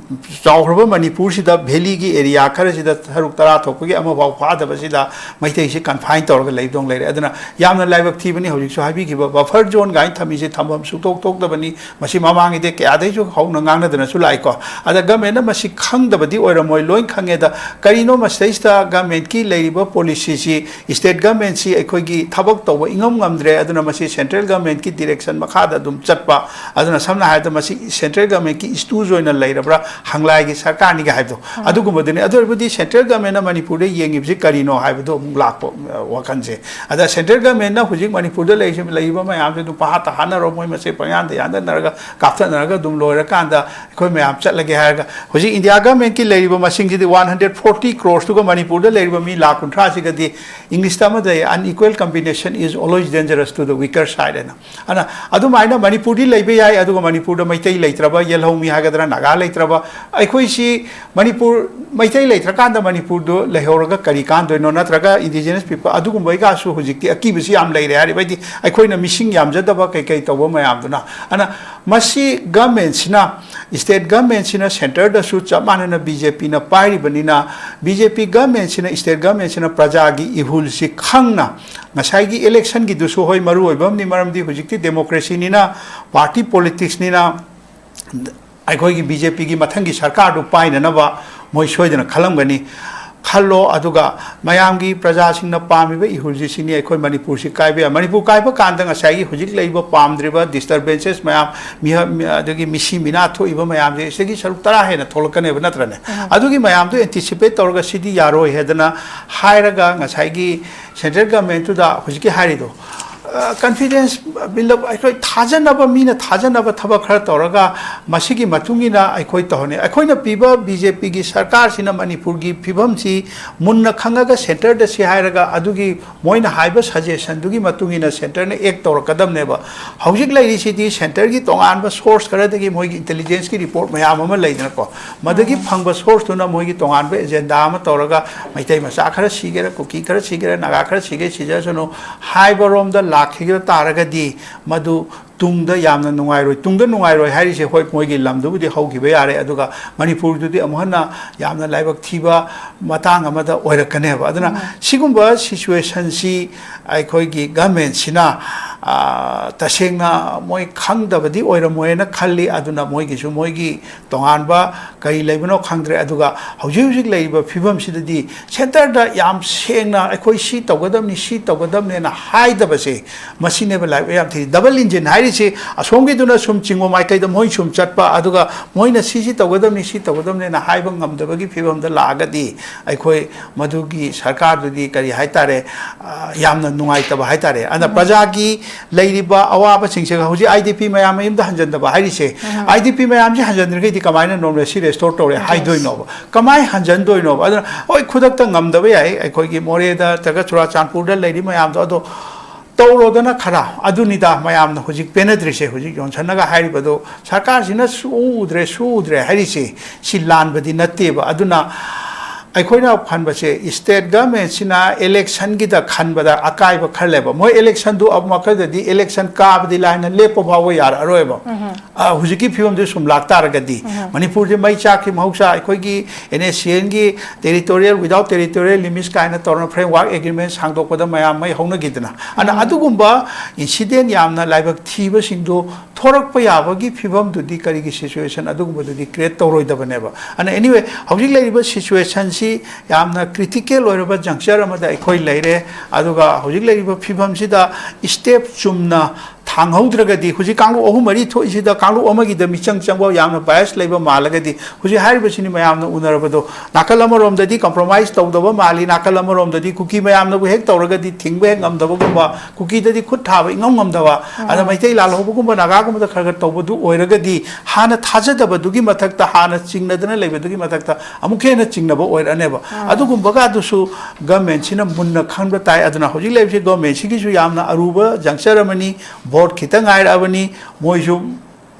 ꯆꯥꯎꯈ꯭ꯔꯕ ꯃꯅꯤꯄꯨꯔꯁꯤꯗ ꯚꯦꯂꯤꯒꯤ ꯑꯦꯔꯤꯌꯥ ꯈꯔꯁꯤꯗ ꯇꯔꯨꯛ ꯇꯔꯥ ꯊꯣꯛꯄꯒꯤ ꯑꯃꯐꯥꯎ ꯐꯥꯗꯕꯁꯤꯗ ꯃꯩꯇꯩꯁꯤ ꯀꯟꯐꯥꯏꯟ ꯇꯧꯔꯒ ꯂꯩꯕꯗꯧꯅ ꯂꯩꯔꯦ꯫ ꯑꯗꯨꯅ ꯌꯥꯝꯅ ꯂꯥꯏꯕꯛ ꯊꯤꯕꯅꯤ꯫ ꯍꯧꯖꯤꯛꯁꯨ ꯍꯥꯏꯕꯤꯈꯤꯕ ꯕꯐꯔ ꯖꯣꯟ ꯀꯥꯏꯅ ꯊꯝꯃꯤꯁꯦ ꯊꯝꯐꯝ ꯁꯨꯛꯊꯣꯛ ꯊꯣꯛꯇꯕꯅꯤ꯫ ꯃꯁꯤ ꯃꯃꯥꯡꯉꯩꯗ ꯀꯌꯥꯗꯩꯁꯨ ꯍꯧꯅ ꯉꯥꯡꯅꯗꯅꯁꯨ ꯂꯥꯛꯏꯀꯣ꯫ ꯑꯗ ꯒꯃꯦꯟꯅ ꯃꯁꯤ ꯈꯪꯗꯕꯗꯤ ꯑꯣꯏꯔꯝꯃꯣꯏ, ꯂꯣꯏ ꯈꯪꯉꯦ꯫ ꯑꯗ ꯀꯔꯤꯅꯣ ꯃꯁꯤꯗꯩꯁꯤꯗ ꯒꯃꯦꯟꯀꯤ ꯂꯩꯔꯤꯕ ꯄꯣꯂꯤꯁꯤꯁꯤ, ꯁ꯭ꯇꯦꯠ ꯒꯃꯦꯟꯁꯤ ꯑꯩꯈꯣꯏꯒꯤ ꯊꯕꯛ ꯇꯧꯕ ꯏꯉꯝ ꯉꯝꯗ꯭ꯔꯦ, ꯑꯗꯨꯅ ꯃꯁꯤ ꯁꯦꯟꯇ꯭ꯔꯦꯜ ꯒꯃꯦꯟꯀꯤ ꯗꯤꯔꯦꯛꯁꯟ ꯃꯈꯥꯗ ꯑꯗꯨꯝ ꯆꯠꯄ, ꯑꯗꯨꯅ ꯁꯝꯅ ꯍꯥꯏꯔꯕꯗ ꯃꯁꯤ ꯁꯦꯟꯇ꯭ꯔꯦꯜ ꯒꯃꯦꯟꯀꯤ ꯏꯁꯇꯨꯁ ꯑꯣꯏꯅ ꯂꯩꯔꯕ꯭ꯔꯥ, ꯍꯪꯂꯥꯏꯒꯤ ꯁꯔꯀꯥꯔꯅꯤꯒ ꯍꯥꯏꯕꯗꯣ, ꯑꯗꯨꯒꯨꯝꯕꯗꯨꯅꯤ꯫ ꯑꯗꯨ ꯑꯣꯏꯔꯕꯗꯤ ꯁꯦꯟꯇ꯭ꯔꯦꯜ ꯒꯃꯦꯟꯅ ꯃꯅꯤꯄꯨꯔꯗ ꯌꯦꯡꯉꯤꯕꯁꯤ ꯀꯔꯤꯅꯣ ꯍꯥꯏꯕꯗꯣ ꯑꯃꯨꯛ ꯂꯥꯛꯄ, ꯑ, ꯋꯥꯈꯜꯁꯦ꯫ ꯑꯗ ꯁꯦꯟꯇ꯭ꯔꯦꯜ ꯒꯃꯦꯟꯅ ꯍꯧꯖꯤꯛ ꯃꯅꯤꯄꯨꯔꯗ ꯂꯩꯔꯤꯁꯤ, ꯂꯩꯔꯤꯕ ꯃꯌꯥꯝꯁꯦ ꯑꯗꯨꯝ ꯄꯪꯍꯥꯠꯇ ꯍꯥꯠꯅꯔꯣ, ꯃꯣꯏ ꯃꯁꯦ ꯄꯪꯌꯥꯟꯗ ꯌꯥꯟꯗꯅꯔꯒ ꯀꯥꯞꯊꯠꯅꯔꯒ ꯑꯗꯨꯝ ꯂꯣꯏꯔꯀꯥꯟꯗ ꯑꯩꯈꯣꯏ ꯃꯌꯥꯝ ꯆꯠꯂꯒꯦ ꯍꯥꯏꯔꯒ, ꯍꯧꯖꯤꯛ ꯏꯟꯗꯤꯌꯥ ꯒꯃꯦꯟꯀꯤ ꯂꯩꯔꯤꯕ ꯃꯁꯤꯡꯁꯤꯗꯤ ꯋꯥꯟ ꯍꯟꯗ꯭ꯔꯦꯠ ꯐꯣꯔꯇꯤ ꯀ꯭ꯔꯣꯔꯁꯇꯨꯒ ꯃꯅꯤꯄꯨꯔꯗ ꯂꯩꯔꯤꯕ ꯃꯤ ꯂꯥꯈ ꯀꯨꯟꯊ꯭ꯔꯥꯁꯤꯒꯗꯤ, ꯏꯪꯂꯤꯁꯇ ꯑꯃꯗ "Unequal competition is always dangerous to the weaker side" ꯍꯥꯏꯅ꯫ ꯑꯗꯨꯅ ꯑꯗꯨꯃꯥꯏꯅ ꯃꯅꯤꯄꯨꯔꯗꯤ ꯂꯩꯕ ꯌꯥꯏ, ꯑꯗꯨꯒ ꯃꯅꯤꯄꯨꯔꯗ ꯃꯩꯇꯩ ꯂꯩꯇ꯭ꯔꯕ, ꯌꯦꯜꯍꯧꯃꯤ ꯍꯥꯏꯒꯗ꯭ꯔꯥ, ꯅꯥꯒꯥ ꯂꯩꯇ꯭ꯔꯕ, ꯑꯩꯈꯣꯏꯁꯤ ꯃꯅꯤꯄꯨꯔ, ꯃꯩꯇꯩ ꯂꯩꯇ꯭ꯔꯀꯥꯟꯗ ꯃꯅꯤꯄꯨꯔꯗꯨ ꯂꯩꯍꯧꯔꯒ ꯀꯔꯤ ꯀꯥꯟꯗꯣꯏꯅꯣ? ꯅꯠꯇ꯭ꯔꯒ indigenous people ꯑꯗꯨꯒꯨꯝꯕꯩꯒꯁꯨ ꯍꯧꯖꯤꯛꯇꯤ ꯑꯀꯤꯕꯁꯤ ꯌꯥꯝ ꯂꯩꯔꯦ ꯍꯥꯏꯔꯤꯕ, ꯍꯥꯏꯗꯤ ꯑꯩꯈꯣꯏꯅ ꯃꯤꯁꯤꯡ ꯌꯥꯝꯖꯗꯕ ꯀꯩ ꯀꯩ ꯇꯧꯕ ꯃꯌꯥꯝꯗꯨꯅ꯫ ꯑꯗꯨꯅ ꯃꯁꯤ ꯒꯃꯦꯟꯁꯤꯅ, ꯁ꯭ꯇꯦꯠ ꯒꯃꯦꯟꯁꯤꯅ ꯁꯦꯟꯇꯔꯗꯁꯨ ꯆꯞ ꯃꯥꯟꯅꯅ ꯕꯤ ꯖꯦ ꯄꯤꯅ ꯄꯥꯏꯔꯤꯕꯅꯤꯅ, ꯕꯤ ꯖꯦ ꯄꯤ ꯒꯃꯦꯟꯁꯤꯅ ꯁ꯭ꯇꯦꯠ ꯒꯃꯦꯟꯁꯤꯅ ꯄ꯭ꯔꯖꯥꯒꯤ ꯏꯍꯨꯜꯁꯤ ꯈꯪꯅ, ꯉꯁꯥꯏꯒꯤ ꯏꯂꯦꯛꯁꯟꯒꯤꯗꯨꯁꯨ, ꯍꯣꯏ, ꯃꯔꯨ ꯑꯣꯏꯕ ꯑꯃꯅꯤ, ꯃꯔꯝꯗꯤ ꯍꯧꯖꯤꯛꯇꯤ ꯗꯦꯃꯣꯀ꯭ꯔꯦꯁꯤꯅꯤꯅ, ꯄꯥꯔꯇꯤ ꯄꯣꯂꯤꯇꯤꯛꯁꯅꯤꯅ, ꯑꯩꯈꯣꯏꯒꯤ ꯕꯤ ꯖꯦ ꯄꯤꯒꯤ ꯃꯊꯪꯒꯤ ꯁꯔꯀꯥꯔꯗꯨ ꯄꯥꯏꯅꯅꯕ ꯃꯣꯏ ꯁꯣꯏꯗꯅ ꯈꯜꯂꯝꯒꯅꯤ꯫ ꯈꯜꯂꯣ, ꯑꯗꯨꯒ ꯃꯌꯥꯝꯒꯤ, ꯄ꯭ꯔꯖꯥꯁꯤꯡꯅ ꯄꯥꯝꯃꯤꯕ ꯏꯍꯨꯜꯁꯤ ꯁꯤꯅꯤ꯫ ꯑꯩꯈꯣꯏ ꯃꯅꯤꯄꯨꯔꯁꯤ ꯀꯥꯏꯕ ꯌꯥꯏ꯫ ꯃꯅꯤꯄꯨꯔ ꯀꯥꯏꯕ ꯀꯥꯟꯗ ꯉꯁꯥꯏꯒꯤ ꯍꯧꯖꯤꯛ ꯂꯩꯔꯤꯕ ꯄꯥꯝꯗ꯭ꯔꯤꯕ disturbances ꯃꯌꯥꯝ, ꯃꯤꯍ-, ꯃꯤ-, ꯑꯗꯒꯤ ꯃꯤꯁꯤ ꯃꯤꯅꯥ ꯊꯣꯛꯏꯕ ꯃꯌꯥꯝꯁꯦ ꯁꯤꯗꯒꯤ ꯁꯔꯨꯛ ꯇꯔꯥ ꯍꯦꯟꯅ ꯊꯣꯛꯂꯛꯀꯅꯦꯕ, ꯅꯠꯇ꯭ꯔꯅꯦ? ꯑꯗꯨꯒꯤ ꯃꯌꯥꯝꯗꯣ anticipate ꯇꯧꯔꯒ ꯁꯤꯗꯤ ꯌꯥꯔꯣꯏ ꯍꯥꯏꯗꯅ ꯍꯥꯏꯔꯒ, ꯉꯁꯥꯏꯒꯤ central government ꯇꯨꯗ ꯍꯧꯖꯤꯛꯀꯤ ꯍꯥꯏꯔꯤꯗꯣ, ꯑ, confidence build up, ꯑꯩꯈꯣꯏ ꯊꯥꯖꯅꯕ, ꯃꯤꯅ ꯊꯥꯖꯅꯕ ꯊꯕꯛ ꯈꯔ ꯇꯧꯔꯒ, ꯃꯁꯤꯒꯤ ꯃꯇꯨꯡ ꯏꯟꯅ ꯑꯩꯈꯣꯏ ꯇꯧꯍꯟꯅꯤ꯫ ꯑꯩꯈꯣꯏꯅ ꯄꯤꯕ BJP ꯒꯤ ꯁꯔꯀꯥꯔꯁꯤꯅ ꯃꯅꯤꯄꯨꯔꯒꯤ ꯐꯤꯕꯝꯁꯤ ꯃꯨꯟꯅ ꯈꯪꯉꯒ centre ꯗ ꯁꯤ ꯍꯥꯏꯔꯒ, ꯑꯗꯨꯒꯤ ꯃꯣꯏꯅ ꯍꯥꯏꯕ suggestion ꯗꯨꯒꯤ ꯃꯇꯨꯡ ꯏꯟꯅ centre ꯅ act ꯇꯧꯔꯛꯀꯗꯕꯅꯦꯕ꯫ ꯍꯧꯖꯤꯛ ꯂꯩꯔꯤꯁꯤꯗꯤ centre ꯒꯤ ꯇꯣꯉꯥꯟꯕ source ꯈꯔꯗꯒꯤ, ꯃꯣꯏꯒꯤ intelligence ꯀꯤ report ꯃꯌꯥꯝ ꯑꯃ ꯂꯩꯗꯅꯀꯣ, ꯃꯗꯒꯤ ꯐꯪꯕ source ꯇꯨꯅ ꯃꯣꯏꯒꯤ ꯇꯣꯉꯥꯟꯕ agenda ꯑꯃ ꯇꯧꯔꯒ, ꯃꯩꯇꯩ ꯃꯆꯥ ꯈꯔ ꯁꯤꯒꯦꯔꯥ, ꯀꯨꯀꯤ ꯈꯔ ꯁꯤꯒꯦꯔꯥ, ꯅꯥꯒꯥ ꯈꯔ ꯁꯤꯒꯦ ꯁꯤꯖꯁꯅꯨ ꯍꯥꯏꯕꯔꯣꯝꯗ ꯂꯥꯛꯈꯤꯕ ꯇꯥꯔꯒꯗꯤ, ꯃꯗꯨ ꯇꯨꯡꯗ ꯌꯥꯝꯅ ꯅꯨꯡꯉꯥꯏꯔꯣꯏ꯫ ꯇꯨꯡꯗ ꯅꯨꯡꯉꯥꯏꯔꯣꯏ ꯍꯥꯏꯔꯤꯁꯦ, ꯍꯣꯏ, ꯃꯣꯏꯒꯤ ꯂꯝꯗꯨꯕꯨꯗꯤ ꯍꯧꯈꯤꯕ ꯌꯥꯔꯦ, ꯑꯗꯨꯒ ꯃꯅꯤꯄꯨꯔꯗꯨꯗꯤ ꯑꯃꯨꯛ ꯍꯟꯅ ꯌꯥꯝꯅ ꯂꯥꯏꯕꯛ ꯊꯤꯕ ꯃꯇꯥꯡ ꯑꯃꯗ ꯑꯣꯏꯔꯛꯀꯅꯦꯕ꯫ ꯑꯗꯨꯅ ꯁꯤꯒꯨꯝꯕ situation ꯁꯤ ꯑꯩꯈꯣꯏꯒꯤ government ꯁꯤꯅ, ꯑ, ꯇꯁꯦꯡꯅ ꯃꯣꯏ ꯈꯪꯗꯕꯗꯤ ꯑꯣꯏꯔꯝꯃꯣꯏꯅ ꯈꯜꯂꯤ꯫ ꯑꯗꯨꯅ ꯃꯣꯏꯒꯤꯁꯨ ꯃꯣꯏꯒꯤ ꯇꯣꯉꯥꯟꯕ ꯀꯔꯤ ꯂꯩꯕꯅꯣ ꯈꯪꯗ꯭ꯔꯦ꯫ ꯑꯗꯨꯒ ꯍꯧꯖꯤꯛ ꯍꯧꯖꯤꯛ ꯂꯩꯔꯤꯕ ꯐꯤꯕꯝꯁꯤꯗꯗꯤ centre ꯗ ꯌꯥꯝ ꯁꯦꯡꯅ ꯑꯩꯈꯣꯏ ꯁꯤ ꯇꯧꯒꯗꯕꯅꯤ, ꯁꯤ ꯇꯧꯒꯗꯕꯅꯦꯅ ꯍꯥꯏꯗꯕꯁꯦ, ꯃꯁꯤꯅꯦꯕ ꯂꯥꯏꯕꯛ ꯌꯥꯝ ꯊꯤ꯫ Double engine ꯍꯥꯏꯔꯤꯁꯤ, ꯑꯁꯣꯝꯒꯤꯗꯨꯅ ꯁꯨꯝ ꯆꯤꯡꯕ ꯃꯥꯏꯀꯩꯗ ꯃꯣꯏ ꯁꯨꯝ ꯆꯠꯄ, ꯑꯗꯨꯒ ꯃꯣꯏꯅ ꯁꯤꯁꯤ ꯇꯧꯒꯗꯕꯅꯤ, ꯁꯤ ꯇꯧꯒꯗꯕꯅꯦꯅ ꯍꯥꯏꯕ ꯉꯝꯗꯕꯒꯤ ꯐꯤꯕꯝꯗ ꯂꯥꯛꯑꯒꯗꯤ, ꯑꯩꯈꯣꯏ ꯃꯗꯨꯒꯤ ꯁꯔꯀꯥꯔꯗꯨꯗꯤ ꯀꯔꯤ ꯍꯥꯏꯇꯥꯔꯦ, ꯑ, ꯌꯥꯝꯅ ꯅꯨꯡꯉꯥꯏꯇꯕ ꯍꯥꯏꯇꯥꯔꯦ꯫ ꯑꯗꯨꯅ ꯄ꯭ꯔꯖꯥꯒꯤ ꯂꯩꯔꯤꯕ ꯑꯋꯥꯕꯁꯤꯡꯁꯦ, ꯍꯧꯖꯤꯛ IDP ꯃꯌꯥꯝ ꯃꯌꯨꯝꯗ ꯍꯟꯖꯤꯟꯗꯕ ꯍꯥꯏꯔꯤꯁꯦ, IDP ꯃꯌꯥꯝꯁꯦ ꯍꯟꯖꯤꯟꯗ꯭ꯔꯒꯗꯤ ꯀꯃꯥꯏꯅ normalcy restore ꯇꯧꯔꯦ ꯍꯥꯏꯗꯣꯏꯅꯣꯕ? ꯀꯃꯥꯏ ꯍꯟꯖꯟꯗꯣꯏꯅꯣꯕ? ꯑꯗꯨꯅ ꯍꯣꯏ, ꯈꯨꯗꯛꯇ ꯉꯝꯗꯕ ꯌꯥꯏ, ꯑꯩꯈꯣꯏꯒꯤ ꯃꯣꯔꯦꯗ ꯅꯠꯇ꯭ꯔꯒ ꯆꯨꯔꯥꯆꯥꯟꯄꯨꯔꯗ ꯂꯩꯔꯤ ꯃꯌꯥꯝꯗꯣ, ꯑꯗꯣ ꯇꯧꯔꯣꯗꯅ ꯈꯔ꯫ ꯑꯗꯨꯅꯤꯗ ꯃꯌꯥꯝꯅ ꯍꯧꯖꯤꯛ ꯄꯦꯟꯅꯗ꯭ꯔꯤꯁꯦ, ꯍꯧꯖꯤꯛ ꯖꯣꯟꯁꯟꯅꯒ ꯍꯥꯏꯔꯤꯕꯗꯣ, ꯁꯔꯀꯥꯔꯁꯤꯅ ꯁꯨ ꯎꯗ꯭ꯔꯦ, ꯁꯨ ꯎꯗ꯭ꯔꯦ ꯍꯥꯏꯔꯤꯁꯦ, ꯁꯤ ꯂꯥꯟꯕꯗꯤ ꯅꯠꯇꯦꯕ꯫ ꯑꯗꯨꯅ ꯑꯩꯈꯣꯏꯅ ꯈꯟꯕꯁꯦ, state government ꯁꯤꯅ election ꯒꯤꯗ ꯈꯟꯕꯗ ꯑꯀꯥꯏꯕ ꯈꯔ ꯂꯩꯕ꯫ ꯃꯣꯏ election ꯗꯨ ꯑꯃꯨꯛ ꯃꯈꯜꯗꯗꯤ election ꯀꯥꯕꯗꯤ ꯂꯥꯏꯅ ꯂꯦꯞꯄ ꯐꯥꯎꯕ ꯌꯥꯔꯛꯑꯔꯣꯏꯕ꯫ ꯑ, ꯍꯧꯖꯤꯛꯀꯤ ꯐꯤꯕꯝꯁꯤ ꯁꯨꯝ ꯂꯥꯛꯇꯥꯔꯒꯗꯤ, ꯃꯅꯤꯄꯨꯔꯁꯦ ꯃꯩ ꯆꯥꯛꯈꯤ꯫ ꯃꯍꯧꯁꯥ ꯑꯩꯈꯣꯏꯒꯤ NSCN ꯒꯤ territorial, without territorial limits ꯀꯥꯏꯅ ꯇꯧꯔꯒ framework agreement ꯁꯥꯡꯗꯣꯛꯄꯗ ꯃꯌꯥꯝ ꯃꯩ ꯍꯧꯅꯈꯤꯗꯅ, ꯑꯗꯨꯅ ꯑꯗꯨꯒꯨꯝꯕ incident ꯌꯥꯝꯅ ꯂꯥꯏꯕꯛ ꯊꯤꯕꯁꯤꯡꯗꯣ ꯊꯣꯔꯛꯄ ꯌꯥꯕꯒꯤ ꯐꯤꯕꯝꯗꯨꯗꯤ, ꯀꯔꯤꯒꯤ situation ꯑꯗꯨꯒꯨꯝꯕꯗꯨꯗꯤ create ꯇꯧꯔꯣꯏꯗꯕꯅꯦꯕ꯫ ꯑꯗꯨꯅ anyway, ꯍꯧꯖꯤꯛ ꯂꯩꯔꯤꯕ situationꯁꯤ ꯌꯥꯝꯅ critical ꯑꯣꯏꯔꯕ juncture ꯑꯃꯗ ꯑꯩꯈꯣꯏ ꯂꯩꯔꯦ꯫ ꯑꯗꯨꯒ ꯍꯧꯖꯤꯛ ꯂꯩꯔꯤꯕ ꯐꯤꯕꯝꯁꯤꯗ step ꯆꯨꯝꯅ ꯊꯥꯡꯍꯧꯗ꯭ꯔꯒꯗꯤ, ꯍꯧꯖꯤꯛ ꯀꯥꯡꯂꯨꯞ ꯑꯍꯨꯝ ꯃꯔꯤ ꯊꯣꯛꯏꯁꯤꯗ ꯀꯥꯡꯂꯨꯞ ꯑꯃꯒꯤꯗ ꯃꯤꯆꯪ ꯆꯪꯕ ꯌꯥꯝꯅ bias ꯂꯩꯕ ꯃꯥꯜꯂꯒꯗꯤ, ꯍꯧꯖꯤꯛ ꯍꯥꯏꯔꯤꯕꯁꯤꯅꯤ ꯃꯌꯥꯝꯅ ꯎꯅꯔꯕꯗꯣ, ꯅꯥꯀꯜ ꯑꯃꯔꯣꯝꯗꯗꯤ compromise ꯇꯧꯗꯕ ꯃꯥꯜꯂꯤ, ꯅꯥꯀꯜ ꯑꯃꯔꯣꯝꯗꯗꯤ ꯀꯨꯀꯤ ꯃꯌꯥꯝꯅꯕꯨ ꯍꯦꯛ ꯇꯧꯔꯒꯗꯤ ꯊꯤꯡꯕ ꯍꯦꯛ ꯉꯝꯗꯕꯒꯨꯝꯕ, ꯀꯨꯀꯤꯗꯗꯤ ꯈꯨꯠ ꯊꯥꯕ ꯏꯉꯝ ꯉꯝꯗꯕ, ꯑꯗ ꯃꯩꯇꯩ ꯂꯥꯜꯍꯧꯕꯒꯨꯝꯕ ꯅꯥꯒꯥꯒꯨꯝꯕꯗ ꯈꯔ ꯈꯔ ꯇꯧꯕꯗꯨ ꯑꯣꯏꯔꯒꯗꯤ, ꯍꯥꯟꯅ ꯊꯥꯖꯗꯕꯗꯨꯒꯤ ꯃꯊꯛꯇ, ꯍꯥꯟꯅ ꯆꯤꯡꯅꯗꯅ ꯂꯩꯕꯗꯨꯒꯤ ꯃꯊꯛꯇ ꯑꯃꯨꯛꯀ ꯍꯦꯟꯅ ꯆꯤꯡꯅꯕ ꯑꯣꯏꯔꯛꯑꯅꯦꯕ꯫ ꯑꯗꯨꯒꯨꯝꯕꯒ ꯑꯗꯨꯁꯨ governmentꯁꯤꯅ ꯃꯨꯟꯅ ꯈꯟꯕ ꯇꯥꯏ꯫ ꯑꯗꯨꯅ ꯍꯧꯖꯤꯛ ꯂꯩꯔꯤꯕꯁꯤ governmentꯁꯤꯒꯤꯁꯨ ꯌꯥꯝꯅ ꯑꯔꯨꯕ juncture ꯑꯃꯅꯤ, vote ꯈꯤꯇ ꯉꯥꯏꯔꯛꯑꯕꯅꯤ꯫ ꯃꯣꯏꯁꯨ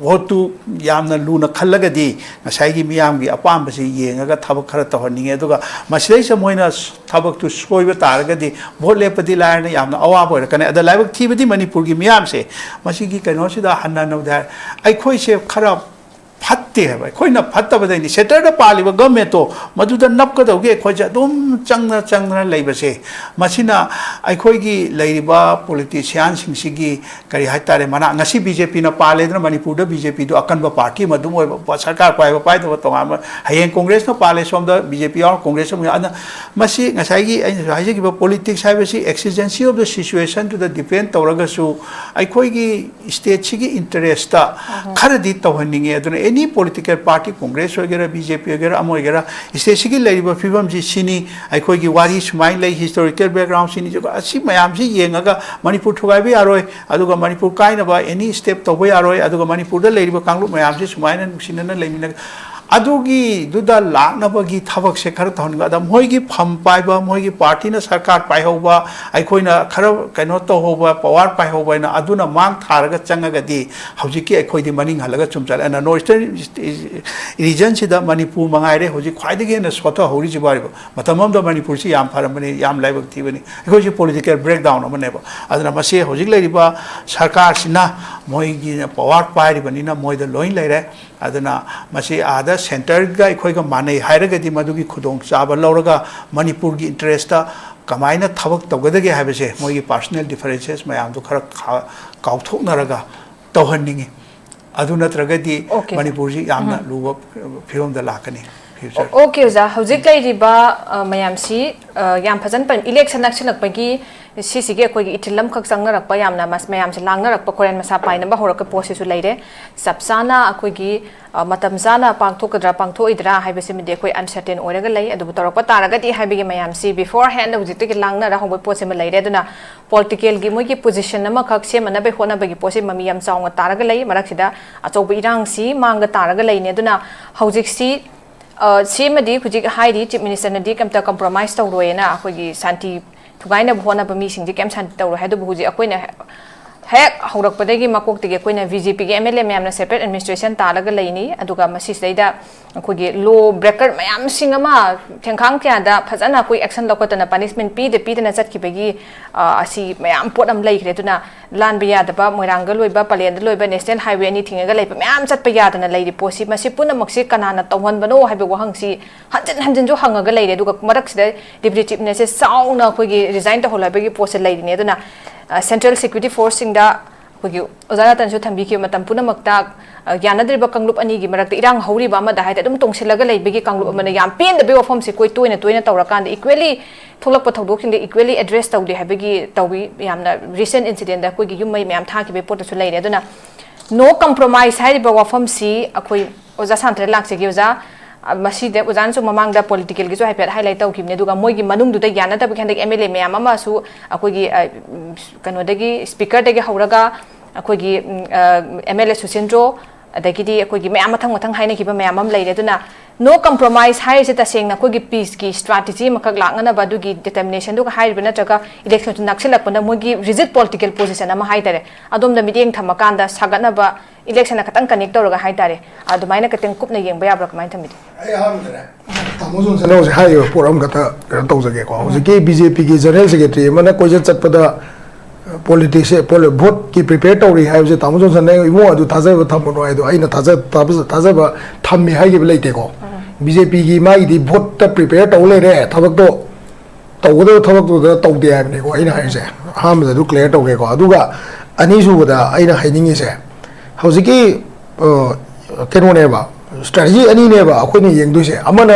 voteꯇꯨ ꯌꯥꯝꯅ ꯂꯨꯅ ꯈꯜꯂꯒꯗꯤ ꯉꯁꯥꯏꯒꯤ ꯃꯤꯌꯥꯝꯒꯤ ꯑꯄꯥꯝꯕꯁꯤ ꯌꯦꯡꯉꯒ ꯊꯕꯛ ꯈꯔ ꯇꯧꯍꯟꯅꯤꯡꯉꯦ꯫ ꯑꯗꯨꯒ ꯃꯁꯤꯗꯩꯁꯤꯗ ꯃꯣꯏꯅ ꯊꯕꯛꯇꯨ ꯁꯣꯏꯕ ꯇꯥꯔꯒꯗꯤ vote ꯂꯦꯞꯄꯗꯤ ꯂꯥꯏꯔꯅ ꯌꯥꯝꯅ ꯑꯋꯥꯕ ꯑꯣꯏꯔꯛꯀꯅꯤ꯫ ꯑꯗ ꯂꯥꯏꯕꯛ ꯊꯤꯕꯗꯤ ꯃꯅꯤꯄꯨꯔꯒꯤ ꯃꯤꯌꯥꯝꯁꯦ ꯃꯁꯤꯒꯤ ꯀꯩꯅꯣꯁꯤꯗ ꯍꯟꯅ ꯅꯧꯗ ꯍꯥꯏ, ꯑꯩꯈꯣꯏꯁꯦ ꯈꯔ ꯐꯠꯇꯦ ꯍꯥꯏꯕ, ꯑꯩꯈꯣꯏꯅ ꯐꯠꯇꯕꯗꯩꯅꯤ꯫ Centreꯗ ꯄꯥꯜꯂꯤꯕ governmentꯇꯣ ꯃꯗꯨꯗ ꯅꯞꯀꯗꯧꯒꯤ ꯑꯩꯈꯣꯏꯁꯦ ꯑꯗꯨꯝ ꯆꯪꯗꯅ ꯆꯪꯗꯅ ꯂꯩꯕꯁꯦ, ꯃꯁꯤꯅ ꯑꯩꯈꯣꯏꯒꯤ ꯂꯩꯔꯤꯕ politicianꯁꯤꯡꯁꯤꯒꯤ ꯀꯔꯤ ꯍꯥꯏꯇꯥꯔꯦ, ꯃꯅꯥ, ꯉꯁꯤ BJPꯅ ꯄꯥꯜꯂꯦꯗꯅ, ꯃꯅꯤꯄꯨꯔꯗ BJPꯗꯨ ꯑꯀꯟꯕ party ꯑꯃ ꯑꯗꯨꯝ ꯑꯣꯏꯕ, ꯁꯔꯀꯥꯔ ꯄꯥꯏꯕ ꯄꯥꯏꯗꯕ ꯇꯣꯉꯥꯟꯕ, ꯍꯌꯦꯡ Congressꯅ ꯄꯥꯜꯂꯦ ꯁꯣꯝꯗ BJP ꯌꯥꯎꯔ Congress ꯑꯃ ꯌꯥꯎ-, ꯑꯗꯨꯅ ꯃꯁꯤ ꯉꯁꯥꯏꯒꯤ ꯑꯩꯅꯁꯨ ꯍꯥꯏꯖꯈꯤꯕ politics ꯍꯥꯏꯕꯁꯤ exigency of the situationꯗꯨꯗ depend ꯇꯧꯔꯒꯁꯨ ꯑꯩꯈꯣꯏꯒꯤ stateꯁꯤꯒꯤ interestꯇ ꯈꯔꯗꯤ ꯇꯧꯍꯟꯅꯤꯡꯉꯦ꯫ ꯑꯗꯨꯅ any political party, Congress ꯑꯣꯏꯒꯦꯔꯥ, BJP ꯑꯣꯏꯒꯦꯔꯥ, ꯑꯃ ꯑꯣꯏꯒꯦꯔꯥ, stateꯁꯤꯒꯤ ꯂꯩꯔꯤꯕ ꯐꯤꯕꯝꯁꯤ ꯁꯤꯅꯤ, ꯑꯩꯈꯣꯏꯒꯤ ꯋꯥꯔꯤ ꯁꯨꯃꯥꯏꯅ ꯂꯩ, historical backgroundꯁꯤꯅꯤ, ꯑꯁꯤ ꯃꯌꯥꯝꯁꯤ ꯌꯦꯡꯉꯒ ꯃꯅꯤꯄꯨꯔ ꯊꯨꯒꯥꯏꯕ ꯌꯥꯔꯣꯏ, ꯑꯗꯨꯒ ꯃꯅꯤꯄꯨꯔ ꯀꯥꯏꯅꯕ any step ꯇꯧꯕ ꯌꯥꯔꯣꯏ, ꯑꯗꯨꯒ ꯃꯅꯤꯄꯨꯔꯗ ꯂꯩꯔꯤꯕ ꯀꯥꯡꯂꯨꯞ ꯃꯌꯥꯝꯁꯤ ꯁꯨꯃꯥꯏꯅ ꯅꯨꯡꯁꯤꯅꯅ ꯂꯩꯃꯤꯟꯅ-, ꯑꯗꯨꯒꯤꯗꯨꯗ ꯂꯥꯛꯅꯕꯒꯤ ꯊꯕꯛꯁꯦ ꯈꯔ ꯇꯧꯍꯟꯅꯤꯡꯕ꯫ ꯑꯗ ꯃꯣꯏꯒꯤ ꯐꯝ ꯄꯥꯏꯕ, ꯃꯣꯏꯒꯤ partyꯅ ꯁꯔꯀꯥꯔ ꯄꯥꯏꯍꯧꯕ, ꯑꯩꯈꯣꯏꯅ ꯈꯔ ꯀꯩꯅꯣ ꯇꯧꯍꯧꯕ, power ꯄꯥꯏꯍꯧꯕ ꯍꯥꯏꯅ ꯑꯗꯨꯅ ꯃꯥꯡ ꯊꯥꯔꯒ ꯆꯪꯉꯒꯗꯤ ꯍꯧꯖꯤꯛꯀꯤ ꯑꯩꯈꯣꯏꯗꯤ ꯃꯅꯤꯡ ꯍꯜꯂꯒ ꯁꯨꯝ ꯆꯠꯂꯦ꯫ ꯑꯗꯨꯅ North Eastern regionꯁꯤꯗ ꯃꯅꯤꯄꯨꯔ ꯃꯉꯥꯏꯔꯦ ꯍꯧꯖꯤꯛ ꯈ꯭ꯋꯥꯏꯗꯒꯤ ꯍꯦꯟꯅ ꯁꯣꯠꯊꯍꯧꯔꯤꯁꯤꯕꯨ ꯍꯥꯏꯔꯤꯕ꯫ ꯃꯇꯝ ꯑꯃꯗ ꯃꯅꯤꯄꯨꯔꯁꯤ ꯌꯥꯝ ꯐꯔꯝꯕꯅꯤ, ꯌꯥꯝ ꯂꯥꯏꯕꯛ ꯊꯤꯕꯅꯤ꯫ ꯑꯩꯈꯣꯏꯁꯤ political breakdown ꯑꯃꯅꯦꯕ꯫ ꯑꯗꯨꯅ ꯃꯁꯤ ꯍꯧꯖꯤꯛ ꯂꯩꯔꯤꯕ ꯁꯔꯀꯥꯔꯁꯤꯅ ꯃꯣꯏꯒꯤ power ꯄꯥꯏꯔꯤꯕꯅꯤꯅ ꯃꯣꯏꯗ ꯂꯣꯏ ꯂꯩꯔꯦ꯫ ꯑꯗꯨꯅ ꯃꯁꯤ ꯑꯥꯗ centreꯒ ꯑꯩꯈꯣꯏꯒ ꯃꯥꯟꯅꯩ ꯍꯥꯏꯔꯒꯗꯤ ꯃꯗꯨꯒꯤ ꯈꯨꯗꯣꯡꯆꯥꯕ ꯂꯧꯔꯒ ꯃꯅꯤꯄꯨꯔꯒꯤ interestꯇ ꯀꯃꯥꯏꯅ ꯊꯕꯛ ꯇꯧꯒꯗꯒꯦ ꯍꯥꯏꯕꯁꯦ ꯃꯣꯏꯒꯤ personal differences ꯃꯌꯥꯝꯗꯨ ꯈꯔ ꯈꯥ-, ꯀꯥꯎꯊꯣꯛꯅꯔꯒ ꯇꯧꯍꯟꯅꯤꯡꯉꯤ꯫ ꯑꯗꯨ ꯅꯠꯇ꯭ꯔꯒꯗꯤ Okay, sir. ꯃꯅꯤꯄꯨꯔꯁꯤ ꯌꯥꯝꯅ ꯂꯨꯕ ꯐꯤꯕꯝꯗ ꯂꯥꯛꯀꯅꯤ future꯫ ꯑꯣꯀꯦ ꯑꯣꯖꯥ, ꯍꯧꯖꯤꯛ ꯂꯩꯔꯤꯕ ꯑ, ꯃꯌꯥꯝꯁꯤ ꯑ, ꯌꯥꯝ ꯐꯖꯅ ꯏꯂꯦꯛꯁꯟ ꯅꯛꯁꯤꯜꯂꯛꯄꯒꯤ ꯁꯤꯁꯤꯒꯤ ꯑꯩꯈꯣꯏꯒꯤ ꯏꯊꯤꯜ ꯑꯃꯈꯛ ꯆꯪꯅꯔꯛꯄ, ꯌꯥꯝꯅ ꯃꯌꯥꯝꯁꯦ ꯂꯥꯡꯅꯔꯛꯄ, ꯈꯣꯔꯦꯟ ꯃꯁꯥ ꯄꯥꯏꯅꯕ ꯍꯧꯔꯛꯄ ꯄꯣꯠꯁꯤꯁꯨ ꯂꯩꯔꯦ꯫ ꯆꯞ ꯆꯥꯅ ꯑꯩꯈꯣꯏꯒꯤ ꯑ, ꯃꯇꯝ ꯆꯥꯅ ꯄꯥꯡꯊꯣꯛꯀꯗ꯭ꯔꯥ ꯄꯥꯡꯊꯣꯛꯑꯣꯏꯗ꯭ꯔꯥ ꯍꯥꯏꯕꯁꯤꯃꯗꯤ ꯑꯩꯈꯣꯏ uncertain ꯑꯣꯏꯔꯒ ꯂꯩ꯫ ꯑꯗꯨꯕꯨ ꯇꯧꯔꯛꯄ ꯇꯥꯔꯒꯗꯤ ꯍꯥꯏꯕꯒꯤ ꯃꯌꯥꯝꯁꯤ before hand ꯍꯧꯖꯤꯛꯇꯒꯤ ꯂꯥꯡꯅꯔ ꯍꯧꯕ ꯄꯣꯠꯁꯤꯃ ꯂꯩꯔꯦ꯫ ꯑꯗꯨꯅ ꯄꯣꯂꯤꯇꯤꯀꯦꯜꯒꯤ ꯃꯣꯏꯒꯤ ꯄꯣꯖꯤꯁꯟ ꯑꯃꯈꯛ ꯁꯦꯝꯅꯅꯕꯒꯤ ꯍꯣꯠꯅꯕꯒꯤ ꯄꯣꯠꯁꯤ ꯃꯃꯤ ꯌꯥꯝ ꯆꯥꯎꯅ ꯇꯥꯔꯒ ꯂꯩ꯫ ꯃꯔꯛꯁꯤꯗ ꯑꯆꯧꯕ ꯏꯔꯥꯡꯁꯤ ꯃꯥꯡꯒ ꯇꯥꯔꯒ ꯂꯩꯅꯤ꯫ ꯑꯗꯨꯅ ꯍꯧꯖꯤꯛꯁꯤ ꯑ, ꯁꯤꯃꯗꯤ ꯍꯧꯖꯤꯛ ꯍꯥꯏꯔꯤ, ꯆꯤꯐ ꯃꯤꯅꯤꯁꯇꯔꯅꯗꯤ ꯀꯩꯝꯇ ꯀꯝꯄ꯭ꯔꯣꯃꯥꯏꯁ ꯇꯧꯔꯣꯏꯅ, ꯑꯩꯈꯣꯏꯒꯤ ꯁꯥꯟꯇꯤ ꯊꯨꯒꯥꯏꯅꯕ ꯍꯣꯠꯅꯕ ꯃꯤꯁꯤꯡꯁꯦ ꯀꯩꯝ ꯁꯥꯟꯇꯤ ꯇꯧꯔꯣꯏ ꯍꯥꯏ꯫ ꯑꯗꯨꯕꯨ ꯍꯧꯖꯤꯛ ꯑꯩꯈꯣꯏꯅ ꯍꯦꯛ ꯍꯧꯔꯛꯄꯗꯒꯤ ꯃꯀꯣꯛꯇꯒꯤ ꯑꯩꯈꯣꯏꯅ ꯕꯤ ꯖꯦ ꯄꯤꯒꯤ ꯑꯦꯝ ꯑꯦꯜ ꯑꯦ ꯃꯌꯥꯝꯅ ꯁꯦꯄꯔꯦꯠ ꯑꯦꯗꯃꯤꯅꯤꯁꯇ꯭ꯔꯦꯁꯟ ꯇꯥꯜꯂꯒ ꯂꯩꯅꯤ꯫ ꯑꯗꯨꯒ ꯃꯁꯤꯁꯤꯗꯩꯗ ꯑꯩꯈꯣꯏꯒꯤ ꯂꯣ ꯕ꯭ꯔꯦꯀꯔ ꯃꯌꯥꯝꯁꯤꯡ ꯑꯃ ꯊꯦꯡꯈꯥꯡ ꯀꯌꯥꯗ ꯐꯖꯅ ꯑꯩꯈꯣꯏ ꯑꯦꯛꯁꯟ ꯂꯧꯈꯠꯇꯅ ꯄꯅꯤꯁꯃꯦꯟ ꯄꯤꯗ ꯄꯤꯗꯅ ꯆꯠꯈꯤꯕꯒꯤ ꯑ, ꯑꯁꯤ ꯃꯌꯥꯝ ꯄꯣꯠ ꯑꯃ ꯂꯩꯈ꯭ꯔꯦ꯫ ꯑꯗꯨꯅ ꯂꯥꯟꯕ ꯌꯥꯗꯕ, ꯃꯣꯏꯔꯥꯡꯗ ꯂꯣꯏꯕ, ꯄꯂꯦꯟꯗ ꯂꯣꯏꯕ, ꯅꯦꯁꯅꯦꯜ ꯍꯥꯏꯋꯦ ꯑꯅꯤ ꯊꯤꯡꯉꯒ ꯂꯩꯕ ꯃꯌꯥꯝ ꯆꯠꯄ ꯌꯥꯗꯅ ꯂꯩꯔꯤ ꯄꯣꯠꯁꯤ, ꯃꯁꯤ ꯄꯨꯝꯅꯃꯛꯁꯤ ꯀꯅꯥꯅ ꯇꯧꯍꯟꯕꯅꯣ ꯍꯥꯏꯕ ꯋꯥꯍꯪꯁꯤ ꯍꯟꯖꯤꯟ ꯍꯟꯖꯤꯟꯁꯨ ꯍꯪꯉꯒ ꯂꯩꯔꯦ꯫ ꯑꯗꯨꯒ ꯃꯔꯛꯁꯤꯗ ꯗꯤꯄ꯭ꯌꯨꯇꯤ ꯆꯤꯐ ꯃꯤꯅꯤꯁꯇꯔꯁꯦ ꯆꯥꯎꯅ ꯑꯩꯈꯣꯏꯒꯤ ꯔꯤꯖꯥꯏꯟ ꯇꯧꯍꯜꯂꯣ ꯍꯥꯏꯕꯒꯤ ꯄꯣꯠꯁꯦ ꯂꯩꯔꯤꯅꯦ꯫ ꯑꯗꯨꯅ, ꯑ, ꯁꯦꯟꯇ꯭ꯔꯦꯜ ꯁꯦꯀ꯭ꯌꯨꯔꯤꯇꯤ ꯐꯣꯔꯁꯁꯤꯡꯗ ꯑꯩꯈꯣꯏꯒꯤ ꯑꯣꯖꯥ ꯔꯇꯟꯁꯨ ꯊꯝꯕꯤꯈꯤꯕ ꯃꯇꯝ ꯄꯨꯝꯅꯃꯛꯇ, ꯑ, ꯌꯥꯅꯗ꯭ꯔꯤꯕ ꯀꯥꯡꯂꯨꯞ ꯑꯅꯤꯒꯤ ꯃꯔꯛꯇ ꯏꯔꯥꯡ ꯍꯧꯔꯤꯕ ꯑꯃꯗ ꯍꯥꯏꯗꯤ ꯑꯗꯨꯝ ꯇꯣꯡꯁꯤꯜꯂꯒ ꯂꯩꯕꯒꯤ ꯀꯥꯡꯂꯨꯞ ꯑꯃꯅ ꯌꯥꯝ ꯄꯦꯟꯗꯕꯒꯤ ꯋꯥꯐꯝꯁꯦ ꯑꯩꯈꯣꯏ ꯇꯣꯏꯅ ꯇꯣꯏꯅ ꯇꯧꯔꯀꯥꯟꯗ equally ꯊꯣꯛꯂꯛꯄ ꯊꯧꯗꯣꯛꯁꯤꯡꯗ equally address ꯇꯧꯗꯦ ꯍꯥꯏꯕꯒꯤ ꯇꯧꯏ꯫ ꯌꯥꯝꯅ recent incident ꯗ ꯑꯩꯈꯣꯏꯒꯤ ꯌꯨꯝ ꯃꯩ ꯃꯌꯥꯝ ꯊꯥꯈꯤꯕꯒꯤ ꯄꯣꯠꯇꯁꯨ ꯂꯩꯔꯦ꯫ ꯑꯗꯨꯅ no compromise ꯍꯥꯏꯔꯤꯕ ꯋꯥꯐꯝꯁꯤ ꯑꯩꯈꯣꯏ ꯑꯣꯖꯥ ꯁꯥꯟꯇ꯭ꯔ ꯂꯥꯛꯆꯒꯦ ꯑꯣꯖꯥ꯫ ꯑ, ꯃꯁꯤꯗ ꯑꯣꯖꯥꯅꯁꯨ ꯃꯃꯥꯡꯗ ꯄꯣꯂꯤꯇꯤꯀꯦꯜꯒꯤꯁꯨ ꯍꯥꯏꯐꯦꯠ ꯍꯥꯏꯂꯥꯏꯠ ꯇꯧꯈꯤꯕꯅꯦ꯫ ꯑꯗꯨꯒ ꯃꯣꯏꯒꯤ ꯃꯅꯨꯡꯗꯨꯗ ꯌꯥꯅꯗꯕꯒꯤ ꯍꯟꯗꯛ ꯑꯦꯝ ꯑꯦꯜ ꯑꯦ ꯃꯌꯥꯝ ꯑꯃꯁꯨ ꯑꯩꯈꯣꯏꯒꯤ, ꯑ, ꯀꯩꯅꯣꯗꯒꯤ, ꯁ꯭ꯄꯤꯀꯔꯗꯒꯤ ꯍꯧꯔꯒ ꯑꯩꯈꯣꯏꯒꯤ, ꯎꯝ, ꯑ, ꯑꯦꯝ ꯑꯦꯜ ꯑꯦ ꯁꯨꯁꯤꯟꯗ꯭ꯔꯣ, ꯑꯗꯒꯤꯗꯤ ꯑꯩꯈꯣꯏꯒꯤ ꯃꯌꯥꯝ ꯃꯊꯪ ꯃꯊꯪ ꯍꯥꯏꯅꯈꯤꯕ ꯃꯌꯥꯝ ꯑꯃ ꯂꯩꯔꯦ꯫ ꯑꯗꯨꯅ no compromise ꯍꯥꯏꯔꯤꯁꯦ ꯇꯁꯦꯡꯅ ꯑꯩꯈꯣꯏꯒꯤ ꯄꯤꯁꯀꯤ ꯁ꯭ꯇ꯭ꯔꯥꯇꯦꯖꯤ ꯑꯃꯈꯛ ꯂꯥꯛꯅꯅꯕ ꯑꯗꯨꯒꯤ ꯗꯤꯇꯔꯃꯤꯅꯦꯁꯟꯗꯨꯒ ꯍꯥꯏꯔꯤꯕ, ꯅꯠꯇ꯭ꯔꯒ ꯏꯂꯦꯛꯁꯟꯁꯨ ꯅꯛꯁꯤꯜꯂꯛꯄꯅ ꯃꯣꯏꯒꯤ ꯔꯤꯖꯤꯠ ꯄꯣꯂꯤꯇꯤꯀꯦꯜ ꯄꯣꯖꯤꯁꯟ ꯑꯃ ꯍꯥꯏꯇꯥꯔꯦ, ꯑꯗꯣꯝꯗ ꯃꯤꯠꯌꯦꯡ ꯊꯝꯃꯀꯥꯟꯗ ꯁꯥꯒꯠꯅꯕ ꯏꯂꯦꯛꯁꯟꯅ ꯈꯇꯪ ꯀꯅꯦꯛ ꯇꯧꯔꯒ ꯍꯥꯏꯇꯥꯔꯦ, ꯑꯗꯨꯃꯥꯏꯅ ꯈꯇꯪ ꯀꯨꯞꯅ ꯌꯦꯡꯕ ꯌꯥꯕ꯭ꯔꯥ, ꯀꯃꯥꯏꯅ ꯊꯝꯕꯤꯗꯣꯏꯅꯣ? ꯑꯩ ꯑꯍꯥꯟꯕꯗꯅꯦ ꯇꯥꯃꯣ ꯖꯣꯟꯁꯟꯅ ꯍꯧꯖꯤꯛ ꯍꯥꯏꯔꯤꯕ ꯄꯣꯠ ꯑꯃꯈꯛꯇ ꯀꯩꯅꯣ ꯇꯧꯖꯒꯦꯀꯣ꯫ ꯍꯧꯖꯤꯛꯀꯤ ꯕꯤ ꯖꯦ ꯄꯤꯒꯤ ꯖꯦꯅꯔꯦꯜ ꯁꯦꯀ꯭ꯔꯦꯇꯔꯤ ꯑꯃꯅ ꯀꯣꯏꯆꯠ ꯆꯠꯄꯗ ꯄꯣꯂꯤꯇꯤꯛꯁꯁꯦ ꯚꯣꯠꯀꯤ ꯄ꯭ꯔꯤꯄꯦꯌꯔ ꯇꯧꯔꯤ ꯍꯥꯏꯕꯁꯦ ꯇꯥꯃꯣ ꯖꯣꯟꯁꯟꯅ ꯏꯕꯨꯡꯉꯣ ꯑꯗꯨ ꯊꯥꯖꯕ ꯊꯝꯃꯨꯅꯨ ꯍꯥꯏꯗꯣ ꯑꯩꯅ ꯊꯥꯖ- ꯊꯥꯖ- ꯊꯥꯖꯕ ꯊꯝꯃꯤ ꯍꯥꯏꯈꯤꯕ ꯂꯩꯇꯦꯀꯣ꯫ ꯕꯤ ꯖꯦ ꯄꯤꯒꯤ ꯃꯥꯒꯤꯗꯤ ꯚꯣꯠꯇ ꯄ꯭ꯔꯤꯄꯦꯌꯔ ꯇꯧ ꯂꯩꯔꯦ, ꯊꯕꯛꯇꯣ ꯇꯧꯒꯗꯕ ꯊꯕꯛꯇꯨꯗ ꯇꯧꯗꯦ ꯍꯥꯏꯕꯅꯤꯀꯣ ꯑꯩꯅ ꯍꯥꯏꯔꯤꯁꯦ꯫ ꯑꯍꯥꯟꯕꯗ ꯑꯗꯨ ꯀ꯭ꯂꯤꯌꯥꯔ ꯇꯧꯒꯦꯀꯣ꯫ ꯑꯗꯨꯒ ꯑꯅꯤꯁꯨꯕꯗ ꯑꯩꯅ ꯍꯥꯏꯅꯤꯡꯉꯤꯁꯦ, ꯍꯧꯖꯤꯛꯀꯤ ꯑ, ꯀꯩꯅꯣꯅꯦꯕ, ꯁ꯭ꯇ꯭ꯔꯦꯇꯦꯖꯤ ꯑꯅꯤꯅꯦꯕ ꯑꯩꯈꯣꯏꯅ ꯌꯦꯡꯗꯣꯏꯁꯦ꯫ ꯑꯃꯅ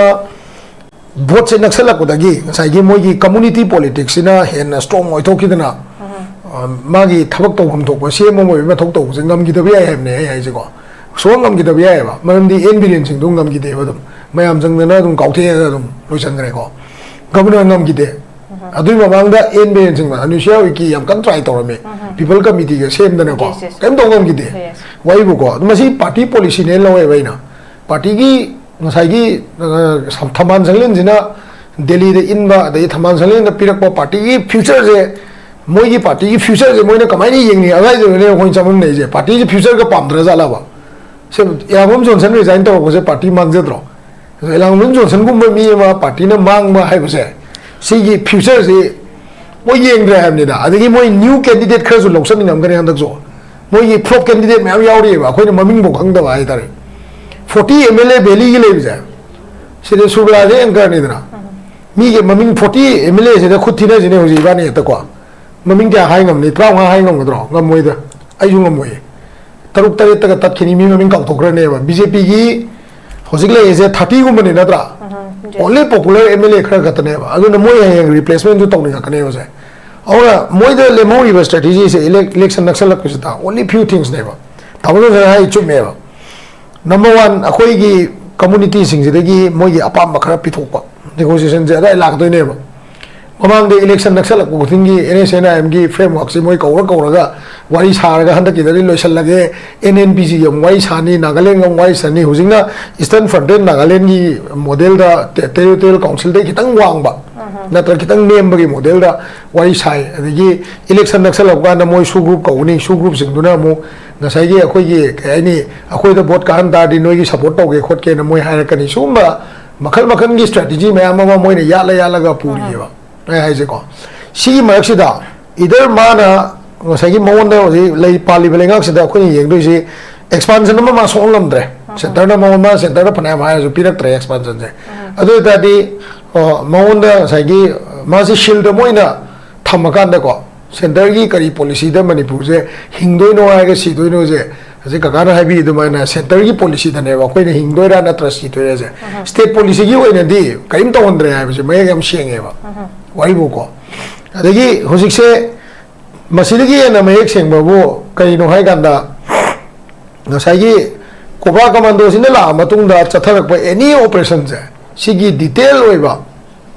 ꯚꯣꯠꯁꯦ ꯅꯛꯁꯜꯂꯛꯄꯗꯒꯤ ꯉꯁꯥꯏꯒꯤ ꯃꯣꯏꯒꯤ ꯀꯝꯃꯨꯅꯤꯇꯤ ꯄꯣꯂꯤꯇꯤꯛꯁꯁꯤꯅ ꯍꯦꯟꯅ ꯁ꯭ꯇꯔꯣꯡ ꯑꯣꯏꯊꯣꯛꯈꯤꯗꯅ, ꯑ, ꯃꯥꯒꯤ ꯊꯕꯛ ꯇꯧꯐꯝ ꯊꯣꯛꯄ ꯁꯤ ꯑꯦꯝ ꯑꯣꯏꯕꯒꯤ ꯃꯊꯧ ꯇꯧꯕꯁꯦ ꯉꯝꯈꯤꯗꯕ ꯌꯥꯏ ꯍꯥꯏꯕꯅꯦ ꯑꯩ ꯍꯥꯏꯁꯦꯀꯣ꯫ ꯁꯨꯡꯉꯝ ꯉꯝꯈꯤꯗꯕ ꯌꯥꯏꯑꯕ, ꯃꯔꯝꯗꯤ ꯑꯦꯟ ꯕꯤꯔꯦꯟ ꯁꯤꯡꯗꯨ ꯉꯝꯈꯤꯗꯦꯕ꯫ ꯑꯗꯨꯝ ꯃꯌꯥꯝ ꯆꯪꯗꯅ ꯑꯗꯨꯝ ꯀꯥꯎꯊꯦꯛꯑꯒ ꯑꯗꯨꯝ ꯂꯣꯏꯁꯤꯟꯈ꯭ꯔꯦꯀꯣ꯫ ꯒꯚꯔꯅꯔ ꯉꯝꯈꯤꯗꯦ꯫ ꯑꯗꯨꯒꯤ ꯃꯃꯥꯡꯗ ꯑꯦꯟ ꯕꯤꯔꯦꯟ ꯁꯤꯡꯅ, ꯑꯅꯨꯁ꯭ꯌꯥ ꯎꯏꯀꯤ ꯌꯥꯝ ꯀꯟꯅ ꯇ꯭ꯔꯥꯏ ꯇꯧꯔꯝꯃꯤ꯫ ꯄꯤꯄꯜ ꯀꯃꯤꯇꯤꯒ ꯁꯦꯝꯗꯅꯀꯣ꯫ Yes, yes. ꯀꯔꯤꯝ ꯇꯧ ꯉꯝꯈꯤꯗꯦ꯫ Yes. ꯋꯥꯔꯤꯕꯨꯀꯣ꯫ ꯑꯗꯨ ꯃꯁꯤ ꯄꯥꯔꯇꯤ ꯄꯣꯂꯤꯁꯤꯅꯦꯅ ꯂꯧꯋꯦꯕ ꯑꯩꯅ꯫ ꯄꯥꯔꯇꯤꯒꯤ ꯉꯁꯥꯏꯒꯤ, ꯑ, ꯊꯝꯕꯥꯜ ꯁꯪꯂꯦꯟꯁꯤꯅ ꯗꯦꯜꯂꯤꯗ ꯏꯟꯕ, ꯑꯗꯒꯤ ꯊꯝꯕꯥꯜ ꯁꯪꯂꯦꯟꯗ ꯄꯤꯔꯛꯄ ꯄꯥꯔꯇꯤꯒꯤ ꯐ꯭ꯌꯨꯆꯔꯁꯦ, ꯃꯣꯏꯒꯤ ꯄꯥꯔꯇꯤꯒꯤ ꯐ꯭ꯌꯨꯆꯔꯁꯦ ꯃꯣꯏꯅ ꯀꯃꯥꯏꯅ ꯌꯦꯡꯅꯤ? ꯑꯉꯥꯏꯗꯨꯅꯅꯦ ꯑꯩꯈꯣꯏꯅ ꯆꯃꯝꯅꯩꯁꯦ꯫ ꯄꯥꯔꯇꯤꯁꯦ ꯐ꯭ꯌꯨꯆꯔꯒ ꯄꯥꯝꯗ꯭ꯔꯖꯥꯠꯂꯕ? ꯁꯦ, ꯏꯂꯥꯝꯕꯝ ꯖꯣꯟꯁꯟ ꯔꯤꯖꯥꯏꯟ ꯇꯧꯔꯛꯄꯁꯦ ꯄꯥꯔꯇꯤ ꯃꯥꯡꯖꯗ꯭ꯔꯣ? ꯑꯗꯣ ꯏꯂꯥꯝꯕꯝ ꯖꯣꯟꯁꯟꯒꯨꯝꯕ ꯃꯤ ꯑꯃ ꯄꯥꯔꯇꯤꯅ ꯃꯥꯡꯕ ꯍꯥꯏꯕꯁꯦ, ꯁꯤꯒꯤ ꯐ꯭ꯌꯨꯆꯔꯁꯤ ꯃꯣꯏ ꯌꯦꯡꯗ꯭ꯔꯦ ꯍꯥꯏꯕꯅꯤꯗ꯫ ꯑꯗꯒꯤ ꯃꯣꯏ ꯅ꯭ꯌꯨ ꯀꯦꯟꯗꯤꯗꯦꯠ ꯈꯔꯁꯨ ꯂꯧꯁꯟꯃꯤꯟꯅꯔꯝꯒꯅꯤ ꯍꯟꯗꯛꯁꯨ꯫ ꯃꯣꯏꯒꯤ ꯐ꯭ꯂꯣꯞ ꯀꯦꯟꯗꯤꯗꯦꯠ ꯃꯌꯥꯝ ꯌꯥꯎꯔꯤꯑꯕ, ꯑꯩꯈꯣꯏꯅ ꯃꯃꯤꯡꯐꯥꯎ ꯈꯪꯗꯕ ꯍꯥꯏꯇꯥꯔꯦ꯫ ꯐꯣꯔꯇꯤ ꯑꯦꯝ ꯑꯦꯜ ꯑꯦ ꯚꯦꯂꯤꯒꯤ ꯂꯩꯕꯁꯦ, ꯁꯤꯗ ꯁꯨꯔꯂꯥꯁꯦ ꯑꯦꯡꯀꯔꯅꯤꯗꯅ꯫ ꯃꯤꯒꯤ ꯃꯃꯤꯡ ꯐꯣꯔꯇꯤ ꯑꯦꯝ ꯑꯦꯜ ꯑꯦꯁꯤꯗ ꯈꯨꯠ ꯊꯤꯅꯁꯤꯅꯦ ꯍꯧꯖꯤꯛ ꯏꯕꯥꯅꯤ ꯍꯦꯛꯇꯀꯣ꯫ ꯃꯃꯤꯡ ꯀꯌꯥ ꯍꯥꯏ ꯉꯝꯅꯤ? ꯇꯔꯥꯃꯉꯥ ꯍꯥꯏ ꯉꯝꯒꯗ꯭ꯔꯣ? ꯉꯝꯃꯣꯏꯗ꯫ ꯑꯩꯁꯨ ꯉꯝꯃꯣꯏꯌꯦ꯫ ꯇꯔꯨꯛ ꯇꯔꯦꯠꯇꯒ ꯇꯠꯈꯤꯅꯤ, ꯃꯤ ꯃꯃꯤꯡ ꯀꯥꯎꯊꯣꯛꯈ꯭ꯔꯅꯦꯕ꯫ ꯕꯤ ꯖꯦ ꯄꯤꯒꯤ ꯍꯧꯖꯤꯛ ꯂꯩꯔꯤꯁꯦ ꯊꯥꯔꯇꯤꯒꯨꯝꯕꯅꯤ ꯅꯠꯇ꯭ꯔꯥ? Only popular M L A ꯈꯔ ꯈꯛꯇꯅꯦꯕ꯫ ꯑꯗꯨꯅ ꯃꯣꯏ ꯍꯌꯦꯡ ꯔꯤꯄ꯭ꯂꯦꯁꯃꯦꯟꯁꯨ ꯇꯧꯅꯤꯡꯉꯛꯀꯅꯦꯕꯁꯦ꯫ ꯑꯗꯨꯅ ꯃꯣꯏꯗ ꯂꯦꯝꯍꯧꯔꯤꯕ ꯁ꯭ꯇ꯭ꯔꯦꯇꯦꯖꯤꯁꯦ ꯏꯂꯦꯛ-, ꯏꯂꯦꯛꯁꯟ ꯅꯛꯁꯜꯂꯛꯄꯁꯤꯗ only few thingsꯅꯦꯕ꯫ ꯇꯥꯃꯣ ꯖꯣꯟꯁꯟ ꯍꯥꯏ ꯆꯨꯝꯃꯦꯕ꯫ ꯅꯝꯕꯔ ꯋꯥꯟ, ꯑꯩꯈꯣꯏꯒꯤ ꯀꯝꯃꯨꯅꯤꯇꯤꯁꯤꯡꯁꯤꯗꯒꯤ ꯃꯣꯏꯒꯤ ꯑꯄꯥꯝꯕ ꯈꯔ ꯄꯤꯊꯣꯛꯄ, ꯅꯦꯒꯣꯁꯤꯌꯦꯁꯟꯁꯦ ꯑꯗꯥꯏ ꯂꯥꯛꯀꯗꯣꯏꯅꯦꯕ꯫ ꯃꯃꯥꯡꯗ ꯏꯂꯦꯛꯁꯟ ꯅꯛꯁꯜꯂꯛꯄ ꯈꯨꯗꯤꯡꯒꯤ ꯑꯦꯟ ꯑꯦꯁ ꯑꯦꯟ ꯑꯥꯏ ꯑꯦꯝꯒꯤ ꯐ꯭ꯔꯦꯝꯋꯥꯔꯛꯁꯤ ꯃꯣꯏ ꯀꯧꯔ ꯀꯧꯔꯒ ꯋꯥꯔꯤ ꯁꯥꯔꯒ ꯍꯟꯗꯛꯀꯤꯗꯗꯤ ꯂꯣꯏꯁꯜꯂꯒꯦ, ꯑꯦꯟ ꯑꯦꯟ ꯄꯤ ꯖꯤꯒꯤ ꯑꯃꯨꯛ ꯋꯥꯔꯤ ꯁꯥꯅꯤ, ꯅꯥꯒꯥꯂꯦꯟꯒ ꯑꯃꯨꯛ ꯋꯥꯔꯤ ꯁꯥꯅꯤ, ꯍꯧꯖꯤꯛꯅ ꯏꯁꯇꯔꯟ ꯐ꯭ꯔꯟꯇꯤꯌꯔ ꯅꯥꯒꯥꯂꯦꯟꯒꯤ ꯃꯣꯗꯦꯜꯗ ꯇꯦ-, ꯇꯦꯔꯤꯇꯣꯔꯤꯌꯦꯜ ꯀꯥꯎꯟꯁꯤꯜꯗꯒꯤ ꯈꯤꯇꯪ ꯋꯥꯡꯕ ꯅꯠꯇ꯭ꯔꯒ ꯈꯤꯇꯪ ꯅꯦꯝꯕꯒꯤ ꯃꯣꯗꯦꯜꯗ ꯋꯥꯔꯤ ꯁꯥꯏ꯫ ꯑꯗꯒꯤ ꯏꯂꯦꯛꯁꯟ ꯅꯛꯁꯜꯂꯛꯄ ꯀꯥꯟꯗ ꯃꯣꯏ ꯁꯨ ꯒ꯭ꯔꯨꯞ ꯀꯧꯒꯅꯤ, ꯁꯨ ꯒ꯭ꯔꯨꯞꯁꯤꯡꯗꯨꯅ ꯑꯃꯨꯛ ꯉꯁꯥꯏꯒꯤ ꯑꯩꯈꯣꯏꯒꯤ ꯀꯩ ꯍꯥꯏꯅꯤ, ꯑꯩꯈꯣꯏꯗ ꯚꯣꯠ ꯀꯥꯍꯟ ꯇꯥꯔꯗꯤ ꯅꯣꯏꯒꯤ ꯁꯞꯄꯣꯔꯠ ꯇꯧꯒꯦ ꯈꯣꯠꯀꯦꯅ ꯃꯣꯏ ꯍꯥꯏꯔꯛꯀꯅꯤ꯫ ꯁꯤꯒꯨꯝꯕ ꯃꯈꯜ ꯃꯈꯜꯒꯤ ꯁ꯭ꯇ꯭ꯔꯦꯇꯦꯖꯤ ꯃꯌꯥꯝ ꯑꯃ ꯃꯣꯏꯅ ꯌꯥꯠꯂ ꯌꯥꯠꯂꯒ ꯄꯨꯔꯤꯑꯕ ꯑꯩ ꯍꯥꯏꯁꯦꯀꯣ꯫ ꯁꯤꯒꯤ ꯃꯔꯛꯁꯤꯗ ꯏꯗꯔ ꯃꯥꯅ ꯉꯁꯥꯏꯒꯤ ꯃꯉꯣꯟꯗ ꯍꯧꯖꯤꯛ ꯂꯩ ꯄꯥꯜꯂꯤꯕ ꯂꯩꯉꯥꯛꯁꯤꯗ ꯑꯩꯈꯣꯏꯅ ꯌꯦꯡꯗꯣꯏꯁꯤ ꯑꯦꯛꯁꯄꯥꯟꯁꯟ ꯑꯃ ꯃꯥ ꯁꯣꯛꯍꯟ ꯉꯝꯗ꯭ꯔꯦ꯫ ꯁꯦꯟꯇꯔꯅ ꯃꯉꯣꯟ-, ꯃꯥ ꯁꯦꯟꯇꯔꯗ ꯐꯅꯌꯥꯝ ꯍꯥꯏꯔꯁꯨ ꯄꯤꯔꯛꯇ꯭ꯔꯦ ꯑꯦꯛꯁꯄꯥꯟꯁꯟꯁꯦ꯫ ꯑꯗꯨ ꯑꯣꯏ ꯇꯥꯔꯗꯤ, ꯑ, ꯃꯉꯣꯟꯗ ꯉꯁꯥꯏꯒꯤ ꯃꯥꯁꯤ ꯁꯤꯜꯗ ꯃꯣꯏꯅ ꯊꯝꯃꯀꯥꯟꯗꯀꯣ, ꯁꯦꯟꯇꯔꯒꯤ ꯀꯔꯤ ꯄꯣꯂꯤꯁꯤꯗ ꯃꯅꯤꯄꯨꯔꯁꯦ ꯍꯤꯡꯗꯣꯏꯅꯣ ꯍꯥꯏꯔꯒ ꯁꯤꯗꯣꯏꯅꯣꯁꯦ, ꯍꯧꯖꯤꯛ ꯀꯀꯥꯅ ꯍꯥꯏꯕꯤ ꯑꯗꯨꯃꯥꯏꯅ ꯁꯦꯟꯇꯔꯒꯤ ꯄꯣꯂꯤꯁꯤꯗꯅꯦꯕ ꯑꯩꯈꯣꯏꯅ ꯍꯤꯡꯗꯣꯏꯔꯥ ꯅꯠꯇ꯭ꯔ ꯁꯤꯗꯣꯏꯔꯥꯁꯦ꯫ ꯁ꯭ꯇꯦꯠ ꯄꯣꯂꯤꯁꯤꯒꯤ ꯑꯣꯏꯅꯗꯤ ꯀꯔꯤꯝ ꯇꯧꯍꯟꯗ꯭ꯔꯦ ꯍꯥꯏꯕꯁꯦ ꯃꯌꯦꯛ ꯌꯥꯝ ꯁꯦꯡꯉꯦꯕ꯫ ꯋꯥꯔꯤꯕꯨꯀꯣ꯫ ꯑꯗꯒꯤ ꯍꯧꯖꯤꯛꯁꯦ ꯃꯁꯤꯗꯒꯤ ꯍꯦꯟꯅ ꯃꯌꯦꯛ ꯁꯦꯡꯕꯕꯨ ꯀꯔꯤꯅꯣ ꯍꯥꯏ ꯀꯥꯟꯗ, ꯉꯁꯥꯏꯒꯤ ꯀꯣꯕ꯭ꯔꯥ ꯀꯃꯥꯟꯗꯣꯁꯤꯅ ꯂꯥꯛꯑ ꯃꯇꯨꯡꯗ ꯆꯠꯊꯔꯛꯄ ꯑꯦꯅꯤ ꯑꯣꯄꯔꯦꯁꯟꯁꯦ, ꯁꯤꯒꯤ ꯗꯤꯇꯦꯜ ꯑꯣꯏꯕ,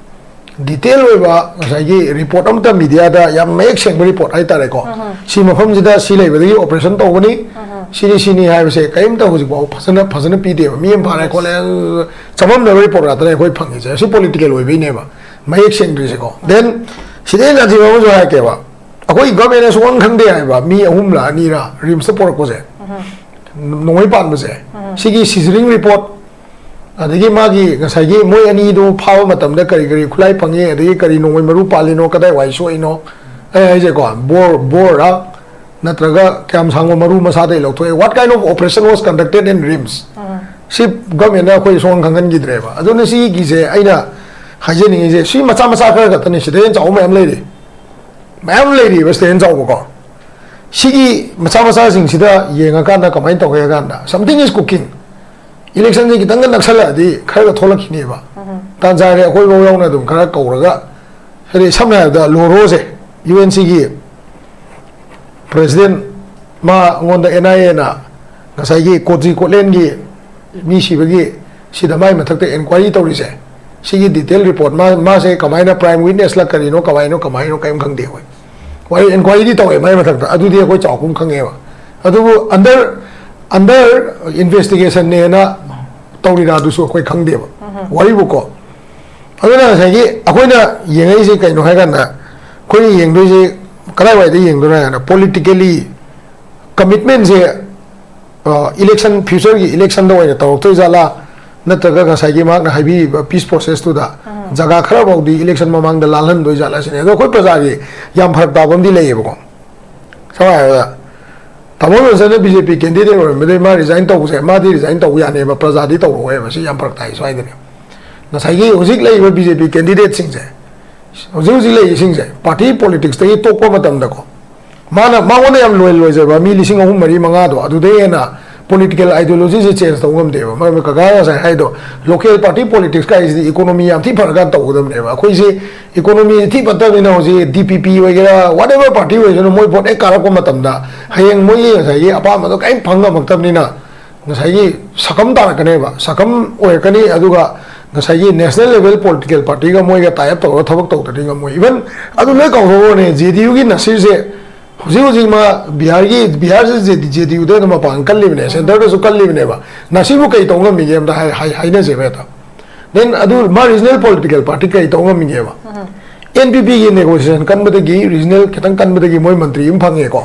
ꯗꯤꯇꯦꯜ ꯑꯣꯏꯕ ꯉꯁꯥꯏꯒꯤ ꯔꯤꯄꯣꯔꯠ ꯑꯃꯇ ꯃꯤꯗꯤꯌꯥꯗ ꯌꯥꯝ ꯃꯌꯦꯛ ꯁꯦꯡꯕ ꯔꯤꯄꯣꯔꯠ ꯍꯥꯏꯇꯥꯔꯦꯀꯣ꯫ ꯁꯤ ꯃꯐꯝꯁꯤꯗ ꯁꯤ ꯂꯩꯕꯗꯒꯤ ꯑꯣꯄꯔꯦꯁꯟ ꯇꯧꯒꯅꯤ, ꯁꯤꯅꯤ ꯁꯤꯅꯤ ꯍꯥꯏꯕꯁꯦ ꯀꯔꯤꯝꯇ ꯍꯧꯖꯤꯛꯐꯥꯎ ꯐꯖꯅ, ꯐꯖꯅ ꯄꯤꯗꯦꯕ꯫ ꯃꯤ ꯑꯃ ꯐꯥꯔꯦ ꯈꯣꯠꯂꯦ, ꯆꯃꯝꯅꯕ ꯔꯤꯄꯣꯔꯠ ꯉꯥꯛꯇꯅꯦ ꯑꯩꯈꯣꯏ ꯐꯪꯉꯤꯁꯦ꯫ ꯑꯁꯤ ꯄꯣꯂꯤꯇꯤꯀꯦꯜ ꯑꯣꯏꯕꯩꯅꯦꯕ ꯃꯌꯦꯛ ꯁꯦꯡꯗ꯭ꯔꯤꯁꯦꯀꯣ꯫ ꯗꯦꯟ ꯁꯤꯗꯩ ꯍꯦꯟꯅ ꯁꯥꯊꯤꯕ ꯑꯃꯁꯨ ꯍꯥꯏꯔꯛꯀꯦꯕ꯫ ꯑꯩꯈꯣꯏ ꯒꯚꯔꯟꯃꯦꯟꯅ ꯁꯨꯡꯈꯪ ꯈꯪꯗꯦ ꯍꯥꯏꯕ ꯃꯤ ꯑꯍꯨꯝꯂ ꯑꯅꯤꯔ ꯔꯤꯝꯁꯇ ꯄꯣꯔꯛꯄꯁꯦ, ꯅꯣꯡꯃꯩ ꯄꯥꯟꯕꯁꯦ, ꯁꯤꯒꯤ ꯁꯤꯖꯔꯤꯡ ꯔꯤꯄꯣꯔꯠ, ꯑꯗꯒꯤ ꯃꯥꯒꯤ ꯉꯁꯥꯏꯒꯤ ꯃꯣꯏ ꯑꯅꯤꯗꯨ ꯐꯥꯕ ꯃꯇꯝꯗ ꯀꯔꯤ ꯀꯔꯤ ꯈꯨꯠꯂꯥꯏ ꯐꯪꯉꯤ, ꯑꯗꯒꯤ ꯀꯔꯤ ꯅꯣꯡꯃꯩ ꯃꯔꯨ ꯄꯥꯜꯂꯤꯅꯣ, ꯀꯗꯥꯏ ꯋꯥꯏ ꯁꯣꯛꯏꯅꯣ, ꯑꯩ ꯍꯥꯏꯁꯦꯀꯣ, ꯕꯣꯔ, ꯕꯣꯔꯔ ꯅꯠꯇ꯭ꯔꯒ ꯀꯌꯥꯝ ꯁꯥꯡꯕ ꯃꯔꯨ ꯃꯁꯥꯗꯒꯤ ꯂꯧꯊꯣꯛꯑꯦ, what kind of operation was conducted in RIMS? ꯁꯤ ꯒꯚꯔꯟꯃꯦꯟꯅ ꯑꯩꯈꯣꯏ ꯁꯨꯡꯈꯪ ꯈꯪꯍꯟꯈꯤꯗ꯭ꯔꯦꯕ꯫ ꯑꯗꯨꯅ ꯁꯤꯒꯤꯁꯦ ꯑꯩꯅ ꯍꯥꯏꯖꯅꯤꯡꯉꯤꯁꯦ, ꯁꯤ ꯃꯆꯥ ꯃꯆꯥ ꯈꯔ ꯈꯛꯇꯅꯤ, ꯁꯤꯗꯩ ꯍꯦꯟꯅ ꯆꯥꯎꯕ ꯃꯌꯥꯝ ꯂꯩꯔꯤ, ꯃꯌꯥꯝ ꯂꯩꯔꯤꯕ ꯁꯤꯗꯩ ꯍꯦꯟꯅ ꯆꯥꯎꯕꯀꯣ꯫ ꯁꯤꯒꯤ ꯃꯆꯥ ꯃꯆꯥꯁꯤꯡꯁꯤꯗ ꯌꯦꯡꯉꯀꯥꯟꯗ ꯀꯃꯥꯏꯅ ꯇꯧꯒꯦ ꯍꯥꯏ ꯀꯥꯟꯗ, something is cooking꯫ ꯏꯂꯦꯛꯁꯟꯁꯦ ꯈꯤꯇꯪꯒ ꯅꯛꯁꯜꯂꯛꯑꯗꯤ ꯈꯔꯒ ꯊꯣꯛꯂꯛꯈꯤꯅꯦꯕ꯫ ꯇꯥꯟ ꯆꯥꯔꯦ ꯑꯩꯈꯣꯏꯐꯧ ꯌꯥꯎꯅ ꯑꯗꯨꯝ ꯈꯔ ꯀꯧꯔꯒ, ꯍꯥꯏꯗꯤ ꯁꯝꯅ ꯍꯥꯏꯔꯕꯗ ꯂꯣꯔꯣꯁꯦ, ꯌꯨ ꯑꯦꯟ ꯁꯤꯒꯤ ꯄ꯭ꯔꯦꯁꯤꯗꯦꯟ, ꯃꯥꯉꯣꯟꯗ ꯑꯦꯟ ꯑꯥꯏ ꯑꯦꯅ ꯉꯁꯥꯏꯒꯤ ꯀꯣꯆꯤ ꯀꯣꯠꯂꯦꯟꯒꯤ ꯃꯤ ꯁꯤꯕꯒꯤ ꯁꯤꯗ ꯃꯥꯏ ꯃꯊꯛꯇ ꯏꯟꯀ꯭ꯋꯥꯏꯔꯤ ꯇꯧꯔꯤꯁꯦ, ꯁꯤꯒꯤ ꯗꯤꯇꯦꯜ ꯔꯤꯄꯣꯔꯠ, ꯃꯥ, ꯃꯥꯁꯦ ꯀꯃꯥꯏꯅ ꯄ꯭ꯔꯥꯏꯝ ꯋꯤꯠꯅꯦꯁꯂ ꯀꯔꯤꯅꯣ, ꯀꯃꯥꯏꯅꯣ, ꯀꯃꯥꯏꯅꯣ, ꯀꯔꯤꯝ ꯈꯪꯗꯦ ꯑꯩꯈꯣꯏ꯫ ꯋꯥꯔꯤ ꯏꯟꯀ꯭ꯋꯥꯏꯔꯤꯗꯤ ꯇꯧꯋꯦ ꯃꯥꯏ ꯃꯊꯛꯇ, ꯑꯗꯨꯗꯤ ꯑꯩꯈꯣꯏ ꯆꯥꯎꯈꯨꯝ ꯈꯪꯉꯦꯕ꯫ ꯑꯗꯨꯕꯨ ꯑꯟꯗꯔ, ꯑꯟꯗꯔ ꯏꯟꯚꯦꯁꯇꯤꯒꯦꯁꯟꯅꯦꯅ ꯇꯧꯔꯤꯔꯥ ꯑꯗꯨꯁꯨ ꯑꯩꯈꯣꯏ ꯈꯪꯗꯦꯕ꯫ ꯋꯥꯔꯤꯕꯨꯀꯣ꯫ ꯑꯗꯨꯅ ꯉꯁꯥꯏꯒꯤ ꯑꯩꯈꯣꯏꯅ ꯌꯦꯡꯉꯛꯏꯁꯦ ꯀꯩꯅꯣ ꯍꯥꯏ ꯀꯥꯟꯗ, ꯑꯩꯈꯣꯏꯅ ꯌꯦꯡꯗꯣꯏꯁꯦ ꯀꯗꯥꯏꯋꯥꯏꯗ ꯌꯦꯡꯗꯣꯏꯅꯣ ꯍꯥꯏ ꯀꯥꯟꯗ, ꯄꯣꯂꯤꯇꯤꯀꯦꯜꯂꯤ ꯀꯃꯤꯠꯃꯦꯟꯁꯦ, ꯏꯂꯦꯛꯁꯟ, ꯐ꯭ꯌꯨꯆꯔꯒꯤ ꯏꯂꯦꯛꯁꯟꯗ ꯑꯣꯏꯅ ꯇꯧꯔꯛꯇꯣꯏ ꯖꯥꯠꯂꯥ, ꯅꯠꯇ꯭ꯔꯒ ꯉꯁꯥꯏꯒꯤ ꯃꯍꯥꯛꯅ ꯍꯥꯏꯕꯤꯔꯤꯕ ꯄꯤꯁ ꯄ꯭ꯔꯣꯁꯦꯁꯇꯨꯗ ꯖꯒꯥ ꯈꯔ ꯐꯥꯎꯗꯤ ꯏꯂꯦꯛꯁꯟ ꯃꯃꯥꯡꯗ ꯂꯥꯜꯍꯟꯗꯣꯏ ꯖꯥꯠꯂꯥ ꯁꯤꯅꯦ꯫ ꯑꯗꯣ ꯑꯩꯈꯣꯏ ꯄ꯭ꯔꯖꯥꯒꯤ ꯌꯥꯝ ꯐꯔꯛ ꯇꯥꯕ ꯑꯃꯗꯤ ꯂꯩꯌꯦꯕꯀꯣ꯫ ꯁꯝꯅ ꯍꯥꯏꯔꯕꯗ, ꯇꯥꯃꯣ ꯖꯣꯟꯁꯟꯅ ꯕꯤ ꯖꯦ ꯄꯤ ꯀꯦꯟꯗꯤꯗꯦꯠ ꯑꯣꯏꯔꯝꯕꯗꯒꯤ ꯃꯥ ꯔꯤꯖꯥꯏꯟ ꯇꯧꯕꯁꯦ, ꯃꯥꯗꯤ ꯔꯤꯖꯥꯏꯟ ꯇꯧꯕ ꯌꯥꯅꯦꯕ, ꯄ꯭ꯔꯖꯥꯗꯤ ꯇꯧꯔꯛꯑꯣꯏꯕ꯫ ꯁꯤ ꯌꯥꯝ ꯐꯔꯛ ꯇꯥꯏ ꯁ꯭ꯋꯥꯏꯗꯅꯦ꯫ ꯉꯁꯥꯏꯒꯤ ꯍꯧꯖꯤꯛ ꯂꯩꯔꯤꯕ ꯕꯤ ꯖꯦ ꯄꯤ ꯀꯦꯟꯗꯤꯗꯦꯠꯁꯤꯡꯁꯦ, ꯍꯧꯖꯤꯛ ꯍꯧꯖꯤꯛ ꯂꯩꯔꯤꯁꯤꯡꯁꯦ ꯄꯥꯔꯇꯤ ꯄꯣꯂꯤꯇꯤꯛꯁꯇꯒꯤ ꯇꯣꯛꯄ ꯃꯇꯝꯗꯀꯣ, ꯃꯥꯅ, ꯃꯉꯣꯟꯗ ꯌꯥꯝ ꯂꯣꯌꯦꯜ ꯑꯣꯏꯖꯕ ꯃꯤ ꯂꯤꯁꯤꯡ ꯑꯍꯨꯝ, ꯃꯔꯤ, ꯃꯉꯥꯗꯣ, ꯑꯗꯨꯗꯩ ꯍꯦꯟꯅ ꯄꯣꯂꯤꯇꯤꯀꯦꯜ ꯑꯥꯏꯗꯤꯌꯣꯂꯣꯖꯤꯁꯦ ꯆꯦꯟꯖ ꯇꯧꯕ ꯉꯝꯗꯦꯕ꯫ ꯃꯔꯝꯗꯤ ꯀꯀꯥ ꯉꯁꯥꯏ ꯍꯥꯏꯗꯣ, ꯂꯣꯀꯦꯜ ꯄꯥꯔꯇꯤ ꯄꯣꯂꯤꯇꯤꯛꯁ ꯀꯥꯏꯁꯤꯗꯤ ꯏꯀꯣꯅꯣꯃꯤ ꯌꯥꯝ ꯊꯤ ꯐꯔꯀꯥꯟꯗ ꯇꯧꯒꯗꯕꯅꯦꯕ꯫ ꯑꯩꯈꯣꯏꯁꯤ ꯏꯀꯣꯅꯣꯃꯤꯁꯤ ꯊꯤ ꯐꯠꯇꯕꯅꯤꯅ ꯍꯧꯖꯤꯛ ꯗꯤ ꯄꯤ ꯄꯤ ꯑꯣꯏꯒꯦꯔꯥ, ꯋꯥꯠ ꯑꯦꯚꯔ ꯄꯥꯔꯇꯤ ꯑꯣꯏꯒꯦꯔꯥ, ꯃꯣꯏ ꯚꯣꯠ ꯍꯦꯛ ꯀꯥꯔꯛꯄ ꯃꯇꯝꯗ ꯍꯌꯦꯡ ꯃꯣꯏꯒꯤ ꯉꯁꯥꯏꯒꯤ ꯑꯄꯥꯝꯕꯗꯣ ꯀꯔꯤꯝ ꯐꯪ ꯉꯝꯃꯛꯇꯕꯅꯤꯅ, ꯉꯁꯥꯏꯒꯤ ꯁꯛꯀꯝ ꯇꯥꯔꯛꯀꯅꯦꯕ, ꯁꯛꯀꯝ ꯑꯣꯏꯔꯛꯀꯅꯤ꯫ ꯑꯗꯨꯒ ꯉꯁꯥꯏꯒꯤ ꯅꯦꯁꯅꯦꯜ ꯂꯦꯚꯦꯜ ꯄꯣꯂꯤꯇꯤꯀꯦꯜ ꯄꯥꯔꯇꯤꯒ ꯃꯣꯏꯒ ꯇꯥꯏ ꯑꯞ ꯇꯧꯔꯒ ꯊꯕꯛ ꯇꯧꯗ꯭ꯔꯗꯤ ꯉꯝꯃꯣꯏ꯫ ꯏꯚꯟ ꯑꯗꯨ ꯂꯣꯏ ꯀꯥꯎꯊꯣꯛꯎꯔꯅꯦ, ꯖꯦ ꯗꯤ ꯌꯨꯒꯤ ꯅꯁꯤꯔꯁꯦ ꯍꯧꯖꯤꯛ ꯍꯧꯖꯤꯛ ꯃꯥ ꯕꯤꯍꯥꯔꯒꯤ, ꯕꯤꯍꯥꯔꯁꯦ ꯖꯦ ꯗꯤ ꯌꯨꯗ ꯑꯗꯨꯝ ꯃꯄꯥꯡꯒꯜ ꯀꯜꯂꯤꯕꯅꯦ, ꯁꯦꯟꯇꯔꯗꯁꯨ ꯀꯜꯂꯤꯕꯅꯦꯕ꯫ ꯅꯁꯤꯕꯨ ꯀꯩ ꯇꯧ ꯉꯝꯃꯤꯒꯦ ꯑꯝꯇ ꯍꯥꯏ-, ꯍꯥꯏ-, ꯍꯥꯏꯅꯁꯦꯕ ꯍꯦꯛꯇ꯫ ꯗꯦꯟ ꯑꯗꯨ ꯃꯥ ꯔꯤꯖꯅꯦꯜ ꯄꯣꯂꯤꯇꯤꯀꯦꯜ ꯄꯥꯔꯇꯤ ꯀꯩ ꯇꯧ ꯉꯝꯃꯤꯒꯦꯕ? ꯑꯦꯟ ꯄꯤ ꯄꯤꯒꯤ ꯅꯦꯒꯣꯁꯤꯌꯦꯁꯟ ꯀꯟꯕꯗꯒꯤ, ꯔꯤꯖꯅꯦꯜ ꯈꯤꯇꯪ ꯀꯟꯕꯗꯒꯤ ꯃꯣꯏ ꯃꯟꯇ꯭ꯔꯤ ꯑꯃ ꯐꯪꯉꯦꯀꯣ,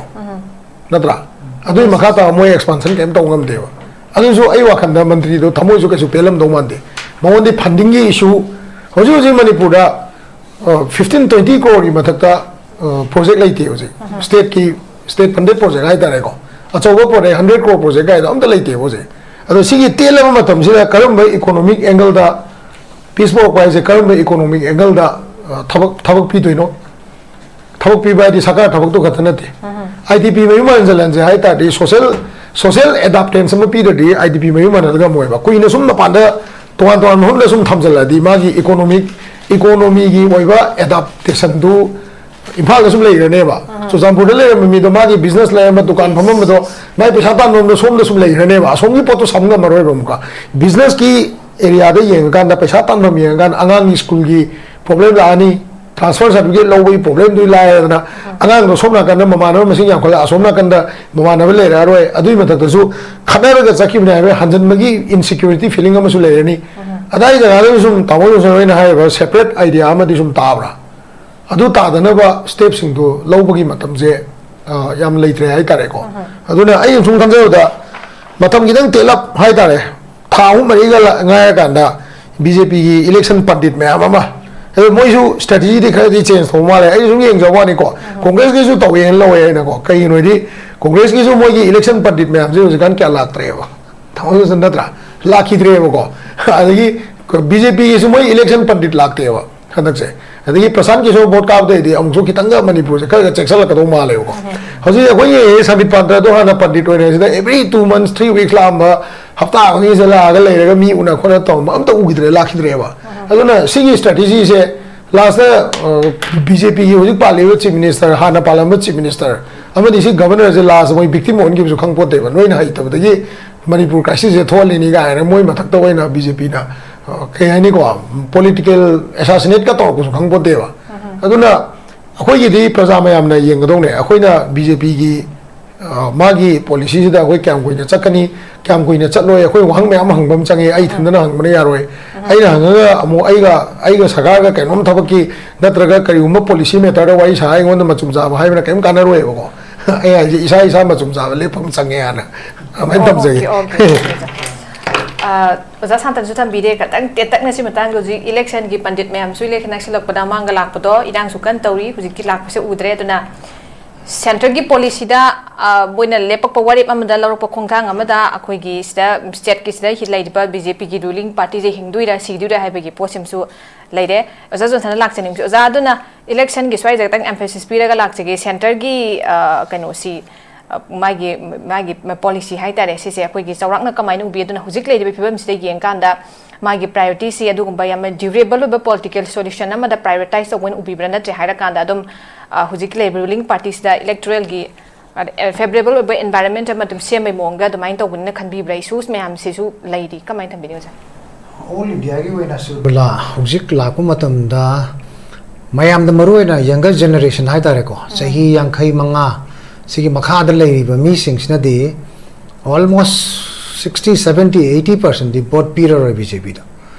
ꯅꯠꯇ꯭ꯔꯥ? ꯑꯗꯨꯒꯤ ꯃꯈꯥ ꯇꯥꯕ ꯃꯣꯏ ꯑꯦꯛꯁꯄꯥꯟꯁꯟ ꯀꯩꯝ ꯇꯧ ꯉꯝꯗꯦꯕ꯫ ꯑꯗꯨꯁꯨ ꯑꯩ ꯋꯥꯈꯟꯗ ꯃꯟꯇ꯭ꯔꯤꯗꯣ ꯊꯃꯣꯏꯁꯨ ꯀꯩꯁꯨ ꯄꯦꯜꯂꯝꯗꯧ ꯃꯥꯟꯗꯦ꯫ ꯃꯉꯣꯟꯗꯤ ꯐꯟꯗꯤꯡꯒꯤ ꯏꯁꯨ, ꯍꯧꯖꯤꯛ ꯍꯧꯖꯤꯛ ꯃꯅꯤꯄꯨꯔꯗ ꯐꯤꯐꯇꯤꯟ ꯇ꯭ꯋꯦꯟꯇꯤ ꯀ꯭ꯔꯣꯔꯒꯤ ꯃꯊꯛꯇ ꯄ꯭ꯔꯣꯖꯦꯛ ꯂꯩꯇꯦ ꯍꯧꯖꯤꯛ꯫ ꯁ꯭ꯇꯦꯠꯀꯤ, ꯁ꯭ꯇꯦꯠ ꯐꯟꯗꯦꯗ ꯄ꯭ꯔꯣꯖꯦꯛ ꯍꯥꯏꯇꯥꯔꯦꯀꯣ, ꯑꯆꯧꯕ ꯄ꯭ꯔꯣꯖꯦꯛ ꯍꯟꯗ꯭ꯔꯦꯠ ꯀ꯭ꯔꯣꯔ ꯄ꯭ꯔꯣꯖꯦꯛ ꯀꯥꯏꯗꯣ ꯑꯝꯇ ꯂꯩꯇꯦꯕ ꯍꯧꯖꯤꯛ꯫ ꯑꯗꯣ ꯁꯤꯒꯤ ꯇꯦꯜꯂꯕ ꯃꯇꯝꯁꯤꯗ ꯀꯔꯝꯕ ꯏꯀꯣꯅꯣꯃꯤꯛ ꯑꯦꯡꯒꯜꯗ ꯄꯤꯁ ꯄꯨꯔꯛꯄ ꯍꯥꯏꯁꯦ, ꯀꯔꯝꯕ ꯏꯀꯣꯅꯣꯃꯤꯛ ꯑꯦꯡꯒꯜꯗ ꯊꯕꯛ, ꯊꯕꯛ ꯄꯤꯗꯣꯏꯅꯣ? ꯊꯕꯛ ꯄꯤꯕ ꯍꯥꯏꯗꯤ ꯁꯔꯀꯥꯔ ꯊꯕꯛꯇꯣ ꯈꯛꯇ ꯅꯠꯇꯦ꯫ ꯑꯥꯏ ꯗꯤ ꯄꯤ ꯃꯌꯨꯝ ꯍꯟꯖꯜꯍꯟꯁꯦ ꯍꯥꯏ ꯇꯥꯔꯗꯤ, ꯁꯣꯁꯦꯜ, ꯁꯣꯁꯦꯜ ꯑꯦꯗꯥꯞꯇꯦꯟꯁ ꯑꯃ ꯄꯤꯗ꯭ꯔꯗꯤ ꯑꯥꯏ ꯗꯤ ꯄꯤ ꯃꯌꯨꯝ ꯍꯟꯍꯜꯂꯒ ꯑꯃꯨꯛ ꯑꯣꯏꯕ ꯀꯨꯏꯅ ꯁꯨꯝ ꯃꯄꯥꯟꯗ ꯇꯣꯉꯥꯟ ꯇꯣꯉꯥꯟꯕ ꯃꯐꯝꯗ ꯁꯨꯝ ꯊꯝꯖꯜꯂꯗꯤ ꯃꯥꯒꯤ ꯏꯀꯣꯅꯣꯃꯤꯛ, ꯏꯀꯣꯅꯣꯃꯤꯒꯤ ꯑꯣꯏꯕ ꯑꯦꯗꯥꯞꯇꯦꯁꯟꯗꯨ ꯏꯝꯐꯥꯜꯗ ꯁꯨꯝ ꯂꯩꯈ꯭ꯔꯅꯦꯕ꯫ ꯆꯨꯔꯆꯥꯟꯄꯨꯔꯗ ꯂꯩꯔꯝꯕ ꯃꯤꯗꯣ, ꯃꯥꯒꯤ ꯕꯤꯖꯤꯅꯦꯁ ꯂꯩꯔꯝꯕ, ꯗꯨꯀꯥꯟ ꯐꯝꯃꯝꯕꯗꯣ, ꯃꯥꯒꯤ ꯄꯩꯁꯥ ꯇꯥꯟꯐꯝꯗꯣ ꯁꯣꯝꯗ ꯁꯨꯝ ꯂꯩꯈ꯭ꯔꯅꯦꯕ꯫ ꯑꯁꯣꯝꯒꯤ ꯄꯣꯠꯇꯣ ꯁꯝ ꯉꯝꯃꯔꯣꯏꯕ ꯑꯃꯨꯛꯀ꯫ ꯕꯤꯖꯤꯅꯦꯁꯀꯤ ꯑꯦꯔꯤꯌꯥꯗ ꯌꯦꯡꯉꯀꯥꯟꯗ, ꯄꯩꯁꯥ ꯇꯥꯟꯐꯝ ꯌꯦꯡꯉꯀꯥꯟꯗ, ꯑꯉꯥꯡꯒꯤ ꯁ꯭ꯀꯨꯜꯒꯤ ꯄ꯭ꯔꯣꯕ꯭ꯂꯦꯝ ꯂꯥꯛꯑꯅꯤ, ꯇ꯭ꯔꯥꯟꯁꯐꯔ ꯁꯥꯔꯇꯤꯐꯤꯀꯦꯠ ꯂꯧꯕꯒꯤ ꯄ꯭ꯔꯣꯕ꯭ꯂꯦꯝꯗꯨ ꯂꯥꯛꯑꯦꯗꯅ, ꯑꯉꯥꯡꯗꯣ ꯁꯣꯝ ꯅꯥꯀꯟꯗ ꯃꯃꯥꯟꯅꯕ ꯃꯁꯤꯡ ꯌꯥꯝꯈꯠꯂꯛ, ꯑꯁꯣꯝ ꯅꯥꯀꯟꯗ ꯃꯃꯥꯟꯅꯕ ꯂꯩꯔꯛꯑꯔꯣꯏ, ꯑꯗꯨꯒꯤ ꯃꯊꯛꯇꯁꯨ ꯈꯠꯅꯔꯒ ꯆꯠꯈꯤꯕꯅꯦ ꯍꯥꯏꯕꯒꯤ ꯍꯟꯖꯤꯟꯕꯒꯤ ꯏꯟꯁꯤꯀ꯭ꯌꯨꯔꯤꯇꯤ ꯐꯤꯂꯤꯡ ꯑꯃꯁꯨ ꯂꯩꯔꯅꯤ꯫ ꯑꯗꯥꯏ ꯖꯒꯥꯗꯁꯨ ꯁꯨꯝ ꯇꯥꯃꯣ ꯖꯣꯟꯁꯟ ꯍꯣꯏꯅ ꯍꯥꯏꯔꯤꯕ ꯁꯦꯄꯔꯦꯠ ꯑꯥꯏꯗꯤꯌꯥ ꯑꯃꯗꯤ ꯁꯨꯝ ꯇꯥꯕ꯭ꯔꯥ? ꯑꯗꯨ ꯇꯥꯗꯅꯕ ꯁ꯭ꯇꯦꯞꯁꯤꯡꯗꯨ ꯂꯧꯕꯒꯤ ꯃꯇꯝꯁꯦ, ꯑ, ꯌꯥꯝ ꯂꯩꯇ꯭ꯔꯦ ꯍꯥꯏꯇꯥꯔꯦꯀꯣ꯫ ꯑꯗꯨꯅ ꯑꯩꯅ ꯁꯨꯝ ꯈꯟꯖꯕꯗ ꯃꯇꯝ ꯈꯤꯇꯪ ꯇꯦꯜꯂꯞ ꯍꯥꯏꯇꯥꯔꯦ, ꯊꯥ ꯑꯍꯨꯝ ꯃꯔꯤꯒ ꯂ-, ꯉꯥꯏꯔꯀꯥꯟꯗ ꯕꯤ ꯖꯦ ꯄꯤꯒꯤ ꯏꯂꯦꯛꯁꯟ ꯄꯟꯗꯤꯠ ꯃꯌꯥꯝ ꯑꯃ, ꯑꯗꯣ ꯃꯣꯏꯁꯨ ꯁ꯭ꯇ꯭ꯔꯦꯇꯦꯖꯤꯗꯤ ꯈꯔꯗꯤ ꯆꯦꯟꯖ ꯇꯧꯕ ꯃꯥꯜꯂꯦ꯫ ꯑꯩ ꯁꯨꯝ ꯌꯦꯡꯖꯕ ꯋꯥꯅꯤꯀꯣ, ꯀꯣꯡꯒ꯭ꯔꯦꯁꯀꯤꯁꯨ ꯇꯧꯋꯦꯅ ꯂꯧꯋꯦ ꯑꯩꯅꯀꯣ꯫ ꯀꯩꯒꯤꯅꯣ ꯍꯥꯏꯗꯤ ꯀꯣꯡꯒ꯭ꯔꯦꯁꯀꯤꯁꯨ ꯃꯣꯏꯒꯤ ꯏꯂꯦꯛꯁꯟ ꯄꯟꯗꯤꯠ ꯃꯌꯥꯝꯁꯦ ꯍꯧꯖꯤꯛꯀꯥꯟ ꯀꯌꯥ ꯂꯥꯛꯇ꯭ꯔꯦꯕ, ꯊꯥꯡꯃꯩꯕꯟꯗ ꯅꯠꯇ꯭ꯔꯥ? ꯂꯥꯛꯈꯤꯗ꯭ꯔꯦꯕꯀꯣ꯫ ꯑꯗꯒꯤ ꯕꯤ ꯖꯦ ꯄꯤꯒꯤꯁꯨ ꯃꯣꯏ ꯏꯂꯦꯛꯁꯟ ꯄꯟꯗꯤꯠ ꯂꯥꯛꯇꯦꯕ ꯍꯟꯗꯛꯁꯦ꯫ ꯑꯗꯒꯤ ꯄ꯭ꯔꯁꯥꯟ ꯀꯤꯁꯣꯔ ꯚꯣꯠ ꯀꯥꯕꯗꯩꯗꯤ ꯑꯃꯨꯛꯁꯨ ꯈꯤꯇꯪꯒ ꯃꯅꯤꯄꯨꯔꯁꯦ ꯈꯔꯒ ꯆꯦꯛꯁꯤꯜꯂꯛꯀꯗꯧ ꯃꯥꯜꯂꯦꯕꯀꯣ꯫ ꯍꯧꯖꯤꯛ ꯑꯩꯈꯣꯏꯒꯤ ꯁꯥꯕꯤꯠ ꯄꯥꯟꯇ꯭ꯔꯗꯣ ꯍꯥꯟꯅ Pandit ꯑꯣꯏꯔꯤꯉꯩꯁꯤꯗ every two months, three weeks ꯂꯥꯛꯑꯝꯕ, ꯍꯞꯇꯥ ꯈꯨꯗꯤꯡꯒꯤꯁꯤꯗ ꯂꯥꯛꯑꯒ ꯂꯩꯔꯒ ꯃꯤ ꯎꯅ ꯈꯣꯠꯅ ꯇꯧꯔꯝꯕ ꯑꯝꯇ ꯎꯈꯤꯗ꯭ꯔꯦ, ꯂꯥꯛꯈꯤꯗ꯭ꯔꯦꯕ꯫ ꯑꯗꯨꯅ ꯁꯤꯒꯤ strategy ꯁꯦ ꯂꯥꯁꯇ ꯕꯤ ꯖꯦ ꯄꯤꯒꯤ ꯍꯧꯖꯤꯛ ꯄꯥꯜꯂꯤꯕ chief minister, ꯍꯥꯟꯅ ꯄꯥꯜꯂꯝꯕ chief minister ꯑꯃꯗꯤ ꯁꯤ governor ꯁꯦ ꯂꯥꯁꯇ ꯃꯣꯏ victim ꯑꯣꯟꯈꯤꯕꯁꯨ ꯈꯪꯄꯣꯠꯇꯦꯕ꯫ ꯅꯣꯏꯅ ꯍꯩꯇꯕꯗꯒꯤ ꯃꯅꯤꯄꯨꯔ crisis ꯁꯦ ꯊꯣꯛꯍꯜꯂꯤꯅꯤ ꯀꯥꯏꯅ ꯃꯣꯏ ꯃꯊꯛꯇ ꯑꯣꯏꯅ ꯕꯤ ꯖꯦ ꯄꯤꯅ, ꯑ, ꯀꯩ ꯍꯥꯏꯅꯤꯀꯣ, political assassinate ꯀ ꯇꯧꯔꯛꯄꯁꯨ ꯈꯪꯄꯣꯠꯇꯦꯕ꯫ ꯑꯗꯨꯅ ꯑꯩꯈꯣꯏꯒꯤꯗꯤ ꯄ꯭ꯔꯖꯥ ꯃꯌꯥꯝꯅ ꯌꯦꯡꯒꯗꯧꯅꯦ꯫ ꯑꯩꯈꯣꯏꯅ ꯕꯤ ꯖꯦ ꯄꯤꯒꯤ, ꯑ, ꯃꯥꯒꯤ policy ꯁꯤꯗ ꯑꯩꯈꯣꯏ ꯀꯌꯥꯝ ꯀꯨꯏꯅ ꯆꯠꯀꯅꯤ, ꯀꯌꯥꯝ ꯀꯨꯏꯅ ꯆꯠꯂꯣꯏ, ꯑꯩꯈꯣꯏ ꯋꯥꯍꯪ ꯃꯌꯥꯝ ꯑꯃ ꯍꯪꯕ ꯑꯃ ꯆꯪꯉꯦ꯫ ꯑꯩ ꯏꯊꯟꯗꯅ ꯍꯪꯕꯅ ꯌꯥꯔꯣꯏ꯫ ꯑꯩꯅ ꯍꯪꯉꯒ ꯑꯃꯨꯛ ꯑꯩꯒ, ꯑꯩꯒ ꯁꯔꯀꯥꯔꯒ ꯀꯩꯅꯣꯝ ꯊꯕꯛꯀꯤ ꯅꯠꯇ꯭ꯔꯒ ꯀꯔꯤꯒꯨꯝꯕ policy matter ꯗ ꯋꯥꯔꯤ ꯁꯥ ꯑꯩꯉꯣꯟꯗ ꯃꯆꯨꯝ ꯆꯥꯕ ꯍꯥꯏꯕꯅ ꯀꯔꯤꯝ ꯀꯥꯟꯅꯔꯣꯏꯕꯀꯣ꯫ ꯑꯩ ꯍꯥꯏꯁꯦ ꯏꯁꯥ ꯏꯁꯥ ꯃꯆꯨꯝ ꯆꯥꯕ ꯂꯦꯞꯄ ꯑꯃ ꯆꯪꯉꯦ ꯍꯥꯏꯅ ꯑꯗꯨꯃꯥꯏꯅ ꯊꯝꯖꯒꯦ꯫ ꯑꯣꯀꯦ, ꯑꯣꯀꯦ, ꯑꯣꯀꯦ, ꯑꯣꯖꯥ꯫ ꯑ, ꯑꯣꯖꯥ ꯁꯥꯟꯇꯅꯁꯨ ꯊꯝꯕꯤꯔꯦ, ꯈꯇꯪ ꯇꯦꯟꯇꯛꯅ ꯁꯤ ꯃꯇꯥꯡꯗ ꯍꯧꯖꯤꯛ election ꯒꯤ ꯄꯟꯗꯤꯠ ꯃꯌꯥꯝꯁꯨ election ꯅꯛꯁꯤꯜꯂꯛꯄꯗ ꯃꯥꯡꯒ ꯂꯥꯛꯄꯗꯣ ꯏꯔꯥꯡꯁꯨ ꯀꯟꯅ ꯇꯧꯔꯤ, ꯍꯧꯖꯤꯛꯇꯤ ꯂꯥꯛꯄꯁꯦ ꯎꯗ꯭ꯔꯦ꯫ ꯑꯗꯨꯅ centre ꯒꯤ policy ꯗ, ꯑ, ꯃꯣꯏꯅ ꯂꯦꯞꯄꯛꯄ ꯋꯥꯔꯦꯞ ꯑꯃꯗ ꯂꯧꯔꯛꯄ ꯈꯣꯡꯊꯥꯡ ꯑꯃꯗ ꯑꯩꯈꯣꯏꯒꯤ ꯁꯤꯗ state ꯀꯤ ꯁꯤꯗ ꯍꯤ-, ꯂꯩꯔꯤꯕ ꯕꯤ ꯖꯦ ꯄꯤ ꯒꯤ ruling party ꯁꯦ ꯍꯤꯡꯗꯣꯏꯔꯥ ꯁꯤꯗꯣꯏꯔꯥ ꯍꯥꯏꯕꯒꯤ ꯄꯣꯠꯁꯤꯃꯁꯨ ꯂꯩꯔꯦ꯫ ꯑꯣꯖꯥ ꯖꯣꯟꯁꯟꯗ ꯂꯥꯛꯆꯅꯤꯡꯕꯁꯦ, ꯑꯣꯖꯥ, ꯑꯗꯨꯅ election ꯒꯤ ꯁ꯭ꯋꯥꯏꯗ ꯈꯤꯇꯪ emphasis ꯄꯤꯔꯒ ꯂꯥꯛꯆꯒꯦ꯫ Centre ꯒꯤ, ꯑ, ꯀꯩꯅꯣꯁꯤ, ꯑ, ꯃꯥꯒꯤ, ꯃꯥꯒꯤ policy ꯍꯥꯏꯇꯥꯔꯦ, ꯁꯤꯁꯦ ꯑꯩꯈꯣꯏꯒꯤ ꯆꯥꯎꯔꯥꯛꯅ ꯀꯃꯥꯏꯅ ꯎꯕꯤ? ꯑꯗꯨꯅ ꯍꯧꯖꯤꯛ ꯂꯩꯔꯤꯕ ꯐꯤꯕꯝꯁꯤꯗ ꯌꯦꯡꯀꯥꯟꯗ ꯃꯥꯒꯤ priority ꯁꯤ ꯑꯗꯨꯒꯨꯝꯕ ꯌꯥꯝꯅ durable ꯑꯣꯏꯕ political solution ꯑꯃꯗ prioritize ꯇꯧꯕ ꯑꯣꯏꯅ ꯎꯕꯤꯕ꯭ꯔꯥ? ꯅꯠꯇ꯭ꯔꯦ ꯍꯥꯏꯔꯀꯥꯟꯗ ꯑꯗꯨꯝ, ꯑ, ꯍꯧꯖꯤꯛ ꯂꯩꯔꯤꯕ ruling party ꯁꯤꯗ electoral ꯒꯤ, ꯑ, favourable ꯑꯣꯏꯕ environment ꯑꯃ ꯑꯗꯨꯝ ꯁꯦꯝꯕꯒꯤ ꯃꯑꯣꯡꯗ ꯑꯗꯨꯃꯥꯏꯅ ꯇꯧꯕꯅꯤꯅ ꯈꯟꯕꯤꯕ꯭ꯔꯥ? Issues ꯃꯌꯥꯝꯁꯤꯁꯨ ꯂꯩꯔꯤ, ꯀꯃꯥꯏꯅ ꯊꯝꯕꯤꯅꯤ, ꯑꯣꯖꯥ? All India ꯒꯤ ꯑꯣꯏꯅ ꯁꯨꯔꯕꯂꯥ ꯍꯧꯖꯤꯛ ꯂꯥꯛꯄ ꯃꯇꯝꯗ ꯃꯌꯥꯝꯗ, ꯃꯔꯨꯑꯣꯏꯅ younger generation ꯍꯥꯏꯇꯥꯔꯦꯀꯣ, ꯆꯍꯤ ꯌꯥꯡꯈꯩ ꯃꯉꯥ ꯁꯤꯒꯤ ꯃꯈꯥꯗ ꯂꯩꯔꯤꯕ ꯃꯤꯁꯤꯡꯁꯤꯅꯗꯤ almost sixty, seventy, eighty percent ꯗꯤ vote ꯄꯤꯔꯔꯣꯏ ꯕꯤ ꯖꯦ ꯄꯤꯗ꯫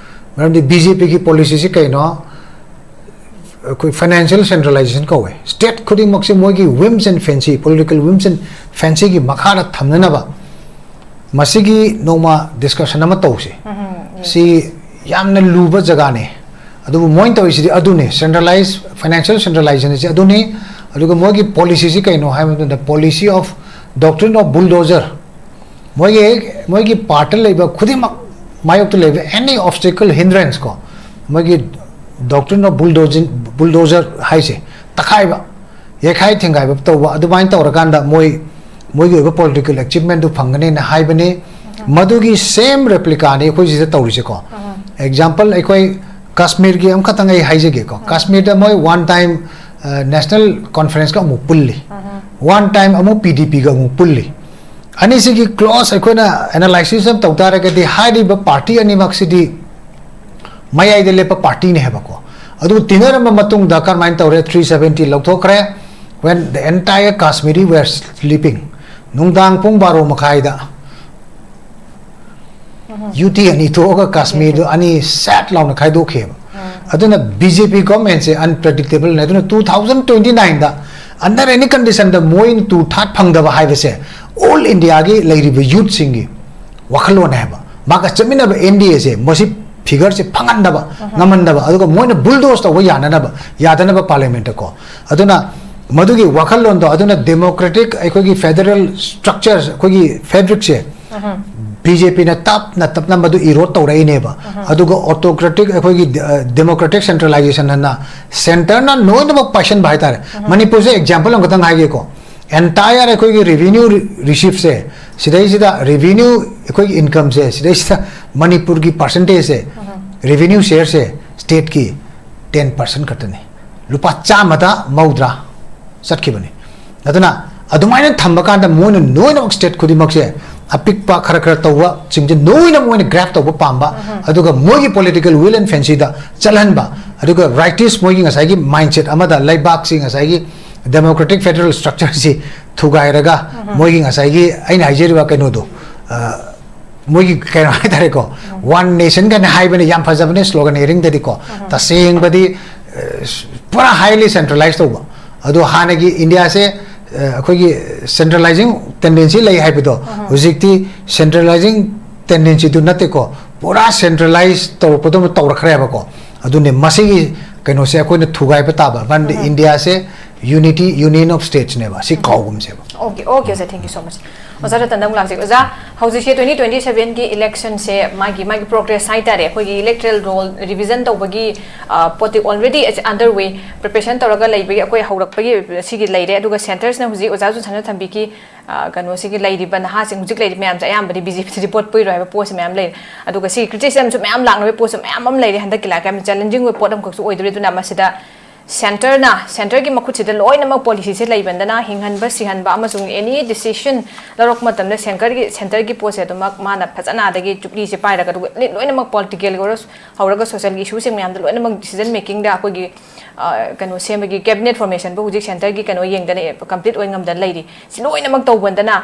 ꯃꯔꯝꯗꯤ ꯕꯤ ꯖꯦ ꯄꯤꯒꯤ policy ꯁꯤ ꯀꯩꯅꯣ? ꯑꯩꯈꯣꯏ financial centralization ꯀꯧꯋꯦ꯫ State ꯈꯨꯗꯤꯡꯃꯛꯁꯦ ꯃꯣꯏꯒꯤ whims and fancy, political whims and fancy ꯒꯤ ꯃꯈꯥꯗ ꯊꯝꯅꯅꯕ ꯃꯁꯤꯒꯤ ꯅꯣꯡꯃ discussion ꯑꯃ ꯇꯧꯁꯤ꯫ ꯁꯤ ꯌꯥꯝꯅ ꯂꯨꯕ ꯖꯒꯥꯅꯤ꯫ ꯑꯗꯨꯕꯨ ꯃꯣꯏꯅ ꯇꯧꯔꯤꯁꯤꯗꯤ ꯑꯗꯨꯅꯤ, centralized, financial centralization ꯁꯤ ꯑꯗꯨꯅꯤ꯫ ꯑꯗꯨꯒ ꯃꯣꯏꯒꯤ policy ꯁꯤ ꯀꯩꯅꯣ ꯍꯥꯏꯕ ꯃꯇꯝꯗ, policy of doctrine of bulldozer꯫ ꯃꯣꯏꯒꯤ, ꯃꯣꯏꯒꯤ part ꯂꯩꯕ ꯈꯨꯗꯤꯡꯃꯛ, ꯃꯥꯌꯣꯛꯇ ꯂꯩꯕ any obstacle, hindrance ꯀꯣ, ꯃꯣꯏꯒꯤ Doctrine of bulldozer ꯍꯥꯏꯁꯦ ꯇꯛꯈꯥꯏꯕ, ꯌꯩꯈꯥꯏ ꯊꯤꯡꯒꯥꯏꯕ ꯇꯧꯕ, ꯑꯗꯨꯃꯥꯏꯅ ꯇꯧꯔꯀꯥꯟꯗ ꯃꯣꯏ ꯃꯣꯏꯒꯤ ꯑꯣꯏꯕ political achievementꯗꯨ ꯐꯪꯒꯅꯦꯅ ꯍꯥꯏꯕꯅꯤ꯫ ꯃꯗꯨꯒꯤ same replicaꯅꯤ ꯑꯩꯈꯣꯏ ꯁꯤꯗ ꯇꯧꯔꯤꯁꯦꯀꯣ꯫ Example, ꯑꯩꯈꯣꯏ ꯀꯥꯁꯃꯤꯔꯒꯤ ꯑꯃꯈꯛꯇꯪ ꯑꯩ ꯍꯥꯏꯖꯒꯦꯀꯣ꯫ ꯀꯥꯁꯃꯤꯔꯗ ꯃꯣꯏ one time national conferenceꯀ ꯑꯃꯨꯛ ꯄꯨꯜꯂꯤ, one time ꯑꯃꯨꯛ PDPꯒ ꯑꯃꯨꯛ ꯄꯨꯜꯂꯤ꯫ ꯑꯅꯤꯁꯤꯒꯤ close ꯑꯩꯈꯣꯏꯅ analysis ꯑꯃ ꯇꯧ ꯇꯥꯔꯒꯗꯤ ꯍꯥꯏꯔꯤꯕ party ꯑꯅꯤꯃꯛꯁꯤꯗꯤ ꯃꯌꯥꯏꯗ ꯂꯦꯞꯄ partyꯅꯦ ꯍꯥꯏꯕꯀꯣ꯫ ꯑꯗꯨ ꯇꯤꯟꯅꯔꯝꯕ ꯃꯇꯨꯡꯗ ꯀꯔꯝꯍꯥꯏꯅ ꯇꯧꯔꯦ? Three seventy ꯂꯧꯊꯣꯛꯈ꯭ꯔꯦ꯫ When the entire Kashmiri were sleeping, ꯅꯨꯡꯗꯥꯡ ꯄꯨꯡ ꯕꯥꯔꯣ ꯃꯈꯥꯏꯗ UT ꯑꯅꯤ ꯊꯣꯛꯑꯒ ꯀꯥꯁꯃꯤꯔꯗꯨ ꯑꯅꯤ ꯁꯦꯠ ꯂꯥꯎꯅ ꯈꯥꯏꯗꯣꯛꯈꯤꯑꯕ꯫ ꯑꯗꯨꯅ BJP governmentꯁꯦ unpredictableꯅꯦ꯫ ꯑꯗꯨꯅ two thousand twenty nineꯗ under any conditionꯗ ꯃꯣꯏꯅ ꯇꯨ ꯊꯥꯔꯠ ꯐꯪꯗꯕ ꯍꯥꯏꯕꯁꯦ all Indiaꯒꯤ ꯂꯩꯔꯤꯕ youthꯁꯤꯡꯒꯤ ꯋꯥꯈꯜꯂꯣꯟꯅꯦ ꯍꯥꯏꯕ꯫ ꯃꯥꯒ ꯆꯠꯃꯤꯟꯅꯕ NDAꯁꯦ ꯃꯁꯤ figureꯁꯦ ꯐꯪꯍꯟꯗꯕ, ꯉꯝꯍꯟꯗꯕ, ꯑꯗꯨꯒ ꯃꯣꯏꯅ bulldoze ꯇꯧꯕ ꯌꯥꯅꯅꯕ, ꯌꯥꯗꯅꯕ parliamentꯇꯀꯣ꯫ ꯑꯗꯨꯅ ꯃꯗꯨꯒꯤ ꯋꯥꯈꯜꯂꯣꯟꯗꯣ, ꯑꯗꯨꯅ democratic ꯑꯩꯈꯣꯏꯒꯤ federal structures, ꯑꯩꯈꯣꯏꯒꯤ fabricꯁꯦ BJPꯅ ꯇꯞꯅ ꯇꯞꯅ ꯃꯗꯨ erode ꯇꯧꯔꯛꯏꯅꯦꯕ꯫ ꯑꯗꯨꯒ autocratic ꯑꯩꯈꯣꯏꯒꯤ democratic centralization ꯍꯥꯏꯅ centreꯅ ꯂꯣꯏꯅꯃꯛ ꯄꯥꯏꯁꯟꯕ ꯍꯥꯏꯇꯥꯔꯦ꯫ ꯃꯅꯤꯄꯨꯔꯁꯦ example ꯑꯃꯈꯛꯇꯪ ꯍꯥꯏꯒꯦꯀꯣ꯫ Entire ꯑꯩꯈꯣꯏꯒꯤ revenue receiptꯁꯦ, ꯁꯤꯗꯩꯁꯤꯗ revenue ꯑꯩꯈꯣꯏꯒꯤ incomeꯁꯦ, ꯁꯤꯗꯩꯁꯤꯗ ꯃꯅꯤꯄꯨꯔꯒꯤ percentageꯁꯦ, revenue shareꯁꯦ stateꯀꯤ ten percent ꯈꯛꯇꯅꯤ꯫ ꯂꯨꯄꯥ ꯆꯥꯝꯃꯗ ꯃꯧꯗ꯭ꯔꯥ ꯆꯠꯈꯤꯕꯅꯤ꯫ ꯑꯗꯨꯅ ꯑꯗꯨꯃꯥꯏꯅ ꯊꯝꯕ ꯀꯥꯟꯗ ꯃꯣꯏꯅ ꯂꯣꯏꯅꯃꯛ state ꯈꯨꯗꯤꯡꯃꯛꯁꯦ ꯑꯄꯤꯛꯄ ꯈꯔ ꯈꯔ ꯇꯧꯕꯁꯤꯡꯁꯦ ꯂꯣꯏꯅ ꯃꯣꯏꯅ grab ꯇꯧꯕ ꯄꯥꯝꯕ, ꯑꯗꯨꯒ ꯃꯣꯏꯒꯤ political will and fancyꯗ ꯆꯠꯍꯟꯕ, ꯑꯗꯨꯒ rightist ꯃꯣꯏꯒꯤ ꯉꯁꯥꯏꯒꯤ mindset ꯑꯃꯗ ꯂꯩꯕꯥꯛꯁꯤ ꯉꯁꯥꯏꯒꯤ democratic federal structureꯁꯤ ꯊꯨꯒꯥꯏꯔꯒ ꯃꯣꯏꯒꯤ ꯉꯁꯥꯏꯒꯤ ꯑꯩꯅ ꯍꯥꯏꯖꯔꯤꯕ ꯀꯩꯅꯣꯗꯣ, ꯃꯣꯏꯒꯤ ꯀꯩꯅꯣ ꯍꯥꯏꯇꯥꯔꯦꯀꯣ, one nation ꯀꯥꯏꯅ ꯍꯥꯏꯕꯅꯦ, ꯌꯥꯝ ꯐꯖꯕꯅꯦ slogan hearingꯗꯗꯤꯀꯣ꯫ ꯇꯁꯦꯡꯕꯗꯤ ꯄꯨꯔꯥ highly centralized ꯇꯧꯕ꯫ ꯑꯗꯣ ꯍꯥꯟꯅꯒꯤ ꯏꯟꯗꯤꯌꯥꯁꯦ ꯑꯩꯈꯣꯏꯒꯤ centralizing tendency ꯂꯩ ꯍꯥꯏꯕꯗꯣ, ꯍꯧꯖꯤꯛꯇꯤ centralizing tendencyꯗꯨ ꯅꯠꯇꯦꯀꯣ, ꯄꯨꯔꯥ centralize ꯇꯧꯔꯛꯄꯗꯧꯅ ꯇꯧꯔꯛꯈ꯭ꯔꯦꯕꯀꯣ꯫ ꯑꯗꯨꯅꯦ ꯃꯁꯤꯒꯤ ꯀꯩꯅꯣꯁꯦ ꯑꯩꯈꯣꯏꯅ ꯊꯨꯒꯥꯏꯕ ꯇꯥꯕ꯫ ꯃꯔꯝꯗꯤ ꯏꯟꯗꯤꯌꯥꯁꯦ unity, union of statesꯅꯦꯕ, ꯁꯤ ꯀꯥꯎꯒꯨꯝꯁꯦꯕ꯫ Okay, okay, sir, thank you so much. ꯑꯣꯖꯥ ꯔꯇꯟꯗ ꯑꯃꯨꯛ ꯂꯥꯛꯆꯒꯦ꯫ ꯑꯣꯖꯥ, ꯍꯧꯖꯤꯛꯁꯦ twenty twenty sevenꯒꯤ electionꯁꯦ ꯃꯥꯒꯤ ꯃꯥꯒꯤ progress ꯍꯥꯏꯇꯥꯔꯦ, ꯑꯩꯈꯣꯏꯒꯤ electoral roll revision ꯇꯧꯕꯒꯤ, ꯑ, ꯄꯣꯠꯇꯤ already it's under way, preparation ꯇꯧꯔꯒ ꯂꯩꯕꯒꯤ, ꯑꯩꯈꯣꯏ ꯍꯧꯔꯛꯄꯒꯤ ꯁꯤꯒꯤ ꯂꯩꯔꯦ꯫ ꯑꯗꯨꯒ centresꯅ ꯍꯧꯖꯤꯛ ꯑꯣꯖꯥ ꯖꯣꯟꯁꯟꯅ ꯊꯝꯕꯤꯈꯤ, ꯑ, ꯀꯩꯅꯣꯁꯤꯒꯤ ꯂꯩꯔꯤꯕ ꯅꯍꯥꯁꯤꯡ ꯍꯧꯖꯤꯛ ꯂꯩꯔꯤꯕ ꯃꯌꯥꯝꯁꯦ ꯑꯌꯥꯝꯕꯗꯤ BJPꯗꯗꯤ vote ꯄꯤꯔꯣꯏ ꯍꯥꯏꯕ ꯄꯣꯠꯁꯦ ꯃꯌꯥꯝ ꯂꯩꯔꯦ꯫ ꯑꯗꯨꯒ ꯁꯤꯒꯤ criticismꯁꯨ ꯃꯌꯥꯝ ꯂꯥꯛꯅꯕꯒꯤ ꯄꯣꯠꯁꯨ ꯃꯌꯥꯝ ꯑꯃ ꯂꯩꯔꯦ꯫ ꯍꯟꯗꯛꯀꯤ ꯂꯥꯛꯀ ꯌꯥꯝ challenging ꯑꯣꯏꯕ ꯄꯣꯠ ꯑꯃꯈꯛꯁꯨ ꯑꯣꯏꯗꯣꯔꯤ꯫ ꯑꯗꯨꯅ ꯃꯁꯤꯗ centreꯅ, centreꯒꯤ ꯃꯈꯨꯠꯁꯤꯗ ꯂꯣꯏꯅꯃꯛ policyꯁꯦ ꯂꯩꯕꯅꯤꯅ, ꯍꯤꯡꯍꯟꯕ ꯁꯤꯍꯟꯕ ꯑꯃꯁꯨꯡ any decision ꯂꯧꯔꯛꯄ ꯃꯇꯝꯗ centreꯒꯤ, centreꯒꯤ ꯄꯣꯠꯁꯦ ꯑꯗꯨꯃꯛ ꯃꯥꯅ ꯐꯖꯅ ꯑꯗꯒꯤ ꯖꯨꯕ꯭ꯂꯤꯁꯦ ꯄꯥꯏꯔꯒ, ꯑꯗꯨꯒ ꯂꯤ-, ꯂꯣꯏꯅꯃꯛ political ꯑꯣꯏꯔꯣ, ꯍꯧꯔꯒ socialꯒꯤ issueꯁꯤꯡ ꯃꯌꯥꯝꯗ ꯂꯣꯏꯅꯃꯛ decision makingꯗ ꯑꯩꯈꯣꯏꯒꯤ, ꯑ, ꯀꯩꯅꯣ ꯁꯦꯝꯕꯒꯤ cabinet formationꯕꯨ ꯍꯧꯖꯤꯛ centreꯒꯤ ꯀꯩꯅꯣ ꯌꯦꯡꯗꯅ complete ꯑꯣꯏ ꯉꯝꯗꯅ ꯂꯩꯔꯤ꯫ ꯁꯤ ꯂꯣꯏꯅꯃꯛ ꯇꯧꯕꯗꯅ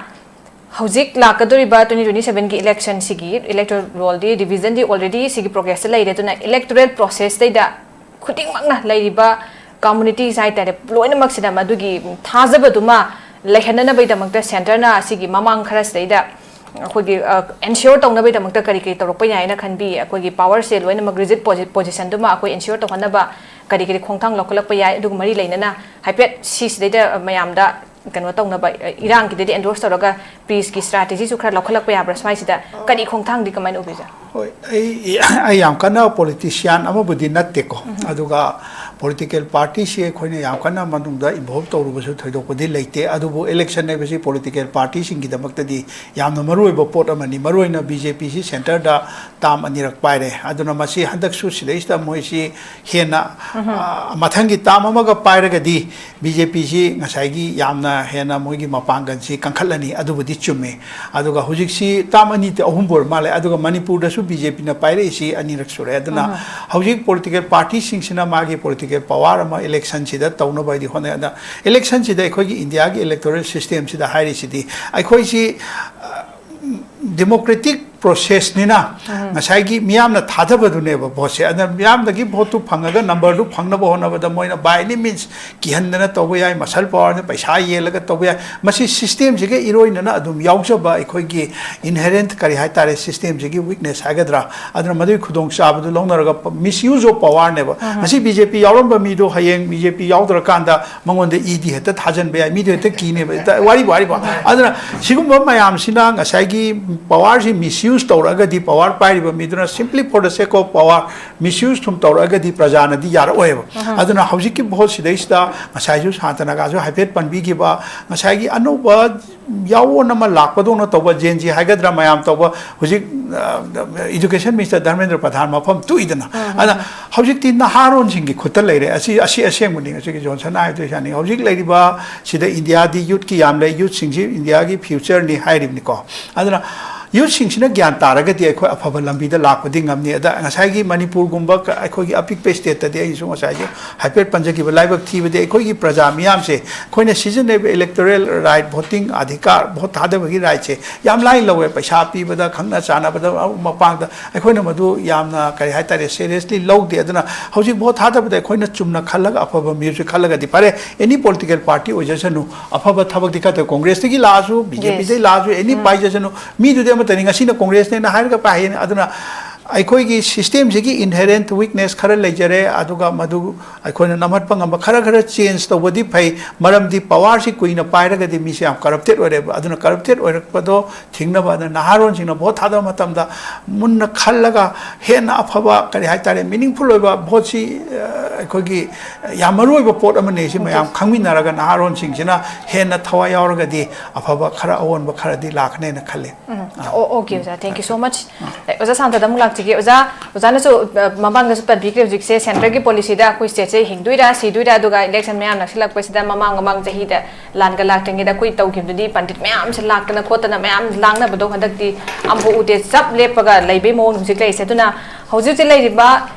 ꯍꯧꯖꯤꯛ ꯂꯥꯛꯀꯗꯧꯔꯤꯕ twenty twenty sevenꯒꯤ electionꯁꯤꯒꯤ electoral rollꯗꯤ, revisionꯗꯤ already ꯁꯤꯒꯤ progressꯇ ꯂꯩꯔꯦ꯫ ꯑꯗꯨꯅ electoral processꯇꯩꯗ ꯈꯨꯗꯤꯡꯃꯛꯅ, ꯂꯩꯔꯤꯕ communities ꯍꯥꯏꯇꯥꯔꯦ, ꯂꯣꯏꯅꯃꯛꯁꯤꯗ ꯃꯗꯨꯒꯤ ꯊꯥꯖꯕꯗꯨꯃ ꯂꯩꯍꯟꯅꯅꯕꯒꯤꯗꯃꯛꯇ centreꯅ ꯁꯤꯒꯤ ꯃꯃꯥꯡ ꯈꯔꯁꯤꯗꯩꯗ ꯑꯩꯈꯣꯏꯒꯤ, ꯑ, ensure ꯇꯧꯅꯕꯒꯤꯗꯃꯛꯇ ꯀꯔꯤ ꯀꯔꯤ ꯇꯧꯔꯛꯄ ꯌꯥꯏꯅ ꯈꯟꯕꯤ? ꯑꯩꯈꯣꯏꯒꯤ powerꯁꯦ ꯂꯣꯏꯅꯃꯛ rigid posi-, positionꯗꯨꯃ ꯑꯩꯈꯣꯏ ensure ꯇꯧꯍꯟꯅꯕ ꯀꯔꯤ ꯀꯔꯤ ꯈꯣꯡꯊꯥꯡ ꯂꯧꯈꯠꯂꯛꯄ ꯌꯥꯏ? ꯑꯗꯨꯒ ꯃꯔꯤ ꯂꯩꯅꯅ ꯍꯥꯏꯐꯦꯠ ꯁꯤꯁꯤꯗꯩꯗ ꯃꯌꯥꯝꯗ ꯀꯩꯅꯣ ꯇꯧꯅꯕ, ꯑ, ꯏꯔꯥꯡꯒꯤꯗꯗꯤ endorse ꯇꯧꯔꯒ peaceꯀꯤ strategyꯁꯨ ꯈꯔ ꯂꯧꯈꯠꯂꯛꯄ ꯌꯥꯕ꯭ꯔꯥ? ꯁ꯭ꯋꯥꯏꯁꯤꯗ ꯀꯔꯤ ꯈꯣꯡꯊꯥꯡꯗꯤ ꯀꯃꯥꯏꯅ ꯎꯕꯤꯖ? ꯍꯣꯏ, ꯑꯩ, ꯑꯩ ꯌꯥꯝ ꯀꯟꯅ politician ꯑꯃꯕꯨꯗꯤ ꯅꯠꯇꯦꯀꯣ, ꯑꯗꯨꯒ political partyꯁꯤ ꯑꯩꯈꯣꯏꯅ ꯌꯥꯝ ꯀꯟꯅ ꯃꯅꯨꯡꯗ involve ꯇꯧꯔꯨꯕꯁꯨ ꯊꯣꯏꯗꯣꯛꯄꯗꯤ ꯂꯩꯇꯦ꯫ ꯑꯗꯨꯕꯨ election ꯍꯥꯏꯕꯁꯤ political partyꯁꯤꯡꯒꯤꯗꯃꯛꯇꯗꯤ ꯌꯥꯝꯅ ꯃꯔꯨꯑꯣꯏꯕ ꯄꯣꯠ ꯑꯃꯅꯤ꯫ ꯃꯔꯨꯑꯣꯏꯅ BJPꯁꯤ centreꯗ term ꯑꯅꯤꯔꯛ ꯄꯥꯏꯔꯦ꯫ ꯑꯗꯨꯅ ꯃꯁꯤ ꯍꯟꯗꯛꯁꯨ ꯁꯤꯗꯩꯁꯤꯗ ꯃꯣꯏꯁꯤ ꯍꯦꯟꯅ, ꯑ, ꯃꯊꯪꯒꯤ term ꯑꯃꯒ ꯄꯥꯏꯔꯒꯗꯤ BJPꯁꯤ ꯉꯁꯥꯏꯒꯤ ꯌꯥꯝꯅ ꯍꯦꯟꯅ ꯃꯣꯏꯒꯤ ꯃꯄꯥꯡꯒꯜꯁꯤ ꯀꯟꯈꯠꯂꯅꯤ꯫ ꯑꯗꯨꯕꯨꯗꯤ ꯆꯨꯝꯃꯤ꯫ ꯑꯗꯨꯒ ꯍꯧꯖꯤꯛꯁꯤ term ꯑꯅꯤ, ꯑꯍꯨꯝꯕꯨ ꯑꯣꯏꯔ ꯃꯥꯜꯂꯦ꯫ ꯑꯗꯨꯒ ꯃꯅꯤꯄꯨꯔꯗꯁꯨ BJPꯅ ꯄꯥꯏꯔꯛꯏꯁꯤ ꯑꯅꯤꯔꯛ ꯁꯨꯔꯦ꯫ ꯑꯗꯨꯅ ꯍꯧꯖꯤꯛ political partyꯁꯤꯡꯁꯤꯅ ꯃꯥꯒꯤ political power ꯑꯃ electionꯁꯤꯗ ꯇꯧꯅꯕ ꯍꯥꯏꯗꯤ ꯍꯣꯠꯅꯩ꯫ ꯑꯗ electionꯁꯤꯗ ꯑꯩꯈꯣꯏꯒꯤ Indiaꯒꯤ electoral systemꯁꯤꯗ ꯍꯥꯏꯔꯤꯁꯤꯗꯤ ꯑꯩꯈꯣꯏꯁꯤ, ꯑ, democratic ꯄ꯭ꯔꯣꯁꯦꯁꯅꯤꯅ ꯉꯁꯥꯏꯒꯤ ꯃꯤꯌꯥꯝꯅ ꯊꯥꯗꯕꯗꯨꯅꯦꯕ ꯚꯣꯠꯁꯦ꯫ ꯑꯗꯨꯅ ꯃꯤꯌꯥꯝꯗꯒꯤ ꯚꯣꯠꯇꯨ ꯐꯪꯉꯒ ꯅꯝꯕꯔꯗꯨ ꯐꯪꯅꯕ ꯍꯣꯠꯅꯕꯗ ꯃꯣꯏꯅ by any means ꯀꯤꯍꯟꯗꯅ ꯇꯧꯕ ꯌꯥꯏ, ꯃꯁꯜ ꯄꯋꯥꯔꯅ ꯄꯩꯁꯥ ꯌꯦꯜꯂꯒ ꯇꯧꯕ ꯌꯥꯏ꯫ ꯃꯁꯤ ꯁꯤꯁꯇꯦꯝꯁꯤꯒ ꯏꯔꯣꯏꯅꯅ ꯑꯗꯨꯝ ꯌꯥꯎꯖꯕ ꯑꯩꯈꯣꯏꯒꯤ inherent ꯀꯔꯤ ꯍꯥꯏꯇꯥꯔꯦ, ꯁꯤꯁꯇꯦꯝꯁꯤꯒꯤ ꯋꯤꯛꯅꯦꯁ ꯍꯥꯏꯒꯗ꯭ꯔꯥ, ꯑꯗꯨꯅ ꯃꯗꯨꯒꯤ ꯈꯨꯗꯣꯡꯆꯥꯕꯗꯨ ꯂꯧꯅꯔꯒ misuse of powerꯅꯦꯕ꯫ ꯉꯁꯤ ꯕꯤ ꯖꯦ ꯄꯤ ꯌꯥꯎꯔꯝꯕ ꯃꯤꯗꯣ ꯍꯌꯦꯡ ꯕꯤ ꯖꯦ ꯄꯤ ꯌꯥꯎꯗ꯭ꯔꯀꯥꯟꯗ ꯃꯉꯣꯟꯗ ꯏ ꯗꯤ ꯍꯦꯛꯇ ꯊꯥꯖꯤꯟꯕ ꯌꯥꯏ, ꯃꯤꯗꯣ ꯍꯦꯛꯇ ꯀꯤꯅꯦꯕ, ꯍꯦꯛꯇ ꯋꯥꯔꯤꯕꯨ ꯋꯥꯔꯤꯕꯨ꯫ ꯑꯗꯨꯅ ꯁꯤꯒꯨꯝꯕ ꯃꯌꯥꯝꯁꯤꯅ ꯉꯁꯥꯏꯒꯤ ꯄꯋꯥꯔꯁꯤ misuse ꯇꯧꯔꯛꯑꯒꯗꯤ, ꯄꯋꯥꯔ ꯄꯥꯏꯔꯤꯕ ꯃꯤꯗꯨꯅ simply for the sake of power misuse ꯁꯨꯝ ꯇꯧꯔꯛꯑꯒꯗꯤ ꯄ꯭ꯔꯖꯥꯅꯗꯤ ꯌꯥꯔꯛꯑꯣꯏꯕ꯫ ꯑꯗꯨꯅ ꯍꯧꯖꯤꯛꯀꯤ ꯚꯣꯠꯁꯤꯗꯩꯁꯤꯗ ꯉꯁꯥꯏꯁꯨ ꯁꯥꯟꯇꯅꯥꯒꯁꯨ ꯍꯥꯏꯐꯦꯠ ꯄꯟꯕꯤꯈꯤꯕ, ꯉꯁꯥꯏꯒꯤ ꯑꯅꯧꯕ ꯌꯥꯑꯣꯟ ꯑꯃ ꯂꯥꯛꯄꯗꯧꯅ ꯇꯧꯕ, ꯖꯦꯟ ꯖꯤ ꯍꯥꯏꯒꯗ꯭ꯔꯥ, ꯃꯌꯥꯝ ꯇꯧꯕ, ꯍꯧꯖꯤꯛ, ꯑ, education minister ꯙꯔꯃꯦꯟꯗ꯭ꯔ ꯄ꯭ꯔꯙꯥꯟ ꯃꯐꯝ ꯇꯨꯏꯗꯅ꯫ ꯑꯗ ꯍꯧꯖꯤꯛꯇꯤ ꯅꯍꯥꯔꯣꯟꯁꯤꯡꯒꯤ ꯈꯨꯠꯇ ꯂꯩꯔꯦ꯫ ꯑꯁꯤ, ꯑꯁꯤ ꯑꯁꯦꯡꯕꯅꯤ꯫ ꯉꯁꯤꯒꯤ ꯖꯣꯟꯁꯟ ꯍꯥꯏꯗꯣꯏ ꯁꯥꯅꯤ꯫ ꯍꯧꯖꯤꯛ ꯂꯩꯔꯤꯕ ꯁꯤꯗ ꯏꯟꯗꯤꯌꯥꯗꯤ ꯌꯨꯠꯀꯤ ꯌꯥꯝ ꯂꯩ, ꯌꯨꯠꯁꯤꯡꯁꯤ ꯏꯟꯗꯤꯌꯥꯒꯤ ꯐ꯭ꯌꯨꯆꯔꯅꯤ ꯍꯥꯏꯔꯤꯕꯅꯤꯀꯣ꯫ ꯑꯗꯨꯅ ꯌꯨꯠꯁꯤꯡꯁꯤꯅ ꯒ꯭ꯌꯥꯟ ꯇꯥꯔꯒꯗꯤ ꯑꯩꯈꯣꯏ ꯑꯐꯕ ꯂꯝꯕꯤꯗ ꯂꯥꯛꯄꯗꯤ ꯉꯝꯅꯤ꯫ ꯑꯗ ꯉꯁꯥꯏꯒꯤ ꯃꯅꯤꯄꯨꯔꯒꯨꯝꯕ ꯀ-, ꯑꯩꯈꯣꯏꯒꯤ ꯑꯄꯤꯛꯄ ꯁ꯭ꯇꯦꯠꯇꯗꯤ ꯑꯩꯅꯁꯨ ꯉꯁꯥꯏꯁꯨ ꯍꯥꯏꯐꯦꯠ ꯄꯟꯖꯈꯤꯕ, ꯂꯥꯏꯕꯛ ꯊꯤꯕꯗꯤ ꯑꯩꯈꯣꯏꯒꯤ ꯄ꯭ꯔꯖꯥ ꯃꯤꯌꯥꯝꯁꯦ ꯑꯩꯈꯣꯏꯅ ꯁꯤꯖꯤꯟꯅꯔꯤꯕ electoral right, voting Adhikar, vote ꯊꯥꯗꯕꯒꯤ ꯔꯥꯏꯠꯁꯦ ꯌꯥꯝ ꯂꯥꯏꯅ ꯂꯧꯋꯦ꯫ ꯄꯩꯁꯥ ꯄꯤꯕꯗ, ꯈꯪꯅ ꯆꯥꯟꯅꯕꯗ, ꯃꯄꯥꯡꯗ ꯑꯩꯈꯣꯏꯅ ꯃꯗꯨ ꯌꯥꯝꯅ, ꯀꯔꯤ ꯍꯥꯏꯇꯥꯔꯦ, seriously ꯂꯧꯗꯦ꯫ ꯑꯗꯨꯅ ꯍꯧꯖꯤꯛ ꯚꯣꯠ ꯊꯥꯗꯕꯗ ꯑꯩꯈꯣꯏꯅ ꯆꯨꯝꯅ ꯈꯜꯂꯒ, ꯑꯐꯕ ꯃꯤꯁꯨ ꯈꯜꯂꯒꯗꯤ ꯐꯔꯦ, any political party ꯑꯣꯏꯖꯁꯅꯨ, ꯑꯐꯕ ꯊꯕꯛꯇꯤ ꯈꯔ ꯇꯧ꯫ ꯀꯣꯡꯒ꯭ꯔꯦꯁꯇꯒꯤ ꯂꯥꯛꯑꯁꯨ, ꯕꯤ ꯖꯦ ꯄꯤꯗꯒꯤ ꯂꯥꯛꯑꯁꯨ, any ꯄꯥꯏꯖꯁꯅꯨ, ꯃꯤꯗꯨꯗꯤ ꯑꯃꯠꯇꯅꯤ꯫ ꯉꯁꯤꯅ ꯀꯣꯡꯒ꯭ꯔꯦꯁꯅꯦꯅ ꯍꯥꯏꯔꯒ ꯄꯥꯏ ꯍꯥꯏꯅꯤ꯫ ꯑꯗꯨꯅ ꯑꯩꯈꯣꯏꯒꯤ ꯁꯤꯁꯇꯦꯝꯁꯤꯒꯤ inherent weakness ꯈꯔ ꯂꯩꯖꯔꯦ, ꯑꯗꯨꯒ ꯃꯗꯨ ꯑꯩꯈꯣꯏꯅ ꯅꯝꯍꯠꯄ ꯉꯝꯕ ꯈꯔ ꯈꯔ ꯆꯦꯟꯖ ꯇꯧꯕꯗꯤ ꯐꯩ꯫ ꯃꯔꯝꯗꯤ ꯄꯋꯥꯔꯁꯤ ꯀꯨꯏꯅ ꯄꯥꯏꯔꯒꯗꯤ ꯃꯤꯁꯦ ꯌꯥꯝ ꯀꯔꯞꯇꯦꯠ ꯑꯣꯏꯔꯦꯕ꯫ ꯑꯗꯨꯅ ꯀꯔꯞꯇꯦꯠ ꯑꯣꯏꯔꯛꯄꯗꯣ ꯊꯤꯡꯅꯕ, ꯑꯗꯨꯅ ꯅꯍꯥꯔꯣꯟꯁꯤꯡꯅ ꯚꯣꯠ ꯊꯥꯗꯕ ꯃꯇꯝꯗ ꯃꯨꯟꯅ ꯈꯜꯂꯒ ꯍꯦꯟꯅ ꯑꯐꯕ, ꯀꯔꯤ ꯍꯥꯏꯇꯥꯔꯦ, ꯃꯤꯅꯤꯡꯐꯨꯜ ꯑꯣꯏꯕ ꯚꯣꯠꯁꯤ, ꯑ, ꯑꯩꯈꯣꯏꯒꯤ ꯌꯥꯝ ꯃꯔꯨ ꯑꯣꯏꯕ ꯄꯣꯠ ꯑꯃꯅꯤ꯫ ꯁꯤ ꯃꯌꯥꯝ ꯈꯪꯃꯤꯟꯅꯔꯒ ꯅꯍꯥꯔꯣꯟꯁꯤꯡꯁꯤꯅ ꯍꯦꯟꯅ ꯊꯋꯥꯏ ꯌꯥꯎꯔꯒꯗꯤ ꯑꯐꯕ ꯈꯔ, ꯑꯑꯣꯟꯕ ꯈꯔꯗꯤ ꯂꯥꯛꯀꯅꯦꯅ ꯈꯜꯂꯤ꯫ ꯎꯝ꯫ ꯑꯥ꯫ ꯑꯣ, okay, ꯑꯣꯖꯥ, thank you so much꯫ ꯑꯥ꯫ ꯑꯦ, ꯑꯣꯖꯥ ꯁꯥꯟꯇꯗ ꯑꯃꯨꯛ ꯂꯥꯛꯆꯒꯦ꯫ ꯑꯣꯖꯥ, ꯑꯣꯖꯥꯅꯁꯨ, ꯑ, ꯃꯃꯥꯡꯗꯁꯨ ꯄꯟꯕꯤꯈ꯭ꯔꯦ, ꯍꯧꯖꯤꯛꯁꯦ centreꯒꯤ policyꯗ ꯑꯩꯈꯣꯏ stateꯁꯦ ꯍꯤꯡꯗꯣꯏꯔꯥ ꯁꯤꯗꯣꯏꯔꯥ, ꯑꯗꯨꯒ election ꯃꯌꯥ ꯅꯛꯁꯤꯜꯂꯛꯄꯁꯤꯗ ꯃꯃꯥꯡ ꯃꯃꯥꯡ ꯆꯍꯤꯗ ꯂꯥꯟꯒ ꯂꯥꯛꯇ꯭ꯔꯤꯉꯩꯗ ꯑꯩꯈꯣꯏ ꯇꯧꯈꯤꯕꯗꯨꯗꯤ ꯄꯟꯗꯤꯠ ꯃꯌꯥꯝꯁꯦ ꯂꯥꯛꯇꯅ ꯈꯣꯠꯇꯅ ꯃꯌꯥꯝ ꯂꯥꯡꯅꯕꯗꯣ ꯍꯟꯗꯛꯇꯤ ꯑꯃꯐꯥꯎ ꯎꯗꯦ, ꯆꯞ ꯂꯦꯞꯄꯒ ꯂꯩꯕꯩ ꯃꯑꯣꯡ ꯍꯧꯖꯤꯛ ꯂꯩꯔꯤꯁꯦ꯫ ꯑꯗꯨꯅ ꯍꯧꯖꯤꯛ ꯍꯧꯖꯤꯛ ꯂꯩꯔꯤꯕ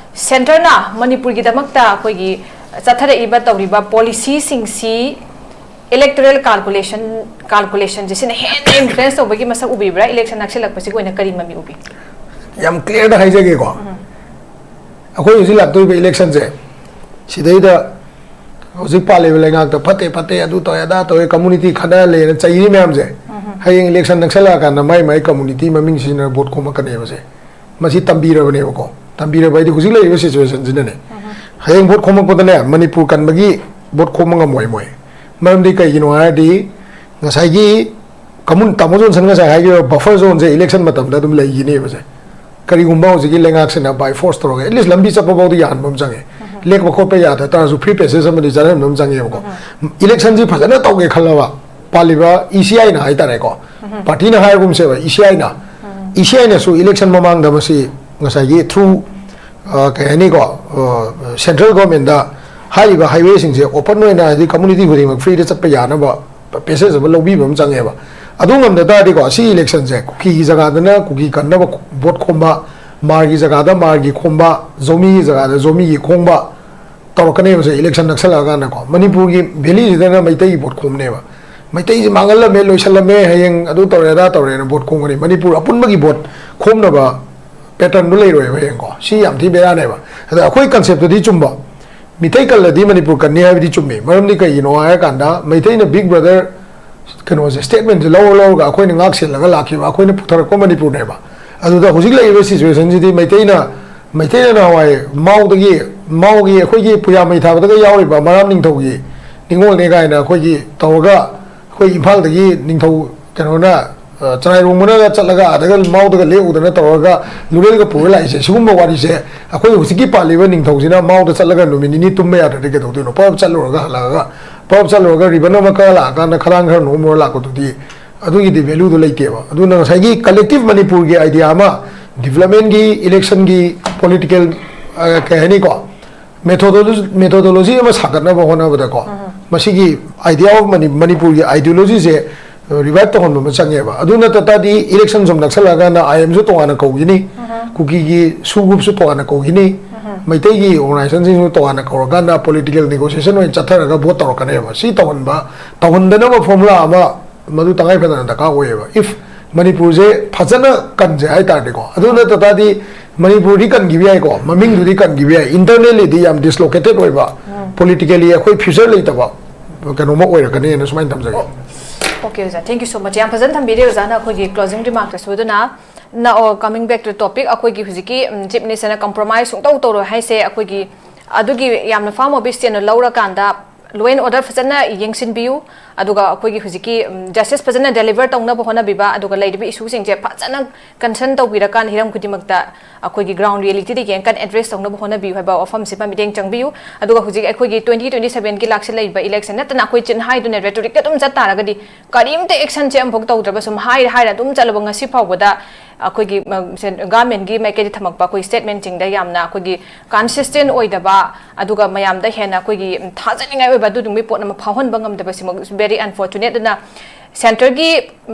centreꯅ ꯃꯅꯤꯄꯨꯔꯒꯤꯗꯃꯛꯇ ꯑꯩꯈꯣꯏꯒꯤ ꯆꯠꯊꯔꯛꯏꯕ ꯇꯧꯔꯤꯕ policyꯁꯤꯡꯁꯤ Electoral calculation calculationꯁꯦ ꯁꯤꯅ ꯍꯦꯟꯅ influence ꯇꯧꯕꯒꯤ ꯃꯁꯛ ꯎꯕꯤꯕ꯭ꯔꯥ? Election ꯅꯛꯁꯤꯜꯂꯛꯄꯁꯤꯒꯤ ꯑꯣꯏꯅ ꯀꯔꯤ ꯃꯃꯤ ꯎꯕꯤ? ꯌꯥꯝ clearꯗ ꯍꯥꯏꯖꯒꯦꯀꯣ꯫ ꯑꯩꯈꯣꯏ ꯍꯧꯖꯤꯛ ꯂꯥꯛꯇꯣꯔꯤꯕ electionꯁꯦ, ꯁꯤꯗꯩꯗ ꯍꯧꯖꯤꯛ ꯄꯥꯜꯂꯤꯕ ꯂꯩꯉꯥꯛꯇ ꯐꯠꯇꯦ ꯐꯠꯇꯦ, ꯑꯗꯨ ꯇꯧꯋꯦ ꯑꯗꯥ ꯇꯧꯋꯦ, community ꯈꯠꯅꯍꯜꯂꯦꯅ ꯆꯩꯔꯤ ꯃꯌꯥꯝꯁꯦ, ꯍꯌꯦꯡ election ꯅꯛꯁꯜꯂꯛꯑꯀꯥꯟꯗ ꯃꯥꯏ ꯃꯥꯏ community ꯃꯃꯤꯡ ꯁꯤꯖꯤꯟꯅꯔ vote ꯈꯣꯝꯃꯛꯀꯅꯦꯕꯁꯦ꯫ ꯃꯁꯤ ꯇꯝꯕꯤꯔꯕꯅꯦꯕꯀꯣ꯫ ꯇꯝꯕꯤꯔꯕ ꯍꯥꯏꯗꯤ ꯍꯧꯖꯤꯛ ꯂꯩꯔꯤꯕ situationꯁꯤꯅꯅꯦ, ꯍꯌꯦꯡ vote ꯈꯣꯝꯃꯛꯄꯗꯅꯦ ꯃꯅꯤꯄꯨꯔ ꯀꯟꯕꯒꯤ vote ꯈꯣꯝꯕ ꯉꯝꯃꯣꯏ ꯃꯣꯏ꯫ ꯃꯔꯝꯗꯤ ꯀꯩꯒꯤꯅꯣ ꯍꯥꯏꯔꯗꯤ, ꯉꯁꯥꯏꯒꯤ ꯀꯃꯨꯟ ꯇꯥꯃꯣ ꯖꯣꯟꯁꯟ ꯉꯁꯥꯏ ꯍꯥꯏꯈꯤꯕ buffer zoneꯁꯦ election ꯃꯇꯝꯗ ꯑꯗꯨꯝ ꯂꯩꯈꯤꯅꯦꯕꯁꯦ꯫ ꯀꯔꯤꯒꯨꯝꯕ ꯍꯧꯖꯤꯛꯀꯤ ꯂꯩꯉꯥꯛꯁꯤꯅ by force ꯇꯧꯔꯒ, at least ꯂꯝꯕꯤ ꯆꯠꯄ ꯐꯥꯎꯗꯤ ꯌꯥꯍꯟꯕ ꯑꯃ ꯆꯪꯉꯦ꯫ ꯂꯦꯛꯄ ꯈꯣꯠꯄ ꯌꯥꯗ ꯇꯥꯔꯁꯨ free passage ꯑꯃꯗꯤ ꯆꯠꯍꯟꯕ ꯑꯃ ꯆꯪꯉꯦꯕꯀꯣ꯫ Electionꯁꯤ ꯐꯖꯅ ꯇꯧꯒꯦ ꯈꯜꯂꯕ, ꯄꯥꯜꯂꯤꯕ ECIꯅ ꯍꯥꯏꯇꯥꯔꯦꯀꯣ, partyꯅ ꯍꯥꯏꯔꯒꯨꯝꯁꯦꯕ, ECIꯅ, ECIꯅꯁꯨ election ꯃꯃꯥꯡꯗ ꯃꯁꯤ ꯉꯁꯥꯏꯒꯤ through, ꯑ, ꯀꯩ ꯍꯥꯏꯅꯤꯀꯣ, ꯑ, central governmentꯗ ꯍꯥꯏꯔꯤꯕ highwayꯁꯤꯡꯁꯦ open ꯑꯣꯏꯅ, ꯍꯥꯏꯗꯤ community ꯈꯨꯗꯤꯡꯃꯛ freeꯗ ꯆꯠꯄ ꯌꯥꯅꯕ passage ꯑꯃ ꯂꯧꯕꯤꯕ ꯑꯃ ꯆꯪꯉꯦꯕ꯫ ꯑꯗꯨ ꯉꯝꯗ ꯇꯥꯔꯗꯤꯀꯣ, ꯁꯤ electionꯁꯦ ꯀꯨꯀꯤꯒꯤ ꯖꯒꯥꯗꯅ ꯀꯨꯀꯤ ꯀꯟꯅꯕ vote ꯈꯣꯝꯕ, ꯃꯥꯔꯒꯤ ꯖꯒꯥꯗ ꯃꯥꯔꯒꯤ ꯈꯣꯝꯕ, ꯖꯣꯃꯤꯒꯤ ꯖꯒꯥꯗ ꯖꯣꯃꯤꯒꯤ ꯈꯣꯝꯕ ꯇꯧꯔꯛꯀꯅꯦꯕꯁꯦ election ꯅꯛꯁꯜꯂꯛꯑꯀꯥꯟꯗꯀꯣ꯫ ꯃꯅꯤꯄꯨꯔꯒꯤ valleyꯁꯤꯗꯅ ꯃꯩꯇꯩꯒꯤ vote ꯈꯣꯝꯅꯦꯕ꯫ ꯃꯩꯇꯩꯁꯤ ꯃꯥꯡꯍꯜꯂꯝꯃꯦ, ꯂꯣꯏꯁꯜꯂꯝꯃꯦ, ꯍꯌꯦꯡ ꯑꯗꯨ ꯇꯧꯔꯦ ꯑꯗꯥ ꯇꯧꯔꯦꯅ vote ꯈꯣꯝꯒꯅꯤ꯫ ꯃꯅꯤꯄꯨꯔ ꯑꯄꯨꯟꯕꯒꯤ vote ꯈꯣꯝꯅꯕ patternꯗꯨ ꯂꯩꯔꯣꯏꯕ ꯍꯌꯦꯡꯀꯣ꯫ ꯁꯤ ꯌꯥꯝ ꯊꯤ ꯕꯦꯔꯥꯅꯦꯕ꯫ ꯑꯗ ꯑꯩꯈꯣꯏ conceptꯇꯨꯗꯤ ꯆꯨꯝꯕ, ꯃꯤꯇꯩ ꯀꯜꯂꯗꯤ ꯃꯅꯤꯄꯨꯔ ꯀꯟꯅꯤ ꯍꯥꯏꯕꯗꯤ ꯆꯨꯝꯃꯤ꯫ ꯃꯔꯝꯗꯤ ꯀꯩꯒꯤꯅꯣ ꯍꯥꯏꯔꯀꯥꯟꯗ, ꯃꯩꯇꯩꯅ Big Brother ꯀꯩꯅꯣꯁꯦ, statementꯁꯦ ꯂꯧꯔ ꯂꯧꯔꯒ ꯑꯩꯈꯣꯏꯅ ꯉꯥꯛ ꯁꯦꯜꯂꯒ ꯂꯥꯛꯈꯤꯕ, ꯑꯩꯈꯣꯏꯅ ꯄꯨꯊꯔꯛꯄ ꯃꯅꯤꯄꯨꯔꯅꯦꯕ꯫ ꯑꯗꯨꯗ ꯍꯧꯖꯤꯛ ꯂꯩꯔꯤꯕ situationꯁꯤꯗꯤ ꯃꯩꯇꯩꯅ, ꯃꯩꯇꯩꯅ ꯅꯍꯥꯟꯋꯥꯏ ꯃꯥꯎꯗꯒꯤ, ꯃꯥꯎꯒꯤ ꯑꯩꯈꯣꯏꯒꯤ ꯄꯨꯌꯥ ꯃꯩ ꯊꯥꯕꯗꯒ ꯌꯥꯎꯔꯤꯕ ꯃꯔꯥꯝ ꯅꯤꯡꯊꯧꯒꯤ ꯅꯤꯉꯣꯜꯅꯦ ꯀꯥꯏꯅ ꯑꯩꯈꯣꯏꯒꯤ ꯇꯧꯔꯒ, ꯑꯩꯈꯣꯏ ꯏꯝꯐꯥꯜꯗꯒꯤ ꯅꯤꯡꯊꯧ ꯀꯩꯅꯣꯅ, ꯑ, ꯆꯔꯥꯏꯔꯣꯡꯕꯅꯒ ꯆꯠꯂꯒ ꯑꯥꯗꯒ ꯃꯥꯎꯗꯒ ꯂꯦꯛꯎꯗꯅ ꯇꯧꯔꯒ ꯂꯨꯔꯦꯜꯒ ꯄꯨꯔ ꯂꯥꯛꯏꯁꯦ, ꯁꯤꯒꯨꯝꯕ ꯋꯥꯔꯤꯁꯦ ꯑꯩꯈꯣꯏ ꯍꯧꯖꯤꯛꯀꯤ ꯄꯥꯜꯂꯤꯕ ꯅꯤꯡꯊꯧꯁꯤꯅ ꯃꯥꯎꯗ ꯆꯠꯂꯒ ꯅꯨꯃꯤꯠ ꯅꯤꯅꯤ ꯇꯨꯝꯕ ꯌꯥꯗ꯭ꯔꯗꯤ ꯀꯩꯗꯧꯗꯣꯏꯅꯣ? ꯄꯞ ꯆꯠꯂꯨꯔꯒ ꯍꯜꯂꯛꯑꯒ, ꯄꯞ ꯆꯠꯂꯨꯔꯒ ribbon ꯑꯃ ꯀꯛꯑ ꯂꯥꯛꯑꯀꯥꯟꯗ ꯈꯗꯥꯡ ꯈꯔ ꯅꯣꯝꯃꯨꯔ ꯂꯥꯛꯄꯗꯨꯗꯤ ꯑꯗꯨꯒꯤꯗꯤ valueꯗꯨ ꯂꯩꯇꯦꯕ꯫ ꯑꯗꯨꯅ ꯉꯁꯥꯏꯒꯤ collective ꯃꯅꯤꯄꯨꯔꯒꯤ idea ꯑꯃ, developmentꯒꯤ, electionꯒꯤ, political, ꯑ, ꯀꯩ ꯍꯥꯏꯅꯤꯀꯣ, methodology, methodology ꯑꯃ ꯁꯥꯒꯠꯅꯕ ꯍꯣꯠꯅꯕꯗꯀꯣ, ꯃꯁꯤꯒꯤ idea of ꯃꯅꯤ-, ꯃꯅꯤꯄꯨꯔꯒꯤ ideologyꯁꯦ revive ꯇꯧꯍꯟꯕ ꯑꯃ ꯆꯪꯉꯦꯕ꯫ ꯑꯗꯨ ꯅꯠꯇ ꯇꯥꯔꯗꯤ election ꯁꯨꯝ ꯅꯛꯁꯜꯂꯛꯑꯀꯥꯟꯗ IMꯁꯨ ꯇꯣꯉꯥꯟꯅ ꯀꯧꯈꯤꯅꯤ, ꯀꯨꯀꯤꯒꯤ SoO groupꯁꯨ ꯇꯣꯉꯥꯟꯅ ꯀꯧꯈꯤꯅꯤ, ꯃꯩꯇꯩꯒꯤ ꯑꯣꯔꯒꯅꯥꯏꯖꯦꯁꯟꯁꯤꯡꯁꯨ ꯇꯣꯉꯥꯟꯅ ꯀꯧꯔꯀꯥꯟꯗ ꯄꯣꯂꯤꯇꯤꯀꯦꯜ ꯅꯦꯒꯣꯁꯤꯌꯦꯁꯟ ꯑꯣꯏꯅ ꯆꯠꯊꯔꯒ ꯚꯣꯠ ꯇꯧꯔꯛꯀꯅꯦꯕ꯫ ꯁꯤ ꯇꯧꯍꯟꯕ, ꯇꯧꯍꯟꯗꯅꯕ ꯐꯣꯔꯃꯨꯂꯥ ꯑꯃ ꯃꯗꯨ ꯇꯉꯥꯏ ꯐꯗꯅ ꯗꯔꯀꯥꯔ ꯑꯣꯏꯌꯦꯕ꯫ If ꯃꯅꯤꯄꯨꯔꯁꯦ ꯐꯖꯅ ꯀꯟꯁꯦ ꯍꯥꯏ ꯇꯥꯔꯗꯤꯀꯣ, ꯑꯗꯨ ꯅꯠꯇ ꯇꯥꯔꯗꯤ ꯃꯅꯤꯄꯨꯔꯗꯤ ꯀꯟꯈꯤꯕ ꯌꯥꯏꯀꯣ, ꯃꯃꯤꯡꯗꯨꯗꯤ ꯀꯟꯈꯤꯕ ꯌꯥꯏ, ꯏꯟꯇꯔꯅꯦꯜꯂꯤꯗꯤ ꯌꯥꯝ ꯗꯤꯁꯂꯣꯀꯦꯇꯦꯠ ꯑꯣꯏꯕ, ꯄꯣꯂꯤꯇꯤꯀꯦꯜꯂꯤ ꯑꯩꯈꯣꯏ ꯐ꯭ꯌꯨꯆꯔ ꯂꯩꯇꯕ ꯀꯩꯅꯣꯝꯃ ꯑꯣꯏꯔꯛꯀꯅꯤꯅ ꯁꯨꯃꯥꯏꯅ ꯊꯝꯖꯒꯦ꯫ Okay, ꯑꯣꯖꯥ, thank you so much. ꯌꯥꯝ ꯐꯖꯅ ꯊꯝꯕꯤꯔꯦ ꯑꯣꯖꯥꯅ ꯑꯩꯈꯣꯏꯒꯤ closing remarkꯇꯁꯨ꯫ ꯑꯗꯨꯅ, now, coming back to topic, ꯑꯩꯈꯣꯏꯒꯤ ꯍꯧꯖꯤꯛꯀꯤ, ꯎꯝ, Chief Ministerꯅ compromise ꯁꯨꯡꯇꯧ ꯇꯧꯔꯣꯏ ꯍꯥꯏꯁꯦ, ꯑꯩꯈꯣꯏꯒꯤ ꯑꯗꯨꯒꯤ ꯌꯥꯝꯅ firm ꯑꯣꯏꯕ stand ꯂꯧꯔꯀꯥꯟꯗ law and order ꯐꯖꯅ ꯌꯦꯡꯁꯤꯟꯕꯤꯌꯨ, ꯑꯗꯨꯒ ꯑꯩꯈꯣꯏꯒꯤ ꯍꯧꯖꯤꯛꯀꯤ, ꯎꯝ, justice ꯐꯖꯅ deliver ꯇꯧꯅꯕ ꯍꯣꯠꯅꯕꯤꯕ, ꯑꯗꯨꯒ ꯂꯩꯔꯤꯕ issueꯁꯤꯡꯁꯦ ꯐꯖꯅ concern ꯇꯧꯕꯤꯔꯀꯥꯟꯗ ꯍꯤꯔꯝ ꯈꯨꯗꯤꯡꯃꯛꯇ ꯑꯩꯈꯣꯏꯒꯤ ground realityꯗ ꯌꯦꯡꯉꯀꯥꯟꯗ address ꯇꯧꯅꯕ ꯍꯣꯠꯅꯕꯤꯌꯨ ꯍꯥꯏꯕ ꯋꯥꯐꯝꯁꯤꯃ ꯃꯤꯠꯌꯦꯡ ꯆꯪꯕꯤꯌꯨ꯫ ꯑꯗꯨꯒ ꯍꯧꯖꯤꯛ ꯑꯩꯈꯣꯏꯒꯤ twenty twenty sevenꯒꯤ ꯂꯥꯛꯁꯤꯜꯂꯛꯏꯕ election ꯅꯠꯇꯅ ꯑꯩꯈꯣꯏ ꯆꯤꯟ ꯍꯥꯏꯗꯨꯅ rhetoricꯇ ꯑꯗꯨꯝ ꯆꯠ ꯇꯥꯔꯒꯗꯤ ꯀꯔꯤꯝꯇ actionꯁꯦ ꯑꯃꯐꯥꯎ ꯇꯧꯗ꯭ꯔꯕ ꯁꯨꯝ ꯍꯥꯏ ꯍꯥꯏꯔ ꯑꯗꯨꯝ ꯆꯠꯂꯕ ꯉꯁꯤ ꯐꯥꯎꯕꯗ ꯑꯩꯈꯣꯏꯒꯤ, ꯎꯝ, ꯁꯦꯟ-, governmentꯀꯤ ꯃꯥꯏꯀꯩꯗ ꯊꯝꯃꯛꯄ ꯑꯩꯈꯣꯏ statementꯁꯤꯡꯗ ꯌꯥꯝꯅ ꯑꯩꯈꯣꯏꯒꯤ consistent ꯑꯣꯏꯗꯕ, ꯑꯗꯨꯒ ꯃꯌꯥꯝꯗ ꯍꯦꯟꯅ ꯑꯩꯈꯣꯏꯒꯤ, ꯎꯝ, ꯊꯥꯖꯅꯤꯡꯉꯥꯏ ꯑꯣꯏꯕ ꯑꯗꯨꯒꯨꯝꯕꯒꯤ ꯄꯣꯠ ꯑꯃ ꯐꯥꯎꯍꯟꯕ ꯉꯝꯗꯕꯁꯤꯃꯛ very unfortunate꯫ ꯑꯗꯨꯅ centreꯒꯤ,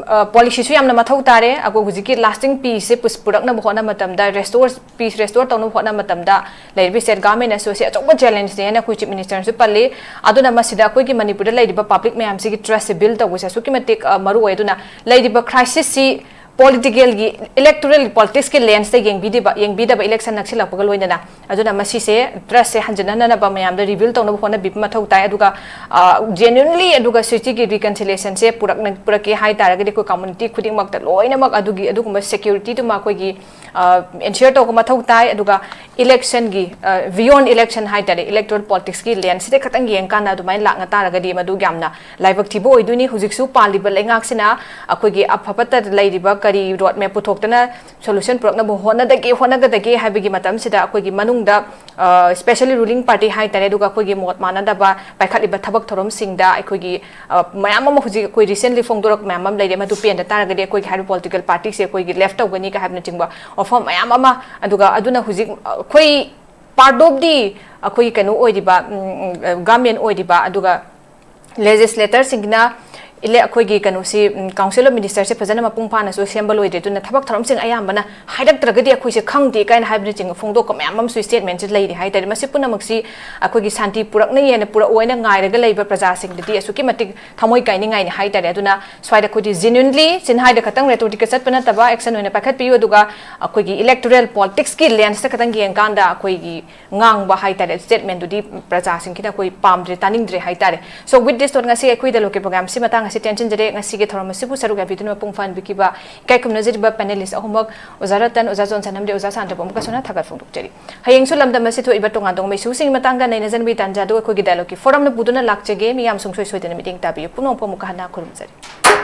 ꯑ, policyꯁꯨ ꯌꯥꯝꯅ ꯃꯊꯧ ꯇꯥꯔꯦ꯫ ꯑꯩꯈꯣꯏ ꯍꯧꯖꯤꯛꯀꯤ lasting peaceꯁꯦ ꯄꯨꯁ-, ꯄꯨꯔꯛꯅꯕ ꯍꯣꯠꯅꯕ ꯃꯇꯝꯗ, restore, peace restore ꯇꯧꯅꯕ ꯍꯣꯠꯅꯕ ꯃꯇꯝꯗ ꯂꯩꯔꯤꯕ state governmentꯅꯁꯨ ꯁꯤ ꯑꯆꯧꯕ challengeꯅꯦꯅ ꯑꯩꯈꯣꯏ Chief Ministerꯅꯁꯨ ꯄꯜꯂꯤ꯫ ꯑꯗꯨꯅ ꯃꯁꯤꯗ ꯑꯩꯈꯣꯏꯒꯤ ꯃꯅꯤꯄꯨꯔꯗ ꯂꯩꯔꯤꯕ public ꯃꯌꯥꯝꯁꯤꯒꯤ trustꯁꯦ build ꯇꯧꯕꯁꯦ ꯑꯁꯨꯛꯀꯤ ꯃꯇꯤꯛ, ꯑ, ꯃꯔꯨ ꯑꯣꯏ꯫ ꯑꯗꯨꯅ ꯂꯩꯔꯤꯕ crisisꯁꯤ politicalꯒꯤ, electoral politicsꯀꯤ lensꯇ ꯌꯦꯡꯕꯤꯗꯕ, ꯌꯦꯡꯕꯤꯗꯕ election ꯅꯛꯁꯤꯜꯂꯛꯄꯒ ꯂꯣꯏꯅꯅ꯫ ꯑꯗꯨꯅ ꯃꯁꯤꯁꯦ trustꯁꯦ ꯍꯟꯖꯤꯟ ꯍꯟꯅꯅꯕ ꯃꯌꯥꯝꯗ rebuild ꯇꯧꯅꯕ ꯍꯣꯠꯅꯕꯤꯕ ꯃꯊꯧ ꯇꯥꯏ꯫ ꯑꯗꯨꯒ, ꯑ, genuinely ꯑꯗꯨꯒ cityꯒꯤ reconciliationꯁꯦ ꯄꯨꯔꯛꯅ-, ꯄꯨꯔꯛꯀꯦ ꯍꯥꯏ ꯇꯥꯔꯒꯗꯤ ꯑꯩꯈꯣꯏ community ꯈꯨꯗꯤꯡꯃꯛꯇ ꯂꯣꯏꯅꯃꯛ ꯑꯗꯨꯒꯤ, ꯑꯗꯨꯒꯨꯝꯕ securityꯗꯨꯃ ꯑꯩꯈꯣꯏꯒꯤ, ꯑ, ensure ꯇꯧꯕ ꯃꯊꯧ ꯇꯥꯏ꯫ ꯑꯗꯨꯒ electionꯒꯤ, ꯑ, beyond election ꯍꯥꯏ ꯇꯥꯔꯦ, electoral politicsꯀꯤ lensꯁꯤꯗ ꯈꯛꯇꯪ ꯌꯦꯡꯀꯥꯟꯗ ꯑꯗꯨꯃꯥꯏꯅ ꯂꯥꯛꯅ ꯇꯥꯔꯒꯗꯤ ꯃꯗꯨ ꯌꯥꯝꯅ ꯂꯥꯏꯕꯛ ꯊꯤꯕ ꯑꯣꯏꯗꯣꯏꯅꯤ꯫ ꯍꯧꯖꯤꯛꯁꯨ ꯄꯥꯜꯂꯤꯕ ꯂꯩꯉꯥꯛꯁꯤꯅ ꯑꯩꯈꯣꯏꯒꯤ ꯑꯐ ꯐꯠꯇ ꯂꯩꯔꯤꯕ ꯀꯔꯤ road map ꯄꯨꯊꯣꯛꯇꯅ solution ꯄꯨꯔꯛꯅꯕ ꯍꯣꯠꯅꯗꯒꯦ, ꯍꯣꯠꯅꯒꯗꯒꯦ ꯍꯥꯏꯕꯒꯤ ꯃꯇꯝꯁꯤꯗ ꯑꯩꯈꯣꯏꯒꯤ ꯃꯅꯨꯡꯗ, ꯑ, especially ruling party ꯍꯥꯏ ꯇꯥꯔꯦ, ꯑꯗꯨꯒ ꯑꯩꯈꯣꯏꯒꯤ ꯃꯣꯠ ꯃꯥꯟꯅꯗꯕ ꯄꯥꯏꯈꯠꯂꯤꯕ ꯊꯕꯛ ꯊꯧꯔꯝꯁꯤꯡꯗ ꯑꯩꯈꯣꯏꯒꯤ, ꯑ, ꯃꯌꯥꯝ ꯑꯃ ꯍꯧꯖꯤꯛ ꯑꯩꯈꯣꯏ recently ꯐꯣꯡꯗꯣꯔꯛꯄ ꯃꯌꯥꯝ ꯑꯃ ꯂꯩꯔꯦ꯫ ꯃꯗꯨ ꯄꯦꯟꯗ ꯇꯥꯔꯒꯗꯤ ꯑꯩꯈꯣꯏꯒꯤ ꯍꯥꯏꯔꯤꯕ political partyꯁꯦ ꯑꯩꯈꯣꯏꯒꯤ left ꯇꯧꯒꯅꯤ ꯀ ꯍꯥꯏꯕꯅꯆꯤꯡꯕ ꯋꯥꯐꯝ ꯃꯌꯥꯝ ꯑꯃ, ꯑꯗꯨꯒ ꯑꯗꯨꯅ ꯍꯧꯖꯤꯛ ꯑꯩꯈꯣꯏ part of the ꯑꯩꯈꯣꯏꯒꯤ ꯀꯩꯅꯣ ꯑꯣꯏꯔꯤꯕ, ꯎꯝ, ꯎꯝ, government ꯑꯣꯏꯔꯤꯕ, ꯑꯗꯨꯒ legislatorꯁꯤꯡꯒꯤꯅ ꯏꯂꯦ ꯑꯩꯈꯣꯏꯒꯤ ꯀꯩꯅꯣꯁꯤ, ꯎꯝ, Council of Minister ꯁꯦ ꯐꯖꯅ ꯃꯄꯨꯡ ꯐꯥꯅꯁꯨ ꯁꯦꯝꯕ ꯂꯣꯏꯗ꯭ꯔꯦ, ꯑꯗꯨꯅ ꯊꯕꯛ ꯊꯧꯔꯝꯁꯤꯡ ꯑꯌꯥꯝꯕꯅ ꯍꯥꯏꯔꯛꯇ꯭ꯔꯒꯗꯤ ꯑꯩꯈꯣꯏꯁꯦ ꯈꯪꯗꯦ ꯀꯥꯏꯅ ꯍꯥꯏꯕꯅꯆꯤꯡꯕ ꯐꯣꯡꯗꯣꯛꯄ ꯃꯌꯥꯝ ꯑꯃꯁꯨ statement ꯁꯦ ꯂꯩꯔꯤ ꯍꯥꯏꯇꯥꯔꯦ꯫ ꯃꯁꯤ ꯄꯨꯝꯅꯃꯛꯁꯤ ꯑꯩꯈꯣꯏꯒꯤ ꯁꯥꯟꯇꯤ ꯄꯨꯔꯛꯅꯤ ꯍꯥꯏꯅ, ꯄꯨꯔꯛꯑꯣ ꯍꯥꯏꯅ ꯉꯥꯏꯔꯒ ꯂꯩꯕ ꯄ꯭ꯔꯖꯥꯁꯤꯡꯗꯗꯤ ꯑꯁꯨꯛꯀꯤ ꯃꯇꯤꯛ ꯊꯃꯣꯏ ꯀꯥꯏꯅꯤꯡꯉꯥꯏꯅꯤ ꯍꯥꯏꯇꯥꯔꯦ꯫ ꯑꯗꯨꯅ ꯁ꯭ꯋꯥꯏꯗ ꯑꯩꯈꯣꯏꯗꯤ genuinely ꯆꯤꯟꯍꯥꯏꯗ ꯈꯛꯇꯪ, rhetoric ꯇ ꯆꯠꯄ ꯅꯠꯇꯕ action ꯑꯣꯏꯅ ꯄꯥꯏꯈꯠꯄꯤꯌꯨ꯫ ꯑꯗꯨꯒ ꯑꯩꯈꯣꯏꯒꯤ electoral politics ꯀꯤ lens ꯇ ꯈꯛꯇꯪ ꯌꯦꯡꯀꯥꯟꯗ ꯑꯩꯈꯣꯏꯒꯤ ꯉꯥꯡꯕ ꯍꯥꯏꯇꯥꯔꯦ, statement ꯗꯨꯗꯤ ꯄ꯭ꯔꯖꯥꯁꯤꯡꯁꯤꯅ ꯑꯩꯈꯣꯏ ꯄꯥꯝꯗ꯭ꯔꯦ, ꯇꯥꯅꯤꯡꯗ꯭ꯔꯦ ꯍꯥꯏꯇꯥꯔꯦ꯫ So with this note, ꯉꯁꯤ ꯑꯩꯈꯣꯏ Dialogue ꯀꯤ program ꯁꯤ ꯃꯇꯥꯡ ꯑꯁꯤ ꯇꯦꯟꯁꯤꯟꯖꯔꯦ꯫ ꯉꯁꯤꯒꯤ ꯊꯧꯔꯝ ꯑꯁꯤꯕꯨ ꯁꯔꯨꯛ ꯌꯥꯕꯤꯗꯨꯅ ꯃꯄꯨꯡ ꯐꯥꯍꯟꯕꯤꯈꯤꯕ ꯏꯀꯥꯏ ꯈꯨꯝꯅꯖꯔꯤꯕ panelist ꯑꯍꯨꯝꯃꯛ, ꯑꯣꯖꯥ ꯔꯇꯟ, ꯑꯣꯖꯥ ꯖꯣꯟꯁꯟ ꯑꯃꯗꯤ ꯑꯣꯖꯥ ꯁꯥꯟꯇꯕꯨ ꯑꯃꯨꯛꯀꯁꯨ ꯍꯟꯅ ꯊꯥꯒꯠ ꯐꯣꯡꯗꯣꯛꯆꯔꯤ꯫ ꯍꯌꯦꯡꯁꯨ ꯂꯝꯗꯝ ꯑꯁꯤ ꯊꯣꯛꯏꯕ ꯇꯣꯉꯥꯟ ꯇꯣꯉꯥꯟꯕ issue ꯁꯤꯡꯒꯤ ꯃꯇꯥꯡꯗ ꯅꯩꯅꯖꯅꯕꯒꯤ ꯇꯥꯟꯖꯥꯗꯨ ꯑꯩꯈꯣꯏꯒꯤ Dialogue ꯀꯤ forum ꯅ ꯄꯨꯗꯨꯅ ꯂꯥꯛꯆꯒꯦ꯫ ꯃꯤꯌꯥꯝ ꯁꯨꯡꯁꯣꯏ ꯁꯣꯏꯗꯅ ꯃꯤꯠꯌꯦꯡ ꯇꯥꯕꯤꯌꯨ꯫ ꯄꯨꯝꯅꯃꯛꯄꯨ ꯑꯃꯨꯛꯀ ꯍꯟꯅ ꯈꯨꯔꯨꯝꯖꯔꯤ꯫